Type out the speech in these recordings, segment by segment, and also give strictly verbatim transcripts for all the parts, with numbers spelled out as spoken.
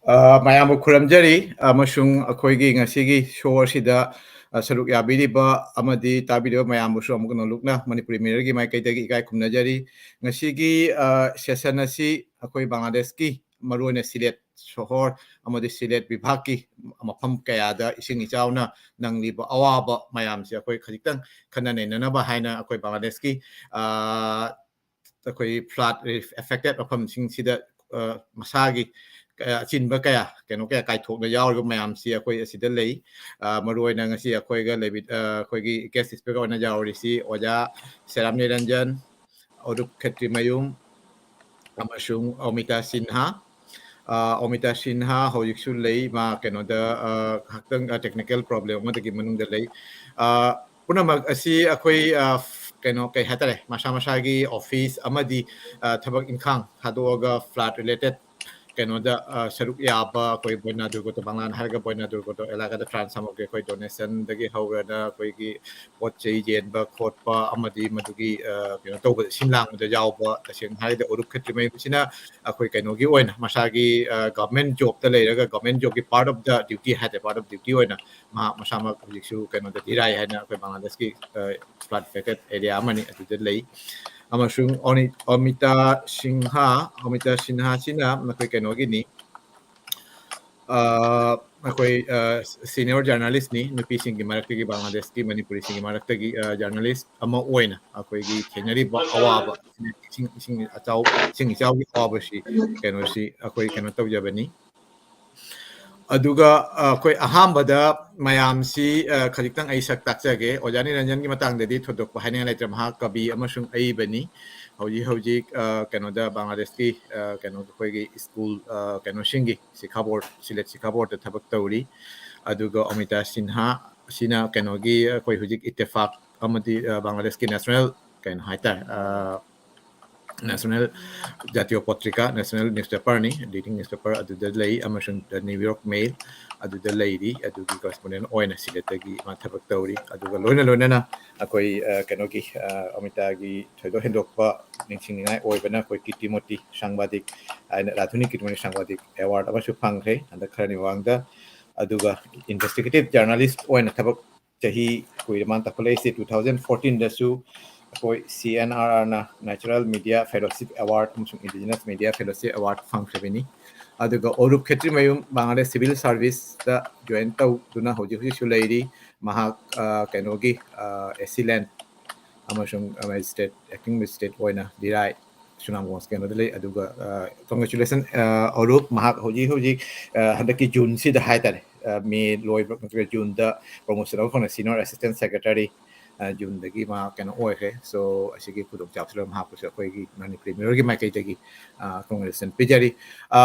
ꯑ, ꯃꯌꯥꯝꯕꯨ ꯈꯨꯔꯨꯝꯖꯔꯤ, ꯑꯃꯁꯨꯡ ꯑꯩꯈꯣꯏꯒꯤ ꯉꯁꯤꯒꯤ show ꯑꯁꯤꯗ, ꯑ, ꯁꯔꯨꯛ ꯌꯥꯕꯤꯔꯤꯕ ꯑꯃꯗꯤ ꯇꯥꯕꯤꯔꯤꯕ ꯃꯌꯥꯝꯕꯨꯁꯨ ꯑꯃꯨꯛ ꯍꯟꯅ ꯂꯨꯞꯅ ꯃꯅꯤꯄꯨꯔꯤ ꯃꯤꯔꯔꯒꯤ ꯃꯥꯏꯀꯩꯗꯒꯤ ꯏꯀꯥꯏ ꯈꯨꯝꯅꯖꯔꯤ꯫ ꯉꯁꯤꯒꯤ, ꯑ, session ꯑꯁꯤ ꯑꯩꯈꯣꯏ ꯕꯪꯒ꯭ꯂꯥꯗꯦꯁꯀꯤ, ꯃꯔꯨꯑꯣꯏꯅ ꯁꯤꯂꯦꯠ ꯁꯣꯍꯣꯔ ꯑꯃꯗꯤ ꯁꯤꯂꯦꯠ ꯕꯤꯚꯥꯒꯀꯤ ꯃꯐꯝ ꯀꯌꯥꯗ ꯏꯁꯤꯡ ꯏꯆꯥꯎꯅ ꯅꯪꯂꯤꯕ ꯑꯋꯥꯕ ꯃꯌꯥꯝꯁꯦ ꯑꯩꯈꯣꯏ ꯈꯖꯤꯛꯇꯪ ꯈꯟꯅ ꯅꯩꯅꯅꯕ ꯍꯥꯏꯅ ꯑꯩꯈꯣꯏ ꯕꯪꯒ꯭ꯂꯥꯗꯦꯁꯀꯤ, ꯑ, ꯑꯩꯈꯣꯏ flood affected ꯃꯐꯝꯁꯤꯡꯁꯤꯗ, ꯑ, ꯃꯁꯥꯒꯤ, ꯑ, ꯑꯆꯤꯟꯕ ꯀꯌꯥ, ꯀꯩꯅꯣ ꯀꯌꯥ ꯀꯥꯏꯊꯣꯛꯅ ꯌꯥꯎꯔꯤꯕ ꯃꯌꯥꯝꯁꯤ ꯑꯩꯈꯣꯏ ꯑꯁꯤꯗ ꯂꯩ꯫ ꯑ, ꯃꯔꯨꯑꯣꯏꯅ ꯉꯁꯤ ꯑꯩꯈꯣꯏꯒ ꯂꯩꯕꯤ-, ꯑ, ꯑꯩꯈꯣꯏꯒꯤ guest speaker ꯑꯣꯏꯅ ꯌꯥꯎꯔꯤꯁꯤ ꯑꯣꯖꯥ ꯁꯦꯔꯥꯝ ꯅꯤꯔꯟꯖꯟ, ꯑꯔꯨꯞ ꯈꯦꯇ꯭ꯔꯤꯃꯌꯨꯝ, ꯑꯃꯁꯨꯡ ꯑꯣꯃꯤꯇꯥ ꯁꯤꯟꯍꯥ꯫ ꯑ, ꯑꯣꯃꯤꯇꯥ ꯁꯤꯟꯍꯥ ꯍꯧꯖꯤꯛꯁꯨ ꯂꯩ, ꯃꯥ ꯀꯩꯅꯣꯗ, ꯑ, ꯉꯥꯏꯍꯥꯛꯇꯪ, ꯑ, technical problem ꯑꯃꯗꯒꯤ ꯃꯅꯨꯡꯗ ꯂꯩ꯫ ꯑ, ꯄꯨꯝꯅꯃꯛ ꯑꯁꯤ ꯑꯩꯈꯣꯏ, ꯑ, ꯀꯩꯅꯣ, ꯀꯩ ꯍꯥꯏꯇꯥꯔꯦ, ꯃꯁꯥ ꯃꯁꯥꯒꯤ office ꯑꯃꯗꯤ, ꯑ, ꯊꯕꯛ ꯏꯪꯈꯥꯡ ꯊꯥꯗꯣꯛꯑꯒ flood related ꯀꯩꯅꯣꯗ, ꯑ, ꯁꯔꯨꯛ ꯌꯥꯕ ꯑꯩꯈꯣꯏ ꯕꯣꯏꯅꯥ ꯗꯨꯔꯒꯣꯇꯣ, ꯕꯪꯒ꯭ꯂꯥꯅ ꯍꯥꯏꯔꯒ ꯕꯣꯏꯅꯥ ꯗꯨꯔꯒꯣꯇꯣ ꯑꯦꯂꯥꯀꯥꯗ ꯇ꯭ꯔꯥꯟꯁ ꯁꯃꯒ꯭ꯔ ꯑꯩꯈꯣꯏ donationꯗꯒꯤ ꯍꯧꯔꯒ ꯑꯩꯈꯣꯏꯒꯤ ꯄꯣꯠ ꯆꯩ ꯌꯦꯟꯕ ꯈꯣꯠꯄ ꯑꯃꯗꯤ ꯃꯗꯨꯒꯤ, ꯑ, ꯀꯩꯅꯣ ꯇꯧꯕꯗ, ꯁꯤꯟ ꯂꯥꯡꯕꯗ ꯌꯥꯎꯕ, ꯇꯁꯦꯡꯅ ꯍꯥꯏꯔꯒꯗꯤ ꯑꯔꯨꯞ ꯈꯦꯇ꯭ꯔꯤꯃꯌꯨꯝꯁꯤꯅ ꯑꯩꯈꯣꯏ ꯀꯩꯅꯣꯒꯤ ꯑꯣꯏꯅ ꯃꯁꯥꯒꯤ, ꯑ, government jobꯇ ꯂꯩꯔꯒ government jobꯀꯤ part of the duty ꯍꯥꯏꯇꯥꯔꯦ, part of duty ꯑꯣꯏꯅ ꯃꯍꯥꯛ ꯃꯁꯥꯃꯛ ꯍꯧꯖꯤꯛꯁꯨ ꯀꯩꯅꯣꯗ ꯙꯤꯔꯥꯏ ꯍꯥꯏꯅ ꯑꯩꯈꯣꯏ ꯕꯪꯒ꯭ꯂꯥꯗꯦꯁꯀꯤ, ꯑ, flood affected area ꯑꯃꯅꯤ, ꯑꯗꯨꯗ ꯂꯩ꯫ ꯑꯃꯁꯨꯡ ꯑꯣꯅꯤ-, ꯑꯣꯃꯤꯇꯥ ꯁꯤꯡꯍꯥ, ꯑꯣꯃꯤꯇꯥ ꯁꯤꯟꯍꯥꯁꯤꯅ ꯑꯩꯈꯣꯏ ꯀꯩꯅꯣꯒꯤꯅꯤ, ꯑ, ꯑꯩꯈꯣꯏ, ꯑ, senior journalistꯅꯤ, ꯅꯨꯄꯤꯁꯤꯡꯒꯤ ꯃꯔꯛꯇꯒꯤ, ꯕꯪꯒ꯭ꯂꯥꯗꯦꯁꯀꯤ ꯃꯅꯤꯄꯨꯔꯤꯁꯤꯡꯒꯤ ꯃꯔꯛꯇꯒꯤ, ꯑ, journalist ꯑꯃ ꯑꯣꯏꯅ ꯑꯩꯈꯣꯏꯒꯤ ꯊꯦꯡꯅꯔꯤꯕ ꯑꯋꯥꯕ, ꯏꯁꯤꯡ, ꯏꯁꯤꯡ ꯑꯆꯥꯎ-, ꯏꯁꯤꯡ ꯏꯆꯥꯎꯒꯤ ꯑꯋꯥꯕꯁꯤ, ꯀꯩꯅꯣꯁꯤ ꯑꯩꯈꯣꯏ ꯀꯩꯅꯣ ꯇꯧꯖꯕꯅꯤ꯫ ꯑꯗꯨꯒ, ꯑ, ꯑꯩꯈꯣꯏ ꯑꯍꯥꯟꯕꯗ ꯃꯌꯥꯝꯁꯤ, ꯑ, ꯈꯖꯤꯛꯇꯪ ꯑꯩ ꯁꯛ ꯇꯥꯛꯆꯒꯦ꯫ ꯑꯣꯖꯥ ꯅꯤꯔꯟꯖꯟꯒꯤ ꯃꯇꯥꯡꯗꯗꯤ ꯊꯣꯏꯗꯣꯛꯄ ꯍꯥꯏꯅꯤꯡꯉꯥꯏ ꯂꯩꯇ꯭ꯔꯦ꯫ ꯃꯍꯥꯛ ꯀꯕꯤ ꯑꯃꯁꯨꯡ ꯑꯏꯕꯅꯤ꯫ ꯍꯧꯖꯤꯛ ꯍꯧꯖꯤꯛ, ꯑ, ꯀꯩꯅꯣꯗ ꯕꯪꯒ꯭ꯂꯥꯗꯦꯁꯀꯤ, ꯑ, ꯀꯩꯅꯣ ꯑꯩꯈꯣꯏꯒꯤ ꯁ꯭ꯀꯨꯜ, ꯑ, ꯀꯩꯅꯣꯁꯤꯡꯒꯤ ꯁꯤꯈꯥ ꯕꯣꯔꯗ, ꯁꯤꯂꯦꯠ ꯁꯤꯈꯥ ꯕꯣꯔꯗꯇ ꯊꯕꯛ ꯇꯧꯔꯤ꯫ ꯑꯗꯨꯒ ꯑꯣꯃꯤꯇꯥ ꯁꯤꯟꯍꯥ ꯑꯁꯤꯅ ꯀꯩꯅꯣꯒꯤ ꯑꯩꯈꯣꯏ ꯍꯧꯖꯤꯛ ꯏꯠꯇꯦꯐꯥꯛ ꯑꯃꯗꯤ, ꯑ, ꯕꯪꯒ꯭ꯂꯥꯗꯦꯁꯀꯤ national ꯀꯩꯅꯣ ꯍꯥꯏꯇꯥꯔꯦ, ꯑ, national ꯖꯥꯇꯤꯌꯣ ꯄꯣꯇ꯭ꯔꯤꯀꯥ, national newspaperꯅꯤ, leading newspaper ꯑꯗꯨꯗ ꯂꯩ, ꯑꯃꯁꯨꯡ The New York Mail ꯑꯗꯨꯗ ꯂꯩꯔꯤ, ꯑꯗꯨꯒꯤ correspondent ꯑꯣꯏꯅ ꯁꯤꯂꯦꯠꯇꯒꯤ ꯃꯥ ꯊꯕꯛ ꯇꯧꯔꯤ꯫ ꯑꯗꯨꯒ ꯂꯣꯏꯅ ꯂꯣꯏꯅꯅ ꯑꯩꯈꯣꯏ, ꯑ, ꯀꯩꯅꯣꯒꯤ, ꯑ, ꯑꯣꯃꯤꯇꯥꯒꯤ ꯊꯣꯏꯗꯣꯛ ꯍꯦꯟꯗꯣꯛꯄ ꯅꯤꯡꯁꯤꯡꯅꯤꯡꯉꯥꯏ ꯑꯣꯏꯕꯅ ꯑꯩꯈꯣꯏ ꯀꯤꯔꯇꯤꯃꯨꯔꯇꯤ ꯁꯪꯕꯥꯗꯤꯛ ꯍꯥꯏꯅ, ꯔꯥꯙꯨꯅꯤ ꯀꯤꯔꯇꯤꯃꯨꯔꯇꯤ ꯁꯪꯕꯥꯗꯤꯛ ꯑꯦꯋꯥꯔꯗ ꯑꯃꯁꯨ ꯐꯪꯈ꯭ꯔꯦ ꯍꯟꯗꯛ ꯈꯔꯅꯤ ꯃꯃꯥꯡꯗ꯫ ꯑꯗꯨꯒ ꯏꯟꯚꯦꯁꯇꯤꯒꯦꯇꯤꯚ ꯖꯔꯅꯦꯂꯤꯁ ꯑꯣꯏꯅ ꯊꯕꯛ ꯆꯍꯤ ꯀꯨꯏꯔ ꯃꯥꯅ ꯇꯧꯈꯠꯂꯛꯏꯁꯦ꯫ ꯇꯨ ꯊꯥꯎꯖꯟ ꯐꯣꯔꯇꯤꯟꯗꯁꯨ ꯑꯩꯈꯣꯏ ꯁꯤ ꯑꯦꯟ ꯑꯥꯔ ꯑꯥꯔꯅ Natural Media Fellowship Award ꯑꯃꯁꯨꯡ Indigenous Media Fellowship Award ꯐꯪꯈ꯭ꯔꯕꯅꯤ꯫ ꯑꯗꯨꯒ ꯑꯔꯨꯞ ꯈꯦꯇ꯭ꯔꯤꯃꯌꯨꯝ ꯕꯪꯒ꯭ꯂꯥꯗꯦꯁ ꯁꯤꯚꯤꯜ ꯁꯥꯔꯚꯤꯁꯇ ꯖꯣꯏꯟ ꯇꯧꯗꯨꯅ ꯍꯧꯖꯤꯛ ꯍꯧꯖꯤꯛꯁꯨ ꯂꯩꯔꯤ꯫ ꯃꯍꯥꯛ, ꯑ, ꯀꯩꯅꯣꯒꯤ, ꯑ, ꯑꯦꯁꯤ ꯂꯦꯟ ꯑꯃꯁꯨꯡ ꯃꯦꯖꯤꯁꯇ꯭ꯔꯦꯠ, ꯑꯦꯛꯇꯤꯡ ꯃꯦꯖꯤꯁꯇ꯭ꯔꯦꯠ ꯑꯣꯏꯅ ꯗꯤꯔꯥꯏ ꯁꯨꯅꯥꯝꯒꯣꯟꯁ ꯀꯩꯅꯣꯗ ꯂꯩ꯫ ꯑꯗꯨꯒ, ꯑ, congratulation, ꯑ, ꯑꯔꯨꯞ, ꯃꯍꯥꯛ ꯍꯧꯖꯤꯛ ꯍꯧꯖꯤꯛ, ꯑ, ꯍꯟꯗꯛꯀꯤ ꯖꯨꯟꯁꯤꯗ ꯍꯥꯏꯇꯥꯔꯦ, ꯑ, ꯃꯦ ꯂꯣꯏꯕ ꯅꯠꯇ꯭ꯔꯒ ꯖꯨꯟꯗ ꯄ꯭ꯔꯣꯃꯣꯁꯟ ꯑꯃ ꯐꯪꯅ ꯁꯤꯅꯤꯌꯔ ꯑꯦꯁꯤꯁꯇꯦꯟ ꯁꯦꯀ꯭ꯔꯦꯇꯔꯤ, ꯑ, ꯖꯨꯟꯗꯒꯤ ꯃꯍꯥꯛ ꯀꯩꯅꯣ ꯑꯣꯏꯈ꯭ꯔꯦ꯫ So ꯑꯁꯤꯒꯤ ꯈꯨꯗꯣꯡꯆꯥꯕꯁꯤ ꯂꯣꯏꯅ ꯃꯍꯥꯛꯄꯨꯁꯨ ꯑꯩꯈꯣꯏꯒꯤ ꯃꯅꯤꯄꯨꯔꯤ ꯃꯤꯔꯣꯜꯒꯤ ꯃꯥꯏꯀꯩꯗꯒꯤ, ꯑ, congratulation ꯄꯤꯖꯔꯤ꯫ ꯑ,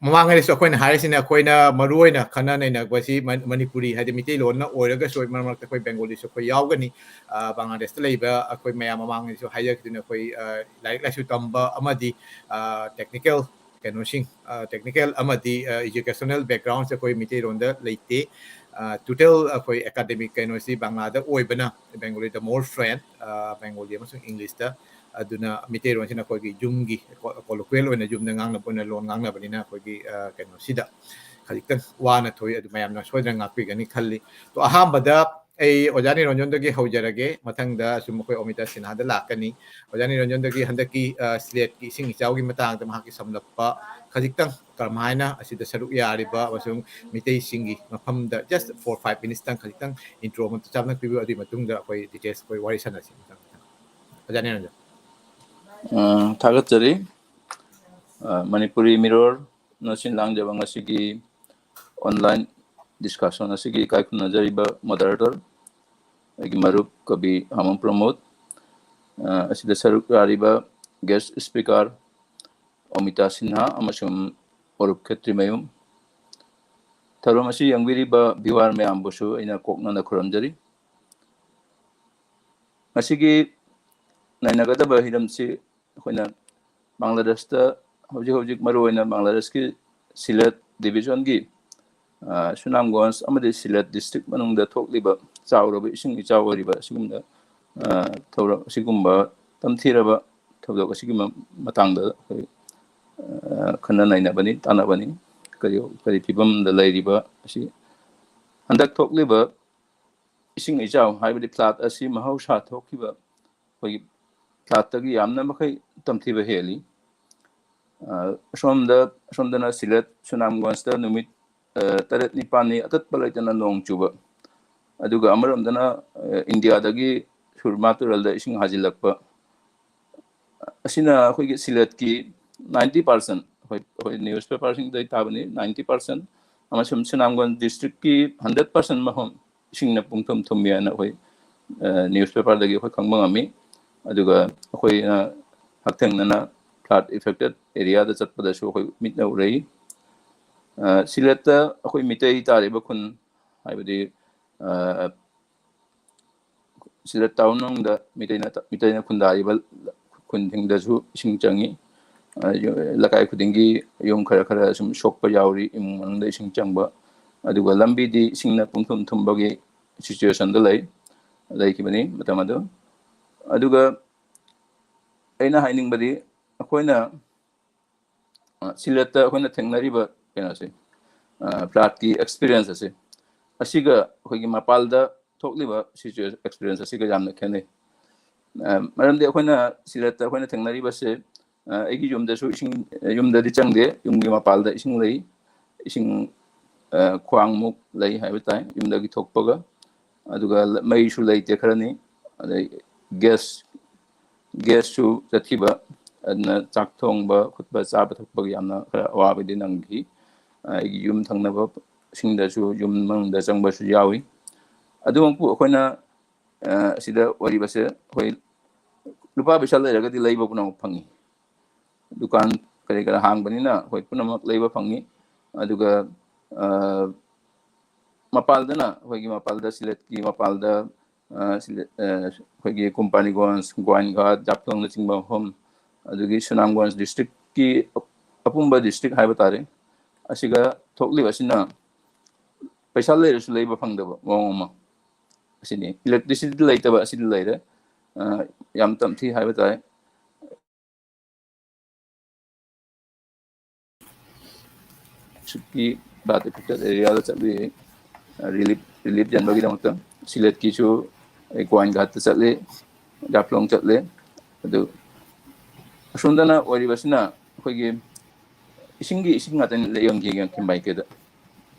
ꯃꯃꯥꯡꯉꯩꯗꯁꯨ ꯑꯩꯈꯣꯏꯅ ꯍꯥꯏꯔꯤꯁꯤꯅ ꯑꯩꯈꯣꯏꯅ ꯃꯔꯨꯑꯣꯏꯅ ꯈꯟꯅ ꯅꯩꯅꯕꯁꯤ ꯃ-, ꯃꯅꯤꯄꯨꯔꯤ ꯍꯥꯏꯗꯤ ꯃꯤꯇꯩꯂꯣꯟꯅ ꯑꯣꯏꯔꯒꯁꯨ ꯃꯔꯛ ꯃꯔꯛꯇ ꯑꯩꯈꯣꯏ ꯕꯦꯡꯒꯣꯂꯤꯁꯨ ꯑꯩꯈꯣꯏ ꯌꯥꯎꯒꯅꯤ꯫ ꯑ, ꯕꯪꯒ꯭ꯂꯥꯗꯦꯁꯇ ꯂꯩꯕ ꯑꯩꯈꯣꯏ ꯃꯌꯥꯝ ꯃꯃꯥꯡꯉꯩꯁꯨ ꯍꯥꯏꯖꯈꯤꯗꯨꯅ ꯑꯩꯈꯣꯏ, ꯑ, ꯂꯥꯏꯔꯤꯛ ꯂꯥꯏꯁꯨ ꯇꯝꯕ ꯑꯃꯗꯤ, ꯑ, ꯇꯦꯛꯅꯤꯀꯦꯜ ꯀꯩꯅꯣꯁꯤꯡ, ꯑ, ꯇꯦꯛꯅꯤꯀꯦꯜ ꯑꯃꯗꯤ, ꯑ, ꯏꯖꯨꯀꯦꯁꯅꯦꯜ ꯕꯦꯛꯒ꯭ꯔꯥꯎꯟꯁꯦ ꯑꯩꯈꯣꯏ ꯃꯤꯇꯩꯂꯣꯟꯗ ꯂꯩꯇꯦ꯫ ꯑ, ꯇꯣꯇꯦꯜ ꯑꯩꯈꯣꯏ ꯑꯦꯀꯥꯗꯃꯤꯛ ꯀꯩꯅꯣꯁꯤ ꯕꯪꯒ꯭ꯂꯥꯗ ꯑꯣꯏꯕꯅ ꯕꯦꯡꯒꯣꯂꯤꯗ more fluent, ꯑ, ꯕꯦꯡꯒꯣꯂꯤ ꯑꯃꯁꯨꯡ ꯏꯪꯂꯤꯁꯇ꯫ ꯑꯗꯨꯅ ꯃꯤꯇꯩꯂꯣꯟꯁꯤꯅ ꯑꯩꯈꯣꯏꯒꯤ ꯌꯨꯝꯒꯤ ꯀꯣ-, ꯀꯣꯂꯣꯀ꯭ꯋꯦꯜ ꯑꯣꯏꯅ ꯌꯨꯝꯗ ꯉꯥꯡꯅꯕ ꯑꯣꯏꯅ ꯂꯣꯟ ꯉꯥꯡꯅꯕꯅꯤꯅ ꯑꯩꯈꯣꯏꯒꯤ, ꯑ, ꯀꯩꯅꯣꯁꯤꯗ ꯈꯖꯤꯛꯇꯪ ꯋꯥꯅ ꯊꯣꯛꯏ꯫ ꯑꯗꯨ ꯃꯌꯥꯝꯅ ꯁꯣꯏꯗꯅ ꯉꯥꯛꯄꯤꯒꯅꯤ ꯈꯜꯂꯤ꯫ ꯇꯣ, ꯑꯍꯥꯟꯕꯗ ꯑꯩ ꯑꯣꯖꯥ ꯅꯤꯔꯟꯖꯟꯗꯒꯤ ꯍꯧꯖꯔꯒꯦ꯫ ꯃꯊꯪꯗ ꯁꯨꯝ ꯑꯩꯈꯣꯏ ꯑꯣꯃꯤꯇꯥ ꯁꯤꯟꯍꯥꯗ ꯂꯥꯛꯀꯅꯤ꯫ ꯑꯣꯖꯥ ꯅꯤꯔꯟꯖꯟꯗꯒꯤ ꯍꯟꯗꯛꯀꯤ, ꯑ, ꯁꯤꯂꯦꯠꯀꯤ ꯏꯁꯤꯡ ꯏꯆꯥꯎꯒꯤ ꯃꯇꯥꯡꯗ ꯃꯍꯥꯛꯀꯤ ꯁꯝꯂꯞꯄ ꯈꯖꯤꯛꯇꯪ ꯀꯔꯝꯍꯥꯏꯅ ꯑꯁꯤꯗ ꯁꯔꯨꯛ ꯌꯥꯔꯤꯕ ꯑꯃꯁꯨꯡ ꯃꯤꯇꯩꯁꯤꯡꯒꯤ ꯃꯐꯝꯗ just four five minutes ꯇꯪ ꯈꯖꯤꯛꯇꯪ intro ꯑꯃ ꯆꯥꯝꯅ ꯄꯤꯕꯤꯌꯨ꯫ ꯑꯗꯨꯒꯤ ꯃꯇꯨꯡꯗ ꯑꯩꯈꯣꯏ details ꯑꯩꯈꯣꯏ ꯋꯥꯔꯤ ꯁꯥꯟꯅꯁꯤ꯫ ꯃꯊꯪ, ꯃꯊꯪ꯫ ꯑꯣꯖꯥ ꯅꯤꯔꯟꯖꯟ꯫ ꯑ, ꯊꯥꯒꯠꯆꯔꯤ꯫ ꯑ, ꯃꯅꯤꯄꯨꯔꯤ ꯃꯤꯔꯣꯜꯅ ꯁꯤꯟ ꯂꯥꯡꯖꯕ ꯉꯁꯤꯒꯤ online discussion ꯑꯁꯤꯒꯤ ꯏꯀꯥꯏ ꯈꯨꯝꯅꯖꯔꯤꯕ moderator, ꯑꯩꯒꯤ ꯃꯔꯨꯞ ꯀꯕꯤ ꯍꯥꯃꯝ ꯄ꯭ꯔꯃꯣꯗ, ꯑ, ꯑꯁꯤꯗ ꯁꯔꯨꯛ ꯌꯥꯔꯤꯕ guest speaker ꯑꯣꯃꯤꯇꯥ ꯁꯤꯟꯍꯥ ꯑꯃꯁꯨꯡ ꯑꯔꯨꯞ ꯈꯦꯇ꯭ꯔꯤꯃꯌꯨꯝ, ꯊꯧꯔꯝ ꯑꯁꯤ ꯌꯦꯡꯕꯤꯔꯤꯕ viewer ꯃꯌꯥꯝꯕꯨꯁꯨ ꯑꯩꯅ ꯀꯣꯛꯅꯅ ꯈꯨꯔꯨꯝꯖꯔꯤ꯫ ꯉꯁꯤꯒꯤ ꯅꯩꯅꯒꯗꯕ ꯍꯤꯔꯝꯁꯤ ꯑꯩꯈꯣꯏꯅ ꯕꯪꯒ꯭ꯂꯥꯗꯦꯁꯇ ꯍꯧꯖꯤꯛ ꯍꯧꯖꯤꯛ ꯃꯔꯨꯑꯣꯏꯅ ꯕꯪꯒ꯭ꯂꯥꯗꯦꯁꯀꯤ ꯁꯤꯂꯦꯠ division ꯒꯤ, ꯑ, ꯁꯨꯅꯥꯝꯒꯣꯟꯖ ꯑꯃꯗꯤ ꯁꯤꯂꯦꯠ district ꯃꯅꯨꯡꯗ ꯊꯣꯛꯂꯤꯕ ꯆꯥꯎꯔꯕ ꯏꯁꯤꯡ ꯏꯆꯥꯎ ꯑꯣꯏꯔꯤꯕ ꯑꯁꯤꯒꯨꯝꯕ, ꯑ, ꯊꯧꯔꯝ, ꯑꯁꯤꯒꯨꯝꯕ ꯇꯝꯊꯤꯔꯕ ꯊꯧꯗꯣꯛ ꯑꯁꯤꯒꯤ ꯃ- ꯃꯇꯥꯡꯗ ꯑꯩꯈꯣꯏ ꯑ, ꯈꯟꯅ ꯅꯩꯅꯕꯅꯤ, ꯇꯥꯟꯅꯕꯅꯤ꯫ ꯀꯔꯤ ꯀꯔꯤ ꯐꯤꯕꯝꯗ ꯂꯩꯔꯤꯕ ꯑꯁꯤ, ꯍꯟꯗꯛ ꯊꯣꯛꯂꯤꯕ ꯏꯁꯤꯡ ꯏꯆꯥꯎ ꯍꯥꯏꯕꯗꯤ flood ꯑꯁꯤ ꯃꯍꯧꯁꯥ ꯊꯣꯛꯈꯤꯕ ꯑꯩꯈꯣꯏꯒꯤ floodꯇꯒꯤ ꯌꯥꯝꯅ ꯃꯈꯩ ꯇꯝꯊꯤꯕ ꯍꯦꯜꯂꯤ꯫ ꯑ, ꯑꯁꯣꯝꯗ ꯑꯁꯣꯝꯗꯅ ꯁꯤꯂꯦꯠ, ꯁꯨꯅꯥꯝꯒꯣꯟꯁꯇ ꯅꯨꯃꯤꯠ ꯑ, ꯇꯔꯦꯠ ꯅꯤꯄꯥꯜꯅꯤ ꯑꯇꯠꯄ ꯂꯩꯇꯅ ꯅꯣꯡ ꯆꯨꯕ, ꯑꯗꯨꯒ ꯑꯃꯔꯣꯝꯗꯅ ꯑ, ꯏꯟꯗꯤꯌꯥꯗꯒꯤ ꯁꯨꯔꯃꯥ ꯇꯨꯔꯦꯜꯗ ꯏꯁꯤꯡ ꯍꯥꯖꯤꯜꯂꯛꯄ, ꯑꯁꯤꯅ ꯑꯩꯈꯣꯏꯒꯤ ꯁꯤꯂꯦꯠꯀꯤ ninety percent, ꯑꯩꯈꯣꯏ ꯑꯩꯈꯣꯏ newspaperꯁꯤꯡꯗꯒꯤ ꯇꯥꯕꯅꯤ, ninety percent, ꯑꯃꯁꯨꯡ ꯁꯨꯅꯥꯝꯒꯣꯟ districtꯀꯤ hundred percent ꯃꯐꯝ ꯏꯁꯤꯡꯅ ꯄꯨꯡꯊꯨꯝ ꯊꯨꯝꯃꯤ ꯍꯥꯏꯅ ꯑꯩꯈꯣꯏ ꯑ, newspaperꯗꯒꯤ ꯑꯩꯈꯣꯏ ꯈꯪꯕ ꯉꯝꯃꯤ꯫ ꯑꯗꯨꯒ ꯑꯩꯈꯣꯏꯅ ꯍꯛꯊꯦꯡꯅꯅ flood affected areaꯗ ꯆꯠꯄꯗꯁꯨ ꯑꯩꯈꯣꯏ ꯃꯤꯠꯅ ꯎꯔꯛꯏ꯫ ꯑ, ꯁꯤꯂꯦꯠꯇ ꯑꯩꯈꯣꯏ ꯃꯤꯇꯩ ꯇꯥꯔꯤꯕ ꯈꯨꯟ, ꯍꯥꯏꯕꯗꯤ ꯑ, ꯁꯤꯂꯦꯠ town ꯃꯅꯨꯡꯗ ꯃꯤꯇꯩꯅ ꯃꯤꯇꯩꯅ ꯈꯨꯟꯗꯥꯔꯤꯕ ꯈꯨꯟꯁꯤꯡꯗꯁꯨ ꯏꯁꯤꯡ ꯆꯪꯉꯤ꯫ ꯑ, ꯌꯨ- ꯂꯩꯀꯥꯏ ꯈꯨꯗꯤꯡꯒꯤ ꯌꯨꯝ ꯈꯔ ꯈꯔ ꯁꯨꯝ ꯁꯣꯛꯄ ꯌꯥꯎꯔꯤ, ꯏꯃꯨꯡ ꯃꯅꯨꯡꯗ ꯏꯁꯤꯡ ꯆꯪꯕ, ꯑꯗꯨꯒ ꯂꯝꯕꯤꯗꯤ ꯏꯁꯤꯡꯅ ꯄꯨꯡꯊꯨꯝ ꯊꯨꯝꯕꯒꯤ situationꯗ ꯂꯩ, ꯂꯩꯈꯤꯕꯅꯤ ꯃꯇꯝ ꯑꯗꯨ꯫ ꯑꯗꯨꯒ ꯑꯩꯅ ꯍꯥꯏꯅꯤꯡꯕꯗꯤ ꯑꯩꯈꯣꯏꯅ ꯑ, ꯁꯤꯂꯦꯠꯇ ꯑꯩꯈꯣꯏꯅ ꯊꯦꯡꯅꯔꯤꯕ ꯀꯩꯅꯣꯁꯦ, ꯑ, floodꯀꯤ experience ꯑꯁꯦ, ꯑꯁꯤꯒ ꯑꯩꯈꯣꯏꯒꯤ ꯃꯄꯥꯜꯗ ꯊꯣꯛꯂꯤꯕ situation experience ꯑꯁꯤꯒ ꯌꯥꯝꯅ ꯈꯦꯠꯅꯩ꯫ ꯑ, ꯃꯔꯝꯗꯤ ꯑꯩꯈꯣꯏꯅ ꯁꯤꯂꯦꯠꯇ ꯑꯩꯈꯣꯏꯅ ꯊꯦꯡꯅꯔꯤꯕꯁꯦ, ꯑ, ꯑꯩꯒꯤ ꯌꯨꯝꯗꯁꯨ ꯏꯁꯤꯡ, ꯌꯨꯝꯗꯗꯤ ꯆꯪꯗꯦ, ꯌꯨꯝꯒꯤ ꯃꯄꯥꯜꯗ ꯏꯁꯤꯡ ꯂꯩ, ꯏꯁꯤꯡ ꯑ, ꯈ꯭ꯋꯥꯡꯃꯨꯛ ꯂꯩ ꯍꯥꯏꯕ ꯇꯥꯏ ꯌꯨꯝꯗꯒꯤ ꯊꯣꯛꯄꯒ꯫ ꯑꯗꯨꯒ ꯃꯩꯁꯨ ꯂꯩꯇꯦ ꯈꯔꯅꯤ, ꯑꯗꯩ gas, gasꯁꯨ ꯆꯠꯈꯤꯕ, ꯑꯗꯨꯅ ꯆꯥꯛ ꯊꯣꯡꯕ ꯈꯣꯠꯄ, ꯆꯥꯕ ꯊꯛꯄꯒꯤ ꯌꯥꯝꯅ ꯈꯔ ꯑꯋꯥꯕꯗꯤ ꯅꯪꯈꯤ꯫ ꯑꯩꯒꯤ ꯌꯨꯝ ꯊꯪꯅꯕꯁꯤꯡꯗꯁꯨ ꯌꯨꯝ ꯃꯅꯨꯡꯗ ꯆꯪꯕꯁꯨ ꯌꯥꯎꯏ꯫ ꯑꯗꯨꯃꯛꯄꯨ ꯑꯩꯈꯣꯏꯅ ꯑ, ꯑꯁꯤꯗ ꯑꯣꯏꯔꯤꯕꯁꯦ ꯑꯩꯈꯣꯏ ꯂꯨꯄꯥ ꯄꯩꯁꯥ ꯂꯩꯔꯒꯗꯤ ꯂꯩꯕ ꯄꯨꯝꯅꯃꯛ ꯐꯪꯉꯤ꯫ ꯗꯨꯀꯥꯟ ꯀꯔꯤ ꯀꯔꯥ ꯍꯥꯡꯕꯅꯤꯅ ꯑꯩꯈꯣꯏ ꯄꯨꯝꯅꯃꯛ ꯂꯩꯕ ꯐꯪꯉꯤ꯫ ꯑꯗꯨꯒ ꯑ, ꯃꯄꯥꯜꯗꯅ, ꯑꯩꯈꯣꯏꯒꯤ ꯃꯄꯥꯜꯗ, ꯁꯤꯂꯦꯠꯀꯤ ꯃꯄꯥꯜꯗ, ꯑ, ꯁꯤꯂꯦꯠ, ꯑ, ꯑꯩꯈꯣꯏꯒꯤ ꯀꯣꯝꯄꯥꯅꯤꯒꯣꯟꯖ, ꯒꯣꯌꯥꯏꯟꯒꯥꯠ, ꯖꯥꯐꯂꯣꯡꯅꯆꯤꯡꯕ ꯃꯐꯝ, ꯑꯗꯨꯗꯒꯤ ꯁꯨꯅꯥꯝꯒꯣꯟꯖ districtꯀꯤ ꯑꯄꯨꯝꯕ district ꯍꯥꯏꯕ ꯇꯥꯔꯦ, ꯑꯁꯤꯒ ꯊꯣꯛꯂꯤꯕ ꯑꯁꯤꯅ ꯄꯩꯁꯥ ꯂꯩꯔꯁꯨ ꯂꯩꯕ ꯐꯪꯗꯕ ꯃꯑꯣꯡ ꯑꯃ꯫ ꯑꯁꯤꯅꯤ, electricity ꯂꯩꯇꯕ ꯑꯁꯤꯗꯤ ꯂꯩꯔꯦ꯫ ꯑ, ꯌꯥꯝ ꯇꯝꯊꯤ ꯍꯥꯏꯕ ꯇꯥꯔꯦ꯫ ꯀꯤ ꯐ꯭ꯂꯠ ꯑꯦꯐꯦꯛꯇꯦꯠ ꯑꯦꯔꯤꯌꯥꯗ ꯆꯠꯂꯨꯏ, ꯔꯤꯂꯤꯐ ꯔꯤꯂꯤꯐ ꯌꯦꯟꯕꯒꯤꯗꯃꯛꯇ꯫ ꯁꯤꯂꯦꯠꯀꯤꯁꯨ ꯑꯩ ꯒꯣꯋꯥꯏꯟꯒꯥꯠꯇ ꯆꯠꯂꯤ, ꯖꯥꯐꯂꯣꯡ ꯆꯠꯂꯦ꯫ ꯑꯗꯨ ꯑꯁꯣꯝꯗꯅ ꯑꯣꯏꯔꯤꯕꯁꯤꯅ ꯑꯩꯈꯣꯏꯒꯤ ꯏꯁꯤꯡꯒꯤ ꯏꯁꯤꯡ ꯉꯥꯛꯇꯅꯤ ꯂꯩꯔꯝꯈꯤꯒꯦ ꯈꯤꯝꯕꯥꯏ ꯀꯦꯗ꯫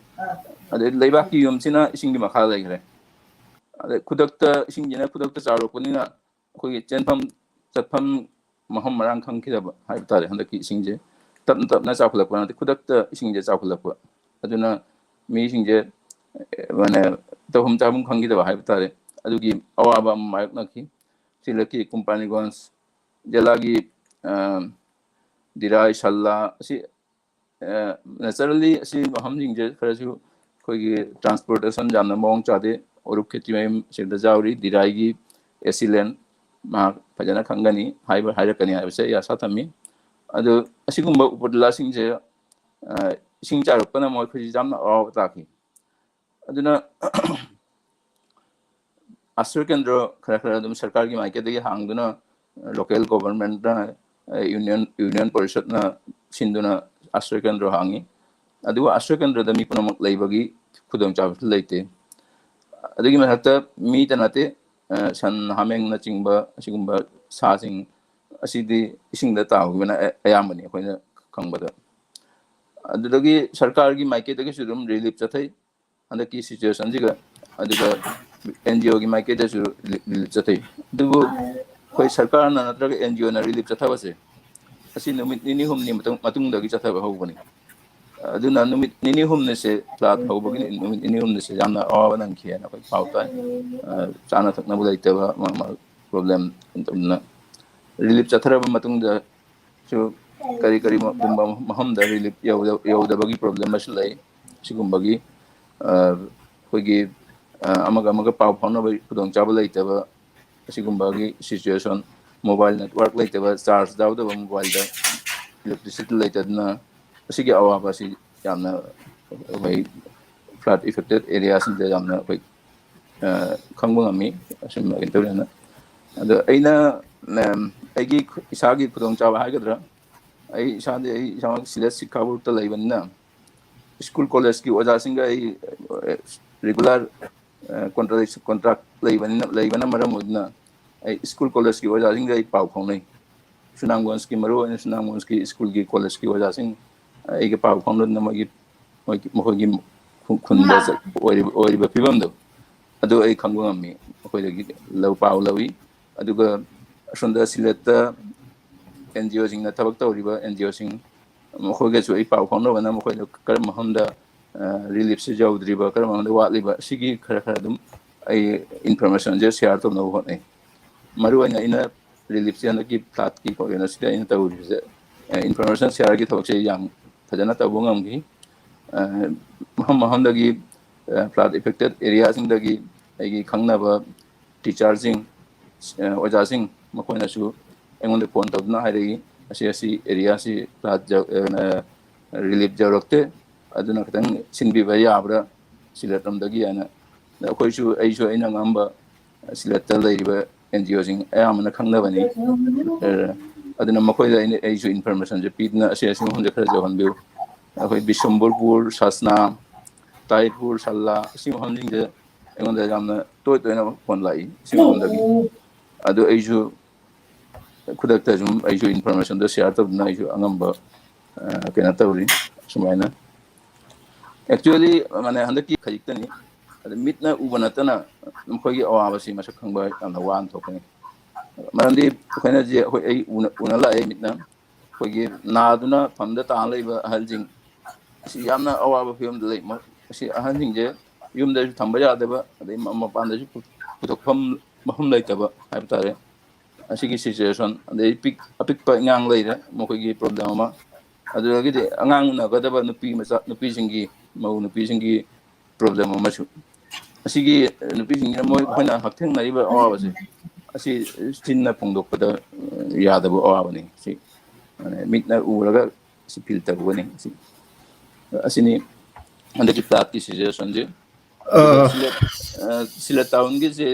ꯑꯗꯩ ꯂꯩꯕꯥꯛꯀꯤ ꯌꯨꯝꯁꯤꯅ ꯏꯁꯤꯡꯒꯤ ꯃꯈꯥ ꯂꯩꯈ꯭ꯔꯦ꯫ ꯑꯗꯩ ꯈꯨꯗꯛꯇ ꯏꯁꯤꯡꯁꯤꯅ ꯈꯨꯗꯛꯇ ꯆꯥꯎꯔꯛꯄꯅꯤꯅ ꯑꯩꯈꯣꯏꯒꯤ ꯆꯦꯟꯐꯝ ꯆꯠꯐꯝ ꯃꯐꯝ ꯃꯔꯥꯡ ꯈꯪꯈꯤꯗꯕ ꯍꯥꯏꯕ ꯇꯥꯔꯦ꯫ ꯍꯟꯗꯛꯀꯤ ꯏꯁꯤꯡꯁꯦ ꯇꯞꯅ ꯇꯞꯅ ꯆꯥꯎꯈꯠꯂꯛꯄ ꯅꯠꯇꯦ, ꯈꯨꯗꯛꯇ ꯏꯁꯤꯡꯁꯦ ꯆꯥꯎꯈꯠꯂꯛꯄ꯫ ꯑꯗꯨꯅ ꯃꯤꯁꯤꯡꯁꯦ ꯃꯥꯅꯦ ꯇꯧꯐꯝ ꯆꯥꯐꯝ ꯈꯪꯈꯤꯗꯕ ꯍꯥꯏꯕ ꯇꯥꯔꯦ꯫ ꯑꯗꯨꯒꯤ ꯑꯋꯥꯕ ꯑꯃ ꯃꯥꯌꯣꯛꯅꯈꯤ꯫ ꯁꯤꯂꯛꯀꯤ ꯀꯨꯝꯄꯥꯅꯤꯒꯣꯟꯁ ꯖꯤꯂꯥꯒꯤ ꯗꯤꯔꯥꯏ ꯁꯜꯂꯥ ꯑꯁꯤ ꯅꯦꯆꯔꯦꯜꯂꯤ ꯑꯁꯤ ꯃꯐꯝꯁꯤꯡꯁꯦ ꯈꯔꯁꯨ ꯑꯩꯈꯣꯏꯒꯤ ꯇ꯭ꯔꯥꯟꯁꯄꯣꯔꯇꯦꯁꯟ ꯌꯥꯝꯅ ꯃꯑꯣꯡ ꯆꯥꯗꯦ꯫ ꯑꯣꯔꯨꯞ ꯈꯦꯇꯤꯃꯌꯨꯝ ꯁꯤꯗ ꯌꯥꯎꯔꯤ, ꯗꯤꯔꯥꯏꯒꯤ ꯑꯦꯁꯤꯂꯦꯟ ꯃꯍꯥꯛ ꯐꯖꯅ ꯈꯪꯒꯅꯤ ꯍꯥꯏꯕ ꯍꯥꯏꯔꯛꯀꯅꯤ ꯍꯥꯏꯕꯁꯦ ꯑꯩ ꯑꯁꯥ ꯊꯝꯃꯤ꯫ ꯑꯗꯨ ꯑꯁꯤꯒꯨꯝꯕ ꯎꯄꯔꯂꯥꯁꯤꯡꯁꯦ ꯏꯁꯤꯡ ꯆꯥꯏꯔꯛꯄꯅ ꯃꯈꯣꯏꯁꯤ ꯌꯥꯝꯅ ꯑꯋꯥꯕ ꯇꯥꯈꯤ꯫ ꯑꯗꯨꯅ ꯑꯁ꯭ꯔ ꯀꯦꯟꯗ꯭ꯔ ꯈꯔ ꯈꯔ ꯑꯗꯨꯝ ꯁꯔꯀꯥꯔꯒꯤ ꯃꯥꯏꯀꯩꯗꯒꯤ ꯍꯥꯡꯗꯨꯅ ꯂꯣꯀꯦꯜ ꯒꯣꯚꯔꯟꯃꯦꯟꯠꯅ ꯌꯨꯅꯤꯌꯟ ꯌꯨꯅꯤꯌꯟ ꯄꯔꯤꯁꯠꯅ ꯁꯤꯟꯗꯨꯅ ꯑꯁ꯭ꯔ ꯀꯦꯟꯗ꯭ꯔ ꯍꯥꯡꯉꯤ꯫ ꯑꯗꯨꯕꯨ ꯑꯁ꯭ꯔ ꯀꯦꯟꯗ꯭ꯔꯗ ꯃꯤ ꯄꯨꯝꯅꯃꯛ ꯂꯩꯕꯒꯤ ꯈꯨꯗꯣꯡꯆꯥꯕꯁꯨ ꯂꯩꯇꯦ꯫ ꯑꯗꯨꯒꯤ ꯃꯊꯛꯇ ꯃꯤꯗ ꯅꯠꯇꯦ, ꯁꯟ ꯍꯥꯃꯦꯡꯅꯆꯤꯡꯕ ꯑꯁꯤꯒꯨꯝꯕ ꯁꯥꯁꯤꯡ ꯑꯁꯤꯗꯤ ꯏꯁꯤꯡꯗ ꯇꯥꯍꯧꯕꯅ ꯑꯌꯥꯝꯕꯅꯤ ꯑꯩꯈꯣꯏꯅ ꯈꯪꯕꯗ꯫ ꯑꯗꯨꯗꯒꯤ ꯁꯔꯀꯥꯔꯒꯤ ꯃꯥꯏꯀꯩꯗꯒꯤꯁꯨ ꯑꯗꯨꯝ ꯔꯤꯂꯤꯐ ꯆꯠꯊꯩ ꯍꯟꯗꯛꯀꯤ ꯁꯤꯆꯨꯋꯦꯁꯟꯁꯤꯒ꯫ ꯑꯗꯨꯒ ꯑꯦꯟ ꯖꯤ ꯑꯣꯒꯤ ꯃꯥꯏꯀꯩꯗꯁꯨ ꯔꯤꯂꯤꯐ ꯆꯠꯊꯩ꯫ ꯑꯗꯨꯕꯨ ꯑꯩꯈꯣꯏ ꯁꯔꯀꯥꯔꯅ ꯅꯠꯇ꯭ꯔꯒ ꯑꯦꯟ ꯖꯤ ꯑꯣꯅ ꯔꯤꯂꯤꯐ ꯆꯠꯊꯕꯁꯦ ꯑꯁꯤ ꯅꯨꯃꯤꯠ ꯅꯤꯅꯤ ꯍꯨꯝꯅꯤ ꯃꯇꯨꯡꯗꯒꯤ ꯆꯠꯊꯕ ꯍꯧꯕꯅꯤ꯫ ꯑꯗꯨꯅ ꯅꯨꯃꯤꯠ ꯅꯤꯅꯤ ꯍꯨꯝꯅꯤꯁꯦ, ꯐ꯭ꯂꯠ ꯍꯧꯕꯒꯤ ꯅꯨꯃꯤꯠ ꯅꯤꯅꯤ ꯍꯨꯝꯅꯤꯁꯦ ꯌꯥꯝꯅ ꯑꯋꯥꯕ ꯅꯪꯈꯤ ꯍꯥꯏꯅ ꯑꯩꯈꯣꯏ ꯄꯥꯎ ꯇꯥꯏ꯫ ꯆꯥꯅ ꯊꯛꯅꯕ ꯂꯩꯇꯕ, ꯄ꯭ꯔꯣꯕ꯭ꯂꯦꯝ꯫ ꯑꯗꯨꯅ ꯔꯤꯂꯤꯐ ꯆꯠꯊꯔꯕ ꯃꯇꯨꯡꯗꯁꯨ ꯀꯔꯤ ꯀꯔꯤꯒꯨꯝꯕ ꯃꯐꯝꯗ ꯔꯤꯂꯤꯐ ꯌꯧꯗꯕꯒꯤ ꯄ꯭ꯔꯣꯕ꯭ꯂꯦꯝ ꯑꯃꯁꯨ ꯂꯩ꯫ ꯁꯤꯒꯨꯝꯕꯒꯤ ꯑꯩꯈꯣꯏꯒꯤ ꯑꯃꯒ ꯑꯃꯒ ꯄꯥꯎ ꯐꯥꯎꯅꯕꯒꯤ ꯈꯨꯗꯣꯡꯆꯥꯕ ꯂꯩꯇꯕ, ꯑꯁꯤꯒꯨꯝꯕꯒꯤ ꯁꯤꯆꯨꯋꯦꯁꯟ, ꯃꯣꯕꯥꯏꯜ ꯅꯦꯠꯋꯥꯔꯛ ꯂꯩꯇꯕ, ꯆꯥꯔꯖ ꯌꯥꯎꯗꯕ ꯃꯣꯕꯥꯏꯜꯗ, ꯏꯂꯦꯛꯇ꯭ꯔꯤꯁꯤꯇꯤ ꯂꯩꯇꯗꯅ ꯑꯁꯤꯒꯤ ꯑꯋꯥꯕ ꯑꯁꯤ ꯌꯥꯝꯅ ꯑꯩꯈꯣꯏ ꯐ꯭ꯂꯠ ꯑꯦꯐꯦꯛꯇꯦꯠ ꯑꯦꯔꯤꯌꯥꯁꯤꯡꯗ ꯌꯥꯝꯅ ꯑꯩꯈꯣꯏ ꯈꯪꯕ ꯉꯝꯃꯤ꯫ ꯑꯁꯨꯝꯅ ꯀꯩꯅꯣ ꯇꯧꯋꯦꯅ꯫ ꯑꯗꯣ ꯑꯩꯅ ꯑꯩꯒꯤ ꯏꯁꯥꯒꯤ ꯈꯨꯗꯣꯡꯆꯥꯕ ꯍꯥꯏꯒꯗ꯭ꯔꯥ, ꯑꯩ ꯏꯁꯥꯗꯤ ꯑꯩ ꯏꯁꯥꯃꯛ ꯁꯤꯗ ꯁꯤꯈꯥꯕꯨꯔꯇ ꯂꯩꯕꯅꯤꯅ ꯁ꯭ꯀꯨꯜ ꯀꯣꯂꯦꯖꯀꯤ ꯑꯣꯖꯥꯁꯤꯡꯒ ꯑꯩ ꯔꯤꯒꯨꯂꯔ ꯀꯣꯟꯇ꯭ꯔꯥꯛ ꯂꯩꯕꯅꯤꯅ, ꯂꯩꯕꯅ ꯃꯔꯝ ꯑꯣꯏꯗꯨꯅ ꯑꯩ ꯁ꯭ꯀꯨꯜ ꯀꯣꯂꯦꯖꯀꯤ ꯑꯣꯖꯥꯁꯤꯡꯒ ꯑꯩ ꯄꯥꯎ ꯐꯥꯎꯅꯩ꯫ ꯁꯨꯅꯥꯝꯒꯣꯟꯁꯀꯤ, ꯃꯔꯨꯑꯣꯏꯅ ꯁꯨꯅꯥꯝꯒꯣꯟꯁꯀꯤ ꯁ꯭ꯀꯨꯜꯒꯤ, ꯀꯣꯂꯦꯖꯀꯤ ꯑꯣꯖꯥꯁꯤꯡ ꯑꯩꯒ ꯄꯥꯎ ꯐꯥꯎꯅꯗꯨꯅ ꯃꯣꯏꯒꯤ, ꯃꯣꯏꯒꯤ, ꯃꯈꯣꯏꯒꯤ ꯈꯨꯟꯗ ꯑꯣꯏꯔꯤꯕ, ꯑꯣꯏꯔꯤꯕ ꯐꯤꯕꯝꯗꯣ ꯑꯗꯨ ꯑꯩ ꯈꯪꯕ ꯉꯝꯃꯤ꯫ ꯃꯈꯣꯏꯗꯒꯤ ꯂꯧ, ꯄꯥꯎ ꯂꯧꯏ꯫ ꯑꯗꯨꯒ ꯑꯁꯣꯝꯗ ꯁꯤꯂꯦꯠꯇ ꯑꯦꯟ ꯖꯤ ꯑꯣꯁꯤꯡꯅ ꯊꯕꯛ ꯇꯧꯔꯤꯕ ꯑꯦꯟ ꯖꯤ ꯑꯣꯁꯤꯡ, ꯃꯈꯣꯏꯒꯁꯨ ꯑꯩ ꯄꯥꯎ ꯐꯥꯎꯅꯕꯅ ꯃꯈꯣꯏꯗ ꯀꯔꯝꯕ ꯃꯐꯝꯗ ꯔꯤꯂꯤꯐꯁꯦ ꯌꯧꯗ꯭ꯔꯤꯕ, ꯀꯔꯝꯕ ꯃꯐꯝꯗ ꯋꯥꯠꯂꯤꯕ, ꯁꯤꯒꯤ ꯈꯔ ꯈꯔ ꯑꯗꯨꯝ ꯑꯩ ꯏꯟꯐꯣꯔꯃꯦꯁꯟꯁꯦ ꯁꯤꯌꯥꯔ ꯇꯧꯅꯕ ꯍꯣꯠꯅꯩ꯫ ꯃꯔꯨꯑꯣꯏꯅ ꯑꯩꯅ ꯔꯤꯂꯤꯐꯁꯦ ꯍꯟꯗꯛꯀꯤ ꯐ꯭ꯂꯥꯠꯀꯤ ꯈꯣꯠꯀꯤꯅ ꯁꯤꯗ ꯑꯩꯅ ꯇꯧꯔꯤꯕꯁꯦ, ꯏꯟꯐꯣꯔꯃꯦꯁꯟ ꯁꯤꯌꯥꯔꯒꯤ ꯊꯕꯛꯁꯦ ꯌꯥꯝ ꯐꯖꯅ ꯇꯧꯕ ꯉꯝꯈꯤ꯫ ꯃꯐꯝ ꯃꯐꯝꯗꯒꯤ, ꯐ꯭ꯂꯥꯠ ꯑꯦꯐꯦꯛꯇꯦꯠ ꯑꯦꯔꯤꯌꯥꯁꯤꯡꯗꯒꯤ ꯑꯩꯒꯤ ꯈꯪꯅꯕ ꯇꯤꯆꯔꯁꯤꯡ, ꯑꯣꯖꯥꯁꯤꯡ, ꯃꯈꯣꯏꯅꯁꯨ ꯑꯩꯉꯣꯟꯗ ꯐꯣꯟ ꯇꯧꯗꯨꯅ ꯍꯥꯏꯔꯛꯏ, "ꯑꯁꯤ, ꯑꯁꯤ ꯑꯦꯔꯤꯌꯥꯁꯤ ꯐ꯭ꯂꯥꯠ ꯔꯤꯂꯤꯐ ꯌꯧꯔꯛꯇꯦ, ꯑꯗꯨꯅ ꯈꯤꯇꯪ ꯁꯤꯟꯕꯤꯕ ꯌꯥꯕ꯭ꯔꯥ ꯁꯤꯂꯦꯠ ꯂꯣꯝꯗꯒꯤ?" ꯍꯥꯏꯅ꯫ ꯑꯩꯈꯣꯏꯁꯨ, ꯑꯩꯁꯨ ꯑꯩꯅ ꯑꯉꯝꯕ ꯁꯤꯂꯦꯠꯇ ꯂꯩꯔꯤꯕ ꯑꯦꯟ ꯖꯤ ꯑꯣꯁꯤꯡ ꯑꯌꯥꯝꯕꯅ ꯈꯪꯅꯕꯅꯤ꯫ ꯑꯗꯨꯅ ꯃꯈꯣꯏꯗ ꯑꯩꯅ, ꯑꯩꯁꯨ ꯏꯟꯐꯣꯔꯃꯦꯁꯟꯁꯦ ꯄꯤꯗꯨꯅ, "ꯑꯁꯤ, ꯑꯁꯤ ꯃꯐꯝꯁꯦ ꯈꯔ ꯌꯧꯍꯟꯕꯤꯌꯨ"꯫ ꯑꯩꯈꯣꯏ ꯕꯤꯁꯝꯕꯨꯔꯄꯨꯔ, ꯁꯁꯅꯥ, ꯇꯥꯏꯄꯨꯔ, ꯁꯜꯂꯥ, ꯑꯁꯤ ꯃꯐꯝꯁꯤꯡꯁꯦ ꯑꯩꯉꯣꯟꯗ ꯌꯥꯝꯅ ꯇꯣꯏ ꯇꯣꯏꯅ ꯐꯣꯟ ꯂꯥꯛꯏ ꯁꯤ ꯃꯐꯝꯗꯒꯤ꯫ ꯑꯗꯨ ꯑꯩꯁꯨ ꯈꯨꯗꯛꯇ ꯁꯨꯝ ꯑꯩꯁꯨ ꯏꯟꯐꯣꯔꯃꯦꯁꯟꯗꯣ ꯁꯤꯌꯥꯔ ꯇꯧꯗꯨꯅ ꯑꯩꯁꯨ ꯑꯉꯝꯕ, ꯑ, ꯀꯩꯅꯣ ꯇꯧꯔꯤ꯫ ꯁꯨꯃꯥꯏꯅ ꯑꯦꯛꯆꯨꯋꯦꯂꯤ, ꯃꯥꯅꯦ, ꯍꯟꯗꯛꯀꯤ ꯈꯖꯤꯛꯇꯅꯤ꯫ ꯑꯗ ꯃꯤꯠꯅ ꯎꯕ ꯅꯠꯇꯅ ꯃꯈꯣꯏꯒꯤ ꯑꯋꯥꯕꯁꯤ ꯃꯁꯛ ꯈꯪꯕ ꯌꯥꯝꯅ ꯋꯥꯅ ꯊꯣꯛꯀꯅꯤ꯫ ꯃꯔꯝꯗꯤ ꯑꯩꯈꯣꯏꯅ ꯍꯧꯖꯤꯛ, ꯑꯩꯈꯣꯏ, ꯑꯩ ꯎꯅ, ꯎꯅ ꯂꯥꯛꯑꯦ ꯃꯤꯠꯅ꯫ ꯑꯩꯈꯣꯏꯒꯤ ꯅꯥꯗꯨꯅ ꯐꯝꯗ ꯇꯥ ꯂꯩꯕ ꯑꯍꯜꯁꯤꯡ ꯑꯁꯤ ꯌꯥꯝꯅ ꯑꯋꯥꯕ ꯐꯤꯕꯝꯗ ꯂꯩ꯫ ꯃ-, ꯑꯁꯤ ꯑꯍꯟꯁꯤꯡꯁꯦ ꯌꯨꯝꯗꯁꯨ ꯊꯝꯕ ꯌꯥꯗꯕ, ꯑꯗꯩ ꯃ-, ꯃꯄꯥꯟꯗꯁꯨ ꯄꯨ-, ꯄꯨꯊꯣꯛꯐꯝ, ꯃꯐꯝ ꯂꯩꯇꯕ ꯍꯥꯏꯕ ꯇꯥꯔꯦ꯫ ꯑꯁꯤꯒꯤ ꯁꯤꯆꯨꯋꯦꯁꯟ, ꯑꯗꯩ ꯄꯤꯛ-, ꯑꯄꯤꯛꯄ ꯑꯉꯥꯡ ꯂꯩꯔꯦ, ꯃꯈꯣꯏꯒꯤ ꯄ꯭ꯔꯣꯕ꯭ꯂꯦꯝ ꯑꯃ, ꯑꯗꯨꯗꯒꯤꯗꯤ ꯑꯉꯥꯡ ꯎꯅꯒꯗꯕ ꯅꯨꯄꯤ ꯃꯆꯥ, ꯅꯨꯄꯤꯁꯤꯡꯒꯤ, ꯃꯧ ꯅꯨꯄꯤꯁꯤꯡꯒꯤ ꯄ꯭ꯔꯣꯕ꯭ꯂꯦꯝ ꯑꯃꯁꯨ꯫ ꯑꯁꯤꯒꯤ ꯅꯨꯄꯤꯁꯤꯡꯁꯤꯅ ꯃꯣꯏ, ꯑꯩꯈꯣꯏꯅ ꯍꯛꯊꯦꯡꯅꯔꯤꯕ ꯑꯋꯥꯕꯁꯦ, ꯑꯁꯤ ꯆꯤꯟꯅ ꯐꯣꯡꯗꯣꯛꯄꯗ, ꯑ, ꯌꯥꯗꯕ ꯑꯋꯥꯕꯅꯤ꯫ ꯁꯤ, ꯑ, ꯃꯤꯠꯅ ꯎꯔꯒ ꯁꯤ ꯐꯤꯜ ꯇꯧꯒꯅꯤ꯫ ꯁꯤ, ꯑꯁꯤꯅꯤ ꯍꯟꯗꯛꯀꯤ ꯐ꯭ꯂꯥꯠꯀꯤ ꯁꯤꯆꯨꯋꯦꯁꯟꯁꯦ꯫ ꯑꯗꯨꯒ ꯑ, ꯁꯤꯂꯦꯠ, ꯑ, ꯁꯤꯂꯦꯠ ꯇꯥꯎꯟꯒꯤꯁꯦ,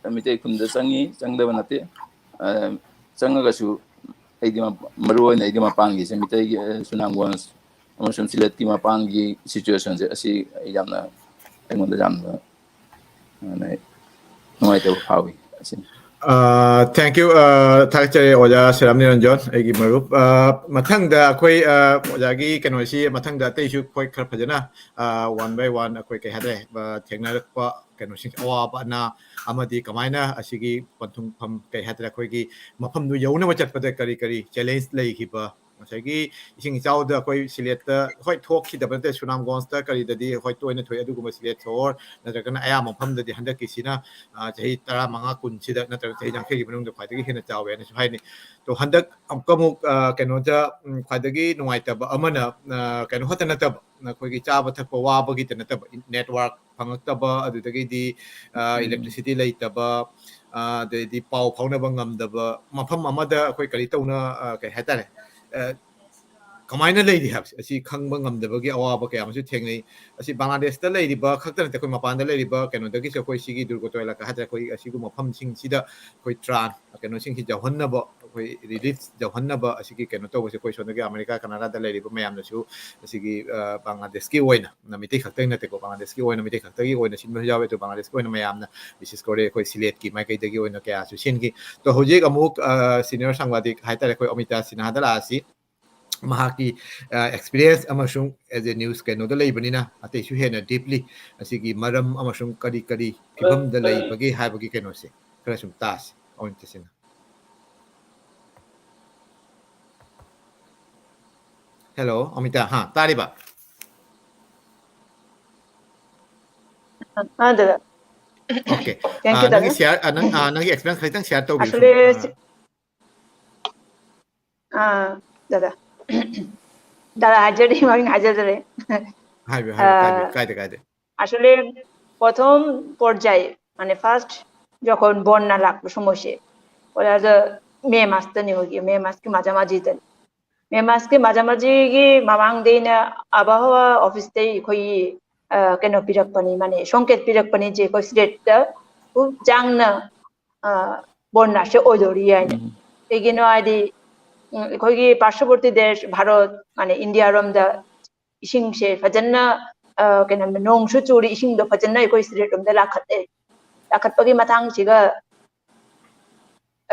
ꯑ, ꯃꯤꯇꯩ ꯈꯨꯟꯗ ꯆꯪꯉꯤ, ꯆꯪꯗꯕ ꯅꯠꯇꯦ꯫ ꯑ, ꯆꯪꯉꯒꯁꯨ ꯑꯩꯗꯤ ꯃ-, ꯃꯔꯨ ꯑꯣꯏꯅ ꯑꯩꯗꯤ ꯃꯄꯥꯟꯒꯤꯁꯦ, ꯃꯤꯇꯩꯒꯤ, ꯑ, ꯁꯨꯅꯥꯝꯒꯣꯟꯁ, ꯑꯃꯁꯨꯡ ꯁꯤꯂꯦꯠꯀꯤ ꯃꯄꯥꯟꯒꯤ ꯁꯤꯆꯨꯋꯦꯁꯟꯁꯦ ꯑꯁꯤ ꯑꯩ ꯌꯥꯝꯅ, ꯑꯩꯉꯣꯟꯗ ꯌꯥꯝꯅ, ꯑ, ꯅꯨꯡꯉꯥꯏꯇꯕ ꯐꯥꯎꯏ꯫ ꯑꯁꯤꯅꯤ꯫ ꯑ, thank you, ꯑ, ꯊꯥꯒꯠꯆꯔꯤ ꯑꯣꯖꯥ ꯁꯤꯔꯥꯝ ꯅꯤꯔꯟꯖꯣꯟ, ꯑꯩꯒꯤ ꯃꯔꯨꯞ꯫ ꯑ, ꯃꯊꯪꯗ ꯑꯩꯈꯣꯏ, ꯑ, ꯑꯣꯖꯥꯒꯤ ꯀꯩꯅꯣꯁꯤ ꯃꯊꯪꯗ ꯑꯇꯩꯁꯨ ꯑꯩꯈꯣꯏ ꯈꯔ ꯐꯖꯅ, ꯑ, one by one ꯑꯩꯈꯣꯏ ꯀꯩ ꯍꯥꯏꯇꯥꯔꯦ, ꯑ, ꯊꯦꯡꯅꯔꯛꯄ ꯀꯩꯅꯣꯁꯤꯡ, ꯑꯋꯥꯕ ꯑꯅꯥ ꯑꯃꯗꯤ ꯀꯃꯥꯏꯅ ꯑꯁꯤꯒꯤ ꯄꯟꯊꯨꯡꯐꯝ ꯀꯩ ꯍꯥꯏꯇꯥꯔꯦ, ꯑꯩꯈꯣꯏꯒꯤ ꯃꯐꯝꯗꯨ ꯌꯧꯅꯕ ꯆꯠꯄꯗ ꯀꯔꯤ ꯀꯔꯤ ꯆꯦꯂꯦꯟꯖ ꯂꯩꯈꯤꯕ, ꯉꯁꯥꯏꯒꯤ ꯏꯁꯤꯡ ꯏꯆꯥꯎꯗ ꯑꯩꯈꯣꯏ ꯁꯤꯂꯦꯠꯇ ꯍꯣꯏ ꯊꯣꯛꯈꯤꯗꯕ ꯅꯠꯇꯦ, ꯁꯨꯅꯥꯝꯒꯣꯟꯁꯇ ꯀꯔꯤꯗꯗꯤ ꯍꯣꯏ ꯇꯣꯏꯅ ꯊꯣꯛꯑꯦ, ꯑꯗꯨꯒꯨꯝꯕ ꯁꯤꯂꯦꯠ ꯁꯣꯍꯣꯔ ꯅꯠꯇ꯭ꯔꯒꯅ ꯑꯌꯥꯝꯕ ꯃꯐꯝꯗꯗꯤ ꯍꯟꯗꯛꯀꯤꯁꯤꯅ, ꯑ, ꯆꯍꯤ ꯇꯔꯥꯃꯉꯥ ꯀꯨꯟꯁꯤꯗ ꯅꯠꯇ꯭ꯔꯒ ꯆꯍꯤ ꯌꯥꯡꯈꯩꯒꯤ ꯃꯅꯨꯡꯗ ꯈ꯭ꯋꯥꯏꯗꯒꯤ ꯍꯦꯟꯅ ꯆꯥꯎꯋꯦ ꯍꯥꯏꯅꯁꯨ ꯍꯥꯏꯅꯩ꯫ ꯑꯗꯣ ꯍꯟꯗꯛ ꯑꯃꯨꯛꯀ ꯑꯃꯨꯛ, ꯑ, ꯀꯩꯅꯣꯗ, ꯎꯝ, ꯈ꯭ꯋꯥꯏꯗꯒꯤ ꯅꯨꯡꯉꯥꯏꯇꯕ ꯑꯃꯅ, ꯑ, ꯀꯩꯅꯣ ꯈꯛꯇ ꯅꯠꯇꯕ, ꯑꯩꯈꯣꯏꯒꯤ ꯆꯥꯕ ꯊꯛꯄ ꯋꯥꯕꯒꯤꯗ ꯅꯠꯇꯕ, ꯅꯦꯠꯋꯥꯔꯛ ꯐꯪꯉꯛꯇꯕ, ꯑꯗꯨꯗꯒꯤꯗꯤ, ꯑ, ꯏꯂꯦꯛꯇ꯭ꯔꯤꯁꯤꯇꯤ ꯂꯩꯇꯕ, ꯑ, ꯑꯗꯩꯗꯤ ꯄꯥꯎ ꯐꯥꯎꯅꯕ ꯉꯝꯗꯕ, ꯃꯐꯝ ꯑꯃꯗ ꯑꯩꯈꯣꯏ ꯀꯔꯤ ꯇꯧꯅ, ꯑ, ꯀꯩ ꯍꯥꯏꯇꯥꯔꯦ, ꯑ, ꯀꯃꯥꯏꯅ ꯂꯩꯔꯤ ꯍꯥꯏꯕꯁꯦ ꯑꯁꯤ ꯈꯪꯕ ꯉꯝꯗꯕꯒꯤ ꯑꯋꯥꯕ ꯀꯌꯥ ꯑꯃꯁꯨ ꯊꯦꯡꯅꯩ꯫ ꯑꯁꯤ ꯕꯪꯒ꯭ꯂꯥꯗꯦꯁꯇ ꯂꯩꯔꯤꯕ ꯈꯛꯇ ꯅꯠꯇꯦ, ꯑꯩꯈꯣꯏ ꯃꯄꯥꯟꯗ ꯂꯩꯔꯤꯕ ꯀꯩꯅꯣꯗꯒꯤꯁꯨ ꯑꯩꯈꯣꯏ ꯁꯤꯒꯤ ꯗꯨꯔꯒꯇꯣ ꯑꯦꯂꯥꯀꯥ ꯍꯥꯏꯇꯥꯔꯦ, ꯑꯩꯈꯣꯏ ꯑꯁꯤꯒꯨꯝꯕ ꯃꯐꯝꯁꯤꯡꯁꯤꯗ ꯑꯩꯈꯣꯏ ꯇ꯭ꯔꯥꯟ ꯀꯩꯅꯣꯁꯤꯡꯁꯤ ꯌꯧꯍꯟꯅꯕ, ꯑꯩꯈꯣꯏ ꯔꯤꯂꯤꯐ ꯌꯧꯍꯟꯅꯕ ꯑꯁꯤꯒꯤ ꯀꯩꯅꯣ ꯇꯧꯕꯁꯦ ꯑꯩꯈꯣꯏ ꯁꯣꯝꯗꯒꯤ ꯑꯃꯦꯔꯤꯀꯥ, ꯀꯅꯥꯗꯥꯗ ꯂꯩꯔꯤꯕ ꯃꯌꯥꯝꯅꯁꯨ ꯑꯁꯤꯒꯤ, ꯑ, ꯕꯪꯒ꯭ꯂꯥꯗꯦꯁꯀꯤ ꯑꯣꯏꯅ, ꯃꯩꯇꯩ ꯈꯛꯇꯒꯤ ꯅꯠꯇꯦꯀꯣ, ꯕꯪꯒ꯭ꯂꯥꯗꯦꯁꯀꯤ ꯑꯣꯏꯅ ꯃꯩꯇꯩ ꯈꯛꯇꯒꯤ ꯑꯣꯏꯅ ꯁꯤꯟꯕꯁꯨ ꯌꯥꯎꯋꯦ, ꯑꯗꯣ ꯕꯪꯒ꯭ꯂꯥꯗꯦꯁꯀꯤ ꯑꯣꯏꯅ ꯃꯌꯥꯝꯅ ꯕꯤꯁꯦꯁ ꯀꯣꯔꯦ ꯑꯩꯈꯣꯏ ꯁꯤꯂꯦꯠꯀꯤ ꯃꯥꯏꯀꯩꯗꯒꯤ ꯑꯣꯏꯅ ꯀꯌꯥꯁꯨ ꯁꯤꯟꯈꯤ꯫ ꯑꯗꯣ ꯍꯧꯖꯤꯛ ꯑꯃꯨꯛ, ꯑ, ꯁꯤꯅꯤꯌꯔ ꯁꯪꯕꯥꯗꯤꯛ ꯍꯥꯏꯇꯥꯔꯦ, ꯑꯩꯈꯣꯏ ꯑꯃꯤꯇꯥ ꯁꯤꯟꯍꯥꯗ ꯂꯥꯛꯑꯁꯤ꯫ ꯃꯍꯥꯛꯀꯤ, ꯑ, ꯑꯦꯛꯁꯄꯤꯔꯤꯌꯦꯟꯁ ꯑꯃꯁꯨꯡ as a news ꯀꯩꯅꯣꯗ ꯂꯩꯕꯅꯤꯅ ꯑꯇꯩꯁꯨ ꯍꯦꯟꯅ ꯗꯤꯞꯂꯤ ꯑꯁꯤꯒꯤ ꯃꯔꯝ ꯑꯃꯁꯨꯡ ꯀꯔꯤ ꯀꯔꯤ ꯐꯤꯕꯝꯗ ꯂꯩꯕꯒꯦ ꯍꯥꯏꯕꯒꯤ ꯀꯩꯅꯣꯁꯦ ꯈꯔ ꯁꯨꯝ ꯇꯥꯁꯤ ꯑꯃꯤꯇꯥ ꯁꯤꯟꯍꯥ꯫ ꯍꯦꯜꯂꯣ, ꯑꯃꯤꯇꯥ, ꯍꯥ, ꯇꯥꯔꯤꯕ? ꯑꯥ, ꯗꯥꯗꯥ꯫ ꯑꯣꯀꯦ꯫ Thank ꯑꯥ, you, ꯅꯪꯒꯤ ꯗꯥꯗꯥ꯫ ꯁꯤꯌꯥꯔ, ꯑꯥ, ꯅꯪ, ꯑꯥ, ꯅꯪꯒꯤ ꯑꯦꯛꯁꯄꯤꯔꯤꯌꯦꯟꯁ ꯈꯤꯇꯪ ꯁꯤꯌꯥꯔ ꯇꯧꯕꯤꯌꯨ꯫ Actually, ꯑꯥ꯫ ꯁꯤ-, ꯑꯥ, ꯗꯥꯗꯥ꯫ ꯗꯥꯗꯥ ꯍꯥꯏꯖꯔꯤ, ꯃꯃꯤꯡ ꯍꯥꯏꯖꯗ꯭ꯔꯦ꯫ ꯍꯥꯏꯕꯤꯌꯨ, ꯍꯥꯏꯕꯤꯌꯨ, ꯀꯥꯏꯕꯤꯌꯨ, ꯑꯥ, ꯀꯥꯏꯗꯦ, ꯀꯥꯏꯗꯦ꯫ আসলে প্রথম পর্যায়ে, মানে, ফার্স্ট যখন বন্যা লাগলো সময়সে, ওরা তো ꯃꯦ ꯃꯥꯁꯇꯅꯤ ꯍꯣꯏꯒꯤ, ꯃꯦ ꯃꯥꯁꯀꯤ ꯃꯥꯖꯥꯃꯥꯖꯤꯗꯅꯤ꯫ ꯃꯦ ꯃꯥꯁꯀꯤ ꯃꯥꯖꯥꯃꯥꯖꯤꯒꯤ ꯃꯃꯥꯡꯗꯩꯅ ꯑꯕꯍꯋꯥ ꯑꯣꯐꯤꯁꯇꯩ ꯑꯩꯈꯣꯏꯒꯤ, ꯑ, ꯀꯩꯅꯣ ꯄꯤꯔꯛꯄꯅꯤ, ꯃꯥꯅꯦ, ꯁꯣꯡꯀꯦꯠ ꯄꯤꯔꯛꯄꯅꯤ, ꯖꯦ ꯑꯩꯈꯣꯏ ꯁꯤꯂꯦꯠꯇ ꯈꯨꯞ ꯆꯥꯡꯅ, ꯑ, ꯕꯣꯟꯅꯥꯁꯦ ꯑꯣꯏꯗꯣꯔꯤ ꯍꯥꯏꯅ꯫ ꯎꯝ꯫ ꯀꯩꯒꯤꯅꯣ ꯍꯥꯏꯗꯤ, ꯎꯝ, ꯑꯩꯈꯣꯏꯒꯤ ꯄꯥꯔꯁꯕꯣꯔꯇꯤ ꯗꯦꯁ ꯚꯥꯔꯠ, ꯃꯥꯅꯦ, ꯏꯟꯗꯤꯌꯥꯔꯣꯝꯗ ꯏꯁꯤꯡꯁꯦ ꯐꯖꯅ, ꯑ, ꯀꯩꯅꯣ, ꯅꯣꯡꯁꯨ ꯆꯨꯔꯤ, ꯏꯁꯤꯡꯗꯣ ꯐꯖꯅ ꯑꯩꯈꯣꯏ ꯁꯤꯂꯦꯠ ꯔꯣꯝꯗ ꯂꯥꯛꯈꯠꯂꯦ꯫ ꯂꯥꯛꯈꯠꯄꯒꯤ ꯃꯇꯥꯡꯁꯤꯒ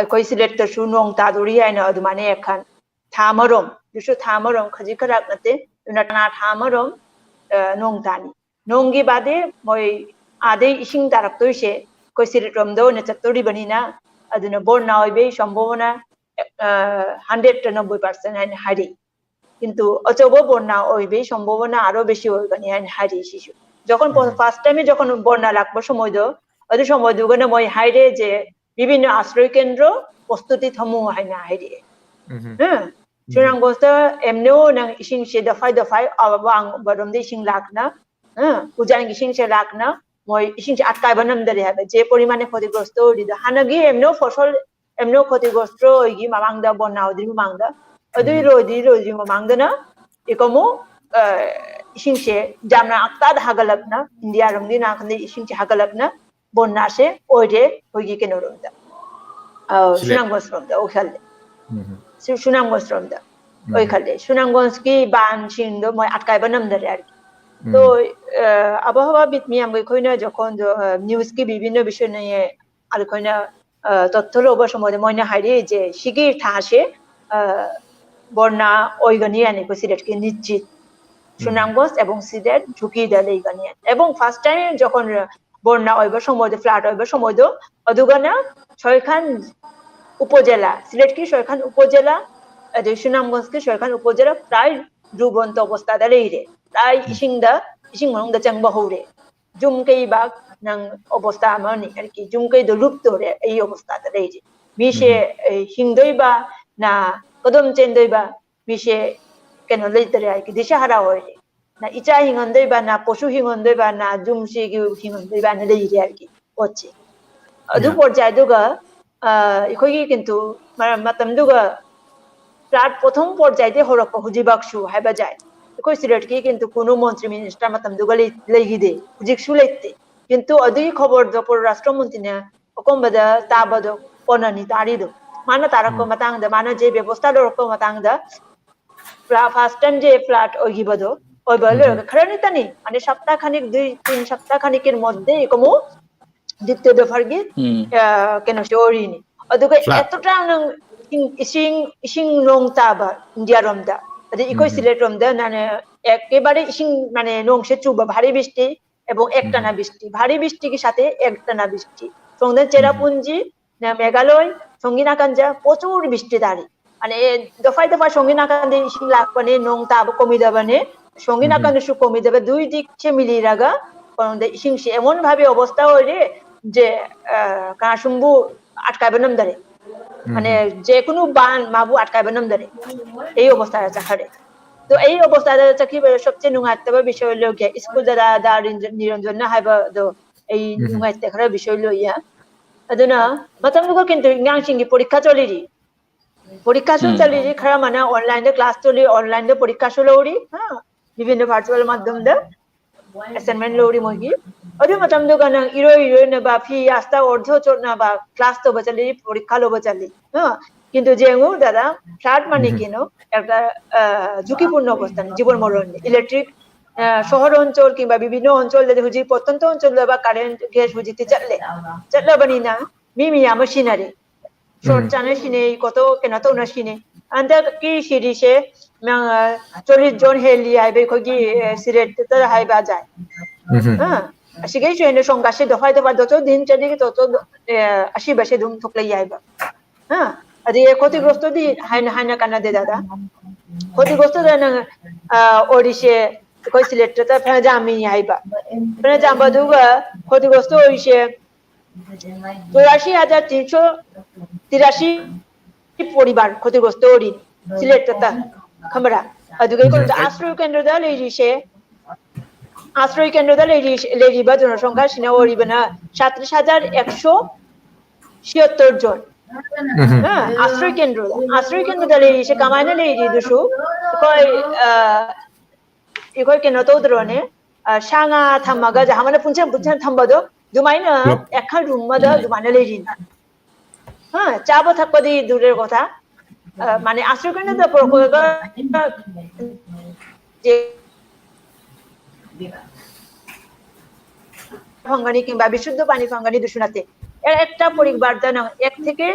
ꯑꯩꯈꯣꯏ ꯁꯤꯂꯦꯠꯇꯁꯨ ꯅꯣꯡ ꯇꯥꯗꯣꯔꯤ ꯍꯥꯏꯅ ꯑꯗꯨꯃꯥꯏꯅ ꯍꯦꯛ ꯈꯟ-, ꯊꯥ ꯑꯃꯔꯣꯝ, ꯑꯗꯨꯁꯨ ꯊꯥ ꯑꯃꯔꯣꯝ ꯈꯖꯤꯛ ꯈꯔꯥꯛ ꯅꯠꯇꯦ, ꯑꯗꯨꯅ ꯇꯅꯥ ꯊꯥ ꯑꯃꯔꯣꯝ, ꯑ, ꯅꯣꯡ ꯇꯥꯅꯤ꯫ ꯅꯣꯡꯒꯤ ꯕꯥꯗꯦ ꯃꯣꯏ ꯑꯥꯗꯩ ꯏꯁꯤꯡ ꯇꯥꯔꯛꯇꯣꯏꯁꯦ ꯑꯩꯈꯣꯏ ꯁꯤꯂꯦꯠ ꯔꯣꯝꯗ ꯑꯣꯏꯅ ꯆꯠꯇꯣꯔꯤꯕꯅꯤꯅ, ꯑꯗꯨꯅ ꯕꯣꯟꯅ ꯑꯣꯏꯕꯒꯤ ꯁꯝꯚꯥꯕꯅ, ꯑ, ꯍꯟꯗ꯭ꯔꯦꯠꯇ ꯅꯣꯕꯣꯏ ꯄꯥꯔꯁꯦꯟ ꯍꯥꯏꯅ ꯍꯥꯏꯔꯤ꯫ ꯀꯤꯟꯇꯨ ꯑꯆꯧꯕ ꯕꯣꯟꯅ ꯑꯣꯏꯕꯒꯤ ꯁꯝꯚꯥꯕꯅ ꯑꯥꯔꯣ ꯕꯦꯁꯤ ꯑꯣꯏꯒꯅꯤ ꯍꯥꯏꯅ ꯍꯥꯏꯔꯤ ꯁꯤꯁꯨ꯫ যখন প-, ꯎꯝ। ফাৰ্ষ্ট টাইমে যখন বন্যা লাগবো সময় দো, অদু সময় দুগনে মই হাইরে যে বিভিন্ন আশ্রয় কেন্দ্র প্রস্তুতি থমু হাইনা হাইরে। ꯎꯝ꯫ ꯍꯥ? ꯎꯝ꯫ ꯁꯨꯅꯥꯝꯒꯣꯟꯁꯇ ꯑꯦꯝꯅꯣ ꯅꯪ ꯏꯁꯤꯡꯁꯦ ꯗꯐꯥꯏ ꯗꯐꯥꯏ ꯑꯋꯥꯡꯕꯔꯣꯝꯗ ꯏꯁꯤꯡ ꯂꯥꯛꯅ, ꯍꯥ? ꯎꯖꯥꯏꯒꯤ ꯏꯁꯤꯡꯁꯦ ꯂꯥꯛꯅ, ꯃꯣꯏ ꯏꯁꯤꯡꯁꯦ ꯑꯠꯀꯥꯏꯕ ꯉꯝꯗꯔꯦ ꯍꯥꯏꯕ꯫ ꯖꯦ ꯄꯣꯔꯤꯃꯥꯅꯦ ꯈꯣꯇꯤꯒ꯭ꯔꯣꯁꯇ ꯑꯣꯏꯔꯤꯗ, ꯍꯥꯟꯅꯒꯤ ꯑꯦꯝꯅꯣ ꯐꯣꯁꯣꯜ, ꯑꯦꯝꯅꯣ ꯈꯣꯇꯤꯒ꯭ꯔꯣꯁꯇ ꯑꯣꯏꯒꯤ ꯃꯃꯥꯡꯗ, ꯕꯣꯟꯅꯥ ꯑꯣꯏꯗ꯭ꯔꯤ ꯃꯃꯥꯡꯗ, ꯑꯗꯨꯏ ꯎꯝ꯫ ꯂꯣꯏꯗ꯭ꯔꯤ ꯂꯣꯏꯗ꯭ꯔꯤ ꯃꯃꯥꯡꯗꯅ, ꯏꯀꯣꯃꯨ, ꯑ, ꯏꯁꯤꯡꯁꯦ ꯌꯥꯝꯅ ꯑꯛꯇꯥꯗ ꯍꯥꯒꯠꯂꯛꯅ, ꯏꯟꯗꯤꯌꯥꯔꯣꯝꯒꯤ ꯅꯥꯀꯟꯗ ꯏꯁꯤꯡꯁꯦ ꯍꯥꯒꯠꯂꯛꯅ, ꯕꯣꯟꯅꯥꯁꯦ ꯑꯣꯏꯔꯦ ꯑꯩꯈꯣꯏꯒꯤ ꯀꯩꯅꯣꯔꯣꯝꯗ, ꯑ, ꯁꯤꯂꯦ-, ꯁꯨꯅꯥꯝꯒꯣꯟꯁꯔꯣꯝꯗ ꯑꯣꯏꯈꯜꯂꯦ꯫ ꯎꯝ꯫ ꯁꯨ-, ꯁꯨꯅꯥꯝꯒꯣꯟꯁꯔꯣꯝꯗ ꯎꯝ꯫ ꯑꯣꯏꯈꯜꯂꯦ꯫ ꯁꯨꯅꯥꯝꯒꯣꯟꯁꯀꯤ ꯕꯥꯟꯁꯤꯡꯗꯣ ꯃꯣꯏ ꯑꯠꯀꯥꯏꯕ ꯉꯝꯗꯔꯦ ꯍꯥꯏꯔꯒꯦ꯫ ꯎꯝ꯫ ꯇꯣ, ꯑ, ꯑꯕꯍꯋꯥ ꯕꯤꯠ ꯃꯤꯌꯥꯝꯒ ꯑꯩꯈꯣꯏꯅ ꯖꯈꯣꯟꯗꯣ, ꯑ, ꯅ꯭ꯌꯨꯁꯀꯤ ꯕꯤꯚꯤꯟꯅ ꯕꯤꯁꯣꯏꯅꯌꯦ ꯑꯩꯈꯣꯏꯅ, ꯑ, ꯇꯊ꯭ꯌ ꯂꯧꯕ ꯁꯃꯣꯏꯗ ꯃꯣꯏꯅ ꯍꯥꯏꯔꯤ ꯖꯦ ꯁꯤꯒꯤ ꯊꯥꯁꯦ, ꯑ, ꯕꯣꯟꯅꯥ ꯑꯣꯏꯒꯅꯤ ꯍꯥꯏꯅ ꯑꯩꯈꯣꯏ ꯁꯤꯂꯦꯠꯀꯤ ꯅꯤꯆꯤꯠ꯫ ꯎꯝ꯫ ꯁꯨꯅꯥꯝꯒꯣꯟꯁ ꯑꯦꯕꯣꯡ ꯁꯤꯂꯦꯠ ঝুঁকিꯗ ꯂꯩꯒꯅꯤ꯫ ꯑꯦꯕꯣꯡ ফাꯔꯁ ꯇꯥꯏꯝ ꯖꯈꯣꯟ ꯕꯣꯟꯅꯥ ꯑꯣꯏꯕ ꯁꯃꯣꯏꯗ, ꯐ꯭ꯂꯥꯠ ꯑꯣꯏꯕ ꯁꯃꯣꯏꯗꯣ, ꯑꯗꯨꯒꯅ ꯁꯣꯏꯈꯥꯟ ꯎꯄꯖꯦꯂꯥ, ꯁꯤꯂꯦꯠꯀꯤ ꯁꯣꯏꯈꯥꯟ ꯎꯄꯖꯦꯂꯥ, ꯑꯗꯩ ꯁꯨꯅꯥꯝꯒꯣꯟꯁꯀꯤ ꯁꯣꯏꯈꯥꯟ ꯎꯄꯖꯦꯂꯥ ꯄ꯭ꯔꯥꯏ ꯔꯨꯕꯟꯇ ꯑꯣꯕꯁꯊꯥꯗ ꯂꯩꯔꯦ꯫ ꯄ꯭ꯔꯥꯏ ꯎꯝ꯫ ꯏꯁꯤꯡꯗ, ꯏꯁꯤꯡ ꯃꯅꯨꯡꯗ ꯆꯪꯕ ꯍꯧꯔꯦ꯫ ꯌꯨꯝ ꯀꯩꯕꯥꯛ ꯅꯪ ꯑꯣꯕꯁꯊꯥ ꯑꯃꯅꯤ, ꯍꯥꯏꯗꯤ ꯌꯨꯝ ꯀꯩꯗꯣ ꯂꯨꯞꯇꯣꯔꯦ, ꯑꯩ ꯑꯣꯕꯁꯊꯥꯗ ꯂꯩꯔꯦ꯫ ꯃꯤꯁꯦ, ꯎꯝ꯫ ꯑꯦ, ꯍꯤꯡꯗꯣꯏꯕ, ꯅ ꯀꯗꯣꯝ ꯆꯦꯟꯗꯣꯏꯕ, ꯃꯤꯁꯦ ꯀꯩꯅꯣ ꯂꯩꯇꯔꯦ, ꯍꯥꯏꯗꯤ ꯗꯤꯁꯥꯍꯥꯔꯥ ꯑꯣꯏꯔꯦ꯫ ꯅ ꯏꯆꯥ ꯍꯤꯡꯍꯟꯗꯣꯏꯕ, ꯅ ꯄꯣꯁꯨ ꯍꯤꯡꯍꯟꯗꯣꯏꯕ, ꯅ ꯌꯨꯝꯁꯤꯒꯤ ꯍꯤꯡꯍꯟꯗꯣꯏꯕ, ꯅ ꯂꯩꯔꯦ ꯍꯥꯏꯕꯒꯤ ꯄꯣꯠꯁꯦ꯫ ꯑꯗꯨ ꯌꯥ꯫ ꯄꯣꯠꯁꯦ ꯑꯗꯨꯒ, ꯑ, ꯑꯩꯈꯣꯏꯒꯤ ꯀꯤꯟꯇꯨ ꯃꯔꯝ ꯃꯇꯝꯗꯨꯒ ꯐ꯭ꯂꯥꯠ ꯄ꯭ꯔꯊꯝ ꯄꯣꯠ ꯌꯥꯏꯗꯤ ꯍꯧꯔꯛꯄ ꯍꯧꯖꯤꯛꯐꯥꯎꯁꯨ ꯍꯥꯏꯕ ꯌꯥꯏ꯫ ꯑꯩꯈꯣꯏ ꯁꯤꯂꯦꯠꯀꯤ ꯀꯤꯟꯇꯨ ꯀꯨꯅꯨ ꯃꯟꯇ꯭ꯔꯤ ꯃꯤꯅꯤꯁꯇꯔ ꯃꯇꯝꯗꯨꯒ ꯂꯩ-, ꯂꯩꯈꯤꯗꯦ, ꯍꯧꯖꯤꯛꯁꯨ ꯂꯩꯇꯦ꯫ ꯀꯤꯟꯇꯨ ꯑꯗꯨꯒꯤ ꯈꯕꯔꯗꯣ ꯄꯔꯔꯥꯁꯇ꯭ꯔ ꯃꯟꯇ꯭ꯔꯤꯅ ꯑꯀꯣꯝꯕꯗ ꯇꯥꯕꯗꯣ ꯀꯣꯟꯅꯅꯤ ꯇꯥꯔꯤꯗꯣ꯫ ꯃꯥꯅ ꯇꯥꯔꯛꯄ ꯎꯝ꯫ ꯃꯇꯥꯡꯗ, ꯃꯥꯅ ꯖꯦ ꯕꯦꯕꯁꯊꯥ ꯂꯧꯔꯛꯄ ꯃꯇꯥꯡꯗ, ꯐ꯭ꯂꯥ-, ꯐꯥꯔꯁ ꯇꯥꯏꯝ ꯖꯦ ꯐ꯭ꯂꯥꯠ ꯑꯣꯏꯈꯤꯕꯗꯣ, ꯑꯣꯏꯕ ꯂꯣꯏꯔꯒ ꯈꯔ ꯅꯠꯇꯅꯤ, ꯃꯥꯅꯦ, ꯁꯞꯇꯥ ꯈꯅꯤꯛ, ꯗꯨꯏ ꯇꯤꯟ ꯁꯞꯇꯥ ꯈꯅꯤꯛꯀꯤ ꯃꯣꯗꯦ ꯏꯀꯣꯃꯨ ꯗꯤꯞꯇꯦ ꯗꯐꯔꯒꯤ, ꯎꯝ꯫ ꯑ, ꯀꯩꯅꯣꯁꯦ ꯑꯣꯏꯔꯤꯅꯤ꯫ ꯑꯗꯨꯒ ꯐ꯭ꯂꯥꯠ꯫ ꯑꯦꯇꯣꯇ꯭ꯔꯥꯝ ꯅꯪ ꯏꯁꯤꯡ, ꯏꯁꯤꯡ, ꯏꯁꯤꯡ ꯅꯣꯡ ꯇꯥꯕ ꯏꯟꯗꯤꯌꯥꯔꯣꯝꯗ, ꯑꯗꯩ ꯑꯩꯈꯣꯏ ꯎꯝ꯫ ꯁꯤꯂꯦꯠꯔꯣꯝꯗ ꯅꯥꯅꯦ, ꯑꯦꯀꯦꯕꯥꯔꯦ ꯏꯁꯤꯡ ꯃꯥꯅꯦ ꯅꯣꯡꯁꯦ ꯆꯨꯕ, ꯚꯥꯔꯤ ꯕꯤꯁꯇꯤ, ꯑꯦꯕꯣꯡ ꯑꯦꯛ ꯎꯝ꯫ ꯇꯅꯥ ꯕꯤꯁꯇꯤ, ꯚꯥꯔꯤ ꯕꯤꯁꯇꯤꯒꯤ ꯁꯥꯊꯦ ꯑꯦꯛ ꯇꯅꯥ ꯕꯤꯁꯇꯤ꯫ ꯁꯣꯝꯗ ꯎꯝ꯫ ꯆꯦꯔꯥꯄꯨꯟꯖꯤ, ꯅ ꯃꯦꯘꯥꯂꯣꯏ, ꯁꯣꯝꯒꯤ ꯅꯥꯀꯟꯁꯦ ꯄꯣꯆꯨꯔ ꯕꯤꯁꯇꯤ ꯇꯥꯔꯤ꯫ ꯃꯥꯅꯦ, ꯗꯐꯥꯏ ꯗꯐꯥꯏ ꯁꯣꯝꯒꯤ ꯅꯥꯀꯟꯗꯤ ꯏꯁꯤꯡ ꯂꯥꯛꯄꯅꯦ, ꯅꯣꯡ ꯇꯥꯕ ꯀꯣꯃꯤꯗꯕꯅꯦ, ꯁꯣꯝꯒꯤ ꯎꯝ꯫ ꯅꯥꯀꯟꯗꯁꯨ ꯀꯣꯃꯤꯗꯕ, ꯗꯨꯏ ꯗꯤꯛꯁꯦ ꯃꯤꯂꯤꯔꯒ, ꯀꯩꯅꯣꯗ ꯏꯁꯤꯡꯁꯦ ꯑꯦꯃꯣꯟ ꯚꯥꯕꯤ ꯑꯕꯣꯁꯇꯥ ꯑꯣꯏꯔꯦ, ꯖꯦ, ꯑ, ꯀꯅꯥꯁꯨꯝꯕꯨ ꯑꯠꯀꯥꯏꯕ ꯅꯝꯗꯔꯦ꯫ ꯎꯝ꯫ ꯃꯥꯅꯦ, ꯖꯦ ꯀꯨꯅꯨ ꯕꯥꯟ ꯃꯥꯕꯨ ꯑꯠꯀꯥꯏꯕ ꯅꯝꯗꯔꯦ꯫ ꯑꯩ ꯑꯕꯣꯁꯇꯥꯗ ꯆꯠꯈꯔꯦ꯫ ꯑꯗꯣ ꯑꯩ ꯑꯕꯣꯁꯇꯥꯗ ꯆꯠꯈꯤꯕ ꯁꯕꯁꯦ ꯅꯨꯡꯉꯥꯏꯇꯕ ꯕꯤꯁꯣꯏ ꯂꯣꯏꯒꯦ, ꯁ꯭ꯀꯨꯜꯗ ꯗꯥ, ꯗꯥ ꯔꯤꯟꯖ-, ꯅꯤꯔꯟꯖꯟꯅ ꯍꯥꯏꯕꯗꯣ ꯑꯩ ꯎꯝ꯫ ꯅꯨꯡꯉꯥꯏꯇꯦ ꯈꯔ ꯕꯤꯁꯣꯏ ꯂꯣꯏꯌꯦ꯫ ꯑꯗꯨꯅ ꯃꯇꯝꯗꯨꯒ ꯀꯦꯟꯗ꯭ꯔ ꯑꯉꯥꯡꯁꯤꯡꯒꯤ ꯄꯣꯔꯤꯈꯥ ꯆꯠꯂꯤꯔꯤ꯫ ꯄꯣꯔꯤꯈꯥꯁꯨ ꯎꯝ꯫ ꯆꯠꯂꯤꯔꯤ, ꯈꯔ ꯑꯃꯅ online ꯗ class ꯆꯠꯂꯤ, online ꯗ ꯄꯣꯔꯤꯈꯥꯁꯨ ꯂꯧꯔꯤ, ꯍꯥ? ꯕꯤꯚꯤꯟꯅ virtual ꯃꯥꯙ꯭ꯌꯝꯗ assignment ꯂꯧꯔꯤ ꯃꯣꯏꯒꯤ꯫ ꯑꯗꯨ ꯃꯇꯝꯗꯨꯒ ꯅꯪ ꯏꯔꯣꯏ ꯏꯔꯣꯏꯅꯕ, ꯐꯤ ꯑꯁꯇ ꯑꯣꯔꯊꯣ ꯆꯣꯠꯅꯕ, class ꯇꯧꯕ ꯆꯠꯂꯤ, ꯄꯣꯔꯤꯈꯥ ꯂꯧꯕ ꯆꯠꯂꯤ, ꯍꯥ? কিন্তু যে মুহূর্তে দাদা, flat মানে হুম। কেন? একটা, আহ, ঝুঁকিপূর্ণ অবস্থান, জীবন মরণ, electric, আহ, শহর অঞ্চল কিংবা বিভিন্ন অঞ্চল যদি হুজি প্রত্যন্ত অঞ্চল বা current gas হুজি তে চলে, চলে বানি না, মি মি আমার সিনারি। ꯎꯝ꯫ ꯁꯣꯔꯠ ꯆꯥꯅ ꯁꯤꯅꯩ, ꯀꯣꯇꯣ ꯀꯩꯅꯣ ꯇꯧꯅ ꯁꯤꯅꯩ꯫ ꯍꯟꯗꯛꯀꯤ ꯁꯤꯔꯤꯁꯦ, ꯅꯪ, ꯑ, ꯆꯣꯔꯤꯠ ꯖꯣꯟ ꯍꯦꯜꯂꯤ ꯍꯥꯏꯕ ꯑꯩꯈꯣꯏꯒꯤ, ꯑ, ꯁꯤꯔꯦꯠꯇ ꯍꯥꯏꯕ ꯑꯖꯥꯏ꯫ ꯎꯝ꯫ ꯑ, ꯑꯁꯤꯒꯩꯁꯨ ꯍꯦꯟꯅ ꯁꯣꯝꯒꯥꯁꯤ ꯗꯣꯐꯥꯏ ꯗꯣꯐꯥꯏ ꯗꯣꯆꯣ ꯗꯤꯟ ꯆꯠꯂꯤꯒꯤ ꯗꯣꯆꯣ, ꯑ, ꯑꯁꯤꯕꯁꯦ ꯑꯗꯨꯝ ꯊꯣꯛꯂꯛꯏ ꯍꯥꯏꯕ꯫ ꯑ, ꯑꯗꯒꯤ ꯈꯣꯇꯤꯒ꯭ꯔꯣꯁꯇꯣꯗꯤ ꯍꯥꯏꯅ, ꯍꯥꯏꯅ ꯀꯥꯟꯅꯗꯦ ꯗꯥꯗꯥ꯫ ꯈꯣꯇꯤꯒ꯭ꯔꯣꯁꯇꯣꯗ ꯅꯪ, ꯑ, ꯑꯣꯏꯔꯤꯁꯦ ꯑꯩꯈꯣꯏ ꯁꯤꯂꯦꯠꯇ ꯐꯅꯖꯥꯝꯃꯤ ꯍꯥꯏꯕ꯫ ꯐꯅꯖꯥꯝꯕ ꯑꯗꯨꯒ ꯈꯣꯇꯤꯒ꯭ꯔꯣꯁꯇꯣ ꯑꯣꯏꯔꯤꯁꯦ ꯆꯧꯔꯥꯁꯤ ꯍꯖꯥꯔ ꯇꯤꯟꯁꯣ ꯇꯤꯔꯥꯁꯤ ꯄꯣꯔꯤꯕꯥꯔ ꯈꯣꯇꯤꯒ꯭ꯔꯣꯁꯇ ꯑꯣꯏꯔꯤ ꯁꯤꯂꯦꯠꯇ, ꯈꯪꯕ꯭ꯔꯥ? ꯑꯗꯨꯒ ꯑꯩꯈꯣꯏ ꯎꯝ, ꯑꯩ ꯑꯥꯁ꯭ꯔꯣ ꯀꯦꯟꯗ꯭ꯔꯗ ꯂꯩꯔꯤꯁꯦ, ꯑꯥꯁ꯭ꯔꯣ ꯀꯦꯟꯗ꯭ꯔꯗ ꯂꯩꯔꯤ, ꯂꯩꯔꯤꯕ ꯖꯅꯁꯪꯈ꯭ꯌꯥꯁꯤꯅ ꯑꯣꯏꯔꯤꯕꯅ ꯁꯥꯇ꯭ꯔꯤꯁ ꯍꯖꯥꯔ ꯑꯦꯛꯁꯣ ꯁꯤꯌꯣꯠꯇꯔ ꯖꯣꯟ꯫ ꯎꯝ꯫ ꯑ, ꯑꯥꯁ꯭ꯔꯣ ꯀꯦꯟꯗ꯭ꯔꯗ, ꯑꯥꯁ꯭ꯔꯣ ꯀꯦꯟꯗ꯭ꯔꯗ ꯂꯩꯔꯤꯁꯦ ꯀꯃꯥꯏꯅ ꯂꯩꯔꯤꯗꯨꯁꯨ ꯑꯩꯈꯣꯏ, ꯑ, ꯑꯩꯈꯣꯏ ꯀꯩꯅꯣ ꯇꯧꯗ꯭ꯔꯣꯅꯦ? ꯑ, ꯁꯥ ꯉꯥ ꯊꯝꯃꯒ ꯖꯍꯥꯃꯅ ꯄꯨꯟꯁꯟ ꯄꯨꯟꯁꯟ ꯊꯝꯕꯗꯣ, ꯑꯗꯨꯃꯥꯏꯅ ꯄꯨꯂꯞ꯫ ꯑꯦꯈꯜ ꯔꯨꯝ ꯑꯃꯗ ꯑꯗꯨꯃꯥꯏꯅ ꯂꯩꯔꯤꯅꯤ꯫ ꯍꯥ, ꯆꯥꯕ ꯊꯛꯄꯗꯤ ꯗꯨꯔꯦꯔ ꯀꯣꯊꯥ, ꯑ, ꯃꯥꯅꯦ, ꯑꯥꯁ꯭ꯔꯣ ꯀꯦꯟꯗ꯭ꯔꯗ ꯄꯨꯔꯛꯄꯒ, ꯖꯦ-, ফঙানি কিংবা বিশুদ্ধ পানি ফঙানি দুষু নাতে। এর একটা পরিবার যেন এক থেকে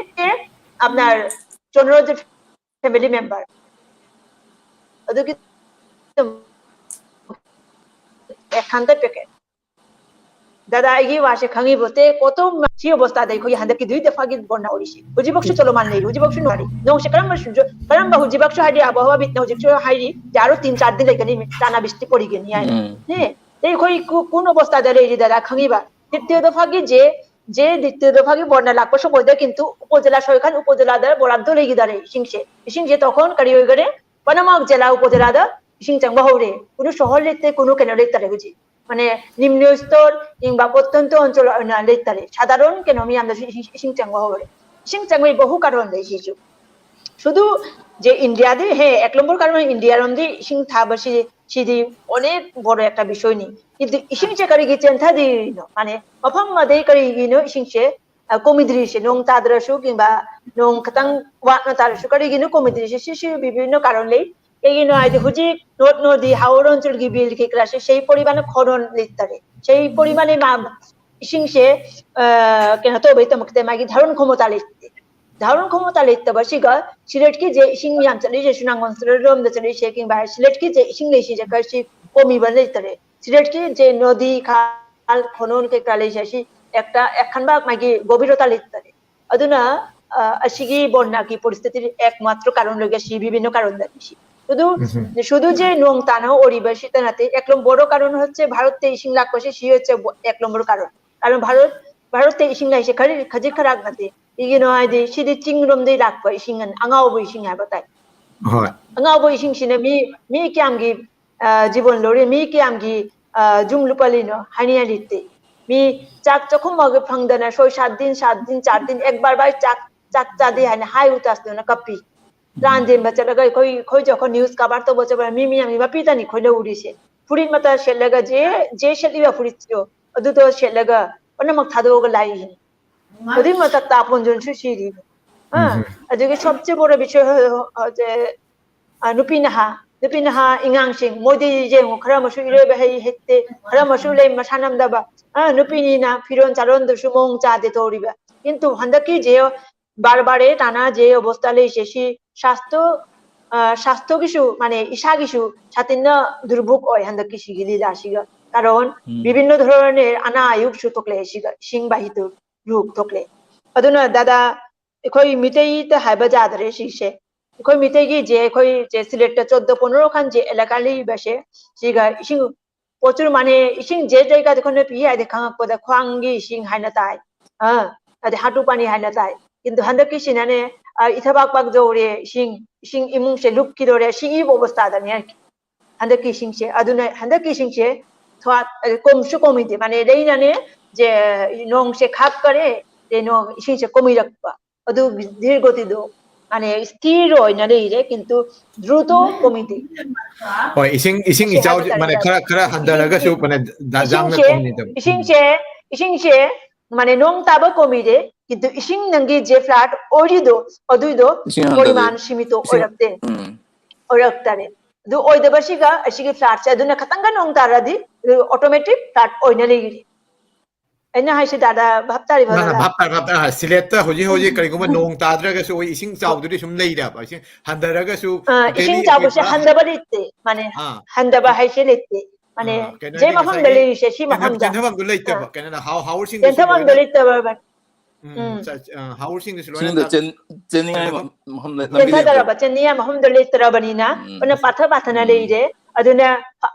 আপনার পনেরো জন family member। ꯑꯗꯨꯒꯤ ꯑꯦꯛ ꯍꯟꯗ꯭ꯔꯦꯠ ꯄꯦꯀꯦꯠ꯫ ꯗꯥꯗꯥ ꯑꯩꯒꯤ ꯋꯥꯁꯦ ꯈꯪꯉꯤꯕꯣ? ꯇꯦ ꯀꯣꯇꯣ ꯁꯤ ꯑꯕꯣꯁꯇꯥꯗ ꯑꯩꯈꯣꯏꯒꯤ ꯍꯟꯗꯛꯀꯤ ꯗꯨꯏ ꯗꯐꯥꯒꯤ ꯕꯣꯔꯅ ꯑꯣꯏꯔꯤꯁꯦ꯫ ꯍꯧꯖꯤꯛꯃꯛꯁꯨ ꯆꯣꯂꯣꯃꯥꯟ ꯂꯩꯔꯤ, ꯍꯧꯖꯤꯛꯃꯛꯁꯨ ꯅꯨꯡꯉꯥꯏꯔꯤ꯫ ꯅꯣꯡꯁꯦ ꯀꯔꯝꯕ ꯁꯨ-, ꯀꯔꯝꯕ ꯍꯧꯖꯤꯛꯃꯛꯁꯨ ꯍꯥꯏꯗꯤ ꯑꯕꯣꯍꯋꯥꯕꯤꯠꯅ ꯍꯧꯖꯤꯛꯁꯨ ꯍꯥꯏꯔꯤ, ꯌꯥꯔꯣ ꯇꯤꯟ ꯆꯥꯔꯗꯤ ꯂꯩꯒꯅꯤ, ꯆꯥꯅ ꯕꯤꯁꯇꯤ ꯄꯣꯔꯤꯒꯅꯤ ꯍꯥꯏꯅ꯫ ꯎꯝ꯫ ꯅꯦ, ꯇꯦ ꯑꯩꯈꯣꯏ ꯀꯨ-, ꯀꯨꯟ ꯑꯕꯣꯁꯇꯥꯗ ꯂꯩꯔꯤ ꯗꯥꯗꯥ ꯈꯪꯉꯤꯕ? ꯇꯤꯠꯇꯦꯗ ꯐꯥꯒꯤ ꯖꯦ, ꯖꯦ ꯗꯤꯇꯦꯗ ꯐꯥꯒꯤ ꯕꯣꯔꯅ ꯂꯥꯛꯄ ꯁꯨꯝ ꯑꯣꯏꯗ ꯀꯤꯟꯇꯨ ꯎꯄꯣꯖꯦꯂꯥ ꯁꯣꯏꯈꯥꯟ ꯎꯄꯣꯖꯦꯂꯥꯗ ꯕꯣꯔꯥꯗꯣ ꯂꯩꯈꯤꯗꯔꯦ ꯏꯁꯤꯡꯁꯦ꯫ ꯏꯁꯤꯡꯁꯦ ꯇꯣꯈꯣꯟ ꯀꯔꯤ ꯑꯣꯏꯒꯔꯦ? ꯄꯅꯃꯥꯛ ꯖꯦꯂꯥ ꯎꯄꯣꯖꯦꯂꯥꯗ ꯏꯁꯤꯡ ꯆꯪꯕ ꯍꯧꯔꯦ꯫ ꯀꯨꯅꯨ ꯁꯣꯍꯣꯔ ꯂꯩꯇꯦ, ꯀꯨꯅꯨ ꯀꯩꯅꯣ ꯂꯩꯇꯔꯦ ꯍꯧꯖꯤꯛ꯫ ꯃꯥꯅꯦ, ꯅꯤꯝꯅ ꯁ꯭ꯇꯣꯔ, ꯏꯪꯕ ꯄꯣꯠꯇꯣꯟꯇꯣ ꯑꯟꯆꯣꯜ ꯑꯣꯏꯅ ꯂꯩꯇꯔꯦ꯫ ꯁꯥꯗꯥꯔꯣꯟ ꯀꯩꯅꯣ ꯃꯤꯌꯥꯝꯗꯁꯨ ꯏꯁꯤꯡ, ꯏꯁꯤꯡ ꯆꯪꯕ ꯍꯧꯔꯦ꯫ ꯏꯁꯤꯡ ꯆꯪꯕꯒꯤ ꯕꯍꯨ ꯀꯥꯔꯣꯟꯗ ꯏꯁꯤꯁꯨ꯫ ꯁꯨꯗꯨ ꯖꯦ ꯏꯟꯗꯤꯌꯥꯗꯤ ꯍꯦ, ꯑꯦꯛ ꯂꯝꯕꯣꯔ ꯀꯥꯔꯣꯟ ꯏꯟꯗꯤꯌꯥꯔꯣꯝꯗꯤ ꯏꯁꯤꯡ ꯊꯥꯕꯁꯤ, ꯁꯤꯗꯤ ꯑꯣꯅꯦꯛ ꯕꯣꯔꯣ ꯑꯦꯛꯇ ꯕꯤꯁꯣꯏꯅꯤ꯫ ꯏꯗꯤ, ꯏꯁꯤꯡꯁꯦ ꯀꯔꯤꯒꯤ ꯆꯦꯟꯊꯗ꯭ꯔꯤꯅꯣ? ꯃꯥꯅꯦ, ꯃꯐꯝ ꯑꯃꯗꯩ ꯀꯔꯤꯒꯤꯅꯣ ꯏꯁꯤꯡꯁꯦ, ꯑ, ꯀꯣꯃꯤꯗ꯭ꯔꯤꯁꯦ ꯅꯣꯡ ꯇꯥꯗ꯭ꯔꯁꯨ ꯀꯤꯡꯕ ꯅꯣꯡ ꯈꯤꯇꯪ ꯋꯥꯠꯅ ꯇꯥꯔꯁꯨ ꯀꯔꯤꯒꯤꯅꯣ ꯀꯣꯃꯤꯗ꯭ꯔꯤꯁꯦ? ꯁꯤꯁꯤ ꯕꯤꯕꯤꯟꯅ ꯀꯥꯔꯣꯟ ꯂꯩ꯫ ꯀꯩꯒꯤꯅꯣ ꯍꯥꯏꯗꯤ ꯍꯧꯖꯤꯛ ꯅꯣꯠ ꯅꯣꯗꯤ, ꯍꯥꯎ ꯑꯔꯨꯅꯥꯆꯜꯒꯤ ꯕꯤꯜ ꯀꯩꯀꯥꯁꯦ ꯁꯍꯤ ꯄꯣꯔꯤꯃꯥꯟ ꯈꯣꯔꯣꯟ ꯂꯩꯇꯔꯦ꯫ ꯁꯍꯤ ꯄꯣꯔꯤꯃꯥꯟ ꯃꯥ ꯏꯁꯤꯡꯁꯦ, ꯑ, ꯀꯩꯅꯣ ꯇꯧꯕꯩꯗꯃꯛꯇ ꯃꯥꯒꯤ ꯙꯔꯣꯟ ꯈꯣꯃꯣꯇꯥ ꯂꯩꯇꯦ꯫ ꯙꯔꯣꯟ ꯈꯣꯃꯣꯇꯥ ꯂꯩꯇꯕꯁꯤꯒ ꯁꯤꯂꯦꯠꯀꯤꯁꯦ ꯏꯁꯤꯡ ꯌꯥꯝ ꯆꯠꯂꯤꯁꯦ ꯁꯨꯅꯥꯡꯒꯣꯟ ꯁꯤꯂꯦꯠꯔꯣꯝꯗ ꯆꯠꯂꯤꯁꯦ ꯀꯤꯡꯕ ꯁꯤꯂꯦꯠꯀꯤꯁꯦ ꯏꯁꯤꯡ ꯂꯩꯁꯤꯁꯦ ꯈꯔꯁꯤ ꯀꯣꯃꯤꯕ ꯂꯩꯇꯔꯦ꯫ ꯁꯤꯂꯦꯠꯀꯤꯁꯦ ꯅꯣꯗꯤ ꯈꯥꯜ ꯈꯣꯅꯣꯟ ꯀꯩꯀꯥ ꯂꯩꯁꯦ ꯁꯤ ꯑꯦꯛꯇ ꯑꯦꯛꯈꯟꯕ ꯃꯥꯒꯤ ꯒꯣꯕꯤꯔꯣꯇꯥ ꯂꯩꯇꯔꯦ꯫ ꯑꯗꯨꯅ, ꯑ, ꯑꯁꯤꯒꯤ ꯕꯣꯔꯅꯥꯒꯤ ꯄꯣꯔꯤꯁꯊꯤꯇꯤ ꯑꯦꯛꯃꯥꯇ꯭ꯔ ꯀꯥꯔꯟ ꯂꯣꯏꯒ ꯁꯤ ꯕꯤꯕꯤꯟꯅ ꯀꯥꯔꯟꯗꯅꯤ ꯁꯤ꯫ শুধু, হুম, হুম। শুধু যে নোং তানা অরিবাসী তা নাতে এক নম্বর কারণ হচ্ছে ভারতে ইসিং লাগ কষে সি হচ্ছে ব-, এক নম্বর কারণ। কারণ ভারত, ভারতে ইসিং লাইসে খাজি খারাপ নাতে। ইগিনো আইদি সিদি চিংরম দে লাগ কো ইসিং আন, আঙাও বো ইসিং হাইবা তাই। হয়। আঙাও বো ইসিং সিনে মি, মি কিয়াম গি, আ, জীবন লড়ি, মি কিয়াম গি, আ, জুম লুপালিনো, হানি হানি তে। মি চাক চখম মগে ফাংদানা, ছয় সাত দিন, সাত দিন, চার দিন, একবার বাই চাক, চাক চাদি হানি হাই উতাস দোনা কাপি। ꯔꯥꯟꯖꯦꯟꯕ ꯆꯠꯂꯒ ꯑꯩꯈꯣꯏ, ꯑꯩꯈꯣꯏꯁꯨ ꯑꯩꯈꯣꯏ news cover ꯇꯧꯕ ꯆꯠꯄ ꯃꯤ ꯃꯌꯥꯝꯒꯤ ꯃꯄꯤꯗꯅꯤ ꯑꯩꯈꯣꯏꯅ ꯎꯔꯤꯁꯦ꯫ ꯐꯨꯔꯤꯠ ꯃꯇꯥ ꯁꯦꯠꯂꯒ ꯖꯦ, ꯖꯦ ꯁꯦꯠꯂꯤꯕ ꯐꯨꯔꯤꯠꯇꯣ ꯑꯗꯨꯗꯣ ꯁꯦꯠꯂꯒ ꯄꯨꯝꯅꯃꯛ ꯊꯥꯗꯣꯛꯑꯒ ꯂꯥꯛꯏꯅꯤ꯫ ꯑꯗꯨꯏ ꯃꯊꯛꯇ ꯑꯄꯣꯟꯖꯣꯟꯁꯨ ꯁꯤꯔꯤ꯫ ꯑ, ꯎꯝ꯫ ꯑꯗꯨꯒꯤ ꯁꯣꯞꯁꯦ ꯕꯣꯔ ꯕꯤꯁꯣꯏ ꯍ-, ꯍ-, ꯍ-, ꯖꯦ, ꯑ, ꯅꯨꯄꯤ ꯅꯍꯥ ꯅꯨꯄꯤ ꯅꯍꯥ ꯑꯉꯥꯡꯁꯤꯡ, ꯃꯣꯏꯗꯤ ꯌꯦꯡꯉꯨ, ꯈꯔ ꯑꯃꯁꯨ ꯏꯔꯣꯏꯕ ꯍꯩ ꯍꯩꯇꯦ, ꯈꯔ ꯑꯃꯁꯨ ꯂꯩ ꯃꯁꯥ ꯅꯝꯗꯕ, ꯑ, ꯅꯨꯄꯤꯅꯤꯅ ꯐꯤꯔꯣꯜ ꯆꯥꯔꯣꯟꯗꯨꯁꯨ ꯃꯑꯣꯡ ꯆꯥꯗꯦ ꯇꯧꯔꯤꯕ꯫ ꯀꯤꯟꯇꯨ ꯍꯟꯗꯛꯀꯤ ꯖꯦ ꯕꯥꯔ ꯕꯥꯔꯦ ꯇꯥꯅ ꯖꯦ অবস্থা ꯂꯩꯁꯦ ꯁꯤ স্বাস্থ্য, ꯑ, স্বাস্থ্যꯒꯤꯁꯨ, মানে, ꯏꯁꯥꯒꯤꯁꯨ ꯁꯥꯊꯤꯅ দুর্ভোগ ꯑꯣꯏ ꯍꯟꯗꯛꯀꯤ ꯁꯤꯒꯤ লীলাꯁꯤꯒ꯫ কাৰণ ꯎꯝ꯫ বিভিন্ন ধৰণৰ অনা আয়োগꯁꯨ ꯊꯣꯛꯂꯦ ꯁꯤꯒ, ꯏꯁꯤꯡ ꯕꯥꯍꯤꯗꯨ ꯔꯣꯒ ꯊꯣꯛꯂꯦ꯫ ꯑꯗꯨꯅ ꯗꯥꯗꯥ, ꯑꯩꯈꯣꯏ ꯃꯤꯇꯩꯗ ꯍꯥꯏꯕ ꯌꯥꯗ꯭ꯔꯦ ꯁꯤꯁꯦ꯫ ꯑꯩꯈꯣꯏ ꯃꯤꯇꯩꯒꯤ ꯖꯦ, ꯑꯩꯈꯣꯏ ꯖꯦ ꯁꯤꯂꯦꯠꯇ ꯆꯣꯗ ꯄꯣꯅꯔꯣ ꯈꯟ ꯖꯦ ꯑꯦꯂꯥꯀꯥ ꯂꯩꯔꯤꯕꯁꯦ, ꯁꯤꯒ ꯏꯁꯤꯡ ꯄꯣꯆꯨꯔ, মানে, ꯏꯁꯤꯡ ꯖꯦ ꯖꯩꯒꯥꯗꯤ ꯑꯩꯈꯣꯏꯅ ꯄꯤ ꯍꯥꯏꯗꯤ ꯈꯪꯉꯛꯄꯗ ꯈ꯭ꯋꯥꯡꯒꯤ ꯏꯁꯤꯡ ꯍꯥꯏꯅ ꯇꯥꯏ꯫ ꯑ, ꯑꯗꯩ ꯍꯥꯇꯨ ꯄꯥꯅꯤ ꯍꯥꯏꯅ ꯇꯥꯏ꯫ ꯀꯤꯟꯇꯨ ꯍꯟꯗꯛꯀꯤꯁꯤꯅꯅꯦ, ꯑ, ꯏꯊꯕꯥꯛ ꯄꯥꯛ ꯌꯧꯔꯦ, ꯏꯁꯤꯡ, ꯏꯁꯤꯡ ꯏꯃꯨꯡꯁꯦ ꯂꯨꯞꯈꯤꯗꯣꯔꯦ, ꯁꯤꯒꯤ ꯑꯣꯕꯁꯇꯥꯗꯅꯦ ꯍꯟꯗꯛꯀꯤ ꯏꯁꯤꯡꯁꯦ꯫ ꯑꯗꯨꯅ ꯍꯟꯗꯛꯀꯤ ꯏꯁꯤꯡꯁꯦ ꯊꯣꯠ-, ꯑ, ꯀꯨꯝꯁꯨ ꯀꯨꯝꯃꯤꯗꯦ, মানে, ꯂꯩꯅꯅꯦ, ꯖꯦ ꯅꯣꯡꯁꯦ ꯈꯥꯞꯈꯔꯦ, ꯖꯦ ꯅꯣꯡ ꯏꯁꯤꯡꯁꯦ ꯀꯨꯝꯃꯤꯔꯛꯄ꯫ ꯑꯗꯨ ꯙꯤꯔ ꯒꯣꯇꯤꯗꯣ, মানে, স্থিৰ ꯑꯣꯏꯅ ꯂꯩꯔꯦ, ꯀꯤꯟꯇꯨ ꯗ꯭ꯔꯨꯇꯣ ꯀꯨꯝꯃꯤꯗꯦ꯫ ꯍꯣꯏ, ꯏꯁꯤꯡ, ꯏꯁꯤꯡ ꯃꯁꯤ ꯏꯆꯥꯎꯁꯦ, ꯍꯥꯏꯕ মানে, ꯇꯥꯔꯦ꯫ ꯈꯔ, ꯈꯔ ꯍꯟꯊꯔꯒꯁꯨ, ꯏꯁꯤꯡꯁꯦ, মানে, ꯗꯥ-, ꯌꯥꯝꯅ ꯏꯁꯤꯡꯁꯦ, ꯀꯨꯝꯃꯤꯗꯕ꯫ ꯎꯝ꯫ ꯏꯁꯤꯡꯁꯦ, ꯏꯁꯤꯡꯁꯦ, মানে, ꯅꯣꯡ ꯇꯥꯕ ꯀꯨꯝꯃꯤꯗꯦ, ꯀꯤꯟꯇꯨ ꯏꯁꯤꯡ ꯅꯪꯒꯤ ꯖꯦ flood ꯑꯣꯏꯔꯤꯗꯣ, ꯑꯗꯨꯏꯗꯣ ꯏꯁꯤꯡ ꯍꯟꯊꯗꯦ꯫ ꯄꯣꯔꯤꯃꯥꯟ ꯁꯤꯃꯤꯇꯣ ꯏꯁꯤꯡ, ꯑꯣꯏꯔꯛꯇꯦ꯫ ꯎꯝ꯫ ꯑꯣꯏꯔꯛꯇꯔꯦ꯫ ꯑꯗꯨ ꯑꯣꯏꯗꯕꯁꯤꯒ ꯑꯁꯤꯒꯤ floodꯁꯦ, ꯑꯗꯨꯅ ꯈꯇꯪꯒ ꯅꯣꯡ ꯇꯥꯔꯗꯤ, ꯑꯗꯨ automatic flood ꯑꯣꯏꯅ ꯂꯩꯔꯤ꯫ ꯑꯩꯅ ꯍꯥꯏꯁꯤ ꯗꯥꯗꯥ ꯚꯥꯞ ꯇꯥꯔꯤꯕ ꯅ, ꯅ, ꯗꯥꯗꯥ? ꯚꯥꯞ ꯇꯥꯔꯦ, ꯚꯥꯞ ꯇꯥꯔꯦ꯫ ꯁꯤꯂꯦꯠꯇ ꯍꯧꯖꯤꯛ, ꯍꯧꯖꯤꯛ ꯀꯔꯤꯒꯨꯝꯕ ꯅꯣꯡ ꯇꯥꯗ꯭ꯔꯒꯁꯨ ꯑꯩꯈꯣꯏ ꯏꯁꯤꯡ ꯆꯥꯎꯕꯗꯨꯗꯤ ꯁꯨꯝ ꯂꯩꯔꯕ, ꯏꯁꯤꯡ ꯍꯟꯊꯔꯒꯁꯨ ꯑ, totally ꯏꯁꯤꯡ ꯑꯩꯈꯣꯏ ꯆꯥꯎꯕꯁꯦ ꯄꯨꯔꯥ ꯍꯟꯊꯕ ꯂꯩꯇꯦ, মানে, ꯑꯥ꯫ ꯍꯟꯊꯕ ꯍꯥꯏꯁꯦ ꯂꯩꯇꯦ꯫ মানে, ꯑꯥ, ꯀꯩꯅꯣ ꯖꯦ ꯍꯥꯏꯗꯤ ꯃꯐꯝꯗ ꯉꯁꯥꯏꯒꯤ ꯂꯩꯔꯤꯁꯦ ꯁꯤ ꯆꯦꯟꯊ-, ꯃꯐꯝꯗ꯫ ꯆꯦꯟꯊꯐꯝꯗꯨ ꯂꯩꯇꯕ, ꯑꯥ꯫ ꯀꯩꯅꯣꯅ ꯍꯥꯎ-, ꯍꯥꯎꯔꯁꯤꯡꯗꯨꯁꯨ ꯆꯦꯟꯊꯐꯝꯗꯣ ꯂꯣꯏꯅ, ꯂꯩꯇꯕ꯫ ꯎꯝ, ꯎꯝ꯫ ꯆ-, ꯑ, ꯍꯥꯎꯔꯁꯤꯡꯗꯨꯁꯨ ꯂꯣꯏꯅ ꯏꯁꯤꯡꯗꯣ ꯆꯦꯟ-, ꯆꯦꯟꯅꯤꯡꯉꯥꯏ ꯆꯦꯟꯊꯐꯝ ꯃ-, ꯃꯐꯝ ꯂꯩ-, ꯂꯝꯕꯤ ꯂꯩꯇ꯭ꯔꯦ꯫ ꯆꯦꯟꯊꯗꯔꯕ, ꯆꯦꯟꯅꯤꯡꯉꯥꯏ ꯃꯐꯝꯗꯣ ꯂꯩꯇ꯭ꯔꯕꯅꯤꯅ, ꯎꯝ꯫ ꯑꯗꯨꯅ ꯄꯥꯊ ꯄꯥꯊꯅ ꯎꯝ꯫ ꯂꯩꯔꯦ꯫ ꯑꯗꯨꯅ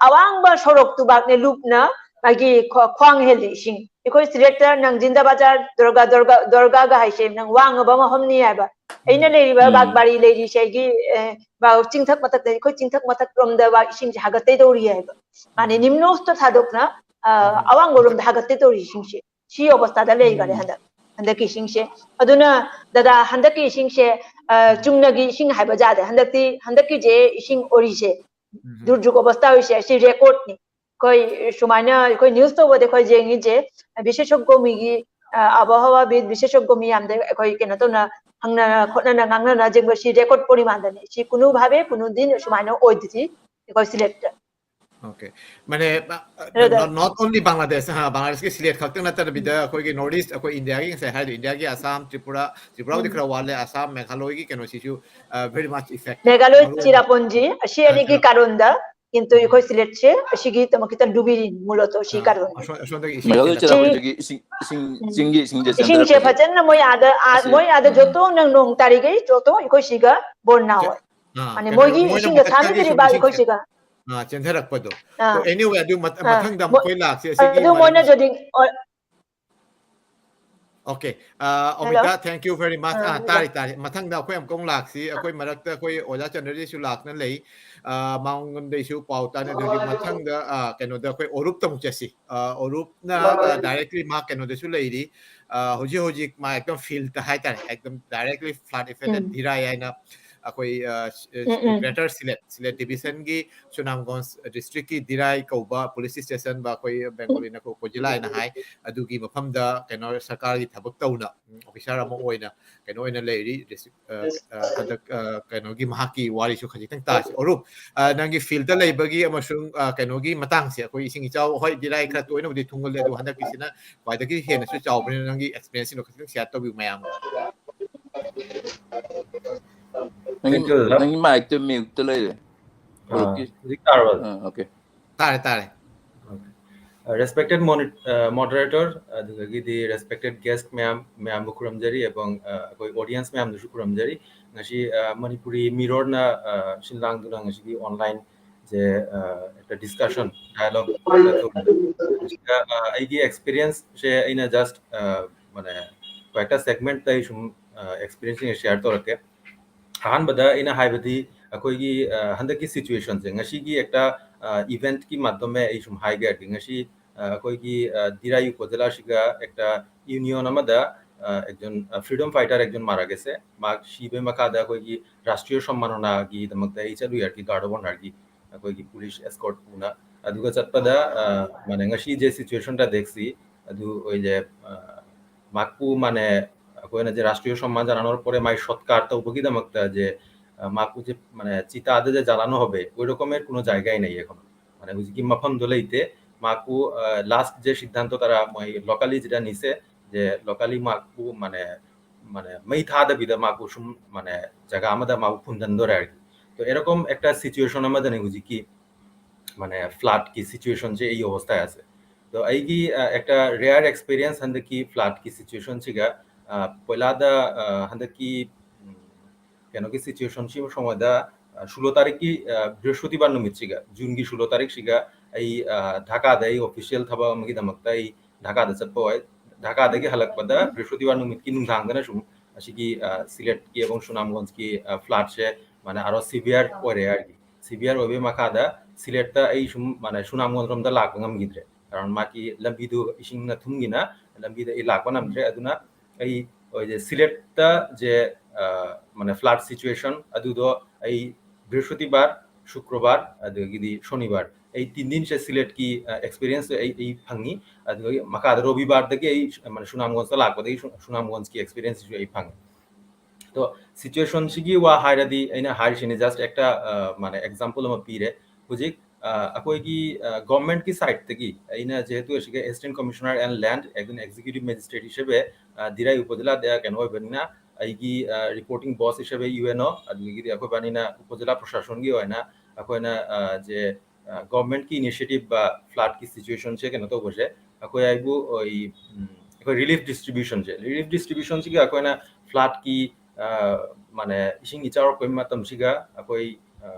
ꯑꯋꯥꯡꯕ ꯁꯣꯔꯣꯛꯇꯨꯕꯥꯛꯅꯦ ꯂꯨꯞꯅ ꯃꯥꯒꯤ ꯈ꯭ꯋꯥ-, ꯈ꯭ꯋꯥꯡ ꯍꯦꯜꯂꯤ ꯏꯁꯤꯡ꯫ ꯑꯩꯈꯣꯏ ꯁꯤꯂꯦꯠꯇ ꯅꯪ ꯖꯤꯟꯗꯥ ꯕꯖꯥꯔ, ꯗꯨꯔꯒꯥ, ꯗꯨꯔꯒꯥ, ꯗꯨꯔꯒꯥꯒ ꯍꯥꯏꯁꯦ ꯅꯪ ꯋꯥꯡꯉꯕ ꯃꯐꯝꯅꯤ ꯍꯥꯏꯕ꯫ ꯑꯩꯅ ꯂꯩꯔꯤꯕ ꯎꯝ꯫ ꯕꯥꯒꯕꯥꯔꯤ ꯂꯩꯔꯤꯁꯦ ꯑꯩꯒꯤ, ꯑꯦ, ꯕꯥ-, ꯆꯤꯡꯊꯛ ꯃꯊꯛꯇ, ꯑꯩꯈꯣꯏ ꯆꯤꯡꯊꯛ ꯃꯊꯛ ꯔꯣꯝꯗ ꯕꯥ ꯏꯁꯤꯡꯁꯦ ꯍꯥꯒꯠꯇꯦ ꯇꯧꯔꯤ ꯍꯥꯏꯕ꯫ ꯃꯥꯅꯦ, ꯎꯝ꯫ ꯅꯤꯝꯅꯣꯁꯇ ꯊꯥꯗꯣꯛꯅ, ꯑ, ꯎꯝ꯫ ꯑꯋꯥꯡꯕ ꯔꯣꯝꯗ ꯍꯥꯒꯠꯇꯦ ꯇꯧꯔꯤ ꯏꯁꯤꯡꯁꯦ꯫ ꯁꯤ ꯑꯣꯕꯁꯇꯥꯗ ꯂꯩꯈꯔꯦ ꯎꯝ꯫ ꯍꯟꯗꯛ, ꯍꯟꯗꯛꯀꯤ ꯏꯁꯤꯡꯁꯦ꯫ ꯑꯗꯨꯅ ꯗꯗꯥ, ꯍꯟꯗꯛꯀꯤ ꯏꯁꯤꯡꯁꯦ, ꯑ, ꯆꯨꯝꯅꯒꯤ ꯏꯁꯤꯡ ꯍꯥꯏꯕ ꯌꯥꯗꯦ꯫ ꯍꯟꯗꯛꯇꯤ, ꯍꯟꯗꯛꯀꯤ ꯖꯦ ꯏꯁꯤꯡ ꯑꯣꯏꯔꯤꯁꯦ, ꯎꯝ꯫ ꯗꯨꯔꯖꯨꯛ ꯑꯣꯕꯁꯇꯥ ꯑꯣꯏꯔꯤꯁꯦ, ꯁꯤ ꯔꯦꯀꯣꯔꯗꯅꯤ꯫ ꯑꯩꯈꯣꯏ ꯁꯨꯃꯥꯏꯅ ꯑꯩꯈꯣꯏ ꯅ꯭ꯌꯨꯁ ꯇꯧꯕꯗ ꯑꯩꯈꯣꯏ ꯌꯦꯡꯉꯤꯁꯦ, ꯕꯤꯁꯦꯁꯣꯛ ꯒꯣꯃꯤꯒꯤ, ꯑ, ꯑꯕꯣꯍꯋꯥꯕꯤꯠ ꯕꯤꯁꯦꯁꯣꯛ ꯒꯣꯃꯤ ꯌꯥꯝꯗ ꯑꯩꯈꯣꯏ ꯀꯩꯅꯣ ꯇꯧꯅ, ꯍꯪꯅ ꯈꯣꯠꯅꯅ ꯉꯥꯡꯅꯅ ꯑꯁꯦꯡꯕ ꯁꯤ ꯔꯦꯀꯣꯔꯗ ꯄꯣꯔꯤꯃꯥꯟꯗꯅꯤ꯫ ꯁꯤ ꯀꯨꯅꯨ ꯚꯥꯕꯦ ꯀꯨꯅꯨ ꯗꯤꯟ ꯑꯁꯨꯃꯥꯏꯅ ꯑꯣꯏꯗ꯭ꯔꯤ ꯑꯩꯈꯣꯏ ꯁꯤꯂꯦꯠꯇ꯫ Okay. ꯃꯥꯅꯦ, Brother. not, not only Bangladesh, ꯍꯥ, ꯕꯪꯒ꯭ꯂꯥꯗꯦꯁꯀꯤ ꯁꯤꯂꯦꯠ ꯈꯛꯇ ꯅꯠꯇꯕꯤꯗ ꯑꯩꯈꯣꯏꯒꯤ ꯅꯣꯔꯠ ꯏꯁ, ꯑꯩꯈꯣꯏ ꯏꯟꯗꯤꯌꯥꯒꯤ ꯉꯁꯥꯏ ꯍꯥꯏꯗꯣ, ꯏꯟꯗꯤꯌꯥꯒꯤ ꯑꯁꯥꯝ, ꯇ꯭ꯔꯤꯄꯨꯔꯥ, ꯇ꯭ꯔꯤꯄꯨꯔꯥꯕꯨꯗꯤ ꯈꯔ ꯋꯥꯠꯂꯦ, ꯑꯁꯥꯝ, ꯃꯦꯘꯥꯂꯣꯏꯒꯤ ꯀꯩꯅꯣꯁꯤꯁꯨ very much affected. ꯃꯦꯘꯥꯂꯣꯏ, ꯃꯔꯨ ꯑꯣꯏꯅ ꯆꯤꯔꯥꯄꯨꯟꯖꯤ ꯑꯁꯤ ꯑꯅꯤꯒꯤ ꯆꯤꯔꯥꯄꯨꯟꯖꯤ꯫ ꯀꯥꯔꯣꯟꯗ, ꯀꯤꯟꯇꯨ ꯑꯩꯈꯣꯏ ꯁꯤꯂꯦꯠꯁꯦ ꯑꯁꯤꯒꯤꯗꯃꯛꯇ ꯂꯨꯕꯤꯔꯤꯅꯤ ꯃꯨꯂꯣꯇꯣ ꯁꯤ ꯀꯥꯔꯣꯟ꯫ ꯑꯁꯣꯝ- ꯑꯁꯣꯝꯗꯒꯤ ꯏꯁꯤꯡ ꯃꯦꯘꯥꯂꯣꯏ ꯆꯦꯟꯊꯔꯛꯄ꯫ ꯆꯤꯔꯥꯄꯨꯟꯖꯤꯒꯤ ꯏꯁꯤꯡ, ꯏꯁꯤꯡ, ꯆꯤꯡꯒꯤ ꯏꯁꯤꯡꯁꯦ ꯏꯁꯤꯡꯁꯦ ꯆꯦꯟꯊꯔꯛꯄꯗꯣ꯫ ꯐꯖꯅ ꯃꯣꯏ ꯑꯥꯗ, ꯑꯥ, ꯑꯁꯤ- ꯃꯣꯏ ꯑꯥꯗ ꯖꯣꯇꯣ ꯅꯪ ꯅꯣꯡ ꯇꯥꯔꯤꯈꯩ ꯖꯣꯇꯣ ꯑꯩꯈꯣꯏ ꯁꯤꯒ ꯕꯣꯔ ꯅꯥꯎ꯫ ꯑꯥ, ꯃꯥꯅꯦ, ꯀꯩꯅꯣ, ꯃꯣꯏꯒꯤ ꯃꯣꯏꯅ ꯏꯁꯤꯡꯗ ꯃꯊꯛꯇꯒꯤ ꯊꯥꯅꯗ꯭ꯔꯤꯕ ꯁꯨꯝ ꯑꯩꯈꯣꯏ ꯏꯁꯤꯡꯁꯦ, ꯁꯤꯒ꯫ ꯑꯥ, ꯆꯦꯟꯊꯔꯛꯄꯗꯣ꯫ ꯑꯥ, So, anyway, ꯑꯗꯨ ꯃꯊ- ꯑꯥ, ꯃꯊꯪꯗ ꯃꯣꯏ- ꯑꯃꯨꯛ ꯑꯩꯈꯣꯏ ꯂꯥꯛꯁꯦ, ꯑꯁꯤꯒꯤ ꯑꯗꯨ ꯏꯃꯥꯟꯅꯕ- ꯃꯣꯏꯅ ꯖꯣꯗꯤ Okay. ꯑ, Hello? ꯑꯣꯃꯤꯇꯥ, thank you very much. ꯑ, ꯑ, hello. ꯇꯥꯔꯦ, ꯇꯥꯔꯦ꯫ ꯃꯊꯪꯗ ꯑꯩꯈꯣꯏ ꯑꯃꯨꯛꯀ ꯑꯃꯨꯛ ꯂꯥꯛꯁꯤ꯫ ꯑꯩꯈꯣꯏ ꯃꯔꯛꯇ ꯑꯩꯈꯣꯏ ꯑꯣꯖꯥ ꯆꯟꯗ꯭ꯔꯖꯤꯠꯁꯨ ꯂꯥꯛꯇꯨꯅ ꯂꯩ꯫ ꯑ, ꯃꯉꯣꯟꯗꯩꯁꯨ ꯄꯥꯎ ꯇꯥꯅꯗ꯭ꯔꯗꯤ ꯃꯊꯪꯗ, ꯑ, ꯀꯩꯅꯣꯗ ꯑꯩꯈꯣꯏ ꯑꯣꯔꯨꯞꯇ ꯑꯃꯨꯛ ꯆꯠꯁꯤ꯫ ꯑ, ꯑꯣꯔꯨꯞꯅ, ꯑ, directly ꯃꯥ ꯀꯩꯅꯣꯗꯁꯨ ꯂꯩꯔꯤ꯫ ꯑ, ꯍꯧꯖꯤꯛ ꯍꯧꯖꯤꯛ ꯃꯥ ꯑꯦꯛꯗꯝ field ꯍꯥꯏꯇꯥꯔꯦ, ꯑꯦꯛꯗꯝ directly flood affected ꯎꯝ꯫ ꯙꯤꯔꯥꯏ ꯍꯥꯏꯅ ꯑꯩꯈꯣꯏ, ꯑ, ꯁ-, ꯑ, ꯎꯝ, ꯎꯝ꯫ Greater ꯁꯤꯂꯦꯠ, ꯁꯤꯂꯦꯠ division ꯒꯤ ꯁꯨꯅꯥꯝꯒꯣꯟ district ꯀꯤ ꯙꯤꯔꯥꯏ ꯀꯧꯕ police station ꯕ, ꯑꯩꯈꯣꯏ ꯕꯦꯡꯒꯣꯂꯤꯅ ꯑꯩꯈꯣꯏ ꯀꯣꯖꯤꯂꯥ ꯍꯥꯏꯅ ꯍꯥꯏ꯫ ꯑꯗꯨꯒꯤ ꯃꯐꯝꯗ ꯀꯩꯅꯣ ꯁꯔꯀꯥꯔꯒꯤ ꯊꯕꯛ ꯇꯧꯅ, ꯎꯝ, officer ꯑꯃ ꯑꯣꯏꯅ ꯀꯩꯅꯣ ꯑꯣꯏꯅ ꯂꯩꯔꯤ꯫ ꯗꯤꯁ-, ꯑ, ꯑ, ꯍꯟꯗꯛ, ꯑ, ꯀꯩꯅꯣꯒꯤ ꯃꯍꯥꯛꯀꯤ ꯋꯥꯔꯤꯁꯨ ꯈꯖꯤꯛꯇꯪ ꯇꯥꯁꯤ꯫ ꯑꯣꯔꯨꯞ, ꯑ, ꯅꯪꯒꯤ field ꯇ ꯂꯩꯕꯒꯤ ꯑꯃꯁꯨꯡ, ꯑ, ꯀꯩꯅꯣꯒꯤ ꯃꯇꯥꯡꯁꯦ, ꯑꯩꯈꯣꯏ ꯏꯁꯤꯡ ꯏꯆꯥꯎ, ꯍꯣꯏ, ꯙꯤꯔꯥꯏ ꯈꯔ ꯇꯣꯏꯅꯕꯨꯗꯤ ꯊꯨꯡꯒꯜꯂꯦ, ꯑꯗꯨ ꯍꯟꯗꯛꯀꯤꯁꯤꯅ ꯈ꯭ꯋꯥꯏꯗꯒꯤ ꯍꯦꯟꯅꯁꯨ ꯆꯥꯎꯕꯅꯤꯅ ꯅꯪꯒꯤ experience ꯁꯤꯡꯗꯣ ꯈꯖꯤꯛꯇꯪ share ꯇꯧꯕꯤꯌꯨ ꯃꯌꯥꯝꯒ꯫ ꯅꯪꯒꯤ, Thank you, ꯑꯣꯖꯥ꯫ ꯅꯪꯒꯤ mic ꯇꯨ mute ꯇ ꯂꯩꯔꯦ꯫ ꯑꯥ, ꯑꯣꯔꯨꯞꯀꯤ꯫ ꯍꯧꯖꯤꯛ ꯇꯥꯔꯕ? ꯑꯥ, okay. ꯇꯥꯔꯦ, ꯇꯥꯔꯦ꯫ Respected moni-, uh, moderator, ꯑꯗꯨꯗꯒꯤꯗꯤ respected guest ꯃꯌꯥꯝ, ꯃꯌꯥꯝꯕꯨ ꯈꯨꯔꯨꯝꯖꯔꯤ, ꯑꯦꯕꯪ, uh, ꯑꯩꯈꯣꯏ audience ꯃꯌꯥꯝꯗꯨꯁꯨ ꯈꯨꯔꯨꯝꯖꯔꯤ꯫ ꯉꯁꯤ, uh, ꯃꯅꯤꯄꯨꯔꯤ ꯃꯤꯔꯣꯜꯅ, uh, ꯁꯤꯟꯂꯥꯡꯗꯨꯅ ꯉꯁꯤꯒꯤ online ꯁꯦ, uh, একটা discussion, dialogue ꯁꯤꯗ, uh, ꯑꯩꯒꯤ experience ꯁꯦ ꯑꯩꯅ just, uh, ꯃꯥꯅꯦ, ꯀꯣꯏꯛꯇ segment ꯇ ꯑꯩ ꯁꯨꯝ, uh, experience ꯁꯤꯡ share ꯇꯧꯔꯛꯀꯦ꯫ ꯑꯍꯥꯟꯕꯗ ꯑꯩꯅ ꯍꯥꯏꯕꯗꯤ ꯑꯩꯈꯣꯏꯒꯤ, ꯑ, ꯍꯟꯗꯛꯀꯤ situation ꯁꯦ, ꯉꯁꯤꯒꯤ ꯍꯦꯛꯇ, ꯑ, event ꯀꯤ ꯃꯥꯗ꯭ꯌꯝ ꯃꯦ ꯑꯩ ꯁꯨꯝ ꯍꯥꯏꯒꯦ ꯍꯥꯏꯔꯗꯤ, ꯉꯁꯤ, ꯑ, ꯑꯩꯈꯣꯏꯒꯤ, ꯑ, ꯙꯤꯔꯥꯏ ꯎꯄꯖꯤꯂꯥꯁꯤꯒ ꯍꯦꯛꯇ union ꯑꯃꯗ, ꯑ, ꯑꯦꯛꯖꯟ, ꯑ, freedom fighter ꯑꯦꯛꯖꯟ ꯃꯥꯔꯥ ꯒꯦꯁꯦ, ꯃꯍꯥꯛ ꯁꯤꯕꯒꯤ ꯃꯈꯥꯗ ꯑꯩꯈꯣꯏꯒꯤ ꯔꯥꯁꯇ꯭ꯔꯤꯌ ꯁꯝꯃꯥꯅꯅꯥꯒꯤꯗꯃꯛꯇ ꯑꯩ ꯆꯠꯂꯨꯏ ꯍꯥꯏꯔꯗꯤ, guard of honour ꯒꯤ ꯑꯩꯈꯣꯏꯒꯤ police escort ꯄꯨꯅ꯫ ꯑꯗꯨꯒ ꯆꯠꯄꯗ, ꯑ, ꯃꯥꯅꯦ, ꯉꯁꯤ ꯖꯦ situation ꯗ ꯗꯦꯛꯁꯤ ꯑꯗꯨ ꯑꯣꯏꯖꯦ, ꯑ, ꯃꯍꯥꯛꯄꯨ ꯃꯥꯅꯦ, ꯑꯩꯈꯣꯏꯅ ꯖꯦ ꯔꯥꯁꯇ꯭ꯔꯤꯌꯣ ꯁꯝꯃꯥꯟ ꯖꯅꯥꯅꯣꯔ ꯄꯣꯔꯦ ꯃꯥꯏ ꯁꯠꯀꯥꯔ ꯇꯧꯕꯒꯤꯗꯃꯛꯇ ꯖꯦ, ꯑ, ꯃꯥꯀꯨ ꯖꯦ, ꯃꯥꯅꯦ, ꯆꯤꯇꯥꯗ ꯖꯦ ꯖꯂꯥꯅꯣ ꯍꯣꯕꯦ, ওই রকমের কোনো জায়গাই নেই এখন। মানে, ꯍꯧꯖꯤꯛꯀꯤ ꯃꯐꯝꯗꯣ ꯂꯩꯇꯦ꯫ ꯃꯥꯀꯨ, ꯑ, ꯂꯥꯁ ꯖꯦ ꯁꯤদ্ধান্ত ꯇꯥꯔꯥ ꯃꯣꯏ ꯂꯣꯀꯦꯂꯤ ꯖꯤꯗ ꯅꯤꯁꯦ, ꯖꯦ ꯂꯣꯀꯦꯂꯤ ꯃꯥꯀꯨ, ꯃꯥꯅꯦ, ꯃꯥꯅꯦ, ꯃꯩ ꯊꯥꯗꯕꯤꯗ ꯃꯥꯀꯨ ꯁꯨꯝ, ꯃꯥꯅꯦ, ꯖꯒꯥ ꯑꯃꯗ ꯃꯥꯕꯨ ꯐꯨꯝꯖꯤꯟꯗꯣꯔꯦ ꯍꯥꯏꯔꯒꯤ꯫ তো এরকম একটা সিচুয়েশন আমাদের নেই বুঝি কি, মানে, ফ্লাডকি সিচুয়েশন যে এই অবস্থায় আছে। তো এই কি, আহ, একটা রেয়ার এক্সপিরিয়েন্স হান্দাকি ফ্লাডকি সিচুয়েশন ছিগা, আহ, পয়লাদা, আহ, হান্দাকি, উম, কেন কি সিচুয়েশন ছিল সময়দা, আহ, ষোলো তারিখ কি, আহ, বৃহস্পতিবার নিমিত ছিগা, জুন কি ষোলো তারিখ ছিগা, এই, আহ, ঢাকাদা এই অফিসিয়াল থাবা আমাকে দামাকতা এই ঢাকাদা চাপা হয়। ঢাকাদা কি হালাকপাদা বৃহস্পতিবার নিমিত কি নুংথাংদানা শুম, আসি কি, আহ, সিলেট কি এবং সুনামগঞ্জ কি, আহ, ফ্লাড সে, মানে, আরো সিভিয়ার পরে আর কি। Severe ꯑꯣꯏꯕ ꯃꯈꯥꯗ ꯁꯤꯂꯦꯠꯇ ꯑꯩ ꯁꯨꯝ, ꯃꯥꯅꯦ, ꯁꯨꯅꯥꯝ ꯉꯣꯟꯗ꯭ꯔꯣꯝꯗ ꯂꯥꯛꯄ ꯉꯝꯈꯤꯗ꯭ꯔꯦ꯫ ꯀꯥꯔꯟ ꯃꯥꯒꯤ ꯂꯝꯕꯤꯗꯨ ꯏꯁꯤꯡꯅ ꯊꯨꯝꯒꯤꯅ ꯂꯝꯕꯤꯗ ꯑꯩ ꯂꯥꯛꯄ ꯉꯝꯗ꯭ꯔꯦ꯫ ꯑꯗꯨꯅ ꯑꯩ ꯍꯧꯖꯤꯛ ꯁꯤꯂꯦꯠꯇ ꯖꯦ, ꯑ, ꯃꯥꯅꯦ, ꯐ꯭ꯂꯥꯠ ꯁꯤꯆꯨꯋꯦꯁꯟ ꯑꯗꯨꯗꯣ ꯑꯩ ꯕ꯭ꯔꯤꯍꯁꯄꯇꯤꯕꯥꯔ, ꯁꯨꯀ꯭ꯔꯕꯥꯔ, ꯑꯗꯒꯤꯗꯤ ꯁꯣꯅꯤꯕꯥꯔ, ꯑꯩ ꯇꯤꯟ ꯗꯤꯟꯁꯦ ꯁꯤꯂꯦꯠꯀꯤ, ꯑ, ꯑꯦꯛꯁꯄꯤꯔꯤꯌꯦꯟꯁꯁꯦ ꯑꯩ, ꯑꯩ ꯐꯪꯉꯤ꯫ ꯑꯗꯨꯗꯒꯤ ꯃꯈꯥꯗ ꯔꯣꯕꯤꯕꯥꯔꯗꯒꯤ ꯑꯩ, ꯃꯥꯅꯦ, ꯁꯨꯅꯥꯝꯒꯣꯟꯁꯇ ꯂꯥꯛꯄꯗꯒꯤ ꯁꯨ-, ꯁꯨꯅꯥꯝꯒꯣꯟꯁꯀꯤ ꯑꯦꯛꯁꯄꯤꯔꯤꯌꯦꯟꯁꯁꯤꯁꯨ ꯑꯩ ꯐꯪꯉꯤ꯫ ꯑꯗꯣ ꯁꯤꯆꯨꯋꯦꯁꯟꯁꯤꯒꯤ ꯋꯥ ꯍꯥꯏꯔꯗꯤ ꯑꯩꯅ ꯍꯥꯏꯔꯤꯁꯤꯅꯤ ꯖꯁ ꯑꯦꯛꯇ, ꯑ, ꯃꯥꯅꯦ, ꯑꯦꯛꯖꯥꯝꯄꯜ ꯑꯃ ꯄꯤꯔꯦ꯫ ꯍꯧꯖꯤꯛ, ꯑ, ꯑꯩꯈꯣꯏꯒꯤ, ꯑ, ꯒꯣꯔꯃꯦꯟꯠꯀꯤ ꯁꯥꯏꯠꯇꯒꯤ ꯑꯩꯅ ꯖꯦꯍꯦꯇꯨ ꯑꯁꯤꯒ ꯑꯦꯁꯤꯁꯇꯦꯟꯠ ꯀꯃꯤꯁꯅꯔ ꯑꯦꯟ ꯂꯦꯟꯗ ꯑꯦꯛ-, ꯑꯦꯛꯖꯤꯀ꯭ꯌꯨꯇꯤꯚ ꯃꯦꯖꯤꯁꯇ꯭ꯔꯦꯠ ꯏꯁꯦꯕꯦ, ꯑ, ꯗꯤꯔꯥꯏ ꯎꯄꯖꯤꯂꯥꯗ ꯀꯩꯅꯣ ꯑꯣꯏꯕꯅꯤꯅ ꯑꯩꯒꯤ, ꯑ, ꯔꯤꯄꯣꯔꯇꯤꯡ ꯕꯣꯁ ꯏꯁꯦꯕꯦ ꯌꯨ ꯑꯦꯟ ꯑꯣ, ꯑꯗꯨꯗꯒꯤꯗꯤ ꯑꯩꯈꯣꯏ ꯕꯥꯅꯤꯅ ꯎꯄꯖꯤꯂꯥ ꯄ꯭ꯔꯣꯁꯥꯁꯟꯒꯤ ꯑꯣꯏꯅ ꯑꯩꯈꯣꯏꯅ, ꯑ, ꯖꯦ, ꯑ, ꯒꯣꯔꯃꯦꯟꯠꯀꯤ ꯏꯅꯤꯁꯤꯌꯦꯇꯤꯚ, ꯑ, ꯐ꯭ꯂꯥꯠꯀꯤ ꯁꯤꯆꯨꯋꯦꯁꯟꯁꯦ ꯀꯩꯅꯣ ꯇꯧꯕꯁꯦ, ꯑꯩꯈꯣꯏ ꯍꯥꯏꯕꯨ, ꯑꯩ, ꯎꯝ, ꯑꯩꯈꯣꯏ ꯔꯤꯂꯤꯐ ꯗꯤꯁꯇ꯭ꯔꯤꯕ꯭ꯌꯨꯁꯟꯁꯦ, ꯔꯤꯂꯤꯐ ꯗꯤꯁꯇ꯭ꯔꯤꯕ꯭ꯌꯨꯁꯟꯁꯤꯒ ꯑꯩꯈꯣꯏꯅ ꯐ꯭ꯂꯥꯠꯀꯤ, ꯑ, ꯃꯥꯅꯦ, ꯏꯁꯤꯡ ꯏꯆꯥꯎꯔꯛꯄꯒꯤ ꯃꯇꯝꯁꯤꯒ ꯑꯩꯈꯣꯏ, ꯑ,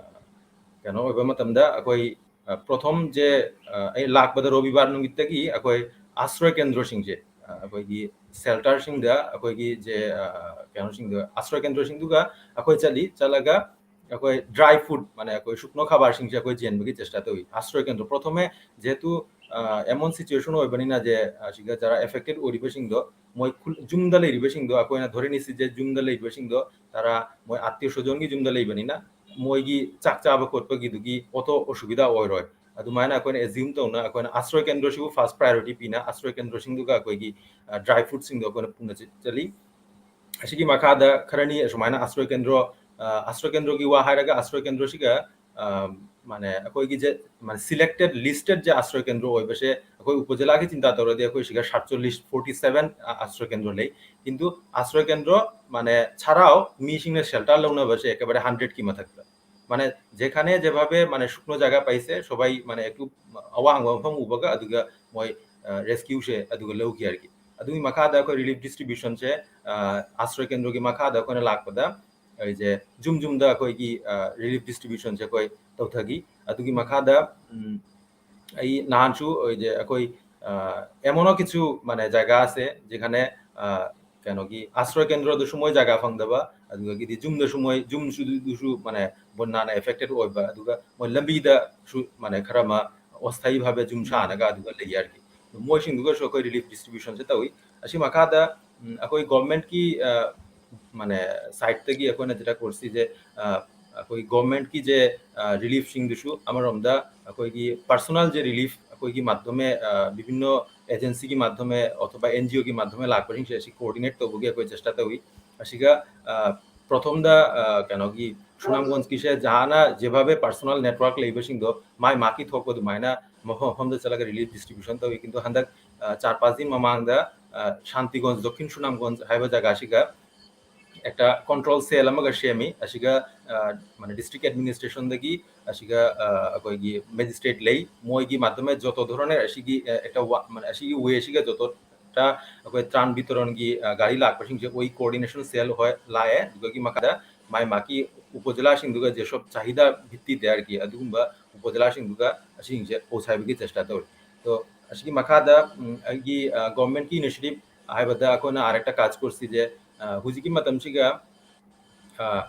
ꯀꯩꯅꯣ ꯑꯣꯏꯕ ꯃꯇꯝꯗ ꯑꯩꯈꯣꯏ, ꯑ, ꯄ꯭ꯔꯣꯊꯣꯝꯁꯦ, ꯑ, ꯑꯩ ꯂꯥꯛꯄꯗ ꯔꯣꯕꯤꯕꯥꯔ ꯅꯨꯃꯤꯠꯇꯒꯤ ꯑꯩꯈꯣꯏ ꯑꯥꯁ꯭ꯔꯌ ꯀꯦꯟꯗ꯭ꯔꯁꯤꯡꯁꯦ, ꯑ, ꯑꯩꯈꯣꯏꯒꯤ ꯁꯦꯜꯇꯔꯁꯤꯡꯗ ꯑꯩꯈꯣꯏꯒꯤ ꯖꯦ, ꯑ, ꯀꯩꯅꯣꯁꯤꯡꯗ ꯑꯥꯁ꯭ꯔꯌ ꯀꯦꯟꯗ꯭ꯔꯁꯤꯡꯗꯨꯒ ꯑꯩꯈꯣꯏ ꯆꯠꯂꯤ꯫ ꯆꯠꯂꯒ ꯑꯩꯈꯣꯏ ꯗ꯭ꯔꯥꯏ ꯐ꯭ꯔꯨꯠ, ꯃꯥꯅꯦ, ꯑꯩꯈꯣꯏ ꯁꯨꯛꯅꯣ ꯈꯥꯕꯥꯔꯁꯤꯡꯁꯦ ꯑꯩꯈꯣꯏ ꯌꯦꯟꯕꯒꯤ ꯆꯦꯁꯇꯥ ꯇꯧꯏ꯫ ꯑꯥꯁ꯭ꯔꯌ ꯀꯦꯟꯗ꯭ꯔ ꯄ꯭ꯔꯣꯊꯣꯝ ꯖꯦꯍꯦꯇꯨ, ꯑ, ꯑꯦꯃꯣꯟ ꯁꯤꯆꯨꯋꯦꯁꯟ ꯑꯣꯏꯕꯅꯤꯅ ꯖꯦ, ꯑꯁꯤꯒ ꯖꯔꯥ ꯑꯦꯐꯦꯛꯇꯦꯗ ꯑꯣꯏꯔꯤꯕꯁꯤꯡꯗꯣ, ꯃꯣꯏ ꯈꯨꯜ-, ꯌꯨꯝꯗ ꯂꯩꯔꯤꯕꯁꯤꯡꯗꯣ, ꯑꯩꯈꯣꯏꯅ ꯙꯣꯔꯤꯅꯤꯁꯤ ꯖꯦ ꯌꯨꯝꯗ ꯂꯩꯔꯤꯕꯁꯤꯡꯗꯣ, ꯇꯔꯥ ꯃꯣꯏ ꯑꯥꯇꯤꯌ ꯁ꯭ꯋꯖꯟꯒꯤ ꯌꯨꯝꯗ ꯂꯩꯕꯅꯤꯅ ꯃꯣꯏꯒꯤ ꯆꯥꯛ ꯆꯥꯕ ꯈꯣꯠꯄꯒꯤꯗꯨꯒꯤ ꯑꯣꯇꯣ ꯑꯁꯨꯕꯤꯙꯥ ꯑꯣꯏꯔꯣꯏ꯫ ꯑꯗꯨꯃꯥꯏꯅ ꯑꯩꯈꯣꯏꯅ ꯑꯦꯖ꯭ꯌꯨꯝ ꯇꯧꯅ ꯑꯩꯈꯣꯏꯅ ꯑꯥꯁ꯭ꯔꯌ ꯀꯦꯟꯗ꯭ꯔꯁꯤꯕꯨ ꯐꯥꯔꯁ ꯄ꯭ꯔꯥꯏꯌꯣꯔꯤꯇꯤ ꯄꯤꯅ ꯑꯥꯁ꯭ꯔꯌ ꯀꯦꯟꯗ꯭ꯔꯁꯤꯡꯗꯨꯒ ꯑꯩꯈꯣꯏꯒꯤ, ꯑ, ꯗ꯭ꯔꯥꯏ ꯐ꯭ꯔꯨꯠꯁꯤꯡꯗꯣ ꯑꯩꯈꯣꯏꯅ ꯄꯨꯟꯅ ꯆꯠ-, ꯆꯠꯂꯤ꯫ ꯑꯁꯤꯒꯤ ꯃꯈꯥꯗ ꯈꯔꯅꯤ ꯑꯁꯨꯃꯥꯏꯅ ꯑꯥꯁ꯭ꯔꯣꯏ ꯀꯦꯟꯗ꯭ꯔꯣ, ꯑ, ꯑꯥꯁ꯭ꯔꯣꯏ ꯀꯦꯟꯗ꯭ꯔꯣꯒꯤ ꯋꯥ ꯍꯥꯏꯔꯒ, ꯑꯥꯁ꯭ꯔꯣꯏ ꯀꯦꯟꯗ꯭ꯔꯣꯁꯤꯒ, ꯑ, ꯃꯥꯅꯦ, ꯑꯩꯈꯣꯏꯒꯤ ꯖꯦ-, ꯃꯥꯅꯦ, selected, listed ꯖꯦ ꯑꯥꯁ꯭ꯔꯣꯏ ꯀꯦꯟꯗ꯭ꯔꯣ ꯑꯣꯏꯕꯁꯦ ꯑꯩꯈꯣꯏ ꯎꯄꯖꯤꯂꯥꯒꯤ ꯆꯤꯟꯇꯥ ꯇꯧꯔꯗꯤ ꯑꯩꯈꯣꯏ ꯁꯤꯒ ꯁꯠꯆꯜꯂꯤꯁ, forty seven, ꯑ, ꯑꯥꯁ꯭ꯔꯣꯏ ꯀꯦꯟꯗ꯭ꯔꯣ ꯂꯩ꯫ ꯀꯤꯟꯇꯨ ꯑꯥꯁ꯭ꯔꯣꯏ ꯀꯦꯟꯗ꯭ꯔꯣ, ꯃꯥꯅꯦ, ꯁꯔꯥꯎ ꯃꯤꯁꯤꯡꯅ shelter ꯂꯧꯅꯕꯁꯦ ꯑꯦꯀꯦꯕꯥꯔꯦ hundred ꯀꯤ ꯃꯊꯛꯇ꯫ ꯃꯥꯅꯦ, যেখানে যেভাবে, মানে, শুকনো জায়গা পাইছে, সবাই, মানে, একটু আওয়াং ꯋꯥꯐꯝ ꯎꯕꯒ ꯑꯗꯨꯒ ꯃꯣꯏ, ꯑ, rescue ꯁꯦ ꯑꯗꯨꯒ ꯂꯧꯈꯤ ꯍꯥꯏꯔꯒꯤ꯫ ꯑꯗꯨꯒꯤ ꯃꯈꯥꯗ ꯑꯩꯈꯣꯏ relief distribution ꯁꯦ, ꯑ, ꯑꯥꯁ꯭ꯔꯣꯏ ꯀꯦꯟꯗ꯭ꯔꯣꯒꯤ ꯃꯈꯥꯗ ꯑꯩꯈꯣꯏꯅ ꯂꯥꯛꯄꯗ ꯑꯩꯁꯦ ꯌꯨꯝ ꯌꯨꯝꯗ ꯑꯩꯈꯣꯏꯒꯤ, ꯑ, relief distribution ꯁꯦ ꯑꯩꯈꯣꯏ ꯇꯧꯊꯈꯤ꯫ ꯑꯗꯨꯒꯤ ꯃꯈꯥꯗ, ꯎꯝ, ꯑꯩ ꯅꯍꯥꯟꯁꯨ ꯑꯩꯁꯦ ꯑꯩꯈꯣꯏ, ꯑ, এমনও কিছু, মানে, জায়গা আছে যেখানে, আ, ꯀꯩꯅꯣꯒꯤ ꯑꯥꯁ꯭ꯔꯣꯏ ꯀꯦꯟꯗ꯭ꯔꯗꯁꯨ ꯃꯣꯏ ꯖꯒꯥ ꯐꯪꯗꯕ, ꯑꯗꯨꯗꯒꯤꯗꯤ ꯌꯨꯝꯗꯁꯨ ꯃꯣꯏ, ꯌꯨꯝꯁꯨ, ꯗꯨꯁꯨ, মানে, ꯕꯣꯟꯅꯥꯅ affected ꯑꯣꯏꯕ, ꯑꯗꯨꯒ ꯃꯣꯏ ꯂꯝꯕꯤꯗꯁꯨ, মানে, ꯈꯔ ꯑꯃ ꯑꯣꯁꯊꯥꯌꯤ ꯚꯥꯕꯦ ꯌꯨꯝ ꯁꯥꯅꯒ ꯑꯗꯨꯒ ꯂꯩ ꯍꯥꯏꯔꯒꯤ꯫ ꯃꯣꯏꯁꯤꯡꯗꯨꯒꯁꯨ ꯑꯩꯈꯣꯏ relief distribution ꯁꯦ ꯇꯧꯏ꯫ ꯑꯁꯤ ꯃꯈꯥꯗ, ꯎꯝ, ꯑꯩꯈꯣꯏ government ꯀꯤ, ꯑ, মানে, side ꯇꯒꯤ ꯑꯩꯈꯣꯏꯅ ꯖꯤꯔꯥ ꯀꯣꯔꯁꯤꯁꯦ, ꯑ, ꯑꯩꯈꯣꯏ government ꯀꯤ ꯖꯦ, ꯑ, relief ꯁꯤꯡꯗꯨꯁꯨ ꯑꯃꯔꯣꯝꯗ ꯑꯩꯈꯣꯏꯒꯤ personal ꯖꯦ relief ꯑꯩꯈꯣꯏꯒꯤ ꯃꯥꯗ꯭ꯌꯃꯦ, ꯑ, বিভিন্ন agency ꯒꯤ ꯃꯥꯗ꯭ꯌꯃꯦ ꯑꯊꯕ NGO ꯒꯤ ꯃꯥꯗ꯭ꯌꯃꯦ ꯂꯥꯛꯄꯁꯤꯡꯁꯦ ꯑꯁꯤ coordinate ꯇꯧꯕꯒꯤ ꯑꯩꯈꯣꯏ ꯆꯦꯁꯇꯥ ꯇꯧꯏ꯫ ꯑꯁꯤꯒ, ꯑ, ꯄ꯭ꯔꯊꯝꯗ, ꯑ, ꯀꯩꯅꯣꯒꯤ ꯁꯨꯅꯥꯝꯒꯣꯟꯖꯀꯤꯁꯦ ꯖꯍꯥꯅ ꯖꯦꯚꯥꯕꯦ personal network ꯂꯩꯕꯁꯤꯡꯗꯣ ꯃꯥꯏ ꯃꯥꯀꯤ ꯊꯣꯛꯄ ꯑꯗꯨꯃꯥꯏꯅ ꯃꯐꯝ ꯃꯐꯝꯗ ꯆꯠꯂꯒ relief distribution ꯇꯧꯏ꯫ ꯀꯤꯟꯇꯨ ꯍꯟꯗꯛ, ꯑ, ꯆꯥꯔ ꯄꯥꯁ ꯗꯤꯟ ꯃꯃꯥꯡꯗ, ꯑ, ꯁꯥꯟꯇꯤꯒꯣꯟꯖ, ꯗꯛꯈꯤꯟ ꯁꯨꯅꯥꯝꯒꯣꯟꯖ ꯍꯥꯏꯕ ꯖꯒꯥꯁꯤꯒ একটা control cell ꯑꯃꯒ ꯁꯦꯝꯃꯤ꯫ ꯑꯁꯤꯒ, ꯑ, ꯃꯥꯅꯦ, district administration ꯗꯒꯤ ꯑꯁꯤꯒ, ꯑ, ꯑꯩꯈꯣꯏꯒꯤ magistrate ꯂꯩ, ꯃꯣꯏꯒꯤ ꯃꯥꯗ꯭ꯌꯃꯦ ꯖꯣꯇꯣ ꯙꯣꯔꯣꯅꯦ ꯑꯁꯤꯒꯤ, ꯑ, একটা ꯋꯥ-, ꯃꯥꯅꯦ, ꯑꯁꯤꯒꯤ way ꯑꯁꯤꯒ ꯖꯣꯇꯣ ꯇ ꯑꯩꯈꯣꯏ ꯇ꯭ꯔꯥꯟ ꯕꯤꯇꯔꯟꯒꯤ, ꯑ, ꯒꯥꯔꯤ ꯂꯥꯛꯄꯁꯤꯡꯁꯦ ꯑꯩꯈꯣꯏ coordination cell ꯍꯣꯏ ꯂꯥꯛꯑꯦ꯫ ꯑꯗꯨꯒꯤ ꯃꯈꯥꯗ ꯃꯥꯏ ꯃꯥꯀꯤ ꯎꯄꯖꯤꯂꯥꯁꯤꯡꯗꯨꯒ ꯖꯦꯁꯣꯞ ꯆꯥꯍꯤꯗꯥ ꯚꯤꯠꯇꯤ ꯗꯌꯥꯔꯒꯤ ꯑꯗꯨꯒꯨꯝꯕ ꯎꯄꯖꯤꯂꯥꯁꯤꯡꯗꯨꯒ ꯑꯁꯤꯁꯤꯡꯁꯦ ꯄꯧꯁꯥꯏꯕꯒꯤ ꯆꯦꯁꯇꯥ ꯇꯧꯔꯤ꯫ ꯑꯗꯣ ꯑꯁꯤꯒꯤ ꯃꯈꯥꯗ, ꯎꯝ, ꯑꯩꯒꯤ, ꯑ, government ꯀꯤ initiative ꯍꯥꯏꯕꯗ ꯑꯩꯈꯣꯏꯅ ꯑꯥꯔ ꯑꯦꯛꯇ ꯀꯥꯖ ꯀꯣꯔꯁꯤꯁꯦ, ꯑ, ꯍꯧꯖꯤꯛꯀꯤ ꯃꯇꯝꯁꯤꯒ, ꯑ,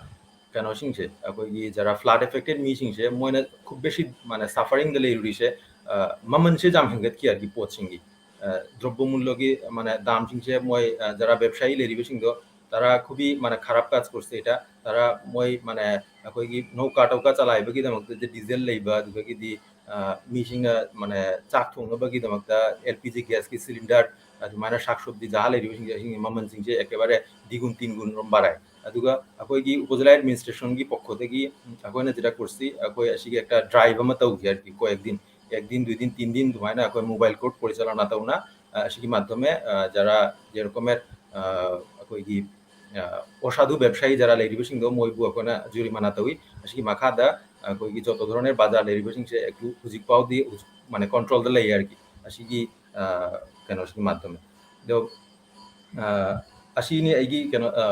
ꯀꯩꯅꯣꯁꯤꯡꯁꯦ, ꯑꯩꯈꯣꯏꯒꯤ ꯖꯔꯥ flood affected ꯃꯤꯁꯤꯡꯁꯦ, ꯃꯣꯏꯅ ꯈꯨꯕꯦꯁꯤ, ꯃꯥꯅꯦ, suffering ꯗ ꯂꯩꯔꯨꯔꯤꯁꯦ, ꯑ, ꯃꯃꯜꯁꯦ ꯌꯥꯝ ꯍꯦꯟꯒꯠꯈꯤ ꯍꯥꯏꯗꯤ ꯄꯣꯠꯁꯤꯡꯒꯤ, ꯑ, ꯗ꯭ꯔꯣꯕ ꯃꯨꯜꯂꯣꯒꯤ, ꯃꯥꯅꯦ, ꯗꯥꯝꯁꯤꯡꯁꯦ ꯃꯣꯏ, ꯑ, ꯖꯔꯥ ꯕꯦꯕꯁꯥꯌꯤ ꯂꯩꯔꯤꯕꯁꯤꯡꯗꯣ ꯇꯔꯥ ꯈꯨꯕꯤ, ꯃꯥꯅꯦ, ꯈꯔꯥꯞ ꯀꯥꯖ ꯀꯣꯔꯁ ꯇꯦꯇꯥ ꯇꯔꯥ ꯃꯣꯏ, ꯃꯥꯅꯦ, ꯑꯩꯈꯣꯏꯒꯤ ꯅꯧꯀꯥ ꯇꯧꯀꯥ ꯆꯂꯥꯏꯕꯒꯤꯗꯃꯛꯇ ꯗꯤꯖꯦꯜ ꯂꯩꯕ, ꯑꯗꯨꯗꯒꯤꯗꯤ, ꯑ, ꯃꯤꯁꯤꯡꯅ, ꯃꯥꯅꯦ, ꯆꯥꯛ ꯊꯣꯡꯅꯕꯒꯤꯗꯃꯛꯇ LPG gas ꯀꯤ cylinder, ꯑꯗꯨꯃꯥꯏꯅ ꯁꯥꯛ ꯁꯨꯞꯇꯤ ꯖꯒꯥ ꯂꯩꯔꯤꯕꯁꯤꯡꯁꯦ ꯑꯁꯤꯒꯤ ꯃꯃꯜꯁꯤꯡꯁꯦ ꯑꯦꯀꯦꯕꯥꯔꯦ ꯗꯤꯒꯨꯟ ꯇꯤꯟꯒꯨꯟ ꯔꯣꯝ ꯕꯥꯔꯥꯏ꯫ ꯑꯗꯨꯒ ꯑꯩꯈꯣꯏꯒꯤ ꯎꯄꯖꯥꯂꯥꯏ ꯑꯦꯗꯃꯤꯅꯤꯁꯇ꯭ꯔꯦꯁꯟꯒꯤ ꯄꯣꯛꯈꯣꯗꯒꯤ ꯑꯩꯈꯣꯏꯅ ꯖꯤꯔꯥ ꯀꯣꯔꯠꯁꯤ ꯑꯩꯈꯣꯏ ꯑꯁꯤꯒꯤ ꯑꯦꯛꯇ ꯗ꯭ꯔꯥꯏꯚ ꯑꯃ ꯇꯧꯈꯤ ꯍꯥꯏꯔꯗꯤ ꯀꯣ ꯑꯦꯛ ꯗꯤꯟ ꯑꯦꯛ ꯗꯤꯟ ꯗꯨꯏ ꯗꯤꯟ ꯇꯤꯟ ꯗꯤꯟ ꯑꯗꯨꯃꯥꯏꯅ ꯑꯩꯈꯣꯏ ꯃꯣꯕꯥꯏꯜ ꯀꯣꯔꯠ ꯄꯣꯔꯤꯆꯥꯂꯥꯅꯥ ꯇꯧꯅ ꯑꯁꯤꯒꯤ ꯃꯥꯗ꯭ꯌꯃꯦ ꯖꯔꯥ ꯖꯦꯔꯣꯀꯣꯃꯦꯠ ꯑꯩꯈꯣꯏꯒꯤ ꯑ, ꯑꯣꯁꯥꯗꯨ ꯕꯦꯕꯁꯥꯌꯤ ꯖꯔꯥ ꯂꯩꯔꯤꯕꯁꯤꯡꯗꯣ ꯃꯣꯏꯕꯨ ꯑꯩꯈꯣꯏꯅ ꯖꯨꯔꯤꯃꯥꯅꯥ ꯇꯧꯏ꯫ ꯑꯁꯤꯒꯤ ꯃꯈꯥꯗ ꯑꯩꯈꯣꯏꯒꯤ ꯖꯣꯇꯣ ꯙꯣꯔꯣꯅꯦ ꯕꯥꯖꯥꯔ ꯂꯩꯔꯤꯕꯁꯤꯡꯁꯦ ꯑꯦꯛꯇꯨ ꯍꯧꯖꯤꯛ ꯐꯥꯎꯗꯤ ꯍꯧꯖꯤꯛ ꯃꯥꯅꯦ ꯀꯣꯟꯇ꯭ꯔꯣꯜꯗ ꯂꯩ ꯍꯥꯏꯔꯒꯤ ꯑꯁꯤꯒꯤ ꯑ, ꯀꯩꯅꯣꯁꯤꯒꯤ ꯃꯥꯗ꯭ꯌꯃꯦ꯫ ꯑꯗꯣ ꯑ, ꯑꯁꯤꯅꯤ ꯑꯩꯒꯤ ꯀꯩꯅꯣ ꯑ,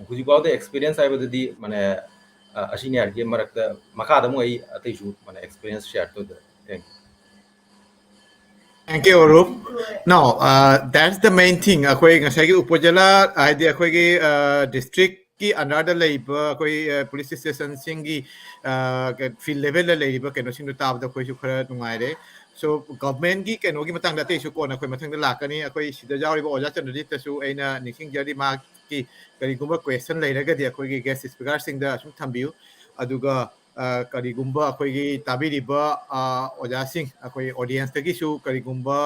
ꯍꯧꯖꯤꯛ ꯐꯥꯎꯗ ꯑꯦꯛꯁꯄꯤꯔꯤꯌꯦꯟꯁ ꯍꯥꯏꯕꯗꯗꯤ ꯃꯥꯅꯦ ꯑ, ꯑꯁꯤꯅꯤ ꯍꯥꯏꯔꯒꯤ ꯃꯔꯛꯇ ꯃꯈꯥꯗ ꯑꯃꯨꯛ ꯑꯩ ꯑꯇꯩꯁꯨ ꯃꯥꯅꯦ ꯑꯦꯛꯁꯄꯤꯔꯤꯌꯦꯟꯁ ꯁꯤꯌꯥꯔ ꯇꯧꯖꯔꯦ꯫ Thank you꯫ Thank you, Arup. Now, uh, that's the main thing. ꯑꯩꯈꯣꯏ ꯉꯁꯥꯏꯒꯤ ꯎꯄꯖꯥꯂꯥ ꯍꯥꯏꯗꯤ ꯑꯩꯈꯣꯏꯒꯤ ꯗꯤꯁꯇ꯭ꯔꯤꯛꯀꯤ ꯑꯟꯗꯔꯗ ꯂꯩꯕ ꯑꯩꯈꯣꯏ ꯄꯨꯂꯤꯁ ꯏꯁꯇꯦꯁꯟꯁꯤꯡꯒꯤ ꯐꯤꯜ ꯂꯦꯚꯦꯜꯗ ꯂꯩꯔꯤꯕ ꯀꯩꯅꯣꯁꯤꯡꯗꯣ ꯇꯥꯕꯗ ꯑꯩꯈꯣꯏꯁꯨ ꯈꯔ ꯅꯨꯡꯉꯥꯏꯔꯦ꯫ So ꯒꯚꯔꯟꯃꯦꯟꯒꯤ ꯀꯩꯅꯣꯒꯤ ꯃꯇꯥꯡꯗ ꯑꯇꯩꯁꯨ ꯀꯣꯟꯅ ꯑꯩꯈꯣꯏ ꯃꯊꯪꯗ ꯂꯥꯛꯀꯅꯤ꯫ ꯑꯩꯈꯣꯏ ꯁꯤꯗ ꯌꯥꯎꯔꯤꯕ ꯑꯣꯖꯥ ꯆꯟꯗ꯭ꯔꯖꯤꯠꯇꯁꯨ ꯑꯩꯅ ꯅꯤꯡꯁꯤꯡꯖꯔꯤ, ꯃꯍꯥꯛꯀꯤ ꯀꯔꯤꯒꯨꯝꯕ ꯀ꯭ꯋꯦꯁꯟ ꯂꯩꯔꯒꯗꯤ ꯑꯩꯈꯣꯏꯒꯤ ꯒꯦꯁ ꯁ꯭ꯄꯤꯀꯔꯁꯤꯡꯗ ꯑꯁꯨꯝ ꯊꯝꯕꯤꯌꯨ꯫ ꯑꯗꯨꯒ ꯀꯔꯤꯒꯨꯝꯕ ꯑꯩꯈꯣꯏꯒꯤ ꯇꯥꯕꯤꯔꯤꯕ ꯑꯣꯖꯥꯁꯤꯡ, ꯑꯩꯈꯣꯏ ꯑꯣꯗꯤꯌꯦꯟꯁꯇꯒꯤꯁꯨ ꯀꯔꯤꯒꯨꯝꯕ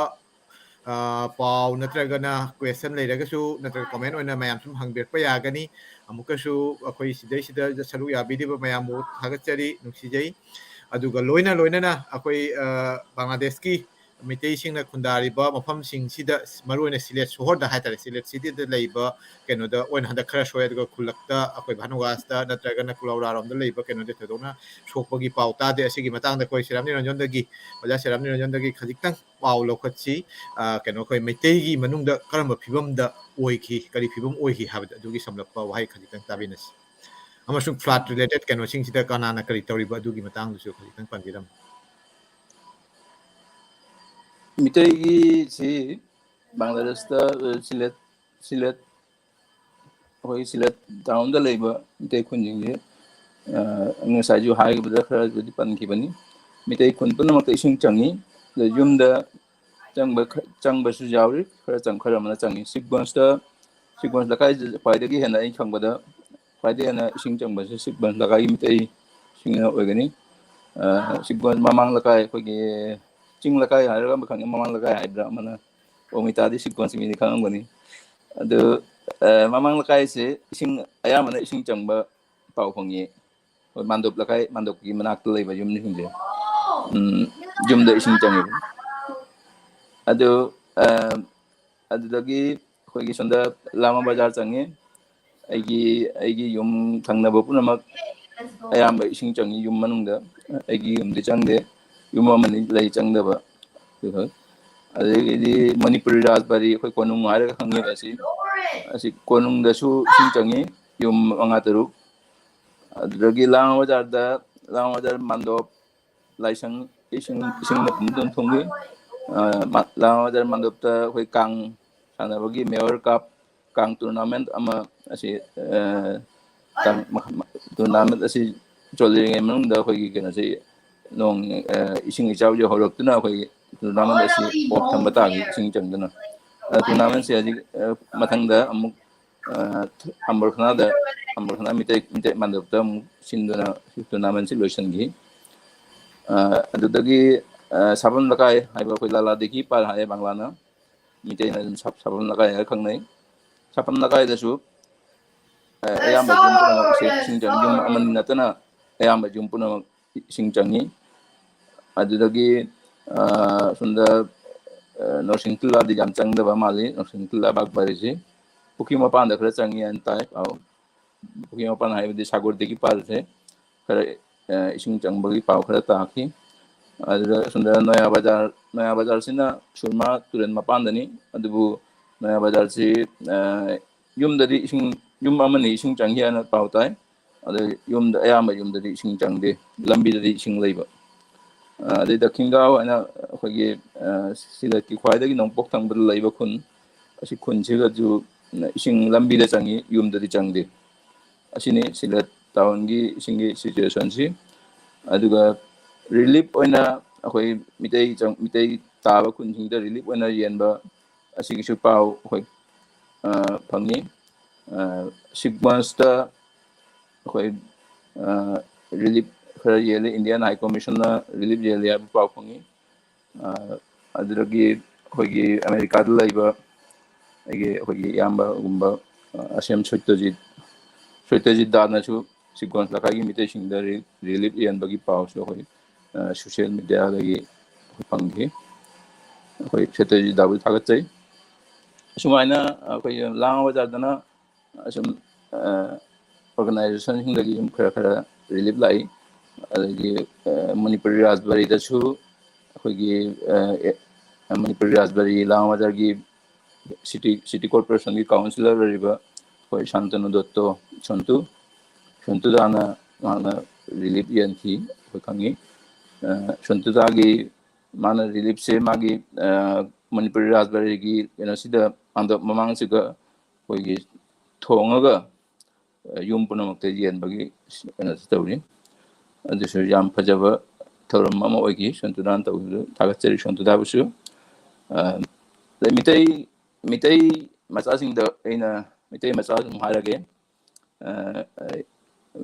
ꯄꯥꯎ ꯅꯠꯇ꯭ꯔꯒꯅ ꯀ꯭ꯋꯦꯁꯟ ꯂꯩꯔꯒꯁꯨ ꯅꯠꯇ꯭ꯔꯒ ꯀꯣꯃꯦꯟ ꯑꯣꯏꯅ ꯃꯌꯥꯝ ꯁꯨꯝ ꯍꯪꯕꯤꯔꯛꯄ ꯌꯥꯒꯅꯤ꯫ ꯑꯃꯨꯛꯀꯁꯨ ꯑꯩꯈꯣꯏ ꯁꯤꯗꯩꯁꯤꯗ ꯁꯔꯨꯛ ꯌꯥꯕꯤꯔꯤꯕ ꯃꯌꯥꯝꯕꯨ ꯊꯥꯒꯠꯆꯔꯤ, ꯅꯨꯡꯁꯤꯖꯩ꯫ ꯑꯗꯨꯒ ꯂꯣꯏꯅ ꯂꯣꯏꯅꯅ ꯑꯩꯈꯣꯏ ꯕꯪꯒ꯭ꯂꯥꯗꯦꯁꯀꯤ ꯃꯩꯇꯩꯁꯤꯡꯅ ꯈꯨꯟꯗꯥꯔꯤꯕ ꯃꯐꯝꯁꯤꯡꯁꯤꯗ, ꯃꯔꯨꯑꯣꯏꯅ ꯁꯤꯂꯦꯠ ꯁꯣꯍꯣꯔꯗ ꯍꯥꯏꯇꯥꯔꯦ, ꯁꯤꯂꯦꯠ ꯁꯤꯇꯤꯗ ꯂꯩꯕ ꯀꯩꯅꯣꯗ ꯑꯣꯏꯅ ꯍꯟꯗꯛ ꯈꯔ ꯁꯣꯛꯑꯦ꯫ ꯑꯗꯨꯒ ꯈꯨꯜꯂꯛꯇ ꯑꯩꯈꯣꯏ ꯚꯥꯅꯨꯋꯥꯁꯇ ꯅꯠꯇ꯭ꯔꯒꯅ ꯀꯨꯂꯥꯎꯔꯥꯔꯣꯝꯗ ꯂꯩꯕ ꯀꯩꯅꯣꯗꯤ ꯊꯣꯏꯗꯣꯛꯅ ꯁꯣꯛꯄꯒꯤ ꯄꯥꯎ ꯇꯥꯗꯦ꯫ ꯑꯁꯤꯒꯤ ꯃꯇꯥꯡꯗ ꯑꯩꯈꯣꯏ ꯁꯦꯔꯥꯝ ꯅꯤꯔꯟꯖꯟꯗꯒꯤ, ꯑꯣꯖꯥ ꯁꯦꯔꯥꯝ ꯅꯤꯔꯟꯖꯟꯗꯒꯤ ꯈꯖꯤꯛꯇꯪ ꯄꯥꯎ ꯂꯧꯈꯠꯁꯤ꯫ ꯀꯩꯅꯣ, ꯑꯩꯈꯣꯏ ꯃꯩꯇꯩꯒꯤ ꯃꯅꯨꯡꯗ ꯀꯔꯝꯕ ꯐꯤꯕꯝꯗ ꯑꯣꯏꯈꯤ, ꯀꯔꯤ ꯐꯤꯕꯝ ꯑꯣꯏꯈꯤ ꯍꯥꯏꯕꯗ ꯑꯗꯨꯒꯤ ꯁꯝꯂꯞꯄ ꯋꯥꯍꯩ ꯈꯖꯤꯛꯇꯪ ꯇꯥꯃꯤꯟꯅꯁꯤ꯫ ꯑꯃꯁꯨꯡ ꯐ꯭ꯂꯠ ꯔꯤꯂꯦꯇꯦꯠ ꯀꯩꯅꯣꯁꯤꯡꯁꯤꯗ ꯀꯅꯥꯅ ꯀꯔꯤ ꯇꯧꯔꯤꯕ ꯑꯗꯨꯒꯤ ꯃꯇꯥꯡꯗꯁꯨ ꯈꯖꯤꯛꯇꯪ ꯄꯟꯕꯤꯔꯝꯃꯨ꯫ ꯃꯤꯇꯩꯒꯤꯁꯤ ꯕꯪꯒ꯭ꯂꯥꯗꯦꯁꯇ ꯁꯤꯂꯦꯠ ꯁꯤꯂꯦꯠ ꯑꯩꯈꯣꯏ ꯁꯤꯂꯦꯠ ꯇꯥꯎꯟꯗ ꯂꯩꯕ ꯃꯤꯇꯩ ꯈꯨꯟꯁꯤꯡꯁꯤ ꯉꯁꯥꯏꯁꯨ ꯍꯥꯏꯈꯤꯕꯗ ꯈꯔꯕꯨꯗꯤ ꯄꯟꯈꯤꯕꯅꯤ꯫ ꯃꯤꯇꯩ ꯈꯨꯟ ꯄꯨꯝꯅꯃꯛꯇ ꯏꯁꯤꯡ ꯆꯪꯉꯤ꯫ ꯑꯗ ꯌꯨꯝꯗ ꯆꯪꯕ ꯆꯪꯕꯁꯨ ꯌꯥꯎꯔꯤ, ꯈꯔ ꯆꯪ ꯈꯔ ꯑꯃꯅ ꯆꯪꯉꯤ꯫ ꯁꯤꯛꯕꯟꯁꯇ ꯁꯤꯛꯕꯟꯁ ꯂꯩꯀꯥꯏꯁꯤ ꯈ꯭ꯋꯥꯏꯗꯒꯤ ꯍꯦꯟꯅ ꯑꯩ ꯈꯪꯕꯗ ꯈ꯭ꯋꯥꯏꯗꯒꯤ ꯍꯦꯟꯅ ꯏꯁꯤꯡ ꯆꯪꯕꯁꯤ ꯁꯤꯛꯕꯟꯁ ꯂꯩꯀꯥꯏꯒꯤ ꯃꯤꯇꯩꯁꯤꯡꯅ ꯑꯣꯏꯒꯅꯤ꯫ ꯁꯤꯛꯕꯟꯁ ꯃꯃꯥꯡ ꯂꯩꯀꯥꯏ ꯑꯩꯈꯣꯏꯒꯤ ꯆꯤꯡ ꯂꯩꯀꯥꯏ ꯍꯥꯏꯔꯒ ꯑꯃꯈꯛꯅꯤ, ꯃꯃꯥꯡ ꯂꯩꯀꯥꯏ ꯍꯥꯏꯕ꯭ꯔꯥ ꯑꯃꯅ ꯑꯣꯃꯤꯇꯥꯗꯤ ꯁꯤꯀꯣꯟꯁꯤ ꯃꯤꯗꯤ ꯈꯪꯉꯝꯒꯅꯤ꯫ ꯑꯗꯨ, ꯑ, ꯃꯃꯥꯡ ꯂꯩꯀꯥꯏꯁꯦ ꯏꯁꯤꯡ, ꯑꯌꯥꯝꯕꯅ ꯏꯁꯤꯡ ꯆꯪꯕ ꯄꯥꯎ ꯐꯪꯉꯤ꯫ ꯍꯣꯏ, ꯃꯥꯟꯗꯣꯞ ꯂꯩꯀꯥꯏ, ꯃꯥꯟꯗꯣꯞꯀꯤ ꯃꯅꯥꯛꯇ ꯂꯩꯕ ꯌꯨꯝꯁꯤꯡꯁꯦ, ꯎꯝ, ꯌꯨꯝꯗ ꯏꯁꯤꯡ ꯆꯪꯉꯦꯕ꯫ ꯑꯗꯨ, ꯑ, ꯑꯗꯨꯗꯒꯤ ꯑꯩꯈꯣꯏꯒꯤ ꯁꯣꯝꯗ ꯂꯥꯃ ꯕꯖꯥꯔ ꯆꯪꯉꯤ꯫ ꯑꯩꯒꯤ, ꯑꯩꯒꯤ ꯌꯨꯝ ꯊꯪꯅꯕ ꯄꯨꯝꯅꯃꯛ ꯑꯌꯥꯝꯕ ꯏꯁꯤꯡ ꯆꯪꯉꯤ ꯌꯨꯝ ꯃꯅꯨꯡꯗ꯫ ꯑꯩꯒꯤ ꯌꯨꯝꯗꯤ ꯆꯪꯗꯦ, ꯌꯨꯝ ꯑꯃꯅꯤ ꯂꯩ ꯆꯪꯗꯕ꯫ ꯑꯗꯨꯒ ꯑꯗꯒꯤꯗꯤ ꯃꯅꯤꯄꯨꯔꯤ ꯔꯥꯖꯕꯥꯔꯤ, ꯑꯩꯈꯣꯏ ꯀꯣꯅꯨꯡ ꯍꯥꯏꯔꯒ ꯈꯪꯅꯩꯕ ꯑꯁꯤ, ꯑꯁꯤ ꯀꯣꯅꯨꯡꯗꯁꯨ ꯏꯁꯤꯡ ꯆꯪꯉꯤ, ꯌꯨꯝ ꯃꯉꯥ ꯇꯔꯨꯛ꯫ ꯑꯗꯨꯗꯒꯤ ꯂꯥꯡ ꯕꯖꯥꯔꯗ, ꯂꯥꯡ ꯕꯖꯥꯔ ꯃꯥꯟꯗꯣꯞ ꯂꯥꯏꯁꯪ ꯏꯁꯤꯡ, ꯏꯁꯤꯡꯅ ꯄꯨꯝꯗꯨꯅ ꯊꯨꯝꯈꯤ꯫ ꯑ, ꯃ-, ꯂꯥꯡ ꯕꯖꯥꯔ ꯃꯥꯟꯗꯣꯞꯇ ꯑꯩꯈꯣꯏ ꯀꯥꯡ ꯁꯥꯟꯅꯕꯒꯤ ꯃꯦꯌꯣꯔ ꯀꯞ, ꯀꯥꯡ ꯇꯣꯔꯅꯥꯃꯦꯟꯠ ꯑꯃ ꯑꯁꯤ, ꯑ, ꯀꯥꯡ ꯃ-, ꯃ-, ꯇꯣꯔꯅꯥꯃꯦꯟꯠ ꯑꯁꯤ ꯆꯣꯜꯂꯤꯉꯩ ꯃꯅꯨꯡꯗ ꯑꯩꯈꯣꯏꯒꯤ ꯀꯩꯅꯣꯁꯤ, ꯅꯣꯡ, ꯑ, ꯏꯁꯤꯡ ꯏꯆꯥꯎꯁꯦ ꯍꯧꯔꯛꯇꯨꯅ ꯑꯩꯈꯣꯏ ꯇꯣꯔꯅꯥꯃꯦꯟꯠ ꯑꯁꯤ ꯑꯣꯐ ꯊꯝꯕ ꯇꯥꯈꯤ, ꯏꯁꯤꯡ ꯆꯪꯗꯨꯅ꯫ ꯑ, ꯇꯣꯔꯅꯥꯃꯦꯟꯠꯁꯦ ꯍꯧꯖꯤꯛ, ꯑ, ꯃꯊꯪꯗ ꯑꯃꯨꯛ, ꯑ, ꯑꯝꯕꯔꯈꯅꯥꯗ, ꯑꯝꯕꯔꯈꯅꯥ ꯃꯤꯇꯩ, ꯃꯤꯇꯩ ꯃꯥꯟꯗꯣꯞꯇ ꯑꯃꯨꯛ ꯁꯤꯟꯗꯨꯅ ꯇꯣꯔꯅꯥꯃꯦꯟꯠꯁꯤ ꯂꯣꯏꯁꯤꯟꯈꯤ꯫ ꯑ, ꯑꯗꯨꯗꯒꯤ, ꯑ, ꯁꯥꯄꯝ ꯂꯩꯀꯥꯏ ꯍꯥꯏꯕ ꯑꯩꯈꯣꯏ ꯂꯥꯂꯥ ꯗꯤꯒꯤ ꯄꯥꯔ ꯍꯥꯏꯌꯦ ꯕꯪꯂꯥꯅ, ꯃꯤꯇꯩꯅ ꯑꯗꯨꯝ ꯁꯥꯞ-, ꯁꯥꯄꯝ ꯂꯩꯀꯥꯏ ꯍꯥꯏꯔ ꯈꯪꯅꯩ꯫ ꯁꯥꯄꯝ ꯂꯩꯀꯥꯏꯗꯁꯨ, ꯑ, ꯑꯌꯥꯝꯕ ꯌꯨꯝ ꯄꯨꯝꯅꯃꯛ ꯏꯁꯤꯡ, ꯏꯁꯤꯡ ꯆꯪ-, ꯌꯨꯝ ꯑꯃꯅꯤ ꯅꯠꯇꯅ ꯑꯌꯥꯝꯕ ꯌꯨꯝ ꯄꯨꯝꯅꯃꯛ ꯏꯁꯤꯡ ꯆꯪꯉꯤ꯫ ꯑꯗꯨꯗꯒꯤ, ꯑ, ꯁꯣꯝꯗ, ꯑ, ꯅꯣꯔꯁꯤꯡ ꯇꯤꯜꯂꯥꯗꯤ ꯌꯥꯝ ꯆꯪꯗꯕ ꯃꯥꯜꯂꯤ, ꯅꯣꯔꯁꯤꯡ ꯇꯤꯜꯂꯥ ꯕꯥꯒꯕꯥꯔꯤꯁꯤ꯫ ꯄꯨꯈ꯭ꯔꯤ ꯃꯄꯥꯟꯗ ꯈꯔ ꯆꯪꯉꯤ ꯍꯥꯏꯅ ꯇꯥꯏ ꯄꯥꯎ꯫ ꯄꯨꯈ꯭ꯔꯤ ꯃꯄꯥꯟ ꯍꯥꯏꯕꯗꯤ ꯁꯥꯒꯣꯔꯗꯒꯤ ꯄꯥꯜꯁꯦ ꯈꯔ, ꯑ, ꯏꯁꯤꯡ ꯆꯪꯕꯒꯤ ꯄꯥꯎ ꯈꯔ ꯇꯥꯈꯤ꯫ ꯑꯗꯨꯗ ꯁꯣꯝꯗ ꯅꯣꯌꯥ ꯕꯖꯥꯔ, ꯅꯣꯌꯥ ꯕꯖꯥꯔꯁꯤꯅ ꯁꯨꯔꯃꯥ ꯇꯨꯔꯦꯜ ꯃꯄꯥꯟꯗꯅꯤ, ꯑꯗꯨꯕꯨ ꯅꯣꯌꯥ ꯕꯖꯥꯔꯁꯤ, ꯑ, ꯌꯨꯝꯗꯗꯤ ꯏꯁꯤꯡ, ꯌꯨꯝ ꯑꯃꯅꯤ ꯏꯁꯤꯡ ꯆꯪꯈꯤ ꯍꯥꯏꯅ ꯄꯥꯎ ꯇꯥꯏ꯫ ꯑꯗꯩ ꯌꯨꯝꯗ, ꯑꯌꯥꯝꯕ ꯌꯨꯝꯗꯗꯤ ꯏꯁꯤꯡ ꯆꯪꯗꯦ, ꯂꯝꯕꯤꯗꯗꯤ ꯏꯁꯤꯡ ꯂꯩꯕ꯫ ꯑ, ꯑꯗꯩ ꯗꯈꯤꯟꯒꯥꯎ ꯍꯥꯏꯅ ꯑꯩꯈꯣꯏꯒꯤ, ꯑ, ꯁꯤꯂꯦꯠꯀꯤ ꯈ꯭ꯋꯥꯏꯗꯒꯤ ꯅꯣꯡꯄꯣꯛ ꯊꯪꯕꯗ ꯂꯩꯕ ꯈꯨꯟ, ꯑꯁꯤ ꯈꯨꯟꯁꯤꯒꯁꯨ ꯏꯁꯤꯡ ꯂꯝꯕꯤꯗ ꯆꯪꯉꯤ, ꯌꯨꯝꯗꯗꯤ ꯆꯪꯗꯦ꯫ ꯑꯁꯤꯅꯤ ꯁꯤꯂꯦꯠ ꯇꯥꯎꯟꯒꯤ ꯏꯁꯤꯡꯒꯤ ꯁꯤꯆꯨꯋꯦꯁꯟꯁꯤ꯫ ꯑꯗꯨꯒ ꯔꯤꯂꯤꯞ ꯑꯣꯏꯅ ꯑꯩꯈꯣꯏ ꯃꯤꯇꯩ ꯆꯪ-, ꯃꯤꯇꯩ ꯇꯥꯕ ꯈꯨꯟꯁꯤꯡꯗ ꯔꯤꯂꯤꯞ ꯑꯣꯏꯅ ꯌꯦꯟꯕ ꯑꯁꯤꯒꯤꯁꯨ ꯄꯥꯎ ꯑꯩꯈꯣꯏ, ꯑ, ꯐꯪꯉꯤ꯫ ꯑ, ꯁꯤꯛꯃꯟꯁꯇ ꯑꯩꯈꯣꯏ, ꯑ, ꯔꯤꯂꯤꯞ ꯈꯔ ꯌꯦꯜꯂꯤ, ꯏꯟꯗꯤꯌꯥꯟ ꯍꯥꯏ ꯀꯃꯤꯁꯟꯅ ꯔꯤꯂꯤꯞ ꯌꯦꯜꯂꯤ ꯍꯥꯏꯕ ꯄꯥꯎ ꯐꯪꯉꯤ꯫ ꯑ, ꯑꯗꯨꯗꯒꯤ ꯑꯩꯈꯣꯏꯒꯤ ꯑꯃꯦꯔꯤꯀꯥꯗ ꯂꯩꯕ ꯑꯩꯒꯤ ꯑꯩꯈꯣꯏꯒꯤ ꯏꯌꯥꯝꯕꯒꯨꯝꯕ, ꯑ, ꯑꯁꯦꯝ ꯁꯣꯏꯇꯖꯤꯠ, ꯁꯣꯏꯇꯖꯤꯠ ꯗꯥꯅꯁꯨ ꯁꯤꯒꯣꯟꯁ ꯂꯩꯀꯥꯏꯒꯤ ꯃꯤꯇꯩꯁꯤꯡꯗ ꯔꯤ-, ꯔꯤꯂꯤꯐ ꯌꯦꯟꯕꯒꯤ ꯄꯥꯎꯁꯨ ꯑꯩꯈꯣꯏ, ꯑ, ꯁꯣꯁꯤꯌꯦꯜ ꯃꯦꯗꯤꯌꯥꯗꯒꯤ ꯑꯩꯈꯣꯏ ꯐꯪꯈꯤ꯫ ꯑꯩꯈꯣꯏ ꯁꯣꯏꯇꯖꯤꯠ ꯗꯥꯕꯨ ꯊꯥꯒꯠꯆꯩ꯫ ꯑꯁꯨꯃꯥꯏꯅ ꯑꯩꯈꯣꯏ ꯂꯥꯡ ꯕꯖꯥꯔꯗꯅ ꯑꯁꯨꯝ, ꯑ, ꯑꯣꯔꯒꯅꯥꯏꯖꯦꯁꯟꯁꯤꯡꯗꯒꯤ ꯁꯨꯝ ꯈꯔ ꯈꯔ ꯔꯤꯂꯤꯐ ꯂꯥꯛꯏ꯫ ꯑꯗꯒꯤ, ꯑ, ꯃꯅꯤꯄꯨꯔꯤ ꯔꯥꯖꯕꯥꯔꯤꯗꯁꯨ ꯑꯩꯈꯣꯏꯒꯤ, ꯑ, ꯑꯦ, ꯃꯅꯤꯄꯨꯔꯤ ꯔꯥꯖꯕꯥꯔꯤ ꯂꯥꯡ ꯕꯖꯥꯔꯒꯤ ꯁꯤꯇꯤ, ꯁꯤꯇꯤ ꯀꯣꯔꯄꯣꯔꯦꯁꯟꯒꯤ ꯀꯥꯎꯟꯁꯤꯂꯔ ꯑꯣꯏꯔꯤꯕ ꯑꯩꯈꯣꯏ ꯁꯥꯟꯇꯅꯨ ꯗꯠꯇꯣ ꯁꯣꯟꯇꯨ, ꯁꯣꯟꯇꯨꯗꯥꯅ ꯃꯍꯥꯛꯅ ꯔꯤꯂꯤꯐ ꯌꯦꯟꯈꯤ, ꯑꯩꯈꯣꯏ ꯈꯪꯉꯤ꯫ ꯑ, ꯁꯣꯟꯇꯨꯗꯥꯒꯤ ꯃꯥꯅ ꯔꯤꯂꯤꯐꯁꯦ ꯃꯥꯒꯤ, ꯑ, ꯃꯅꯤꯄꯨꯔꯤ ꯔꯥꯖꯕꯥꯔꯤꯒꯤ ꯀꯩꯅꯣꯁꯤꯗ ꯍꯟꯗꯛ ꯃꯃꯥꯡꯁꯤꯒ ꯑꯩꯈꯣꯏꯒꯤ ꯊꯣꯡꯉꯒ, ꯑ, ꯌꯨꯝ ꯄꯨꯝꯅꯃꯛꯇ ꯌꯦꯟꯕꯒꯤ ꯀꯩꯅꯣꯁꯤ ꯇꯧꯔꯤ꯫ ꯑꯗꯨꯁꯨ ꯌꯥꯝ ꯐꯖꯕ ꯊꯧꯔꯝ ꯑꯃ ꯑꯣꯏꯈꯤ ꯁꯣꯟꯇꯨꯗꯥꯅ ꯇꯧꯕꯗꯨ꯫ ꯊꯥꯒꯠꯆꯔꯤ ꯁꯣꯟꯇꯨꯗꯥꯕꯨꯁꯨ꯫ ꯑ, ꯑꯗꯩ ꯃꯤꯇꯩ, ꯃꯤꯇꯩ ꯃꯆꯥꯁꯤꯡꯗ ꯑꯩꯅ, ꯃꯤꯇꯩ ꯃꯆꯥ ꯑꯗꯨꯝ ꯍꯥꯏꯔꯒꯦ꯫ ꯑ, ꯑ,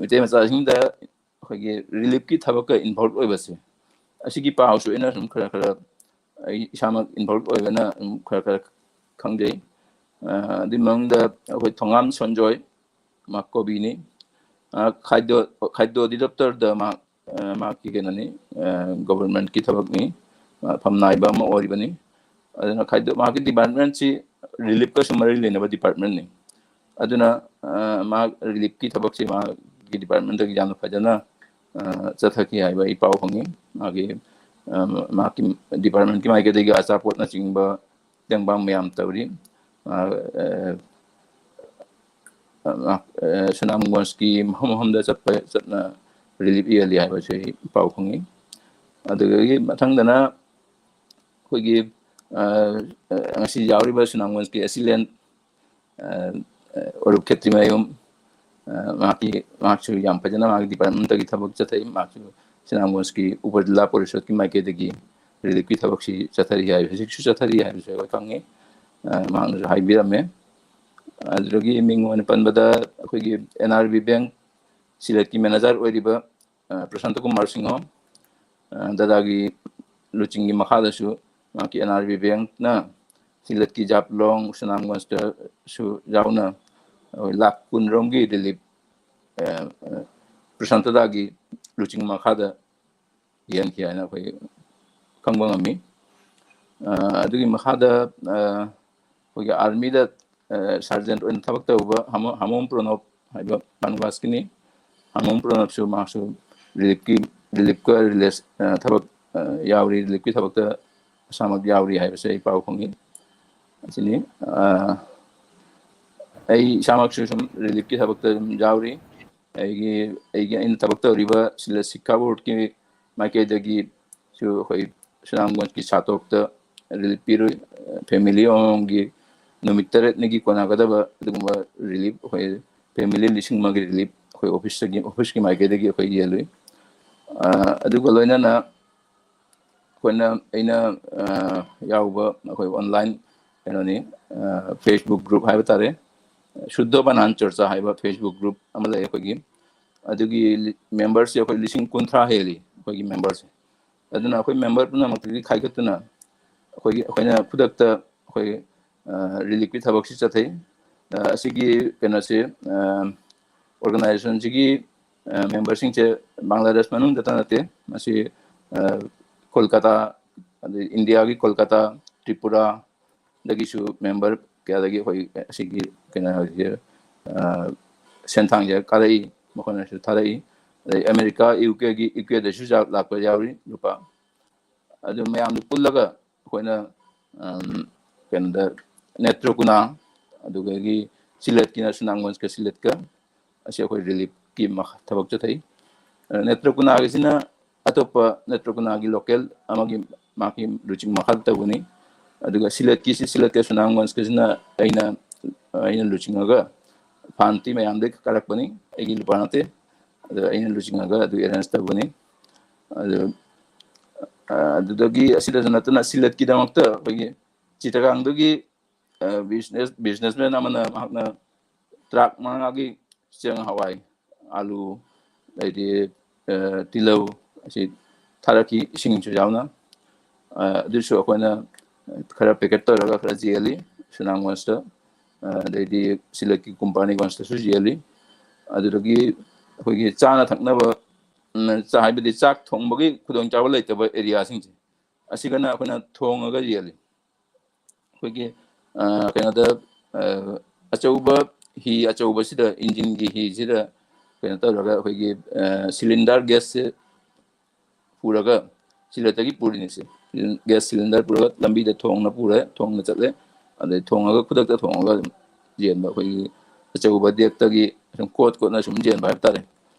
ꯃꯤꯇꯩ ꯃꯆꯥꯁꯤꯡꯗ ꯑꯩꯈꯣꯏꯒꯤ ꯔꯤꯂꯤꯐꯀꯤ ꯊꯕꯛꯀ ꯏꯟꯚꯣꯜꯕ ꯑꯣꯏꯕꯁꯦ, ꯑꯁꯤꯒꯤ ꯄꯥꯎꯁꯨ ꯑꯩꯅ ꯁꯨꯝ ꯈꯔ ꯈꯔ, ꯑꯩ ꯏꯁꯥꯃꯛ ꯏꯟꯚꯣꯜꯕ ꯑꯣꯏꯕꯅ ꯑꯗꯨꯝ ꯈꯔ ꯈꯔ ꯈꯪꯖꯩ꯫ ꯑ, ꯑꯗꯨꯒꯤ ꯃꯅꯨꯡꯗ ꯑꯩꯈꯣꯏ ꯊꯣꯉꯥꯝ ꯁꯣꯟꯖꯣꯏ, ꯃꯍꯥꯛ ꯀꯣꯕꯤꯅꯤ꯫ ꯑ, ꯈꯥꯏꯗꯣ, ꯈꯥꯏꯗꯣ ꯑꯣꯗꯤꯇꯔꯗ ꯃꯍꯥꯛ, ꯑ, ꯃꯍꯥꯛꯀꯤ ꯀꯩꯅꯣꯅꯤ, ꯑ, ꯒꯣꯚꯔꯟꯃꯦꯟꯠꯀꯤ ꯊꯕꯛꯅꯤ꯫ ꯃꯥ ꯐꯝ ꯅꯥꯏꯕ ꯑꯃ ꯑꯣꯏꯔꯤꯕꯅꯤ꯫ ꯑꯗꯨꯅ ꯈꯥꯏꯗꯣ, ꯃꯍꯥꯛꯀꯤ ꯗꯤꯄꯥꯔꯠꯃꯦꯟꯠꯁꯤ ꯔꯤꯂꯤꯐꯀꯁꯨ ꯃꯔꯤ ꯂꯩꯅꯕ ꯗꯤꯄꯥꯔꯠꯃꯦꯟꯠꯅꯤ꯫ ꯑꯗꯨꯅ, ꯑ, ꯃꯍꯥꯛ ꯔꯤꯂꯤꯐꯀꯤ ꯊꯕꯛꯁꯤ ꯃꯥꯒꯤ ꯗꯤꯄꯥꯔꯠꯃꯦꯟꯠꯇꯒꯤ ꯌꯥꯝꯅ ꯐꯖꯅ, ꯑ, ꯆꯠꯊꯈꯤ ꯍꯥꯏꯕ ꯑꯩ ꯄꯥꯎ ꯐꯪꯉꯤ꯫ ꯃꯥꯒꯤ, ꯑ, ꯃꯍꯥꯛꯀꯤ ꯗꯤꯄꯥꯔꯠꯃꯦꯟꯠꯀꯤ ꯃꯥꯏꯀꯩꯗꯒꯤ ꯑꯆꯥꯄꯣꯠꯅꯆꯤꯡꯕ ꯇꯦꯡꯕꯥꯡ ꯃꯌꯥꯝ ꯇꯧꯔꯤ꯫ ꯑ, ꯑ, ꯑ, ꯑ, ꯁꯨꯅꯥꯝꯒꯣꯟꯁꯀꯤ ꯃꯐꯝ ꯃꯐꯝꯗ ꯆꯠꯄ, ꯆꯠꯅ ꯔꯤꯂꯤꯐ ꯌꯦꯜꯂꯤ ꯍꯥꯏꯕꯁꯤ ꯑꯩ ꯄꯥꯎ ꯐꯪꯉꯤ꯫ ꯑꯗꯨꯗꯒꯤ ꯃꯊꯪꯗꯅ ꯑꯩꯈꯣꯏꯒꯤ, ꯑ, ꯑ, ꯉꯁꯤ ꯌꯥꯎꯔꯤꯕ ꯁꯨꯅꯥꯝꯒꯣꯟꯁꯀꯤ ꯑꯦꯁꯤꯂꯦꯟ, ꯑ, ꯑ, ꯑꯔꯨꯞ ꯈꯦꯇ꯭ꯔꯤꯃꯌꯨꯝ, ꯑ, ꯃꯍꯥꯛꯀꯤ, ꯃꯍꯥꯛꯁꯨ ꯌꯥꯝ ꯐꯖꯅ ꯃꯥꯒꯤ ꯗꯤꯄꯥꯔꯠꯃꯦꯟꯠꯇꯒꯤ ꯊꯕꯛ ꯆꯠꯊꯩ꯫ ꯃꯍꯥꯛꯁꯨ ꯁꯨꯅꯥꯝꯒꯣꯟꯁꯀꯤ ꯎꯄ ꯖꯤꯂꯥ ꯄꯔꯤꯁꯠꯀꯤ ꯃꯥꯏꯀꯩꯗꯒꯤ ꯔꯤꯂꯤꯐꯀꯤ ꯊꯕꯛꯁꯤ ꯆꯠꯊꯔꯤ ꯍꯥꯏ, ꯍꯧꯖꯤꯛꯁꯨ ꯆꯠꯊꯔꯤ ꯍꯥꯏꯕꯁꯨ ꯑꯩꯈꯣꯏ ꯈꯪꯉꯤ꯫ ꯑ, ꯃꯍꯥꯛꯅꯁꯨ ꯍꯥꯏꯕꯤꯔꯝꯃꯦ꯫ ꯑꯗꯨꯗꯒꯤ ꯃꯤꯡ ꯑꯣꯏꯅ ꯄꯟꯕꯗ ꯑꯩꯈꯣꯏꯒꯤ ꯑꯦꯟ ꯑꯥꯔ ꯕꯤ ꯕꯦꯡꯛ ꯁꯤꯂꯦꯠꯀꯤ ꯃꯦꯅꯦꯖꯔ ꯑꯣꯏꯔꯤꯕ, ꯑ, ꯄ꯭ꯔꯁꯥꯟꯇ ꯀꯨꯃꯥꯔ ꯁꯤꯡꯍ, ꯑ, ꯗꯗꯥꯒꯤ ꯂꯨꯆꯤꯡꯒꯤ ꯃꯈꯥꯗꯁꯨ ꯃꯍꯥꯛꯀꯤ ꯑꯦꯟ ꯑꯥꯔ ꯕꯤ ꯕꯦꯡꯛꯅ ꯁꯤꯂꯦꯠꯀꯤ ꯖꯥꯞꯂꯣꯡ, ꯁꯨꯅꯥꯝꯒꯟꯖꯇꯁꯨ ꯌꯥꯎꯅ, ꯑ, ꯂꯥꯈ ꯀꯨꯟ ꯔꯣꯝꯒꯤ ꯔꯤꯂꯤꯐ, ꯑ, ꯑ, ꯄ꯭ꯔꯁꯥꯟꯇꯗꯥꯒꯤ ꯂꯨꯆꯤꯡ ꯃꯈꯥꯗ ꯌꯦꯟꯈꯤ ꯍꯥꯏꯅ ꯑꯩꯈꯣꯏ ꯈꯪꯕ ꯉꯝꯃꯤ꯫ ꯑ, ꯑꯗꯨꯒꯤ ꯃꯈꯥꯗ, ꯑ, ꯑꯩꯈꯣꯏꯒꯤ ꯑꯥꯔꯃꯤꯗ, ꯑ, ꯁꯥꯔꯖꯦꯟꯠ ꯑꯣꯏꯅ ꯊꯕꯛ ꯇꯧꯕ ꯍꯥꯃꯣ-, ꯍꯥꯃꯣꯝ ꯄ꯭ꯔꯣꯅꯣꯞ ꯍꯥꯏꯕ ꯕꯥꯅꯨꯕꯥꯁꯀꯤꯅꯤ꯫ ꯍꯥꯃꯣꯝ ꯄ꯭ꯔꯣꯅꯣꯞꯁꯨ ꯃꯍꯥꯛꯁꯨ ꯔꯤꯂꯤꯐꯀꯤ, ꯔꯤꯂꯤꯐꯀ ꯔꯤꯂꯦꯁ-, ꯑ, ꯊꯕꯛ, ꯑ, ꯌꯥꯎꯔꯤ, ꯔꯤꯂꯤꯐꯀꯤ ꯊꯕꯛꯇ ꯃꯁꯥꯃꯛ ꯌꯥꯎꯔꯤ ꯍꯥꯏꯕꯁꯦ ꯑꯩ ꯄꯥꯎ ꯐꯪꯉꯤ꯫ ꯑꯁꯤꯅꯤ꯫ ꯑ, ꯑꯩ ꯏꯁꯥꯃꯛꯁꯨ ꯁꯨꯝ ꯔꯤꯂꯤꯐꯀꯤ ꯊꯕꯛꯇ ꯑꯗꯨꯝ ꯌꯥꯎꯔꯤ꯫ ꯑꯩꯒꯤ, ꯑꯩꯒꯤ, ꯑꯩꯅ ꯊꯕꯛ ꯇꯧꯔꯤꯕ ꯁꯤꯂꯦꯠ ꯁꯤꯛꯈꯥ ꯕꯣꯔꯗꯀꯤ ꯃꯥꯏꯀꯩꯗꯒꯤꯁꯨ ꯑꯩꯈꯣꯏ ꯁꯨꯅꯥꯝꯒꯟꯖꯀꯤ ꯁꯥꯇꯣꯛꯇ ꯔꯤꯂꯤꯐ ꯄꯤꯔꯨꯏ꯫ ꯐꯦꯃꯤꯂꯤ ꯑꯃꯃꯝꯒꯤ ꯅꯨꯃꯤꯠ ꯇꯔꯦꯠꯅꯤꯒꯤ ꯀꯣꯟꯅꯒꯗꯕ ꯑꯗꯨꯒꯨꯝꯕ ꯔꯤꯂꯤꯐ ꯑꯩꯈꯣꯏ ꯐꯦꯃꯤꯂꯤ ꯂꯤꯁꯤꯡ ꯑꯃꯒꯤ ꯔꯤꯂꯤꯐ ꯑꯩꯈꯣꯏ ꯑꯣꯐꯤꯁꯇꯒꯤ, ꯑꯣꯐꯤꯁꯀꯤ ꯃꯥꯏꯀꯩꯗꯒꯤ ꯑꯩꯈꯣꯏ ꯌꯦꯜꯂꯨꯏ꯫ ꯑ, ꯑꯗꯨꯒ ꯂꯣꯏꯅꯅ ꯑꯩꯈꯣꯏꯅ, ꯑꯩꯅ, ꯑ, ꯌꯥꯎꯕ ꯑꯩꯈꯣꯏ ꯑꯣꯟꯂꯥꯏꯟ ꯀꯩꯅꯣꯅꯤ, ꯑ, Facebook ꯒ꯭ꯔꯨꯞ ꯍꯥꯏꯕ ꯇꯥꯔꯦ, ꯁꯨꯗ꯭ꯙ ꯕꯅꯥꯟ ꯆꯔꯆꯥ ꯍꯥꯏꯕ Facebook ꯒ꯭ꯔꯨꯞ ꯑꯃ ꯂꯩ ꯑꯩꯈꯣꯏꯒꯤ꯫ ꯑꯗꯨꯒꯤ ꯂꯤ-, ꯃꯦꯝꯕꯔꯁꯦ ꯑꯩꯈꯣꯏ ꯂꯤꯁꯤꯡ ꯀꯨꯟꯊ꯭ꯔꯥ ꯍꯦꯜꯂꯤ ꯑꯩꯈꯣꯏꯒꯤ ꯃꯦꯝꯕꯔꯁꯦ꯫ ꯑꯗꯨꯅ ꯑꯩꯈꯣꯏ ꯃꯦꯝꯕꯔ ꯄꯨꯝꯅꯃꯛꯇꯒꯤ ꯈꯥꯏꯒꯠꯇꯨꯅ ꯑꯩꯈꯣꯏꯒꯤ, ꯑꯩꯈꯣꯏꯅ ꯈꯨꯗꯛꯇ ꯑꯩꯈꯣꯏ, ꯑ, ꯔꯤꯂꯤꯐꯀꯤ ꯊꯕꯛꯁꯤ ꯆꯠꯊꯩ꯫ ꯑ, ꯑꯁꯤꯒꯤ ꯀꯩꯅꯣꯁꯦ, ꯑ, ꯑꯣꯔꯒꯅꯥꯏꯖꯦꯁꯟꯁꯤꯒꯤ, ꯑ, ꯃꯦꯝꯕꯔꯁꯤꯡꯁꯦ ꯕꯪꯒ꯭ꯂꯥꯗꯦꯁ ꯃꯅꯨꯡꯗꯇ ꯅꯠꯇꯦ, ꯃꯁꯤ, ꯑ, ꯀꯣꯜꯀꯇꯥ, ꯑꯗꯩ ꯏꯟꯗꯤꯌꯥꯒꯤ ꯀꯣꯜꯀꯇꯥ, ꯇ꯭ꯔꯤꯄꯨꯔꯥꯗꯒꯤꯁꯨ ꯃꯦꯝꯕꯔ ꯀꯌꯥꯗꯒꯤ ꯑꯩꯈꯣꯏ ꯑꯁꯤꯒꯤ ꯀꯩꯅꯣꯁꯦ, ꯑ, ꯁꯦꯟꯊꯥꯡꯁꯦ ꯀꯥꯔꯛꯏ, ꯃꯈꯣꯏꯅꯁꯨ ꯊꯥꯔꯛꯏ꯫ ꯑꯗꯩ ꯑꯃꯦꯔꯤꯀꯥ, ꯌꯨ ꯀꯦꯒꯤ, ꯌꯨ ꯀꯦꯗꯁꯨ ꯂꯥꯛꯄ ꯌꯥꯎꯔꯤ ꯂꯨꯄꯥ꯫ ꯑꯗꯨ ꯃꯌꯥꯝꯗꯨ ꯄꯨꯜꯂꯒ ꯑꯩꯈꯣꯏꯅ, ꯑꯝ, ꯀꯩꯅꯣꯗ, ꯅꯦꯇ꯭ꯔꯀꯨꯅꯥ, ꯑꯗꯨꯗꯒꯤ ꯁꯤꯂꯦꯠꯀꯤꯅ ꯁꯨꯅꯥꯝꯒꯟꯖꯀ ꯁꯤꯂꯦꯠꯀ, ꯑꯁꯤ ꯑꯩꯈꯣꯏ ꯔꯤꯂꯤꯐꯀꯤ ꯃꯈꯥ ꯊꯕꯛ ꯆꯠꯊꯩ꯫ ꯑ, ꯅꯦꯇ꯭ꯔꯀꯨꯅꯥꯒꯤꯁꯤꯅ ꯑꯇꯣꯞꯄ ꯅꯦꯇ꯭ꯔꯀꯨꯅꯥꯒꯤ ꯂꯣꯀꯦꯜ ꯑꯃꯒꯤ, ꯃꯥꯒꯤ ꯂꯨꯆꯤꯡ ꯃꯈꯥꯗ ꯇꯧꯒꯅꯤ꯫ ꯑꯗꯨꯒ ꯁꯤꯂꯦꯠꯀꯤꯁꯤ, ꯁꯤꯂꯦꯠꯀ ꯁꯨꯅꯥꯝꯒꯟꯖꯀꯁꯤꯅ ꯑꯩꯅ, ꯑꯩꯅ ꯂꯨꯆꯤꯡꯉꯒ ꯐꯥꯟꯇꯤ ꯃꯌꯥꯝꯗꯒꯤ ꯀꯥꯔꯛꯄꯅꯤ, ꯑꯩꯒꯤ ꯂꯨꯄꯥ ꯅꯠꯇꯦ꯫ ꯑꯗꯣ ꯑꯩꯅ ꯂꯨꯆꯤꯡꯉꯒ ꯑꯗꯨ ꯑꯦꯔꯦꯟꯖ ꯇꯧꯒꯅꯤ꯫ ꯑꯗꯨ, ꯑ, ꯑꯗꯨꯗꯒꯤ ꯑꯁꯤꯗꯁꯨ ꯅꯠꯇꯅ ꯁꯤꯂꯦꯠꯀꯤꯗꯃꯛꯇ ꯑꯩꯈꯣꯏꯒꯤ ꯆꯤꯇꯒꯥꯡꯗꯒꯤ, ꯑ, ꯕꯤꯖꯤꯅꯦꯁ, ꯕꯤꯖꯤꯅꯦꯁꯃꯦꯟ ꯑꯃꯅ ꯃꯍꯥꯛꯅ ꯇ꯭ꯔꯥꯛ ꯃꯉꯥꯒꯤ ꯆꯦꯡ, ꯍꯋꯥꯏ, ꯑꯥꯂꯨ, ꯑꯗꯩꯗꯤ, ꯑ, ꯇꯤꯜꯍꯧ ꯑꯁꯤ ꯊꯥꯔꯛꯈꯤ, ꯏꯁꯤꯡꯁꯨ ꯌꯥꯎꯅ꯫ ꯑꯗꯨꯁꯨ ꯑꯩꯈꯣꯏꯅ ꯈꯔ packet ꯇꯧꯔꯒ ꯈꯔ ꯌꯦꯜꯂꯤ ꯁꯨꯅꯥꯡꯒꯣꯟꯁꯤꯗ, ꯑꯗꯩꯗꯤ ꯁꯤꯂꯛꯀꯤ ꯀꯨꯝꯄꯥꯅꯤꯒꯣꯟꯁꯤꯗꯁꯨ ꯌꯦꯜꯂꯤ꯫ ꯑꯗꯨꯗꯒꯤ ꯑꯩꯈꯣꯏꯒꯤ ꯆꯥꯅ ꯊꯛꯅꯕ, ꯎꯝ, ꯆꯥ-, ꯍꯥꯏꯕꯗꯤ ꯆꯥꯛ ꯊꯣꯡꯕꯒꯤ ꯈꯨꯗꯣꯡꯆꯥꯕ ꯂꯩꯇꯕ areaꯁꯤꯡꯁꯦ, ꯑꯁꯤꯒꯅ ꯑꯩꯈꯣꯏꯅ ꯊꯣꯡꯉꯒ ꯌꯦꯜꯂꯤ꯫ ꯑꯩꯈꯣꯏꯒꯤ, ꯑ, ꯀꯩꯅꯣꯗ, ꯑ, ꯑꯆꯧꯕ ꯍꯤ ꯑꯆꯧꯕꯁꯤꯗ, engineꯒꯤ ꯍꯤꯁꯤꯗ ꯀꯩꯅꯣ ꯇꯧꯔꯒ ꯑꯩꯈꯣꯏꯒꯤ, ꯑ, cylinder gasꯁꯦ ꯄꯨꯔꯒ, ꯁꯤꯂꯦꯠꯇꯒꯤ ꯄꯨꯔꯤꯅꯤꯁꯦ, gas cylinder ꯄꯨꯔꯒ ꯂꯝꯕꯤꯗ ꯊꯣꯡꯅ ꯄꯨꯔꯦ, ꯊꯣꯡꯅ ꯆꯠꯂꯦ꯫ ꯑꯗꯩ ꯊꯣꯡꯉꯒ, ꯈꯨꯗꯛꯇ ꯊꯣꯡꯉꯒ ꯑꯗꯨꯝ ꯌꯦꯟꯕ, ꯑꯩꯈꯣꯏꯒꯤ ꯑꯆꯧꯕ deckꯇꯒꯤ ꯁꯨꯝ ꯀꯣꯠ ꯀꯣꯠꯅ ꯁꯨꯝ ꯌꯦꯟꯕ ꯍꯥꯏꯕ ꯇꯥꯔꯦ꯫